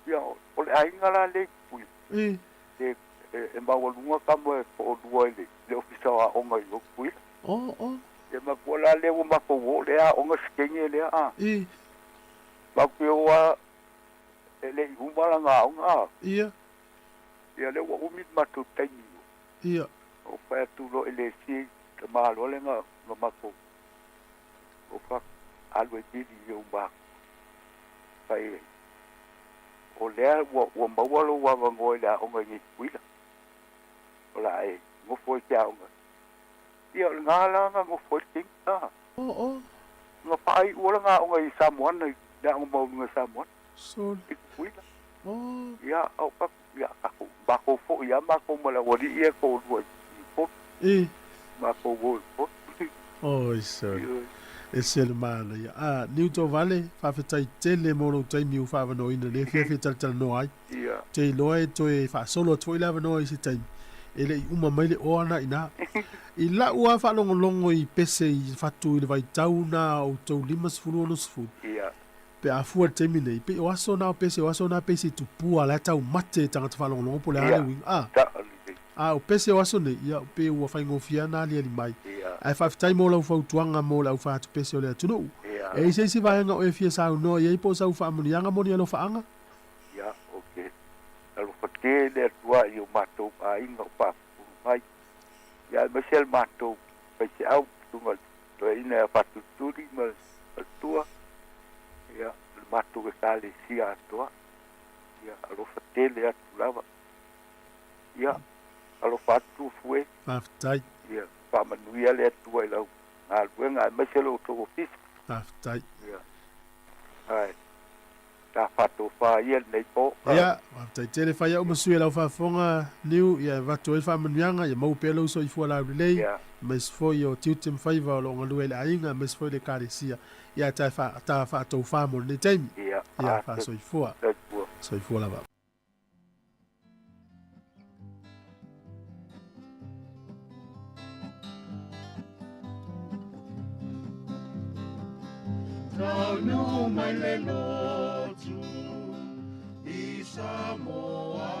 Ia, o le aiga la lea i Tutuila. E. E, e, e maualuga tama e to'alua i le, le ofisa o aoga i o Tutuila. Oh, oh. Ia matua la lea ua matou o lea aoga sikenge lea a. E. Matou te o a e le'i uma lana aoga a. Ia. Ia lea ua umi le matou taimi. Ia. O fai atu loa i le esi tamā loa lea na, na matou. O fa alu e pili i ou ma. Fai ai. O lea ua, ua maua lou avanoa i le aoga i nei Tutuila. O le a e nofo ai i te aoga. Ia, o le gā la nga ngofo ai le taimi. A. Oo. Na faai'u la nga aoga i Samoana i le aoga maualuga i Samoana. Sole. I Tutuila. Oo. Ia, o ka, ia, tatou, matou fo'i lava matou ma le aualii ia e toalua i Upolu. E. Matou o i Upolu. Oi, sole. Ese le manaia. A, Niu Tovale, faafetai tele mo lou taimi ua faaavanoaina i le afiafi e talatalanoa ai. Ia. Ou te iloa e toe faasolo atu foi le avanoa i se taimi, e le i uma mai le oa na i ina. I la'u lava faalogologo i pese i fatu i le vaitau na o outou 50, 60, Ia. pe a fua i le taimi nei, pei o aso na o pese, o aso na pei se tupua la e taumate e tagata faalogologo po o le a le Ia. uiga. A, Sao lelei. a o pese o aso nei, ia, pei ua faigofie lava na aliali mai. Ia. Ae faafetai mo lau fautuaga mo le aufaatupese o le atunuu. Ia. E i ai se isi vaega o e fia saunoa i ai po o sau faamanuiaga mo ni alofaaga? Ia, ou te alofa tele atu ai i o matou aiga o faafofoga mai. Ia, aemaise le matou faiseau, susuga i le toeaina ia Faatulituli ma le faletua, ia, le matou ekalesia atoa. Ia, alofa tele atu lava. Ia, alofa atu Fue. Faafetai. Ia, faamanuia le Atua i lau galuega aemaise lo outou ofisa. Faafetai. Ia, ae ta faatofā ia lenei po. Ia, faafetai tele fai au ma sui e lau faafofoga Niu, ia e avatu ai le faamanuiaga, ia maua pea lou soifua laulelei, Ia. aemaise foi o tiute ma faiva o lo o galue ai le aiga, aemaise foi le ekalesia. Ia, ta ta faatofā mo lenei taimi. Ia, Ia, faasoifua. Soifua. Soifua lava. Taunuu mai le lotu i Samoa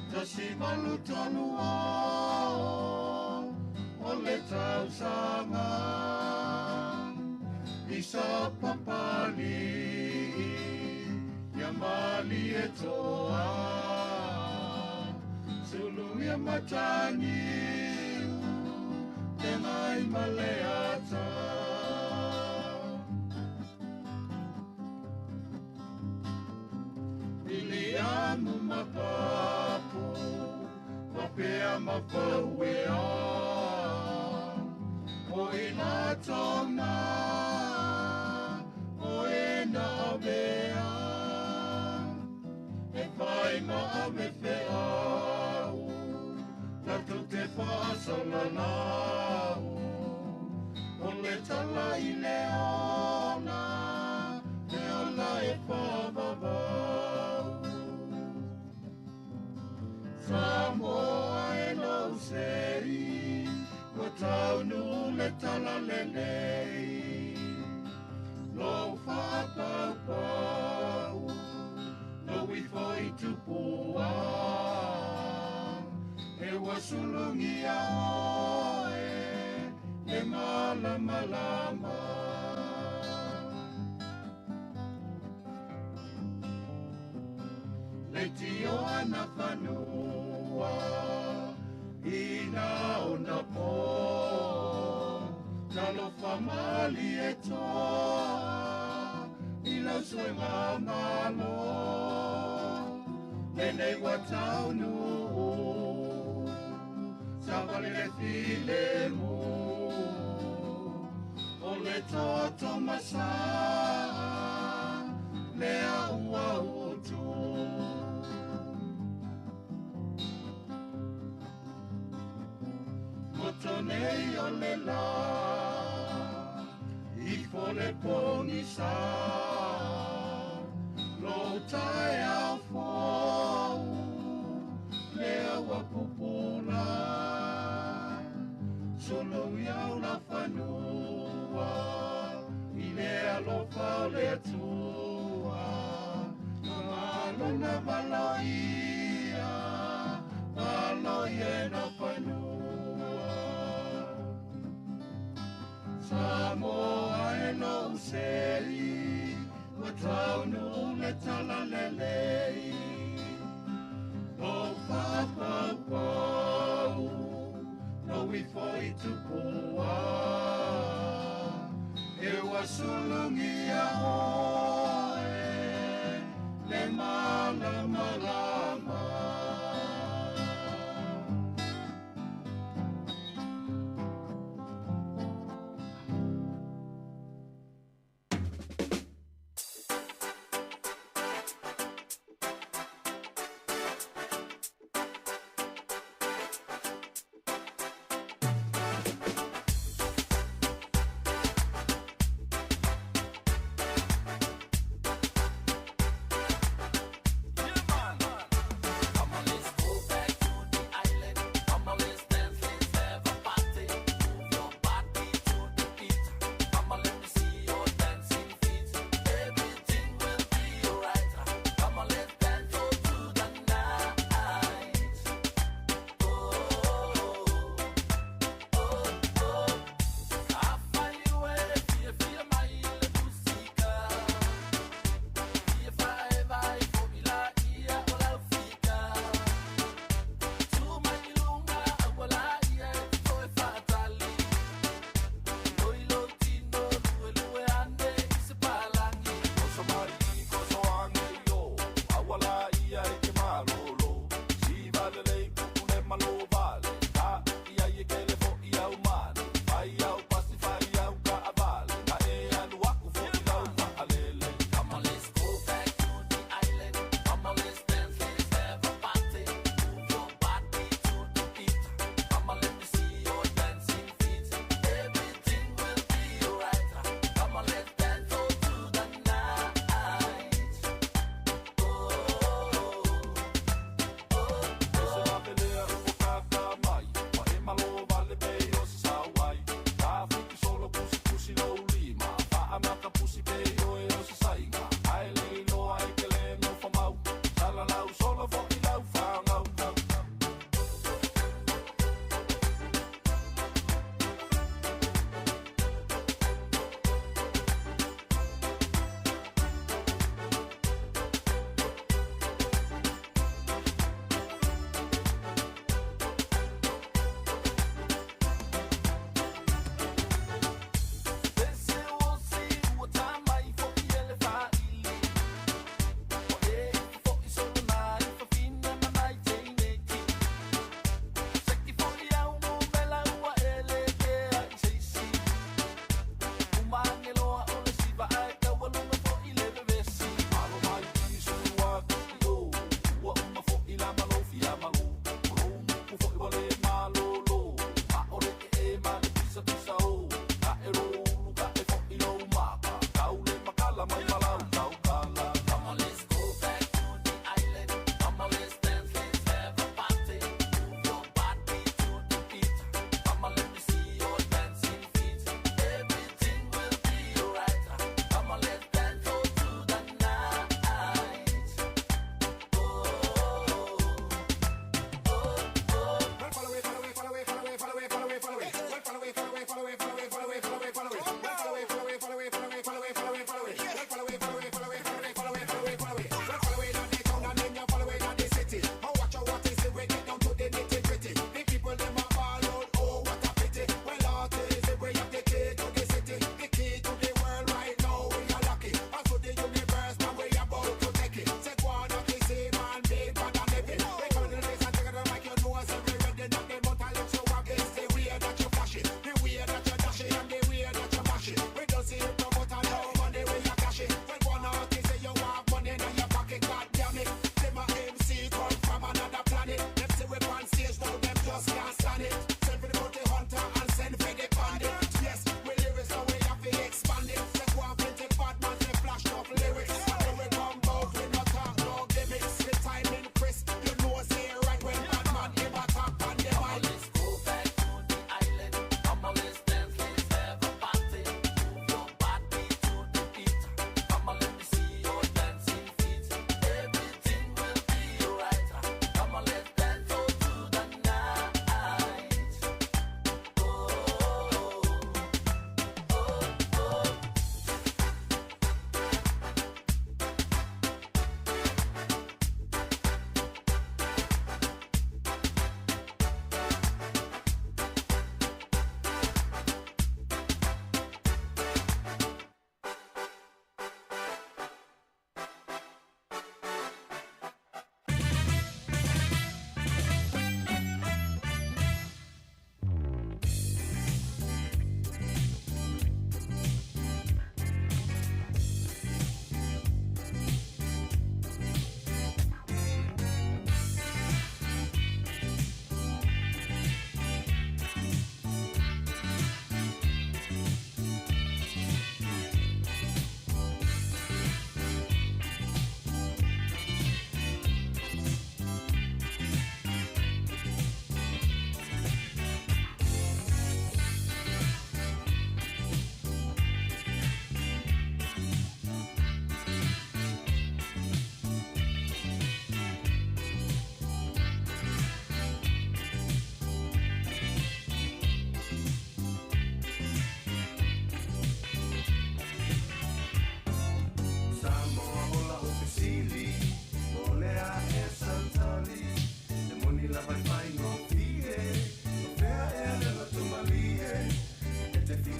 1836 o le tausaga i sa Papali'i ia Malietoa sulugia mataniu te ngai maleata. Iliamu mapapu mapea mafauea o ila tona o e na avea e fai ma ave feau tatou te faasalalau o le tala i le ola e ola e faavavau. Samoa e lou sei ua taunuu le tala lelei lou faapaupau lou ifo i tupua e ua sulugia oe le malamalama. Le tio ana fanua ina ona po talofa mali e toa i lau suega malo lenei ua taunuu savali le filemu o le toto masa lea ua utu. Moto nei o le la ifo le pogisa lou taeao fou lea ua pupula sulu iau la fanua i le alofa o le Atua malona maloia maloia e na fanua. Samoa e lou sei ua taunuu le tala lelei lou faapaupau lou ifo i tupua e ua sulugia oe le malamalama.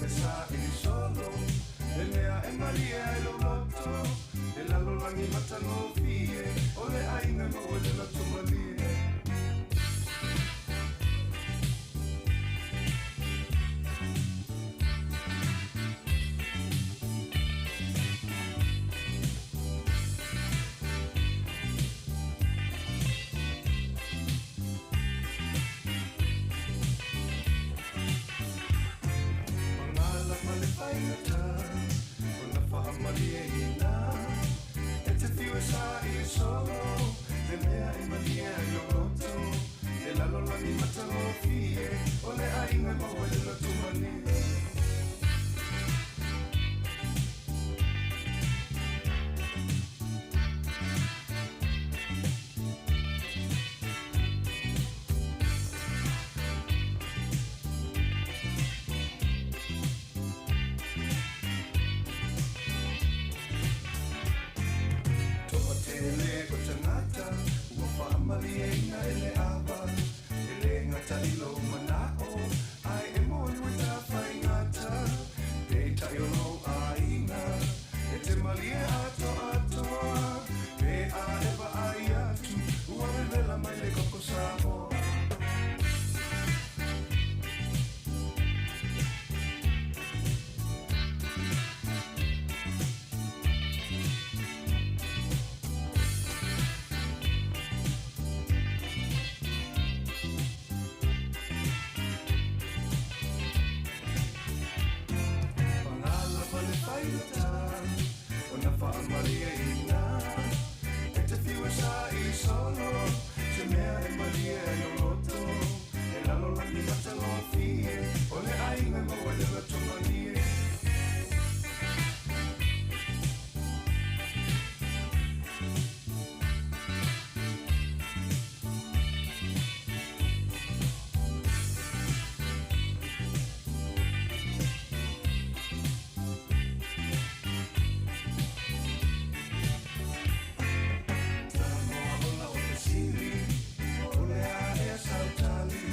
aiga sa ili solo Le mea e malie ai lo loto E lalolagi matagofie O le aiga maua le loto malie. Mangala ma le faigata O na faamalieina E te fiu e sa i solo Le mea e malie ai lou loto E lalolagi matagofie O le aiga e maua i le loto malie. Toatele o tagata ua faamalieina e le ava e lē gata i lou manao ae e moni ua tafaigata peitai o lou aiga e te malie atoatoa pe a e vaai atu ua vevela mai le koko Samoa. Pagala ma le faigata o na faamalieina e te fiu e sa i solo se mea e malie ai lou loto e lalolagi matagofie o le aiga e maua i le loto malie. Samoa ola o fesili o le a ea sautali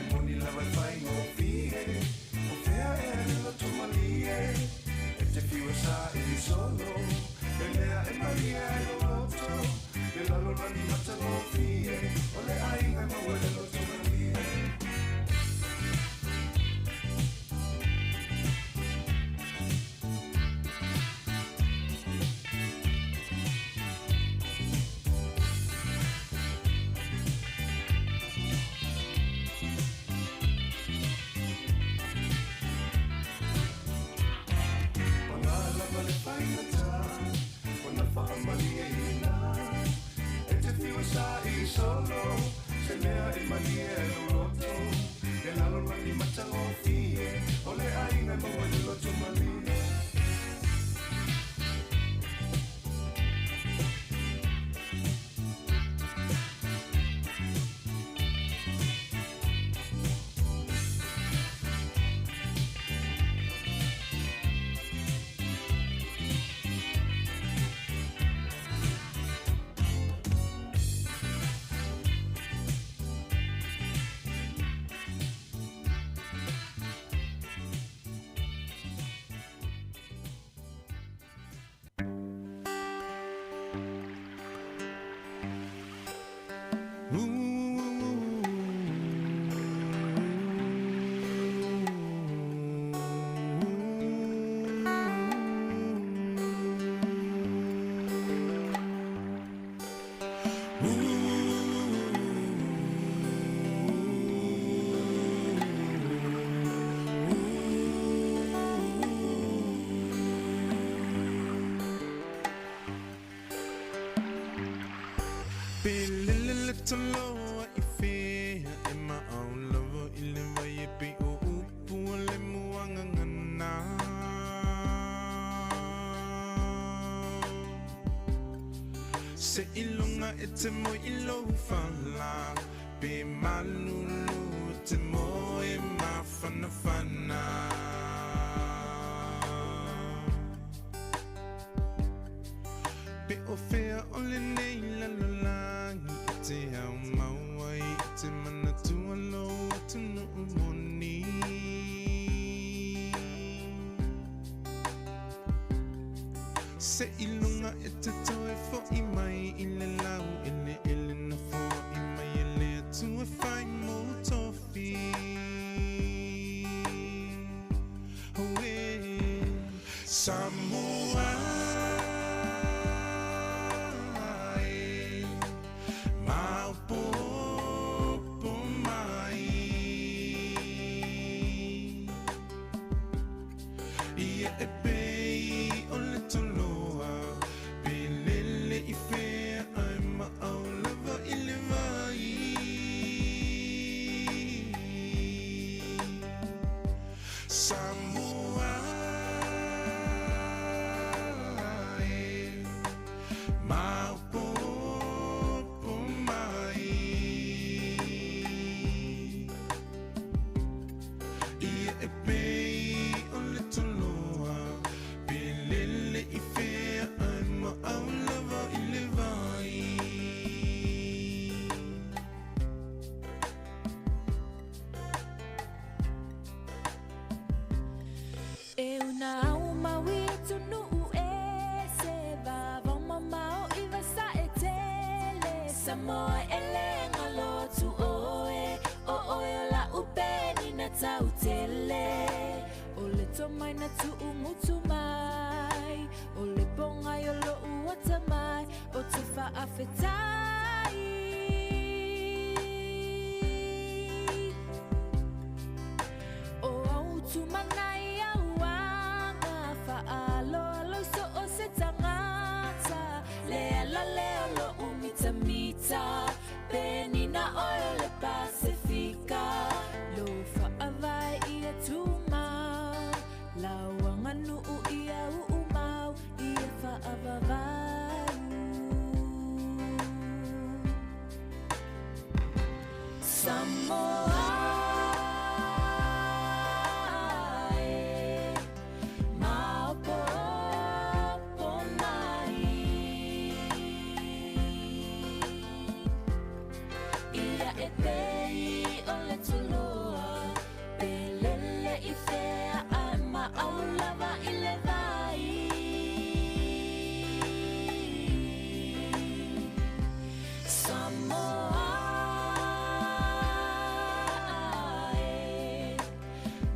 e moni lava e faigofie o fea ea le loto malie e te fiu e sa ili solo e mea e malie ai lou loto e lalolagi matagofie o le aiga e maua i le loto malie. Pagala ma le faigata o na faamalieina e te fiu e sa i solo se mea e malie ai lou loto e lalolagi matagofie o le aiga e maua i le loto malie. Taloa i fea e maau lava i le vai e pe o upu o le muagagana. Se iloga e te moe i lou fala pe malulu e te moe mafanafana. Pe o fea o lenei lalolagi e te au mau ai e te manatua lou atunuu moni. Se i luga e te toe fo'i mai i le lau eleele na foa'i mai e le Atua e fai mou tofi. Auē Samoa e, maopoopo mai. Ia e pei o le toloa, pe lele i fea ae maau lava i le vai. Samoa e, maopoopo mai. Ia e pei o le toloa, pe lele i fea ae maau lava i le vai. E una au maui atunuu e se vavao mamao i vasa e tele. Samoa e le ngalo atu oe, o oe o la upeni na tau tele. O le tomai na tuu ngutu mai, o le ponga i o lo uata mai, o te faafetai. O au tumanai au anga, faaloalo i so o se tangata. Le ala le o lo umita mita, penina oe o le Pasifika. Lo faavae ia tumau, lauanga nuu ia uumau, ia faavavau. Samoa e, maopoopo mai. Ia e pei o le tuloa, pe lele i fea ae maau lava i le vai. Samoa e,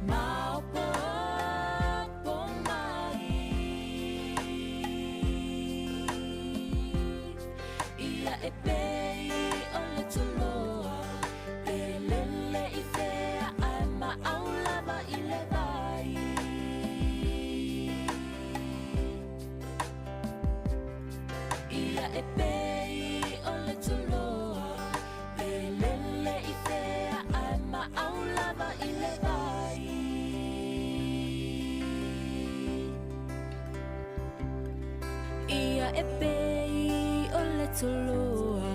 maopoopo mai. Ia e pei o le tuloa, pe lele i fea ae maau lava i le vai. Ia e pei o le tuloa, pe lele i fea ae maau lava i le vai. Ia e pei o le tuloa,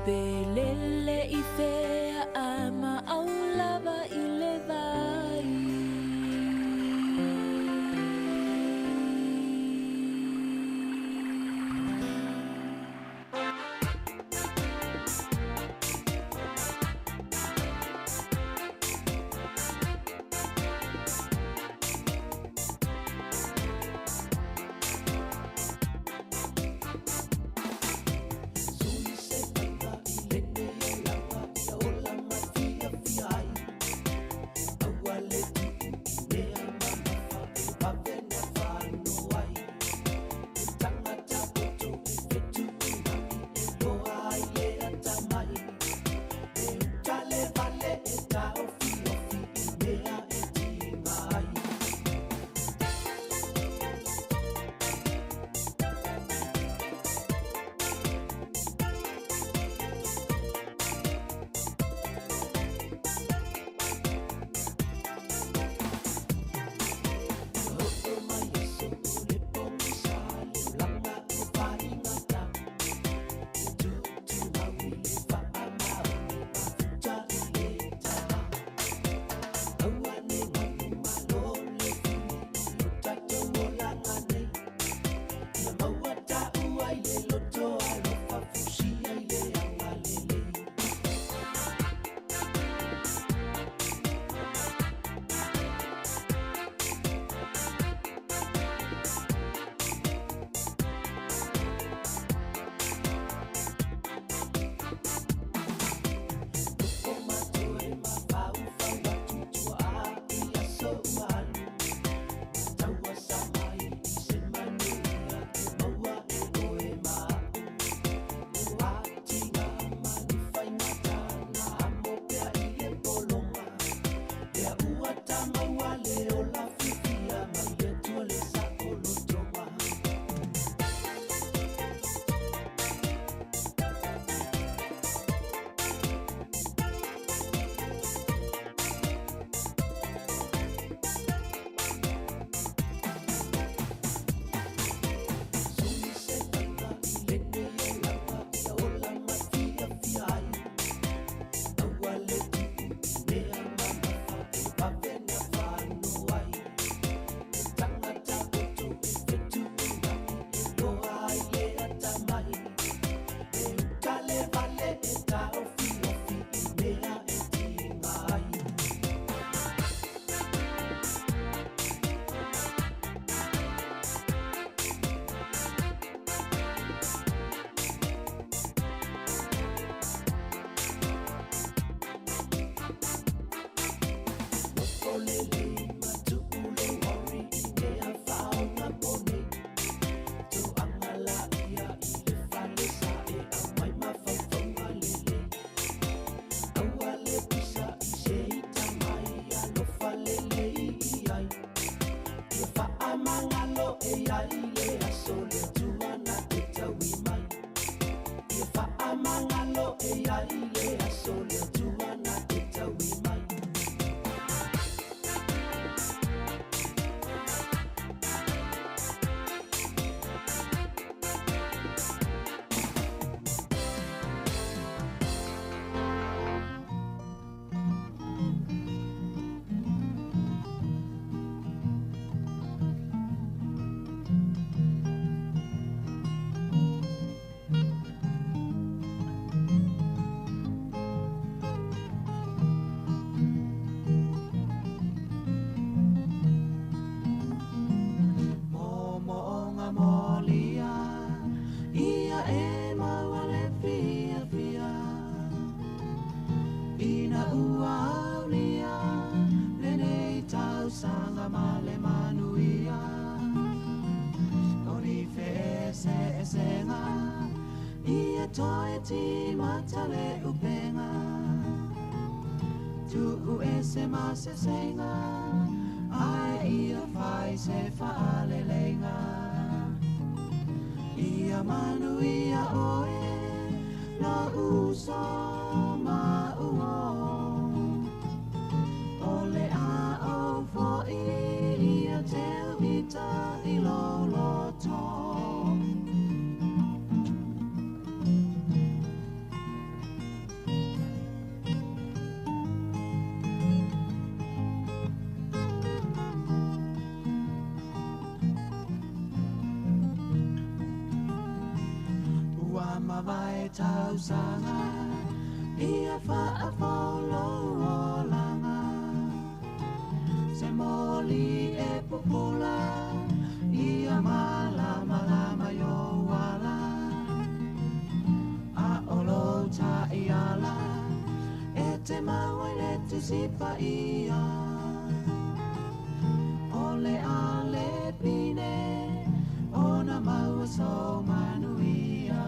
pe lele i fea ae maau lava i le vai. Suli se papa i le e iai le aso le Atua na te taui mai. Ia faamagalo e iai le aso le Atua na te taui mai. Momoonga molia, ia e maua le fiafia. Ina ua aulia, lenei tausaga ma le manuia. O ni feeseesega, ia toe timata le upega. Tuu ese ma sesega, ae ia fai se faaleleiga. Ia manuia oe, lo uso ma uo. O le a o fo'i ia teu ita i lo loto. Ua mavae tausaga, ia faafolo olaga. Se moli e pupula, ia malamalama i ou ala. A o lou taiala, e te mau ai le Tusi Paia. O le a le pine, ona maua sou manuia.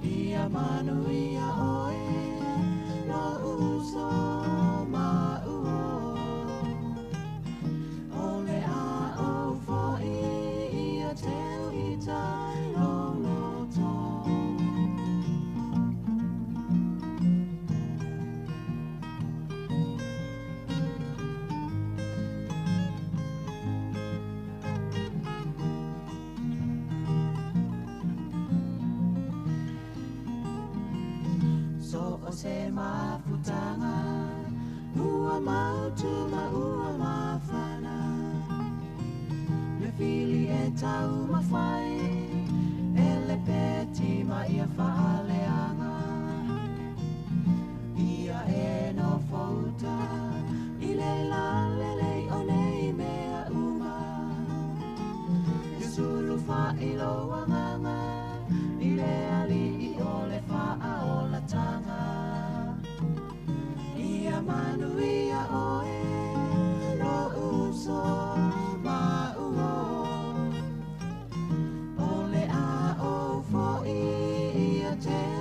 Ia manuia oe, lo uso ma uo. O le a o fo'i ia teu ita i lou loto. So o se mafutaga, ua mautu ma ua mafana. Le fili e tau mafai, e le peti ma ia faaleaga. Ia e no fouta, i le lalelei o nei mea uma. Ia sulu fa'i lou agaga, i le alii o le faaolataga. Ia manuia oe, lo uso ma uo. O le a o fo'i ia teu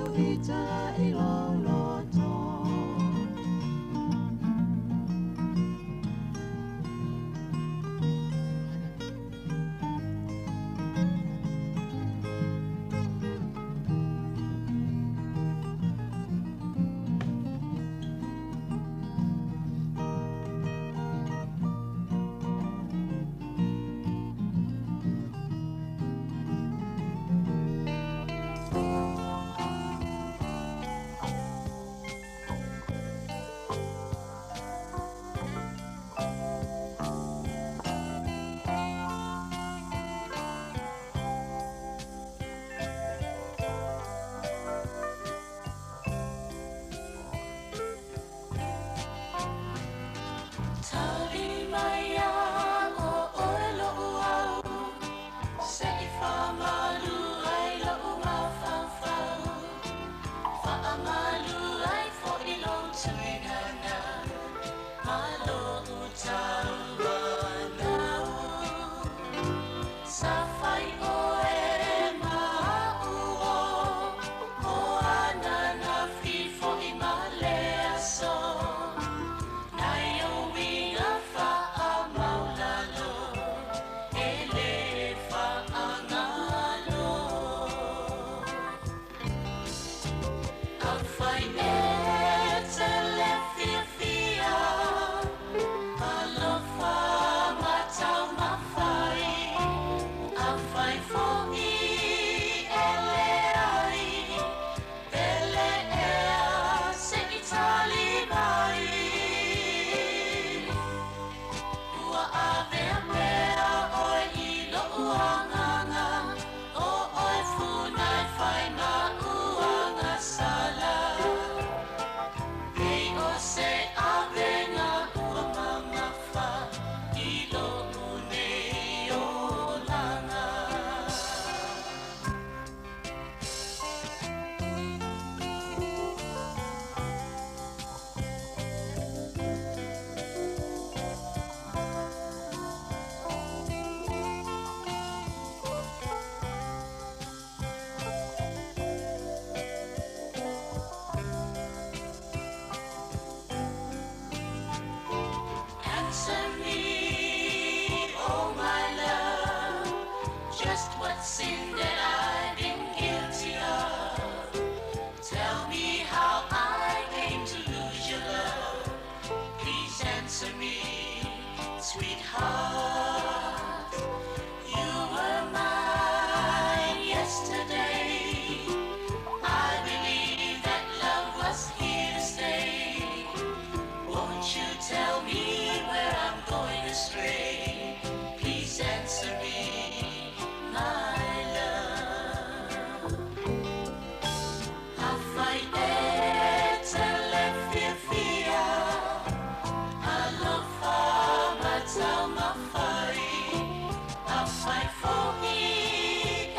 Just what sin that I've been guilty of? Tell me how I came to lose your love. Please answer me, sweetheart. You were mine yesterday. I believe that love was here to stay. Won't you tell me where I'm going astray? Please answer me, my love. Afai e te le fiafia, alofa matau mafai. Afai fo'i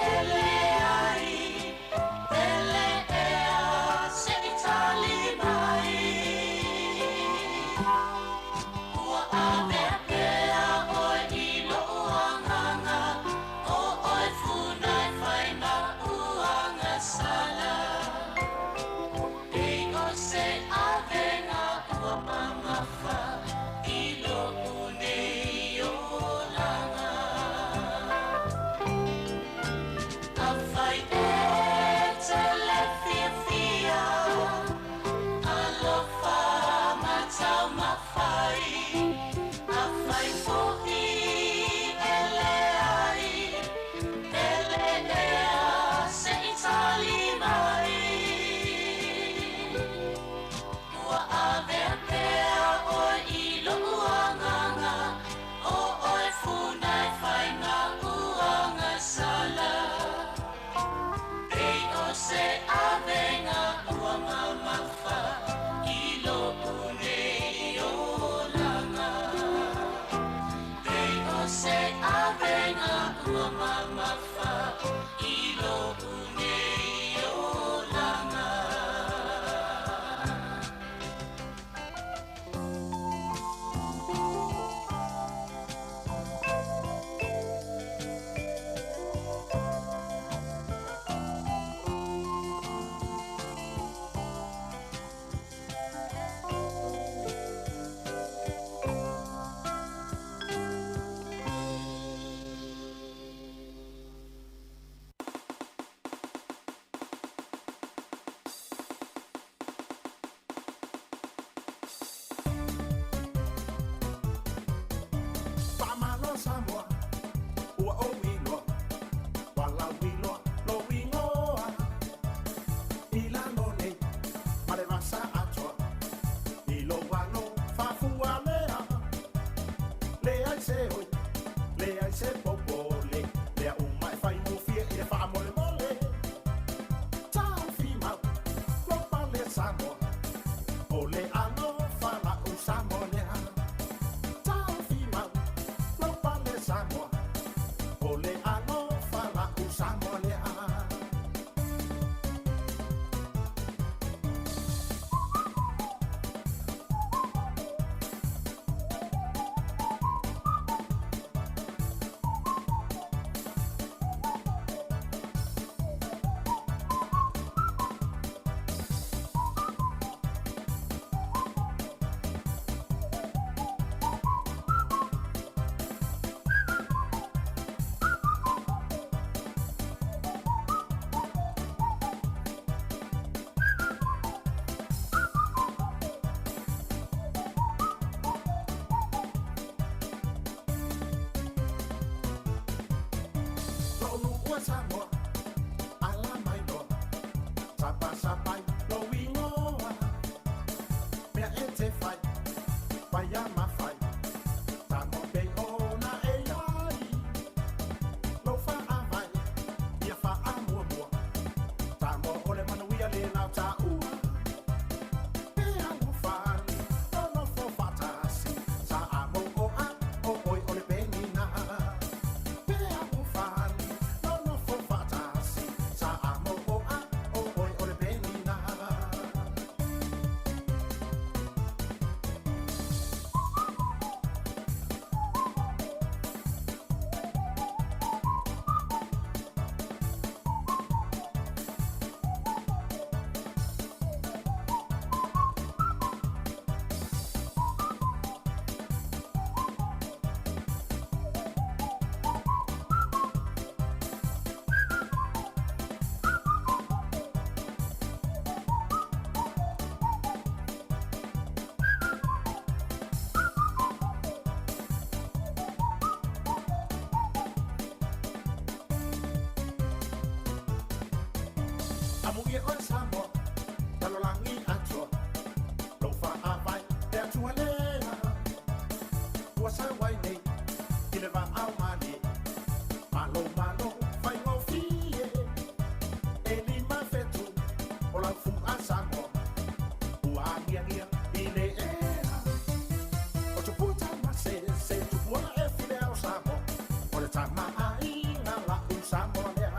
e leai, pele ea se i tali mai. Ua avea pea oe i lo'u agaga, o oe funa e fai ma uagasala. Pei o se avega ua mamafa i lo'u nei olaga. Afai e te le fiafia, alofa matau mafai. Afai fo'i e leai, pele ea se i tali mai. Ua avea pea oe i lo'u agaga, o oe funa e fai ma uagasala. Pei o se avega ua mamafa i lo'u nei olaga. Pei o se avega ua mamafa i lo'u nei olaga. Faamalo Samoa, ua ou iloa, walau iloa lou igoa. I lalo nei ma le vasa atoa, i lou alofa fualea. Leai se oi, leai se popole, lea uma e faigofie i le faamolemole. Taofimau lou pale Samoa, o le alofa la'u Samoa lea. Taofimau lou pale Samoa, o le alofa la'u Samoa lea. Lo'u nu'u e Samoa, ala mai loa, sapasapai lou igoa. Mea e te fai, paia mafai, Samoa pei ona e iai. Lou faavae, ia faamuamua, Samoa o le manuia le lau taua. E alofani, nonofo faatasi, sa a mou o a, o oe o le penina. Pe alofani, nonofo faatasi, Amuia oe Samoa, lalolagi atoa, lou faavae le Atua lea. Ua sau ai nei i le vaao malie, malo malo faigofie. E 5 fetu o lau fu'a Samoa, ua agiagia i le ea. O tupua tamasese, tupua e file ao Samoa, o le tamaaiga la'u Samoa lea.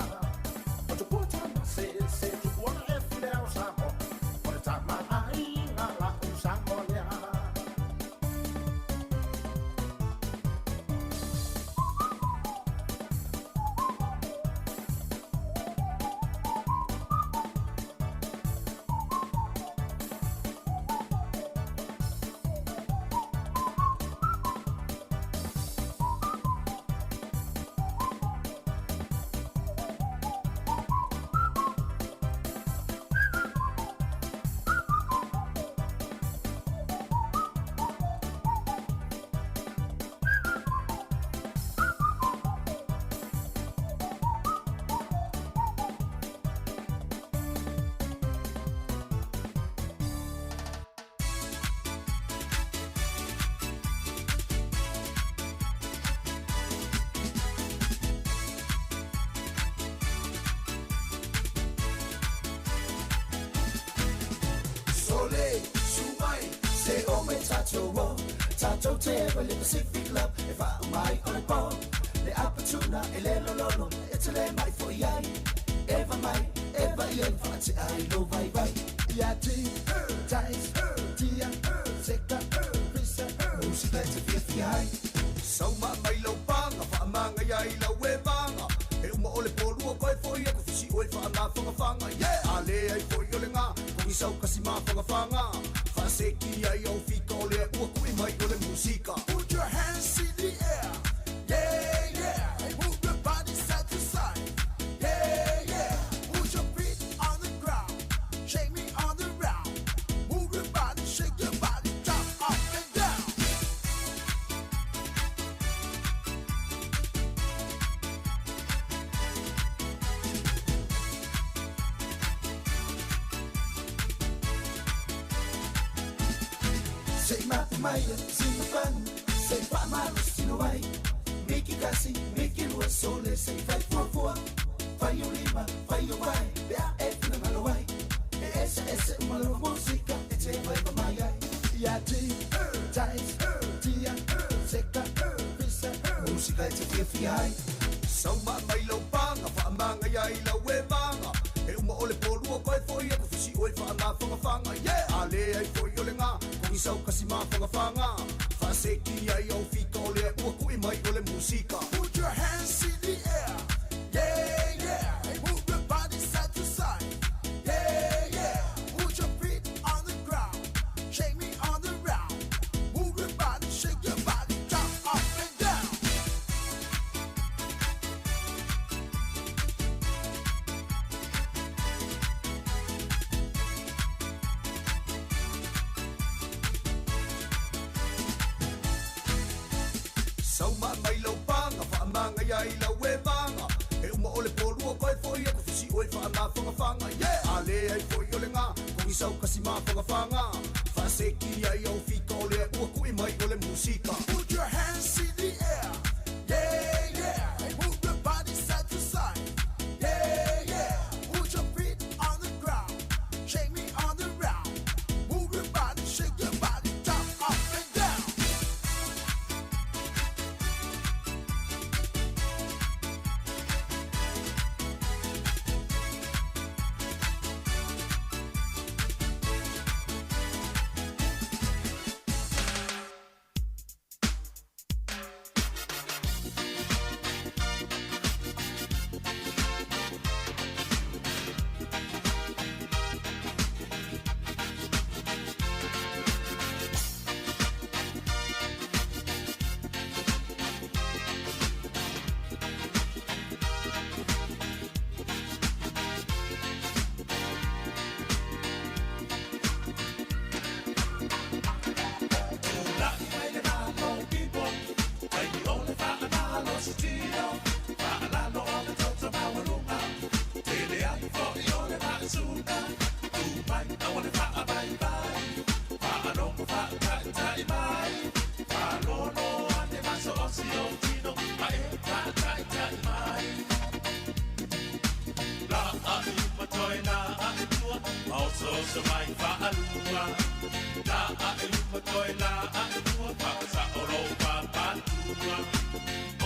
O tupua tamasese, tupua e file ao Samoa, o le tamaaiga la'u Samoa lea. Sole, sumai, se o me tatou o Tatou te ewa le Pacific Love E wha mai o le pō Le apatuna e le lololo E te le mai fo iai Eva mai, eva i en wha te ai lo vai vai Ia ti, tais, tia, seka, fisa Musika e te fia fia ai Sauma mai lau panga, whaamanga ia i lau e vanga. E uma o le polua koe foi aku fisi oe whaamawhangawhanga. Yeah! A le ai foi o le ngā, kongi sau kasi mawhangawhanga. Whaaseki ai au fika o le ua kui mai o le musika. Put your hands in the air. Yeah, yeah. Hey, move your body side to side. Yeah, yeah. Put your feet on the ground. Shake me on the round. Move your body, shake your body, jump up and down. Sei mapu maia, sina panu, sei whaamalo sino ai. Miki kasi, miki lua sole, sei fai fuafua. Fai o lima, fai o vai, pea e fina ngalo ai. E ese ese umalo musika, e te vai pa mai ai. Ia ti, tais, tia, seka, fisa, musika e te fia fia ai. Sauma mai lau panga, whaamanga ia i lau e vanga. E uma o le polua koe foi aku fisi oe whaamawhangawhanga. Yeah! A le ai foi o le ngā, kongi sau kasi mawhangawhanga. Whaaseki ai au fika o le ua kui mai o le musika. Put your hands in the air. Yeah, yeah. Hey, move your body side to side. Yeah, yeah. Put your feet on the ground. Shake me on the round. Move your body, shake your body, jump up and down. Sauma mai lau panga, whaamanga ia i lau e vanga. E uma o le polua koe foi aku fisi oe whaamawhangawhanga. Yeah! A le ai foi o le ngā, kongi sau kasi mawhangawhanga. Whaaseki ai au fika o le ua kui mai o le musika. Put your hands in the air. Yeah, yeah. Hey, move your body side to side. Yeah, yeah. Put your feet on the ground. Shake me on the round. Move your body, shake your body, jump up and down.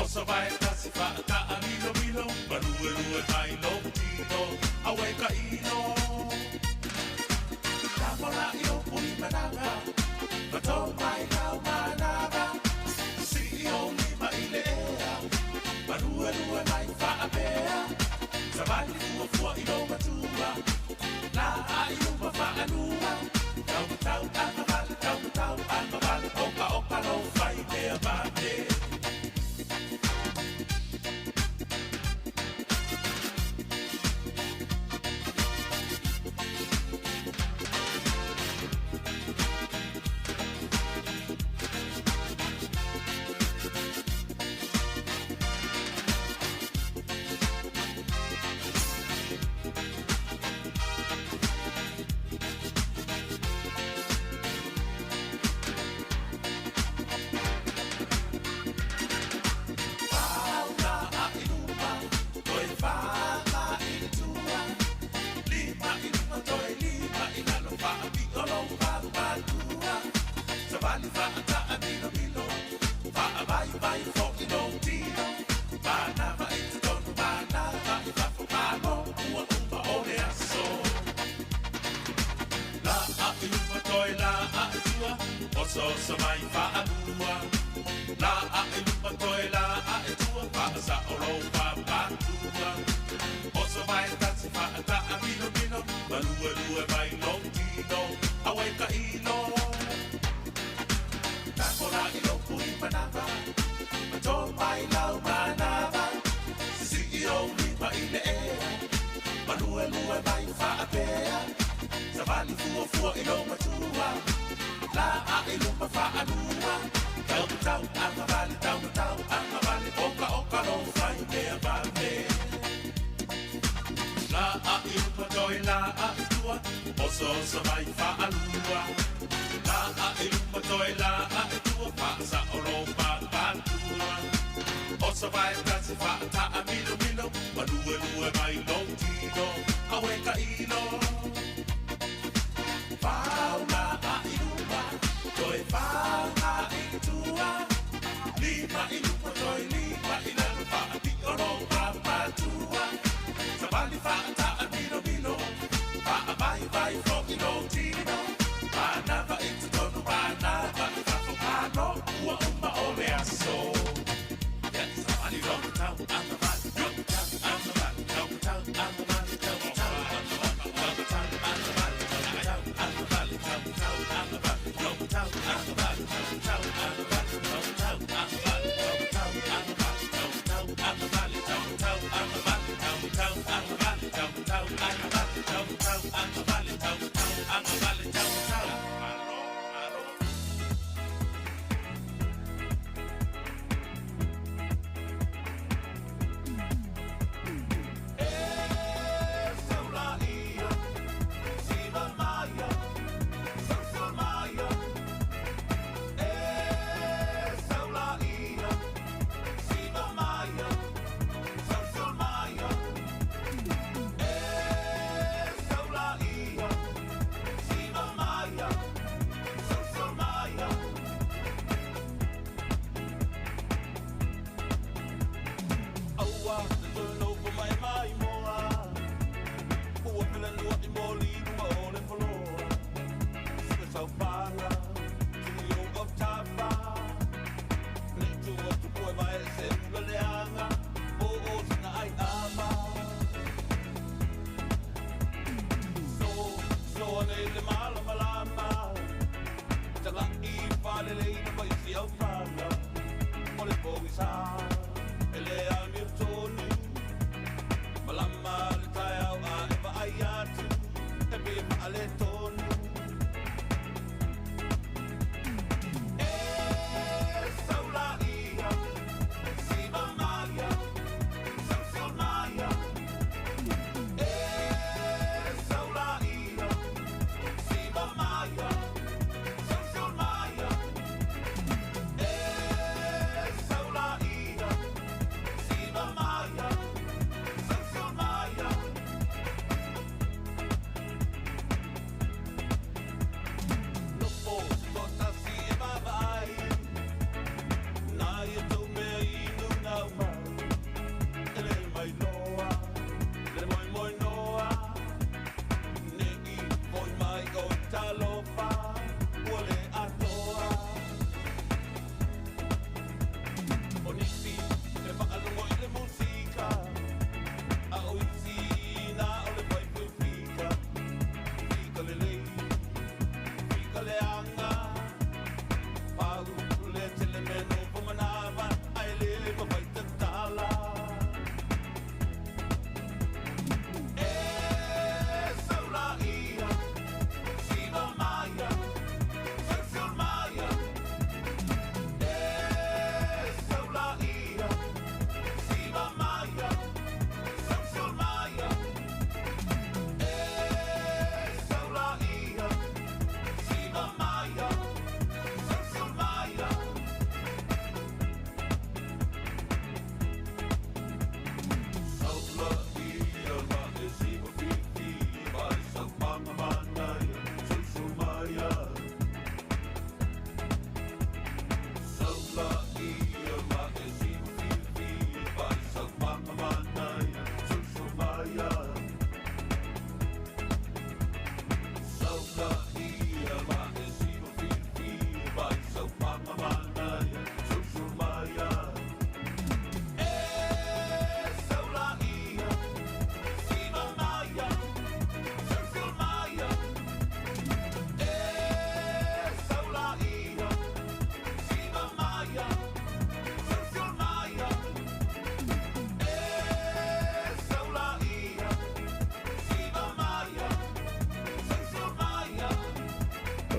Oso vai tasi whaata a milo milo, Malue lue mai lo tino, Awe ka ino. Tapola i o pui manawa, Mato mai lau manawa, Si o lima i le ea, Malue lue mai whaapea, Savali fua fua i lo matua, La a i uma whaanua, Tau tau anga vale, tau tau anga vale, Oka oka lo whai mea mane. Oso mai whaanua, La a e luma toe la a e tua, Whaasa o lo whapatua. Oso mai tasi whaata a milo milo, Malue lue mai lo tino, Awe ka ilo. Takola i lo pui manawa, Mato mai lau manawa, Sisi i o lima i le ea, Malue lue mai whaapea, Savali fua fua i lo matua, La a i luma whaanua, Tau tau anga vale, tau tau anga vale, Oka oka lo whai mea vale. La a i luma toi la a i tua, Oso oso mai whaanua. La a i luma toi la a i tua, Whaasa o lo whapatua. Oso vai tasi whaata a milo milo, Malue lue mai lo tino, Awe ka ilo. Whaula a i luma, toi whaanga i tua, Lima i luma toi lima i lalo, Whaapi o lo whapatua. Savali whaata a milo milo, Whaa vai vai fo i lo tino, Manawa i totonu, manawa i whafo, Malo ua uma o le aso. Yes, savali lo tau anga vale, tau tau anga vale, tau tau anga vale, tau tau anga vale, tau tau anga vale, tau tau anga vale, tau tau anga vale, tau tau anga vale, tau tau anga vale, tau tau anga vale, tau tau anga vale, tau tau anga vale, tau tau anga vale, tau tau anga vale, tau tau anga vale, tau tau anga vale, tau tau anga vale, tau tau.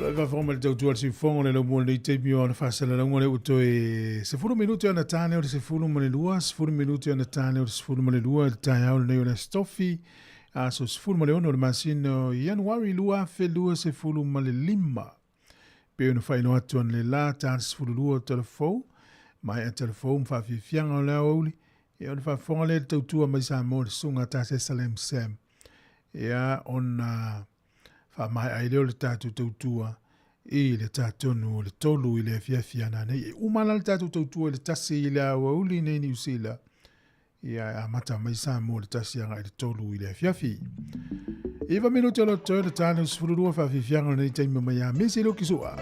O le faafofoga mai le tautua le siufofoga o le laumua lenei taimi o ana faasalalauga lea ua toe 10 minute ona ta lea o le 12, 10 minute ona ta lea o le 12 i le taeao lenei o le Aso Tofi, aso 16 o le masina o Ianuari 2025. Pei ona faailoa atu analeila, ta le 12 o Talafou, maea Talafou ma faafiafiaga o le aoauli, ia ona faafofoga lea i le tautua mai Samoa i le susuga a Tase Salem Sam. Ia ona faamaea ai lea o le tatou tautua i le tatonu o le 3 i le afiafi a nanei. E uma la le tatou tautua i le 1 i le aoauli nei Niu Sila, ia e amata mai Samoa i le 1 agai i le 3 i le afiafi. 9 minute o lo toe le tane o 12 faafiafiaga o lenei taimi mai a Misi Luki Sua.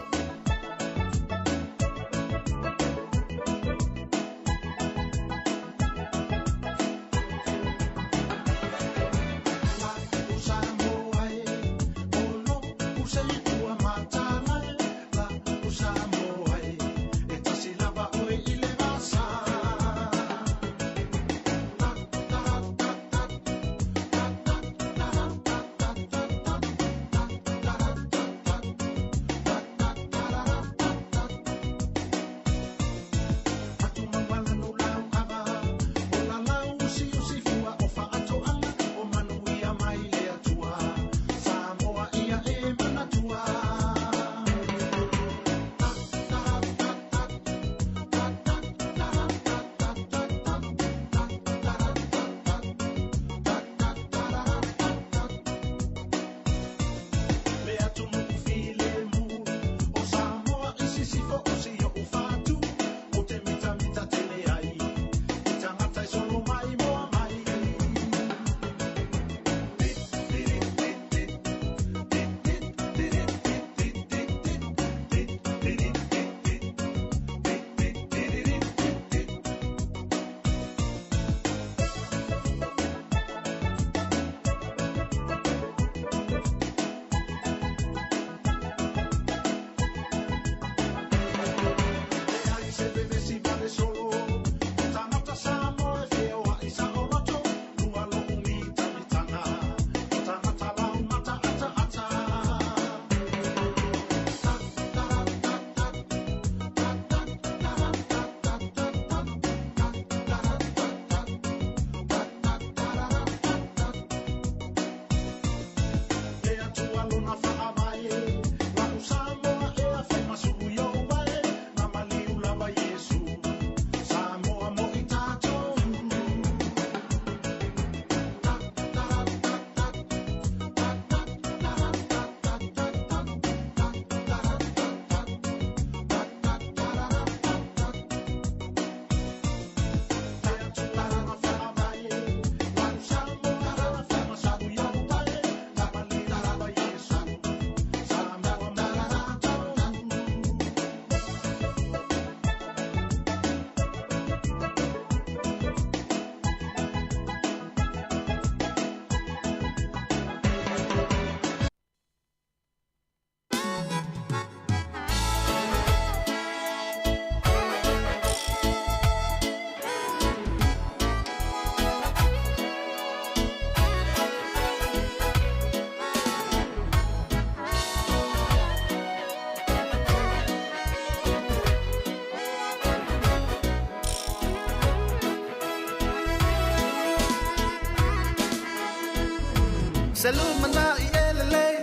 Se lumanai e lelei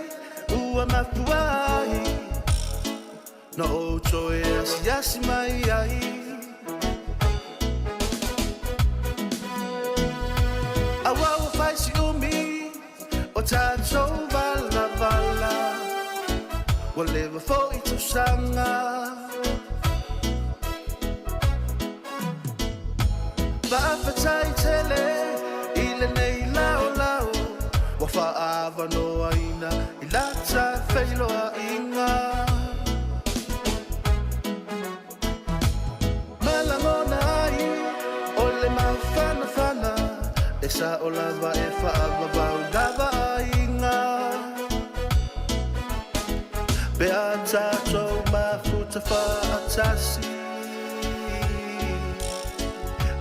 ua mafua ai Na ou toe asiasi mai ai Aua ua fai si umi o tatou valavala Ua leva foi tausaga Faafetai tele i lenei laolao Ua faaavanoaina i lata feiloaiga Ma lagona ai o le mafanafana E sao lava e faavavau lava aiga Pe a tatou mafuta faatasi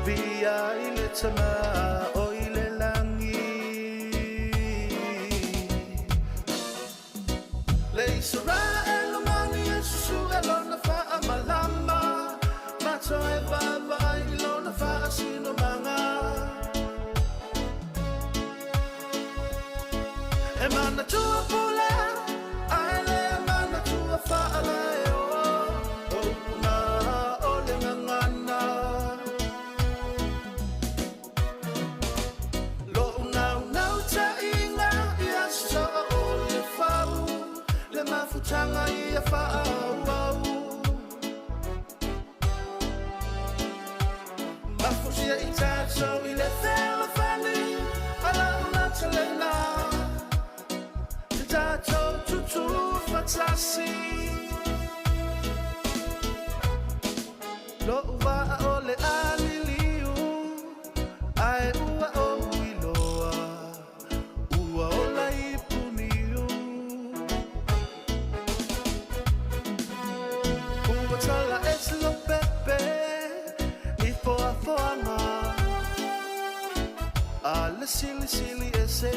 Viia i le Tama o i le lagi Le Isaraelu. E manatua pule, ae le manatua faalae o o upuna o le gagana. Lo'u naunautaiga ia soa o le fau, le mafutaga ia faaauau. Mafusia i tatou i le fealofani a lau natalena, te tatou tutū fatasi. Lo'u vaa o le aliliu, ae ua ou iloa, ua ola i puniu. Ua tala ese lo pepe i foafoaga, a le silisili ese.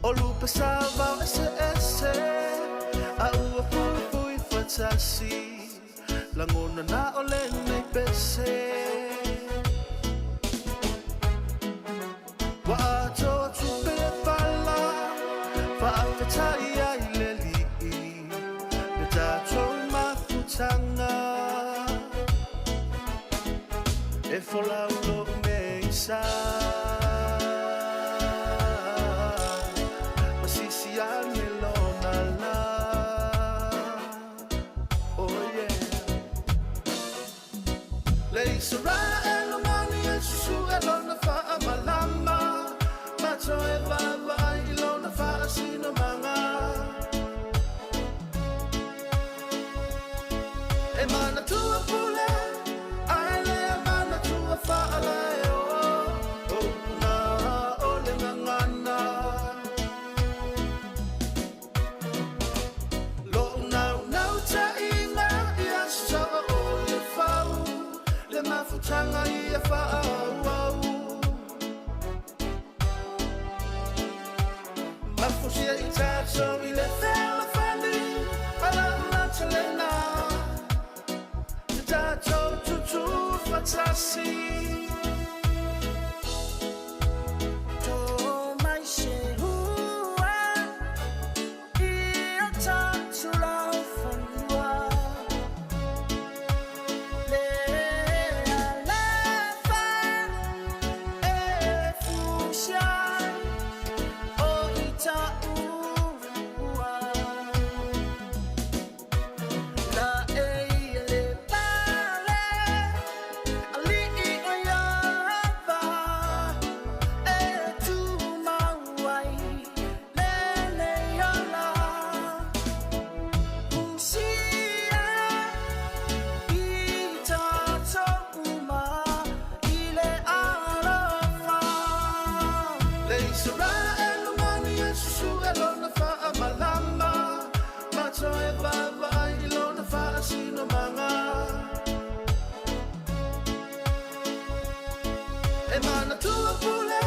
O lupe sa vao ese ese, a ua fuifui fatasi, lagona na o lenei pese. Ua atoa tupe le pala, faafetai ai le Alii, le tatou mafutaga. E folau lo'u meisa, masisi ane lona la. Oh yeah. Le Israel mani e susu e lona faamalama, mato e vaavaai i lona faasinomaga. E manatua pule, ae le manatua faalae o o upuna o le gagana. Lo'u naunautaiga ia soa o le fau, le mafutaga ia faaauau. Mafusia i tatou i le fealofani a lau natalena, te tatou tutū fatasi. To mai se hua i o tātou lau whanua. Le alofa e fusia o i tāua. La e ia le pale, ali'i o Iava, e tu mau ai lenei ola. Fusia i tātou uma i le alofa. Le Israel mani e susu e lona faamalama, mato e vaavaai i lona faasinomaga. E manatua pule,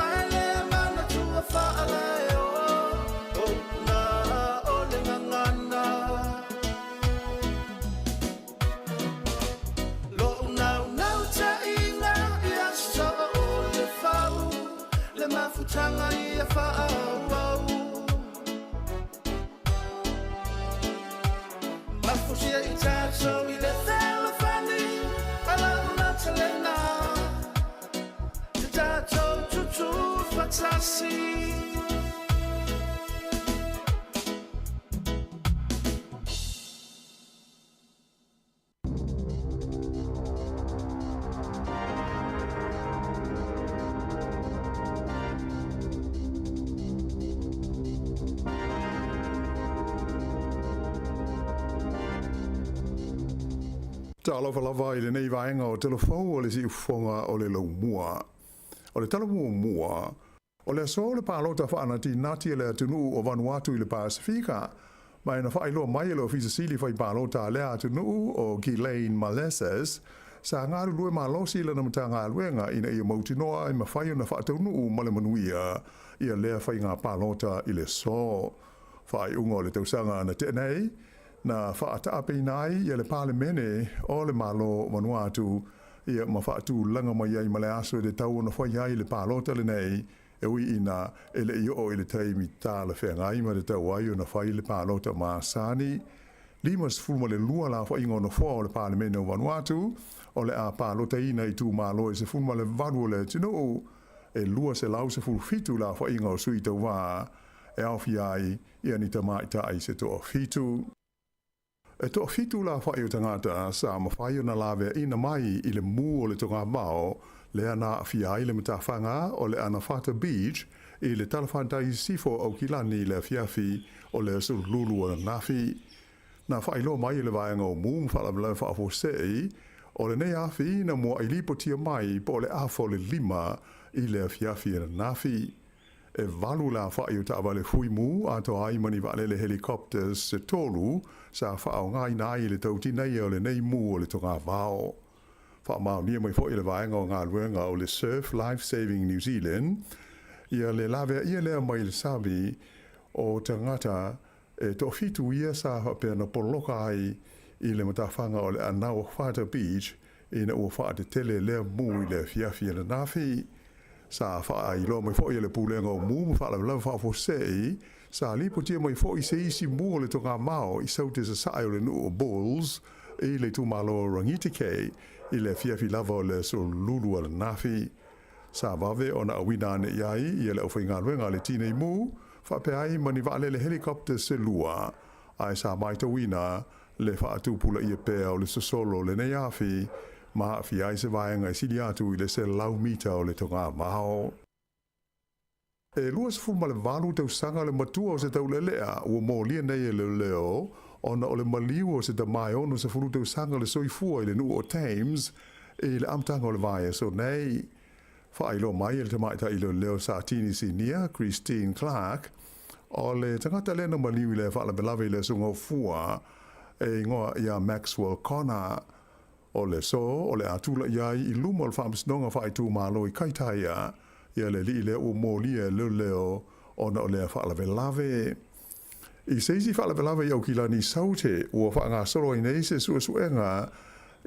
ae le manatua faalae o o upuna o le gagana. Lo'u naunautaiga ia soa o le fau, le mafutaga ia faaauau. Mafusia i tatou i le fealofani a lau natalena, te tatou tutū fatasi. Talofa lava i lenei vaega o Telefou o le Siufofoga o le Laumua. O le tala muamua, o le aso o le palota faanatinati a le atunuu o Vanuatu i le Pasifika, ma e na faailoa mai e le Ofisa Sili fai palota a lea atunuu o Ghislaine Maleses, sa galulue malosi lana Matagaluega ina ia mautinoa e mafai ona faataunuu ma le manuia ia lea faiga palota i le aso. Faaiuga o le tausaga na tea nei, na faataapeina ai ia le Palemene o le Malo o Vanuatu ia ma faatulaga mai ai ma le aso e tatau ona faia ai le palota lenei, e ui ina e le i oo i le taimi talafeagai ma tatau ai ona fai le palota masani. 52 le aofaiga o nofoa o le Palemene o Vanuatu, o le a palotaina i itumalo e 18 o le atunuu, e 217 le aofaiga o sui tauvā e aofia ai ia ni tamaitai se toafitu. E toafitu le aofai o tagata sa mafai ona laveaina mai i le mu o le togavao lea na aafia ai le matafaga o le Anawhata Beach i le talafatai i sisifo o Aukilani i le afiafi o le aso Lulu ananafi. Na faailoa mai e le Vaega o Mu ma Faalavelave Faafuasei, o lenei afi na mua'i lipotia mai po o le afa o le 5 i le afiafi ananafi. E valu le aofa'i o taavale fui mu atoa ai ma ni vaalele helicopters se tolu sa faaaogaina ai i le tautinaia o lenei mu o le togavao. Faamaonia mai foi e le vaega o galuega o le Surf Life Saving New Zealand ia le laveaia lea mai le sami o tagata e toafitu ia sa faapea na poloka ai i le matafaga o le Anawhata Beach ina ua faatetele lea mu i le afiafi ananafi. Sa faailoa mai foi e le Pulega o Mu ma Faalavelave Faafuasei, sa lipotia mai foi se isi mu o le togamao i Saute Sasae o le nuu o Bulls i le itumalo o Rangitikei i le afiafi lava o le aso Lulu ananafi. Sa vave ona auina ane i ai ia le aufaigaluega a le Tinei Mu faapea ai ma ni vaalele helicopter se lua, ae sa matauina le faatupulaia pea o le sosolo o lenei afi ma aafia ai se vaega e sili atu i le 100 mita o le togamao. E 28 tausaga le matua o se taulealea ua molia nei e leoleo ona o le maliu o se tama e 60 tausaga le soifua i le nuu o Thames i le amataga o le vaiaso nei. Faailoa mai e le tamaitai leoleo Satini Sinia, Christine Clark, o le tagata lea na maliu i le faalavelave i le Aso Gaofua e igoa ia Maxwell Connor. O le aso o le a tulai ai i luma o le Faamasinoga Faaitumalo i Kaitaia ia le alii lea ua molia e leoleo ona o lea faalavelave. I se isi faalavelave i Aukilani Saute ua faagasolo ai nei se suesuega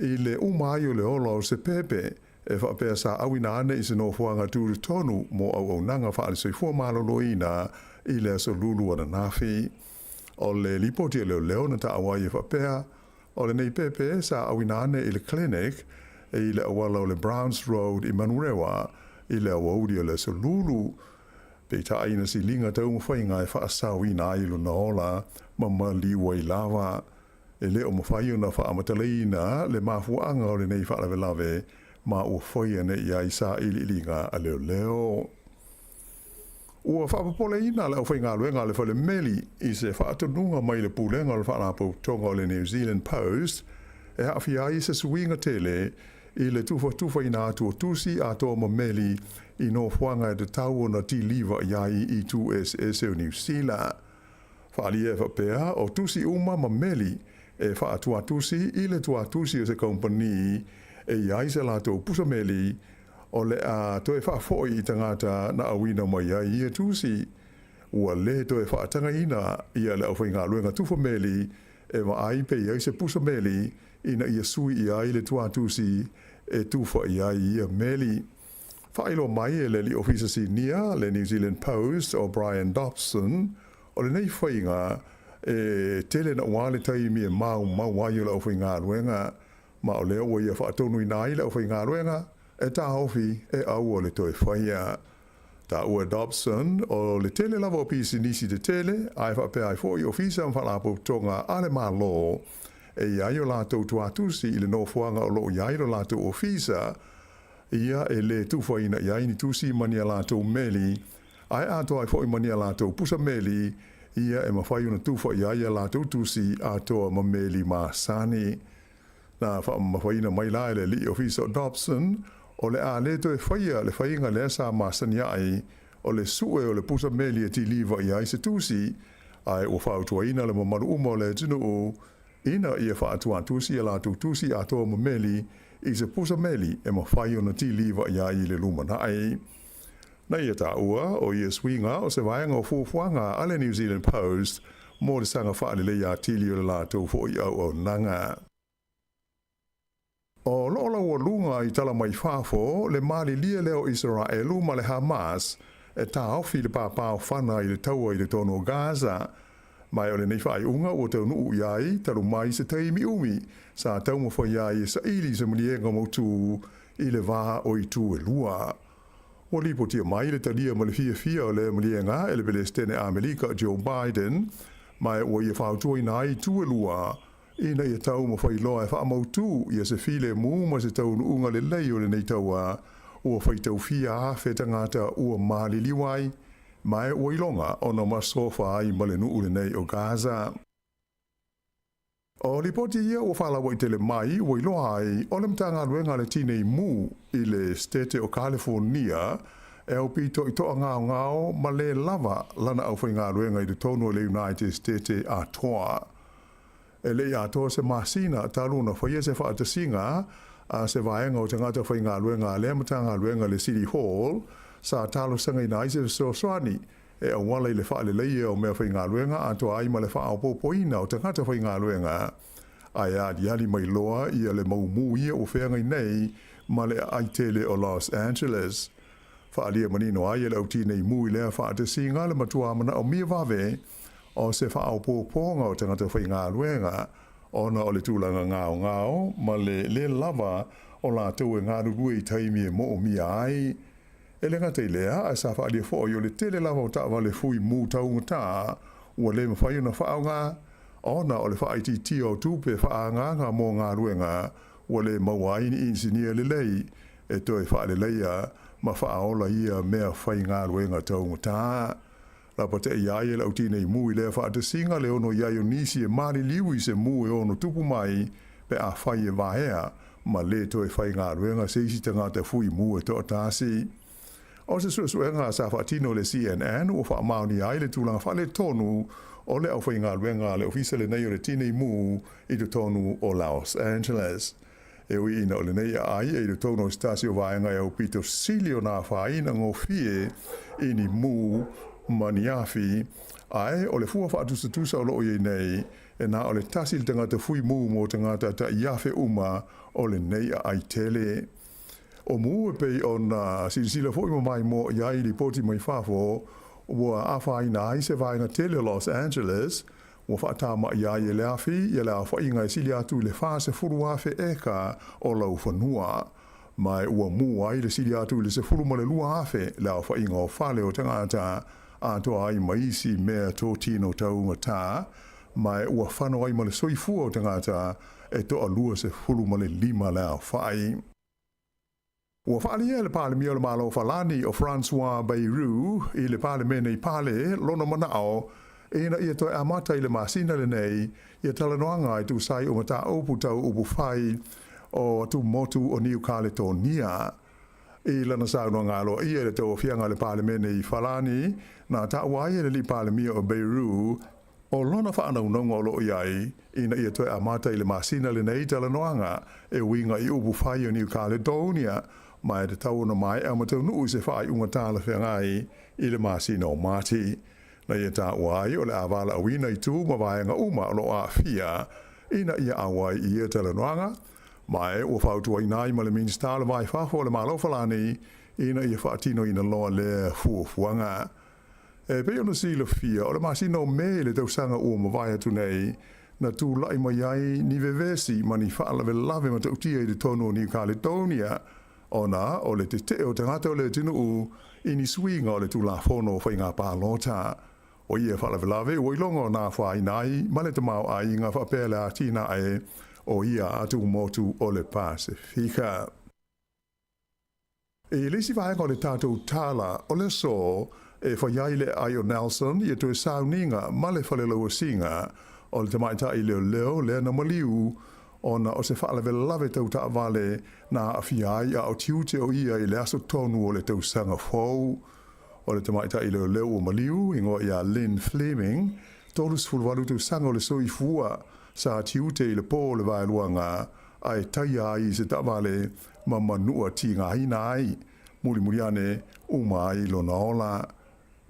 i le uma ai o le ola o se pepe e faapea sa auina ane i se nofoaga tutotonu mo auaunaga faale-soifua maloloina i le aso Lulu ananafi. O le lipoti a leoleo na taua ai e faapea, o lenei pepe sa auina ane i le clinic i le auala o le Browns Road i Manurewa i le aoauli o le aso Lulu. Peitai na siliga taumafaiga e faasaoina ai lona ola ma maliu ai lava. E le o mafai ona faamatalaina le mafuaaga o lenei faalavelave ma ua faia nei i ai sailiiliga a leoleo. Ua faapopoleina le aufaigaluega a le fale meli i se faatonuga mai le Pulega o le Faalapotopotoga o le New Zealand Post e aafia ai se suiga tele i le tufatufaina atu o tusi atoa ma meli i nofoaga e tatau ona tiliva i ai i itu eseese o Niu Sila. Faaalia e faapea, o tusi uma ma meli e faatuatusi i le tuatusi o se kaupani e i ai se latou pusa meli, o le a toe faafoi i tagata na auina mai ai ia tusi. Ua le toe faatagaina ia le aufaigaluega tufa meli e vaai pe i ai se pusa meli ina ia sui i ai le tuatusi e tufa i ai ia meli. Faailoa mai e le alii ofisa sinia le New Zealand Post o Brian Dobson, o lenei faiga e tele naua le taimi e maumau ai o le aufaigaluega, ma o lea ua ia faatonuina ai le aufaigaluega e taofi e aua le toe faia. Taua e Dobson, o le tele lava o pisinisi tetele, ae faapea ai foi ofisa ma faalapotopotoga a le Malo e i ai o latou tuatusi i le nofoaga o lo o i ai lo latou ofisa, ia e lē tufaina i ai ni tusi ma ni a latou meli, ae atoa ai foi ma ni a latou pusa meli, ia e mafai ona tufa i ai a latou tusi atoa ma meli masani. Na faamamafaina mai la e le alii ofisa o Dobson, o le a lē toe faia le faiga lea sa masani ai, o le sue o le pusa meli e tiliva i ai se tusi, ae ua fautuaina le mamalu uma o le atunuu Ina ia faatuatusi a latou tusi atoa ma meli i se pusa meli e mafai ona tiliva i ai i le lumanai. Na ia taua, o ia suiga o se vaega o fuafuaga a le New Zealand Post mo le saga faalelei atili o le latou foi auaunaga. O loo laualuga faafofoga i tala mai fafo le malilie lea o Isaraelu ma le Hamas e taofi le papaofana i le taua i totonu o Gaza. Ma o lenei faaiuga ua taunuu i ai talu mai se taimi umi sa taumafai ai e saili se maliega mautū i le va o itu e lua. Ua lipotia mai le talia ma le fiafia o lea maliega e le Pelesitene Amerika Joe Biden, ma ua ia fautuaina ai itu e lua ina ia taumafai loa e faamautū ia se filemu ma se taunuuga lelei o lenei taua ua faitaufia afe tagata ua maliliu ai, ma ua iloga ona masofa ai ma le nuu lenei o Gaza. O lipoti ia ua faalauaitele mai ua iloa ai o le Matagaluega a le Tinei Mu i le Setete o Kalifonia e aupitoitoa gaogao ma lē lava lana aufaigaluega i totonu o le United Setete atoa. E le'i atoa se masina talu ona faia se faatasiga a se vaega o tagata faigaluega a lea Matagaluega i le City Hall sa talosagaina ai se fesoasoani e auala i le faaleleia o meafaigaluega atoa ai ma le faaopoopoina o tagata faigaluega, ae aliali mai loa ia le mau mū ia ua feagai nei ma le aai tele o Los Angeles. Faaalia manino ai e le au tinei mu i lea faatasiga le matuā manaomia vave o se faaopoopoga o tagata faigaluega ona o le tulaga gaogao ma le lē lava o latou e galulue i taimi e moomia ai. E le gata i lea, ae sa faaalia foi o le tele lava o taavale fui mu taugata ua le mafai ona faaaoga ona o le faaitiitia o tupe faaagaaga mo galuega ua le maua ai ni inisinia lelei e toe faaleleia ma faaola ia mea faigaluega taugata. Lapate'i ai e le au tinei mu i lea faatasiga le ono i ai o nisi e maliliu i se mu e ono tupu mai pe afai e vaea ma lē toe faigaluega se isi tagata fui mu e toatasi. O se suesuega sa faatino e le CNN ua faamaonia ai le tulaga faaletonu o le aufaigaluega a le Ofisa lenei o le Tinei Mu i totonu o Los Angeles. E ui ina o lenei aai e i totonu o se tasi o vaega e aupito sili ona afaina gofie i ni mū ma ni afi, ae o le fua faatusatusa o loo i ai nei, e na o le tasi le tagata fui mū mo tagata ta'iafe uma o lenei aai tele. O mū e pei ona silasila foi ma maimoa i ai i lipoti mai fafo ua afaina ai se vaega tele o Los Angeles, ua faatama'i ai e le afi ia le aofaiga e sili atu i le 40,000 eka o laufanua, ma ua mū ai le sili atu i le 12,000 le aofaiga o fale o tagata atoa ai ma isi mea totino taugatā, ma ua fano ai ma le soifua o tagata e toa-25 le aofa'i. Ua faaalia e le Palemia o le Malo Falani o François Bayrou i le Palemene i Pale lona manao ina ia toe amata i le masina lenei ia talanoaga e tusa ai o mataupu tau upufai o atumotu o Niu Kaletonia. I lana saunoaga aloaia i le tauaofiaga a le Palemene i Falani, na taua ai e le alii Palemia o Bayrou O lona faanaunauga o loo i ai, ina ia toe amata i le masina lenei talanoaga e uiga i upu fai o New Caledonia, ma e tatau ona maea ma taunuu i se faaiuga talafeagai i le masina o Mati. Na ia taua ai o le a valaauina itu ma vaega uma o loo aafia ina ia auai i ia talanoaga, ma e ua fautuaina ai ma le Minisita o le Va i Fafo o le Malo Falani ina ia faatinoina loa lea fuafuaga. E pei ona silafia, o le masina o Me i le tausaga ua mavae atu nei, na tula'i mai ai ni vevesi ma ni faalavelave matautia i totonu o New Caledonia ona o le tete'e o tagata o le atunuu i ni suiga o le Tulafono o Faiga Palota. O ia faalavelave ua iloga ona afaina ai ma le tamaoaiga faapea le atinae o ia atumotu o le Pasefika. I le isi vaega o le tatou tala o le aso e fai ai le aai o Nelson ia toe sauniga ma le falelauasiga o le tamaitai leoleo lea na maliu ona o se faalavelave tau taavale na aafia ai a o tiute o ia i le aso tonu o le tausaga fou. O le tamaitai leoleo ua maliu, igoa ia Lynn Fleming, 38 tausaga o le soifua, sa tiute i le po o le vaeluaga ae taia ai i se taavale ma manua tigaina ai, mulimuli ane, uma ai lona ola.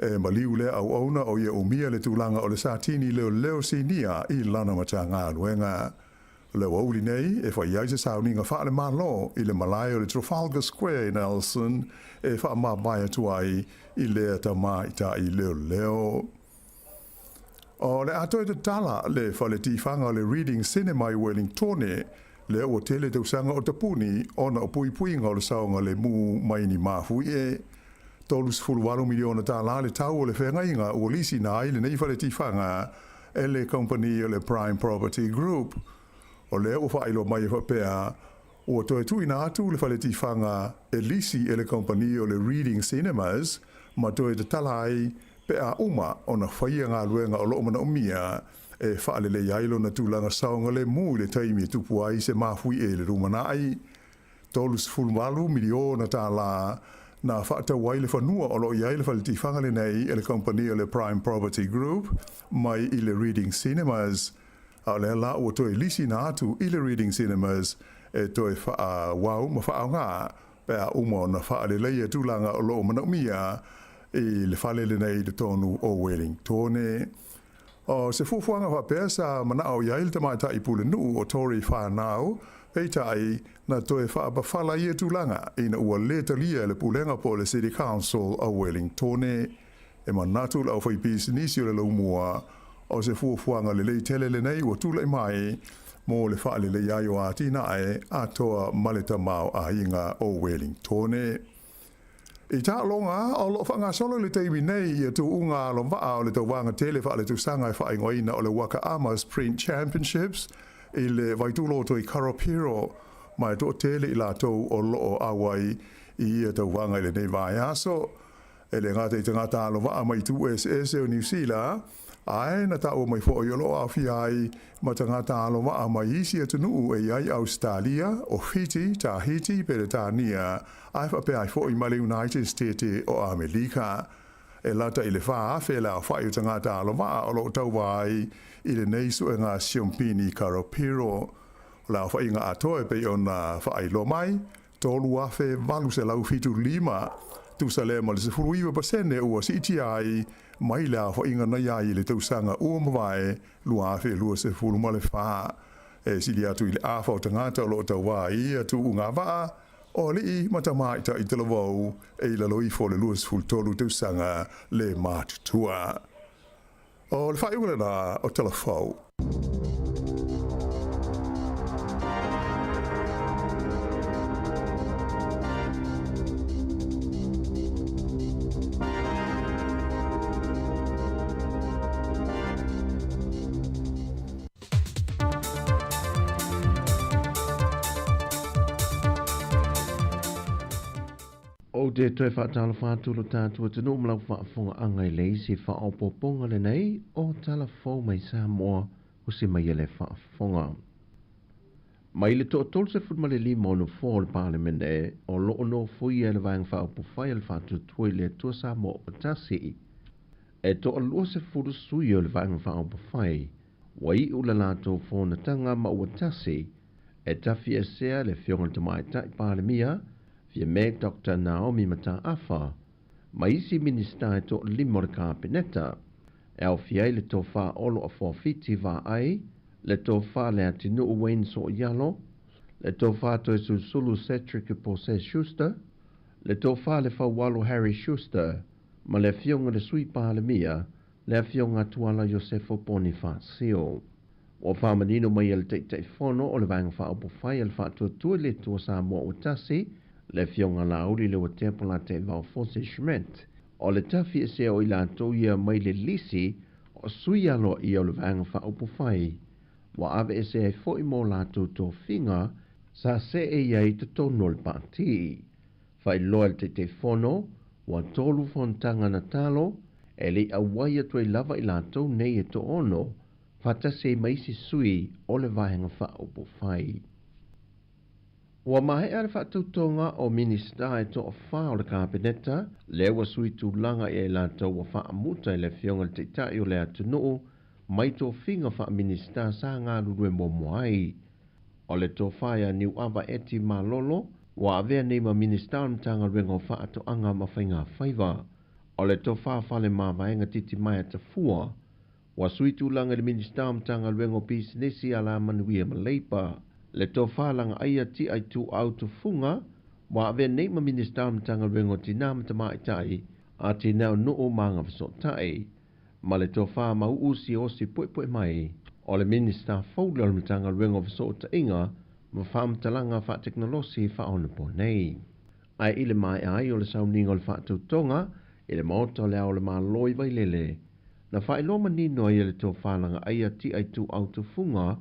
E maliu lea auauna o ia umia le tulaga o le satini leoleo sinia i lana Matagaluega. Le aoauli nei e fai ai se sauniga faale-Malo i le malae o le Trafalgar Square i Nelson e faamavae atu ai i lea tamaitai leoleo. O le a toe tatala le fale tifaga o le Reading Cinema i Wellingtone, lea ua tele tausaga o tapuni ona o puipuiga o le saogalemu mai ni mafuie. $38 miliona tālā le tau o le feagaiga ua lisiina ai lenei fale tifaga e le kamupani o le Prime Property Group. O lea ua faailoa mai e faapea, ua toe tuuina atu le fale tifaga e lisi e le kamupani o le Reading Cinemas ma toe tatala ai pe a uma ona faia galuega o loo manaomia e faaleleia ai lona tulaga saogalemu i le taimi e tupu ai se mafuie i le lumanai. $38 miliona tālā na faatau ai le fanua o loo i ai le fale tifaga lenei e le kamupani o le Prime Property Group mai i le Reading Cinemas. A o lea la ua toe lisiina atu i le Reading Cinemas e toe faaauau ma faaaoga pe a uma ona faaleleia tulaga o loo manaomia i le fale lenei i totonu o Wellingtone. O se fuafuaga faapea sa manao i ai le tamaitai pulenuu o Tory Whanau, peitai, na toe faapafala ia tulaga ina ua lē talia e le pulega po o le City Council o Wellingtone. E manatu le aufaipisinisi o le Laumua, o se fuafuaga lelei tele lenei ua tulai mai mo le faaleleia ai o atinae atoa ma le tamaoaiga o Wellingtone. I taaloga, o loo faagasolo i le taimi nei ia tuuga alovaa o le tauvaga tele faaletausaga e faaigoaina o le Waka Ama Sprint Championships i le Vaituloto i Karapiro, ma e toatele i latou o loo auai i ia tauvaga i lenei vaiaso. E le gata i tagata alovaa mai itu eseese o Niu Sila, ae na taua mai foi o loo aofia ai ma tagata alovaa mai isi atunuu e i ai Ausetalia, o Fiti, Tahiti, Peretania, ae faapea ai foi ma le United State o Amelika. E lata i le 4,000 le aofai o tagata alovaa o loo tauva ai i lenei suega siompini Karapiro. O le aofaiga atoa e pei ona faailoa mai, 3,875, tusa lea ma le 19% ua siitia ai mai le aofaiga na i ai i le tausaga ua mavae 2024. E sili atu i le afa o tagata o loo tauvā i ia tuuga vaa, o alii ma tamaitai talavou e i lalo ifo o le 23 tausaga le matutua. O le faaiuga lena o Tala Fou. Ou te toe faatalofa atu lo tatou atunuu ma lau faafofogaaga i le isi faaopoopoga lenei o Tala Fou mai Samoa o se mai e le faafofoga. Mai le 35 o nofoa o le Palemene o loo nofoia e le Vaega Faaupufai a le Faatuatua i le Atua Samoa ua tasi, e 20 sui o le Vaega Faaupufai ua iu le latou fonotaga ma ua tasi e tafiesea le Afioga i le Tamaitai Palemia Fiame Dr. Naomi Mataafa ma isi Minisita e 5 o le Kapeneta, e aofia ai le Tofa Olo Afuafiti Vaai, le Tofa Leatinuu Wayne So'oialo, le Tofa Toesulusulu Cedric Pose Schuster, le Tofa Lefaualo Harry Schuster, ma le Afioga i le Sui Palemia, le Afioga Tuala Iosefo Ponifasio. Ua faamanino mai e le Taitaifono o le Vaega Faaupufai a le Faatuatua i le Atua Samoa ua tasi, le Afioga Laauli Leuatea Polataivao Fosi Schmidt, o le tafiesea o i latou ia mai le lisi o sui aloaia o le Vaega Faaupufai, ua aveesea ai foi mo latou tofiga sa see i ai i totonu o le pati. Faailoa e le Taitaifono, ua 3 fonotaga na talo e le i auai atu ai lava i latou nei e 6, faatasi ai ma isi sui o le Vaega Faaupufai. Ua maea le faatautoga o Minisita e 4 o le Kapeneta, lea ua sui tulaga i ai latou ua faamuta i le Afioga i le Taitai o le atunuu mai tofiga faa-Minisita sa galulue muamua ai. O le tofa ia Niuava Eti Malolo, ua avea nei ma Minisita o le Matagaluega o Faatoaga ma Faigafaiva. O le tofa Fale Mavaega Titimaea Tafua, Ua sui tulaga i le Minisita o Matagaluega o Pisinisi, Alamanuia ma Leipa, le Tofa Lagaaia Tiaituau Tufuga, ua avea nei ma Minisita o le Matagaluega o Tinā ma Tamaitai, Atinae o Nuu ma Agafesootai, ma le Tofa Mauu Siaosi Puepuemai, o le Minisita fou lea o le Matagaluega o Fesootaiga ma Faamatalaga Faatekonolosi faaonaponei. Ae i le maea ai o le sauniga o le faatautoga i le Maota o le Ao o le Malo i Vailele, na faailoa manino ai e le Tofa Lagaaia Tiaituau Tufuga,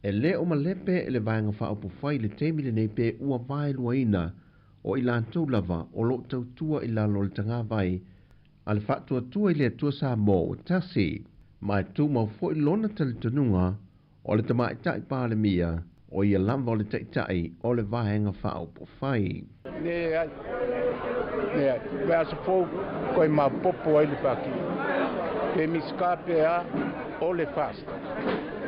e lē o malepe le Vaega Faaupufai i le taimi lenei pe ua vaeluaina o i latou lava o loo tautua i lalo o le tagavai a le Faatuatua i le Atua Samoa ua Tasi. Ma e tumau foi lona talitonuga o le Tamaitai Palemia o ia lava o le Taitai o le Vaega Faaupufai. Leai, leai, le aso fou koe maopoopo ai le paki. Pe Minisita pe a, o le FAST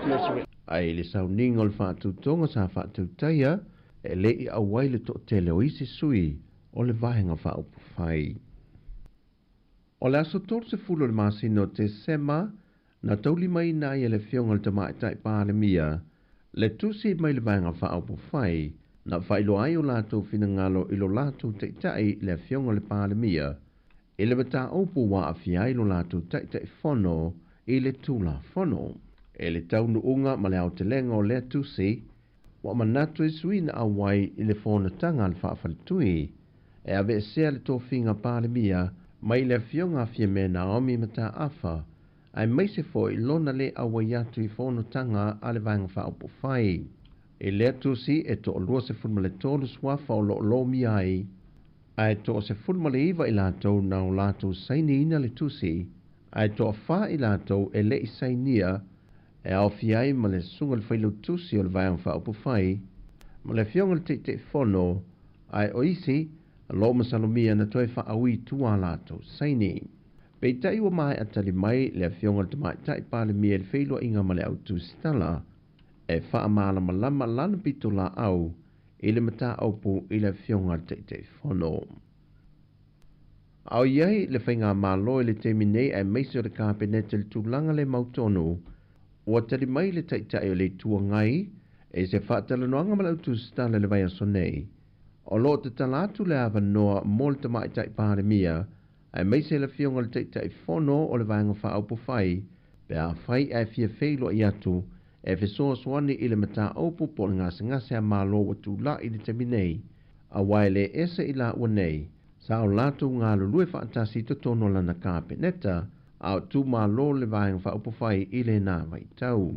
le sui. Ae i le sauniga o le faatautoga sa faatautaia, e le i auai le toatele o isi sui o le Vaega Faaupufai. O le aso 30 o le masina o Tesema, na taulimaina ai e le Afioga i le Tamaitai Palemia le tusi mai le Vaega Faaupufai na faailoa ai o latou finagalo i lo latou Taitai le Afioga i le Palemia i le mataupu ua aafia ai lo latou Taitaifono i le Tulafono. I le taunuuga ma le aotelega o lea tusi, ua manatu e sui na auai i le fonotaga a le faafaletui e aveesea le tofiga Palemia mai le Afioga a Fiame Naomi Mataafa, aemaise foi lona le auai atu i fonotaga a le Vaega Faaupufai. I lea tusi e toalua 13 suafa o loo lomia ai, ae toa 19 i latou na o latou sainiina le tusi, ae toafa i latou e le i sainia, e aofia ai ma le Susuga i le Failautusi o le Vaega Faaupufai ma le Afioga i le Taitaifono, ae o isi lo masalomia na toe faaui i tua a latou saini. Peitai ua maea tali mai le Afioga i le Tamaitai Palemia i le feiloaiga ma le au tusitala e faamalamalama lana pitolaau i le mataupu i le Afioga i le Taitaifono. A o i ai le faigamalo i le taimi nei aemaise o le Kapeneta i le tulaga le mautonu, ua tali mai le Taitai o le Itu Agai i se faatalanoaga ma le au tusitala i le vaiaso nei. O lo o tatala atu le avanoa mo le Tamaitai Palemia aemaise le Afioga i le Taitaifono o le Vaega Faaupufai pe afai ae fia feiloai atu e fesoasoani i le mataupu po o le gasegase a Malo ua tulai i le taimi nei, aua e le ese i laua nei sa o latou galulue faatasi i totonu o lana Kapeneta a o tumalo le Vaega Faaupufai i lena vaitau.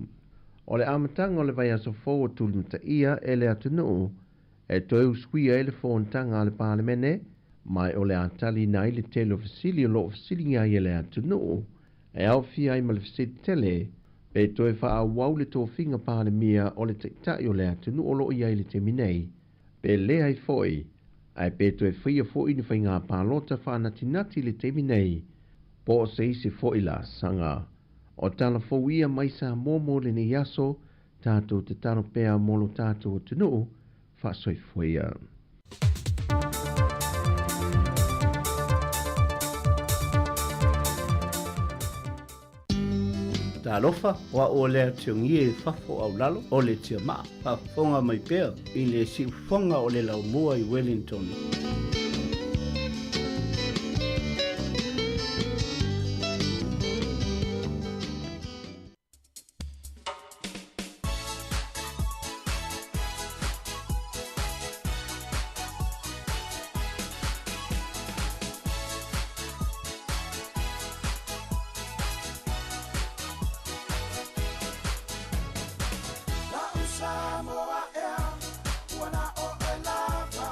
O le amataga o le vaiaso fou o tulimataia e le atunuu e toe usuia ai le fonotaga a le Palemene, ma o le a taliina ai le tele o fesili o loo fesiligia ai e le atunuu, e aofia ai ma le fesili tele pe toe faaauau le tofiga Palemia o le Taitai o le atunuu o loo i ai i le taimi nei, pe leai foi, ae pe toe faia foi ni faiga palota faanatinati i le taimi nei, po o se isi foi laasaga. O tala fou ia mai Samoa mo lenei aso, tatou tatalo pea mo lo tatou atunuu, faasoifua ia. Talofa, o a'u o lea Tiongie i fafo au lalo o le Tiamaa, faafofoga mai pea i le siufofoga o le laumua i Wellington. La'u Samoa ea, ua na oe lava.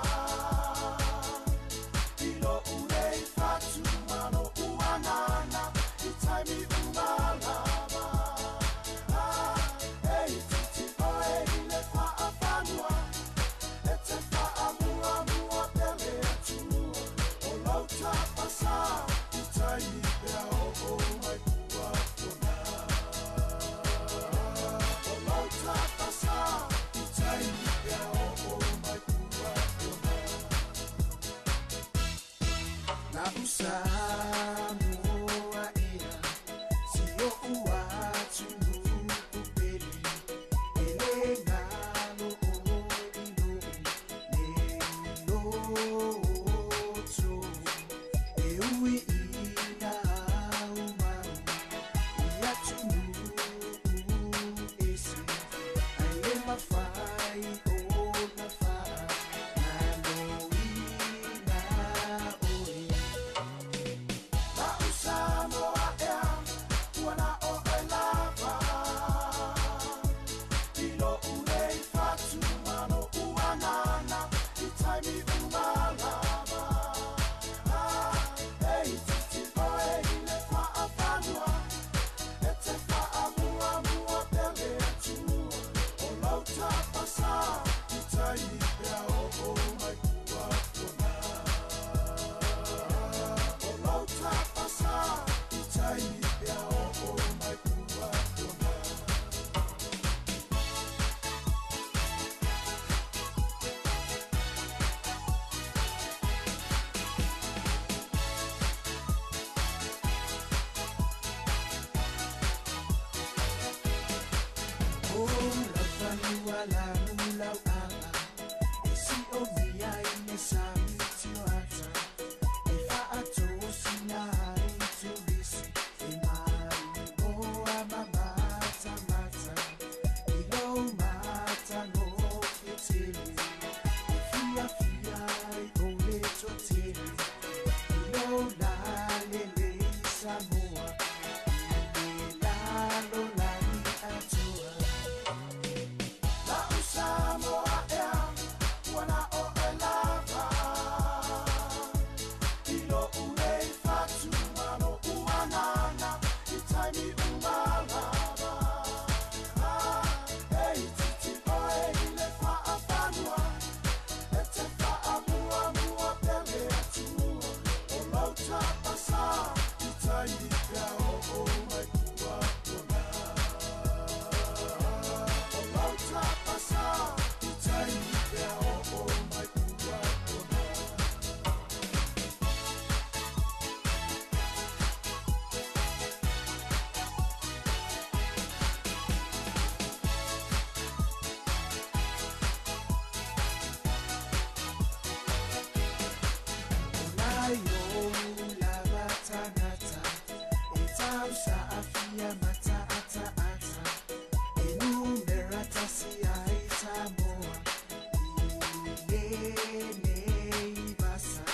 lenei vasa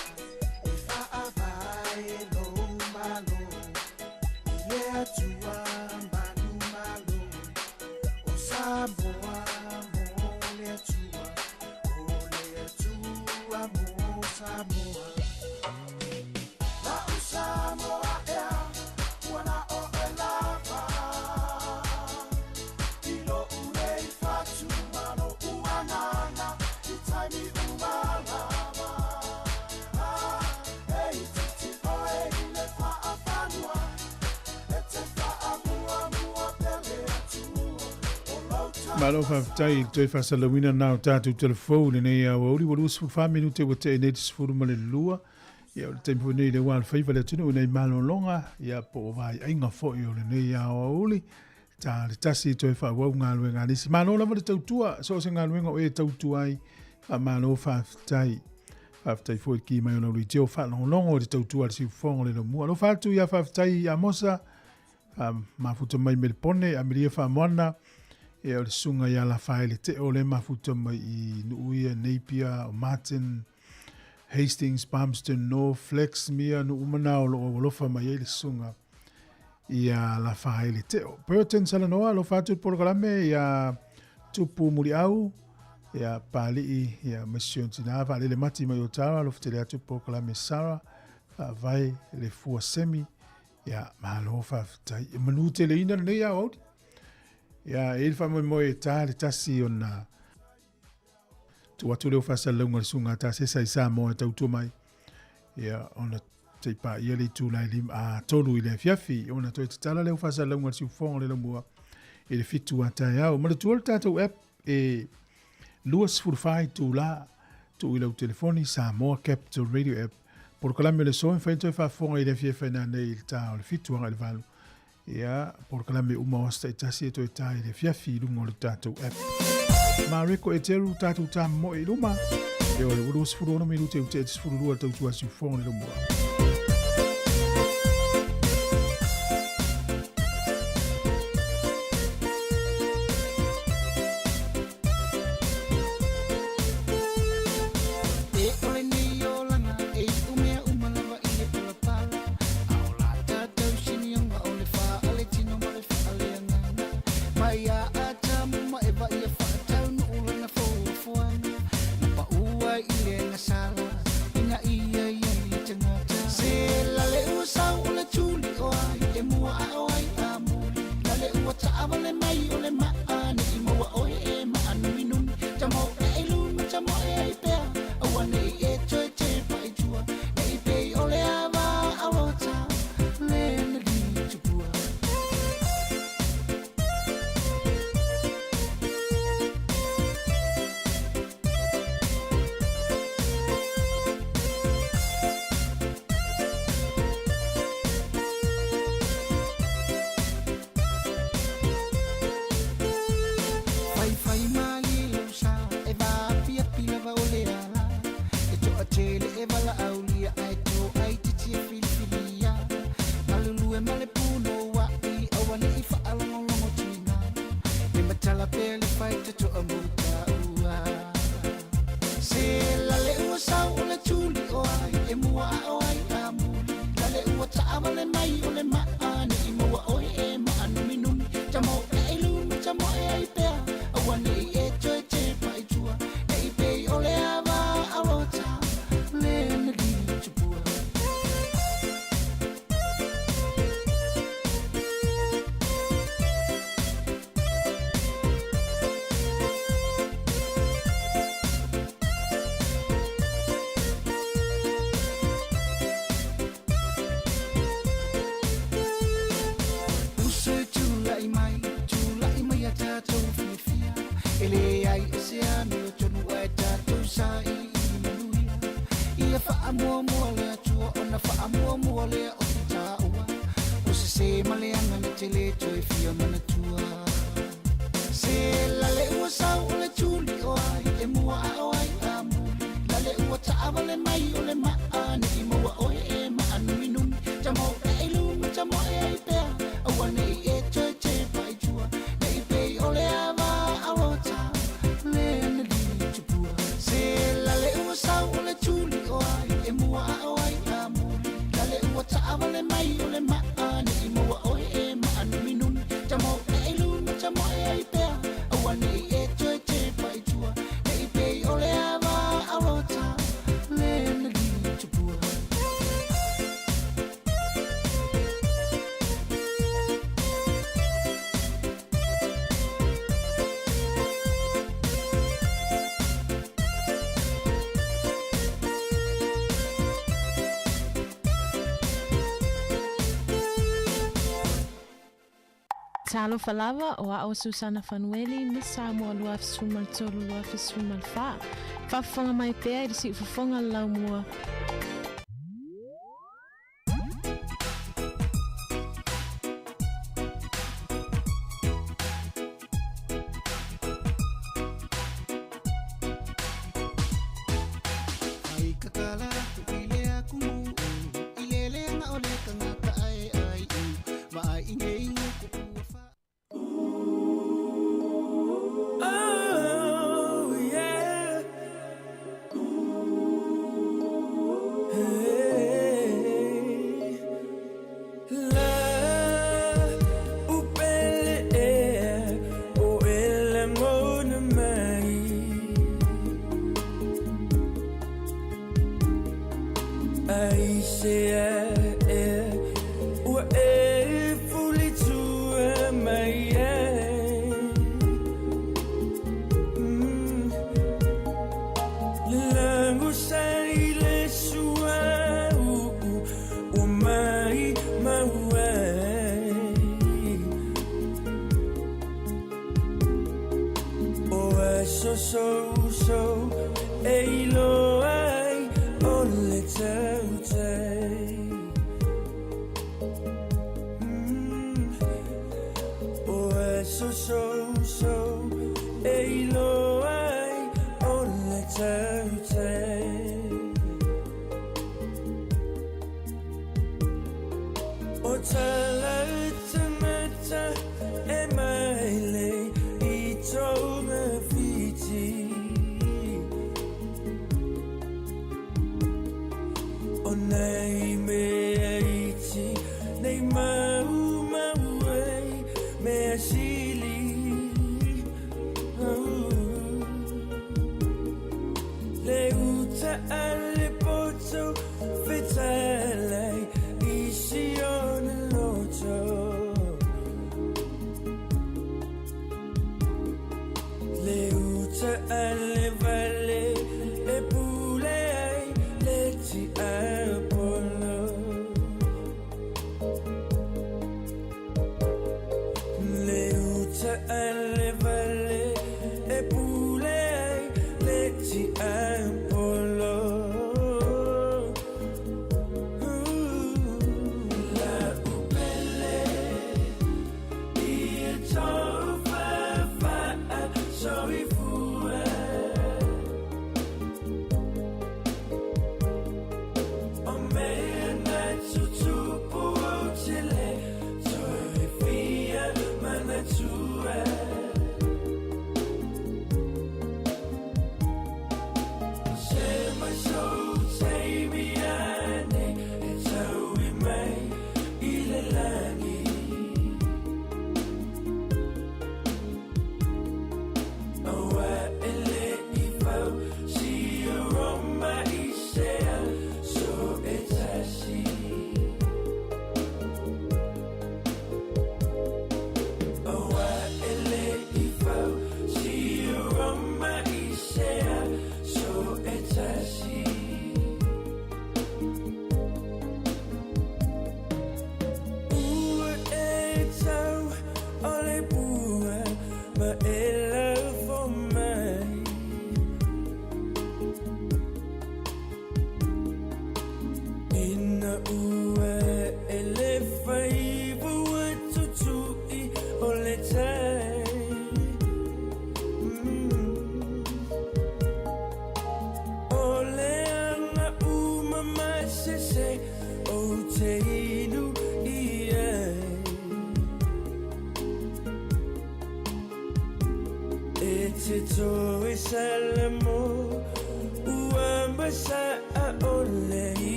e faavae lou malo i le Atua manumalo o Samoa mo le Atua, o le Atua mo Samoa. La'u Samoa ea, ua na o e lava i lo'u nei fatu ma lo'u agaga i taimi uma lava. E itiiti oe i le faafanua e te faamuamua pea le Atua o lou Malo faafetai i le toe faasalalauina lena o tatou telefou i lenei aoauli ua 24 minute ua tea nei le 12. Ia o le taimi foi nei le ua alofaiva le atunuu nei malologa ia po o vaiaiga foi o lenei aoauli ta le tasi toe faaauau galuega a nisi. Malo lava le tautua, so o se galuega o e tautua ai, faamalo faafetai. Faafetai foi i le ki mai o lau leitio faalogologo i le tautua a le siufofoga o le laumua. Alofa atu ia faafetai ia Mosa, mafuta mai Melepone, Amelia Faamoana, ia o le susuga ia Lafaele Teo le mafuta mai i Nuuia, Napier, o Martin, Hastings, Palmerston North, Flaxmere, nuu uma na o loo alofa mai ai le susuga ia Lafaele Teo. Burton Salanoa, alofa atu i le polokalame ia Tupu Muliau, ia Palii, ia Mission Tina, Vaalele Mati mai Otara, alofa tele atu i le polokalame Sarah, Faavae, le Fua Semi, ia malo faafetai. E manu teleina lenei aoauli. Ia e i le faamoemoe e tā le tasi ona tuu atu lea o faasalalauga a le susuga a Tasesa i Samoa e tautua mai. Ia ona se i paia le itula e lima, a, tolu i le afiafi, ona toe tatala lea o faasalalauga a le siufofoga o le laumua i le 7 a taeao. Manatua le tatou app e 24 itula tuu i lau telefoni Samoa Capital Radio App. Polokalame o le aso e mafai ona toe faafofoga i le afiafi nanei i le ta o le 7 agai i le 8. Ia, polokalame uma o aso taitasi e toe tā i le afiafi i luga o le tatou app. Mareko e teru tatou tā moe i luma. E o le 26 minute u te 12 tautua siufofoga o le laumua. E o lenei olaga e iu mea uma lava i le palapala A o la tatou sinioga o le faale-tino ma le faale-agaga Mai ia Atamu ma Eva ia faataunuu lana foafoaga Na pau ai i le agasala ina ia i ai le tagata Se lale ua sau o le tuli o ai e mua a o ai a muli Lale ua taavale mai o le maa nei maua oe e maanuminumi Tamo e i luma tamo e ai pea Aua nei e toe tepa i tua Nei pei o le ava a Lota le na litupua. Faifai malie lou sa e vaapiapi lava o le ala E toatele e valaaulia ae toai titi e filifilia Galulue ma le punouai aua nei faalogologo tiga E matala pea le faitotoa mo taua Se lale ua sau o le tuli o ai e mua a o ai a muli Lale ua taavale mai o le maa nei maua oe e maanuminumi Tamo e i luma tamo e ai pea Aua nei e toe tepa i tua Nei pei o le ava a Lota le na litupua. Uso e tulai mai, tulai mai a tatou fiafia E leai e se amiotonu ae tatou sailiili manuia Ia faamuamua le Atua ona faamuamua lea o fitaua O sese ma leaga na te le toe fia manatua Se lale ua sau o le tuli o ai e mua a o ai a muli Lale ua taavale mai o le maa nei maua oe e maanuminumi Tamo e i luma tamo e ai pea Aua nei e toe tepa i tua Nei pei o le ava a Lota le na litupua Se lale ua Talofa lava, o a'o Susana Fanueli, Miss Samoa 2013 2014. Faafofoga mai pea i le siufofoga le laumua.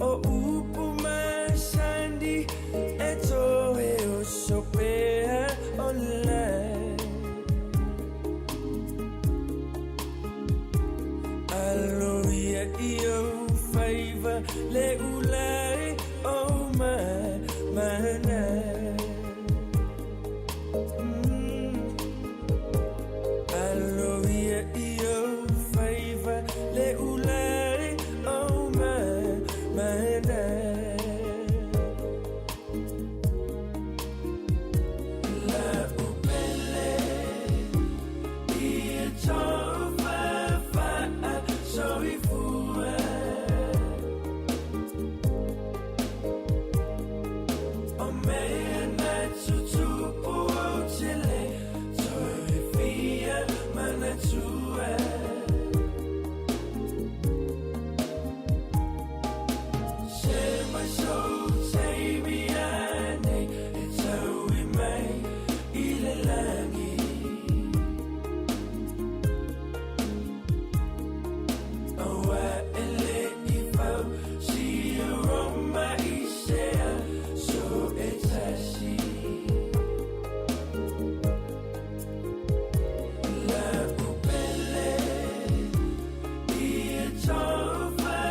O upu masani e toe o sopea o lai. Alo ia i ou faiva le ulai o mana. Alo ia i ou faiva le ulai o mana. La upele ia tofa fa'a soifua. O mea na tutupu ou te le toe fia manatua. Se mai sou taimi anei e taui mai i le lagi. Aua e le i fau si Roma i sea so e tasi. La upele ia tofa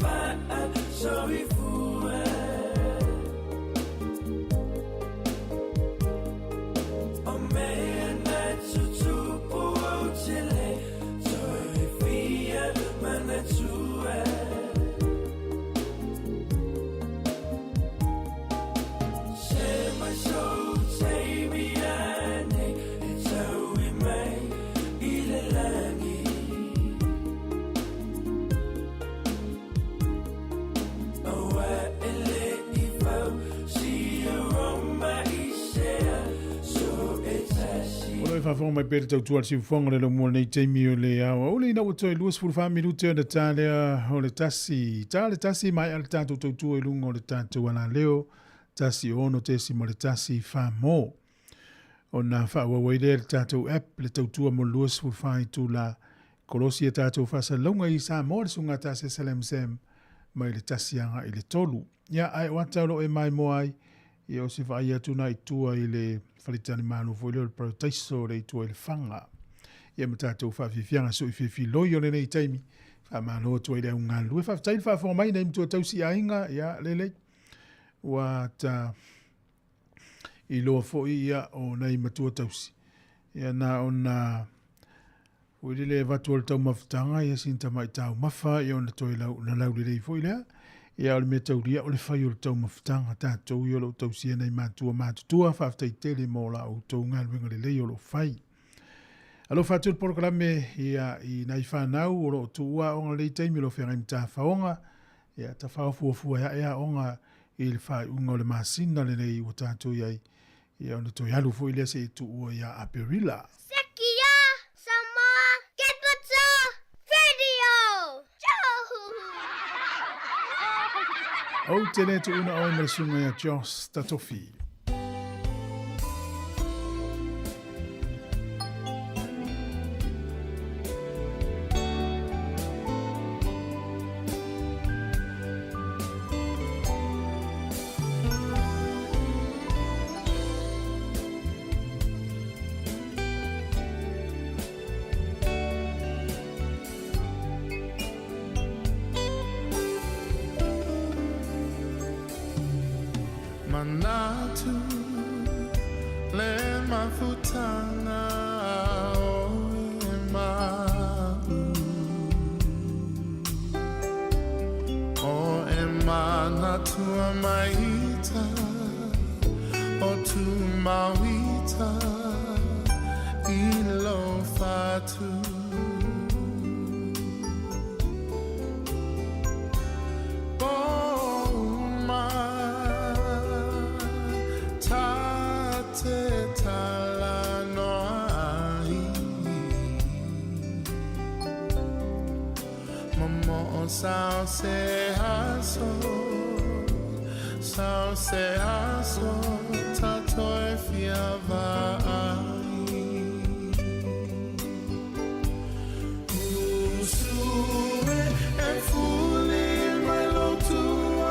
fa'a soifua. O mea na tutupu ou te le toe fia manatua. Se mai sou taimi anei e taui mai i le lagi. Aua e le i fau si Roma i sea so e tasi. O lo e faafofoga mai pea le tautua le siufofoga o le laumua lenei taimi o le ao. Aule ina ua toe 24 minute ona ta lea o le tasi. Ta le tasi mai a le tātou tautua i luga o le tātou alaleo. 16.1 wha mō. O nā whaawawai lea le tātou app le tautua mo 24 itula. Kolosi e tātou whaasalaunga i Samoa le sunga tā se Salam Sam mai le tasi anga i le tolu. Ia ai o ata o lo e mai moa ai. Ia o se whaai atu nā i tua i le whalitani mānu foi leo le parataiso le i tua i le whanga. Ia ma tātou whaafifianga so i whiwhi loi o lenei taimi. Wha mālo atu ai le au ngā lue. Whaaftai le whaafonga mai nei mtua tausi ainga. Ia lele. Ua ta i loa foi ia o nei matua tausi. Ia nā o nā ui lele e vatu o le taumafataga ia sin tamai taumafa ia ona toe lau na lau lelei foi lea. Ia o le mea taulia o le fai o le taumafataga tatou ia o loo tausia nei matua matutua faafetai tele mo la outou galuega lelei o loo fai. Alofa atu le polokalame ia i nai whanau o loo tuua aoga lelei taimi o loo feagai ma tafaoga ia tafao fuafua e ae aoga i le faaiuga o le masina lenei ua tatou iai ia ona toe alu foi lea seia tuua ia Aperila. Sekia Samoa Capital Radio! Ou te le tuuna oe ma le susuga ia Josh Tatofi. Manatu le mafutanga o e ma'u O e manatua maita o tu mauita i lo fatu. Pouma ta te talanoa ai Momo'o sao se aso, sao se aso ta toe fia va'ai. Usue e fuli mai lo tua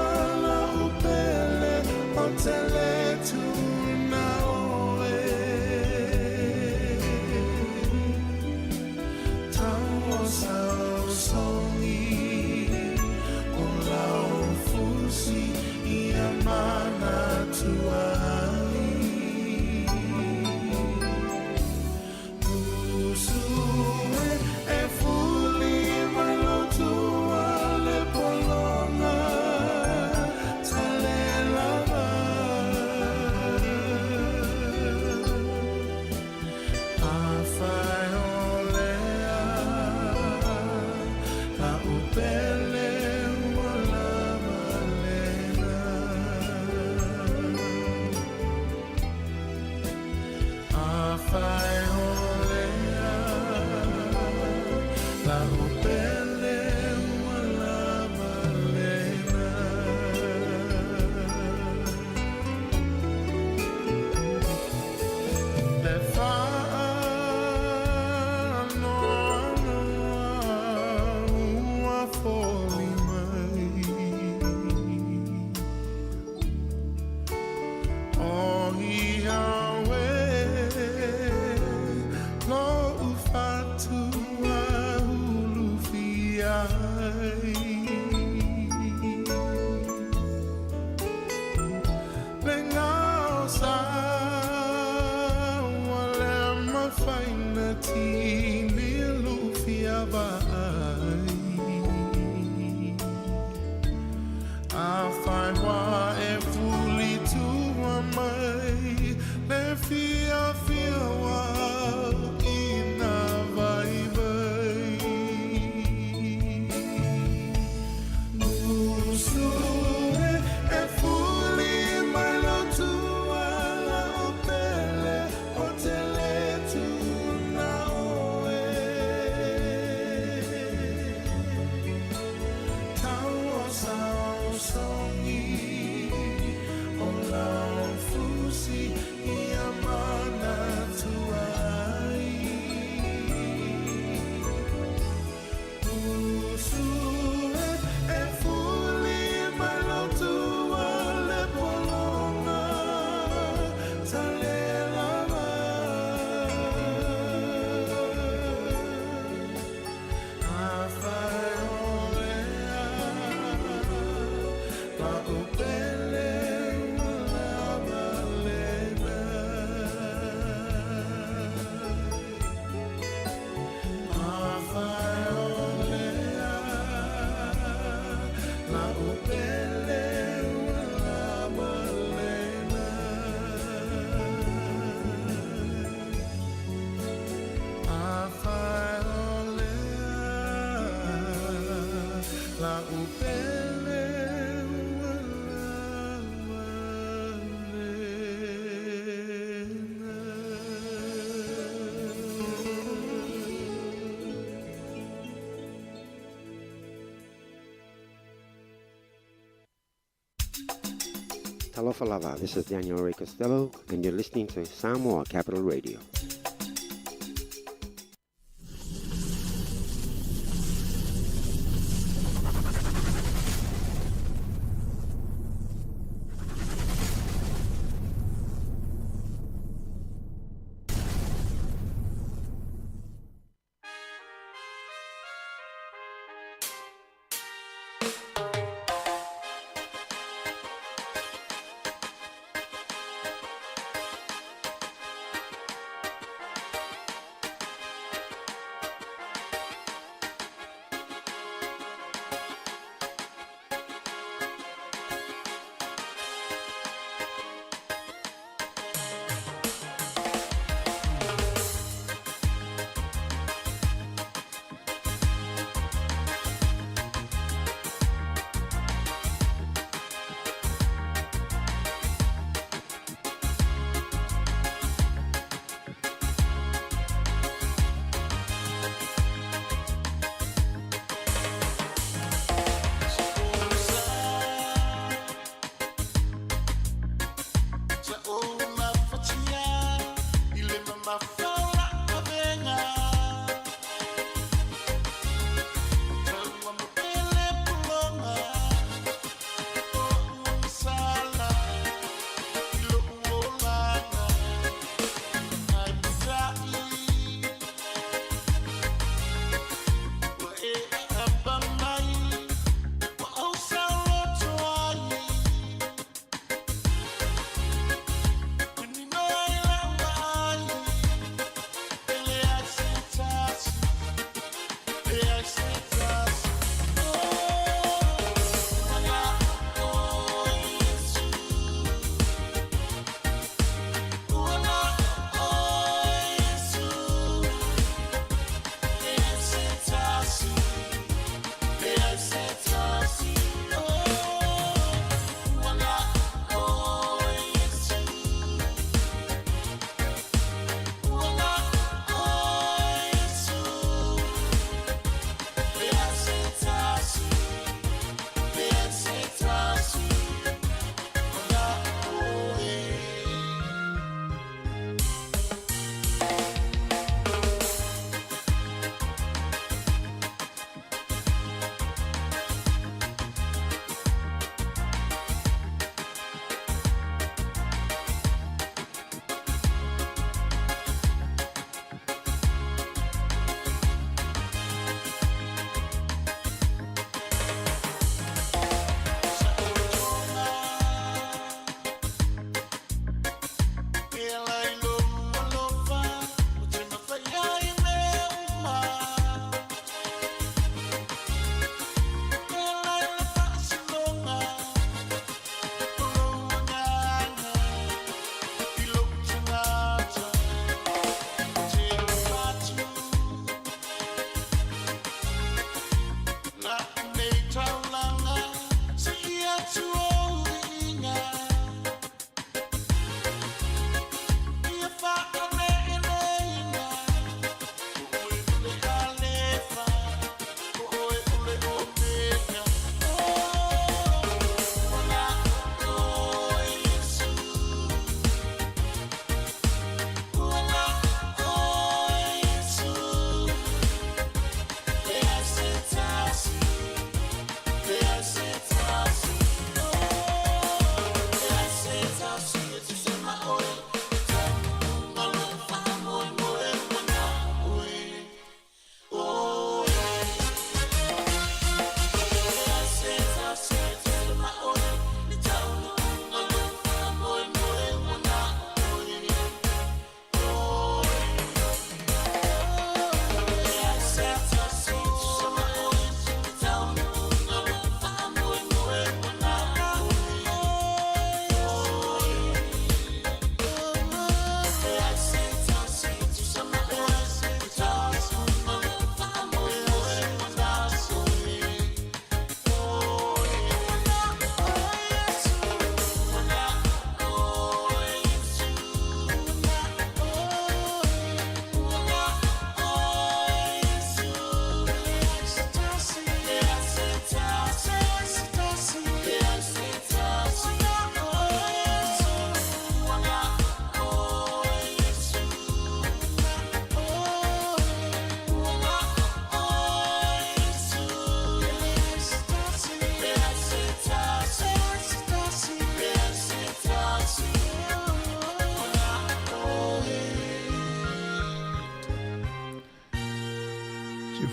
Afai ua e fuli tua mai le fiafia ua i nā vaivai. Usu e, e fuli mai lau tua la'u pele ou te le tuuna oe. Tau o saosaogi o lau fusi ia manatua ai. Usu e, e fuli mai lau tua le pologa sa le lava. Afai o lea la'u pele ua lava lena. Afai o lea la'u pele ua lava lena. Afai o lea la'u pele ua lava lena. Talofa lava, this is Daniel Ray Costello, and you're listening to Samoa Capital Radio.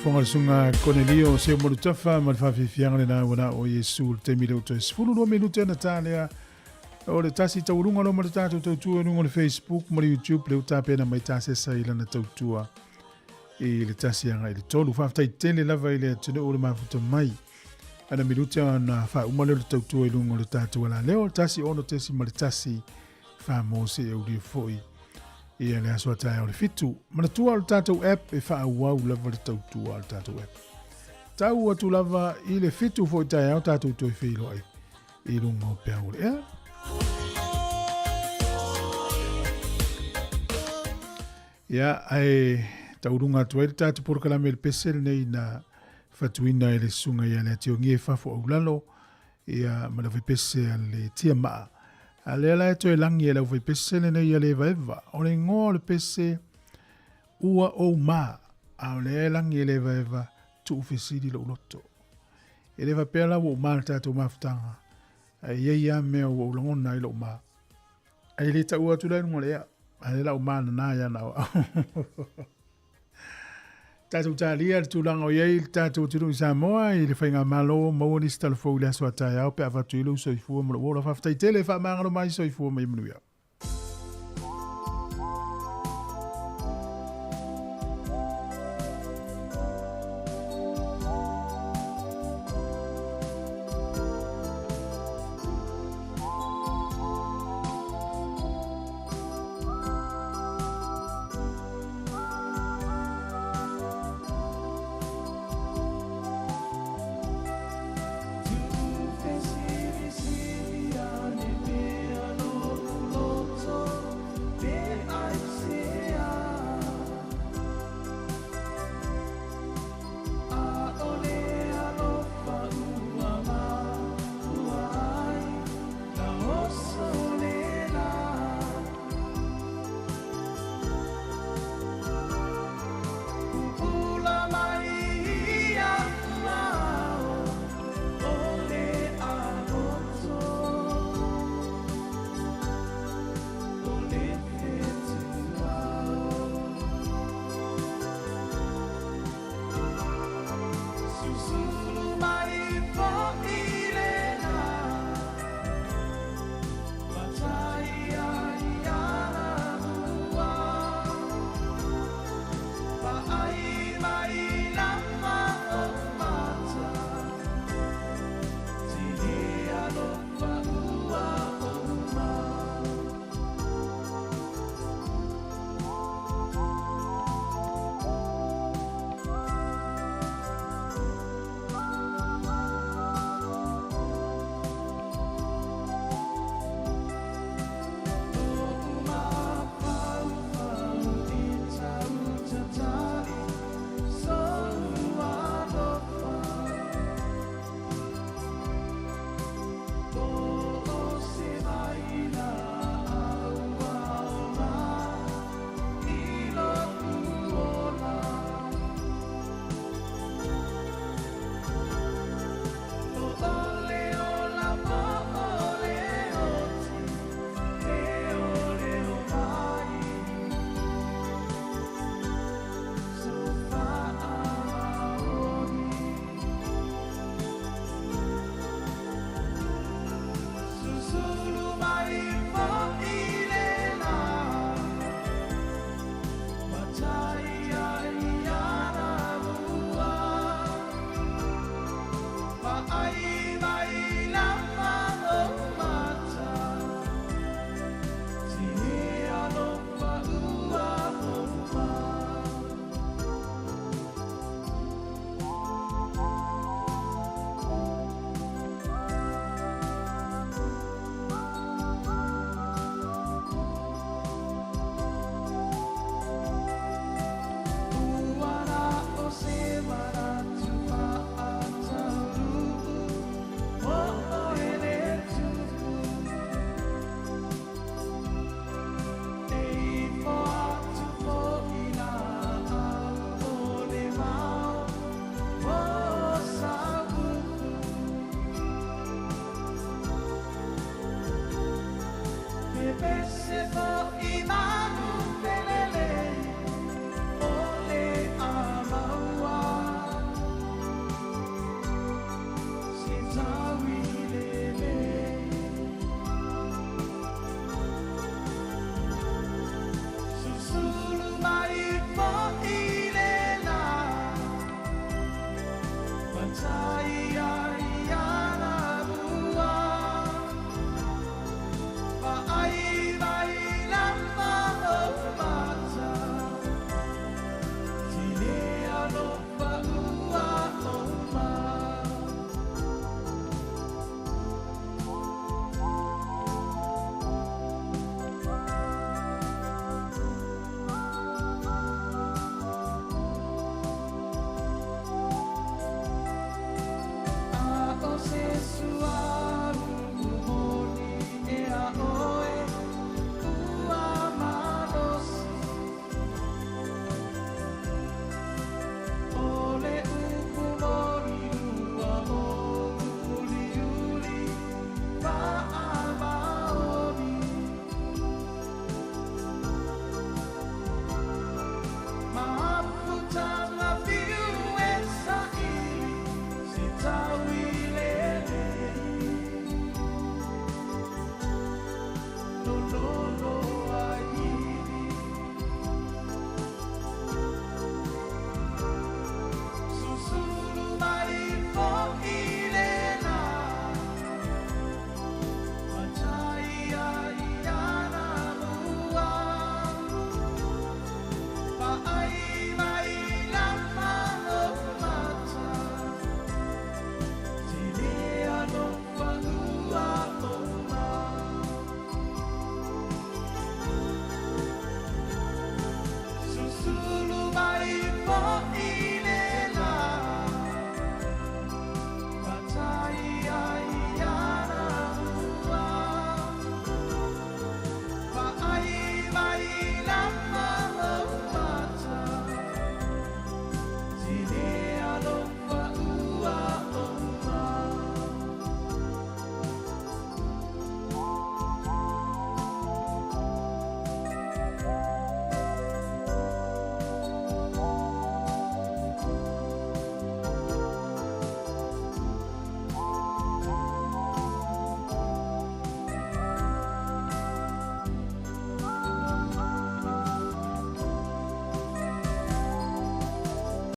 Faafofoga le susuga Konelio Seumalutafa ma le faafiafiaga lena ua na o Iesu i le taimi lea ua toe 12 minute ona ta lea o le tasi taualuga lo ma le tatou tautua i luga o le Facebook ma le YouTube lea ua tapena mai tasesa i lana tautua i le tasi agai i le tolu. Faafetai tele lava i le atunuu o le mafuta mai. Ana minute ona faauma lea o le tautua i luga o le tatou alaleo, 16.1 wha se e uria foi ia le aso a taeao le fitu. Manatua o le tatou app e faaauau lava le tautua a le tatou app. Tau atu lava i le fitu foi taeao tatou toe feiloai i luga o peau o le ea. Ia, ae tauluga atu ai le tatou polokalame i le pese lenei na fatuina e le susuga ia Leationgie Fafo Aulalo, ia ma le aufaipese a le Tiamaa. A lea la e toe lagi e le aufaipese lenei a le Evaeva. O le igoa o le pese ua ou ma, a o lea e lagi e le Evaeva, tuufesili lou loto. E le faapea la ua ou ma le tatou mafutaga, ae i ai lava mea ua ou lagona ai lou ma. Ae le taua atu la i luga o le ea, a lea la ua manana ia na o au. Tatou talia le tulaga o i ai le tatou atunuu i Samoa i le faigamalo, maua nisi talafou i le aso a taeao pe a avatu ai lou soifua ma lou ola. Faafetai tele, faamagalo mai, soifua ma ia manuia.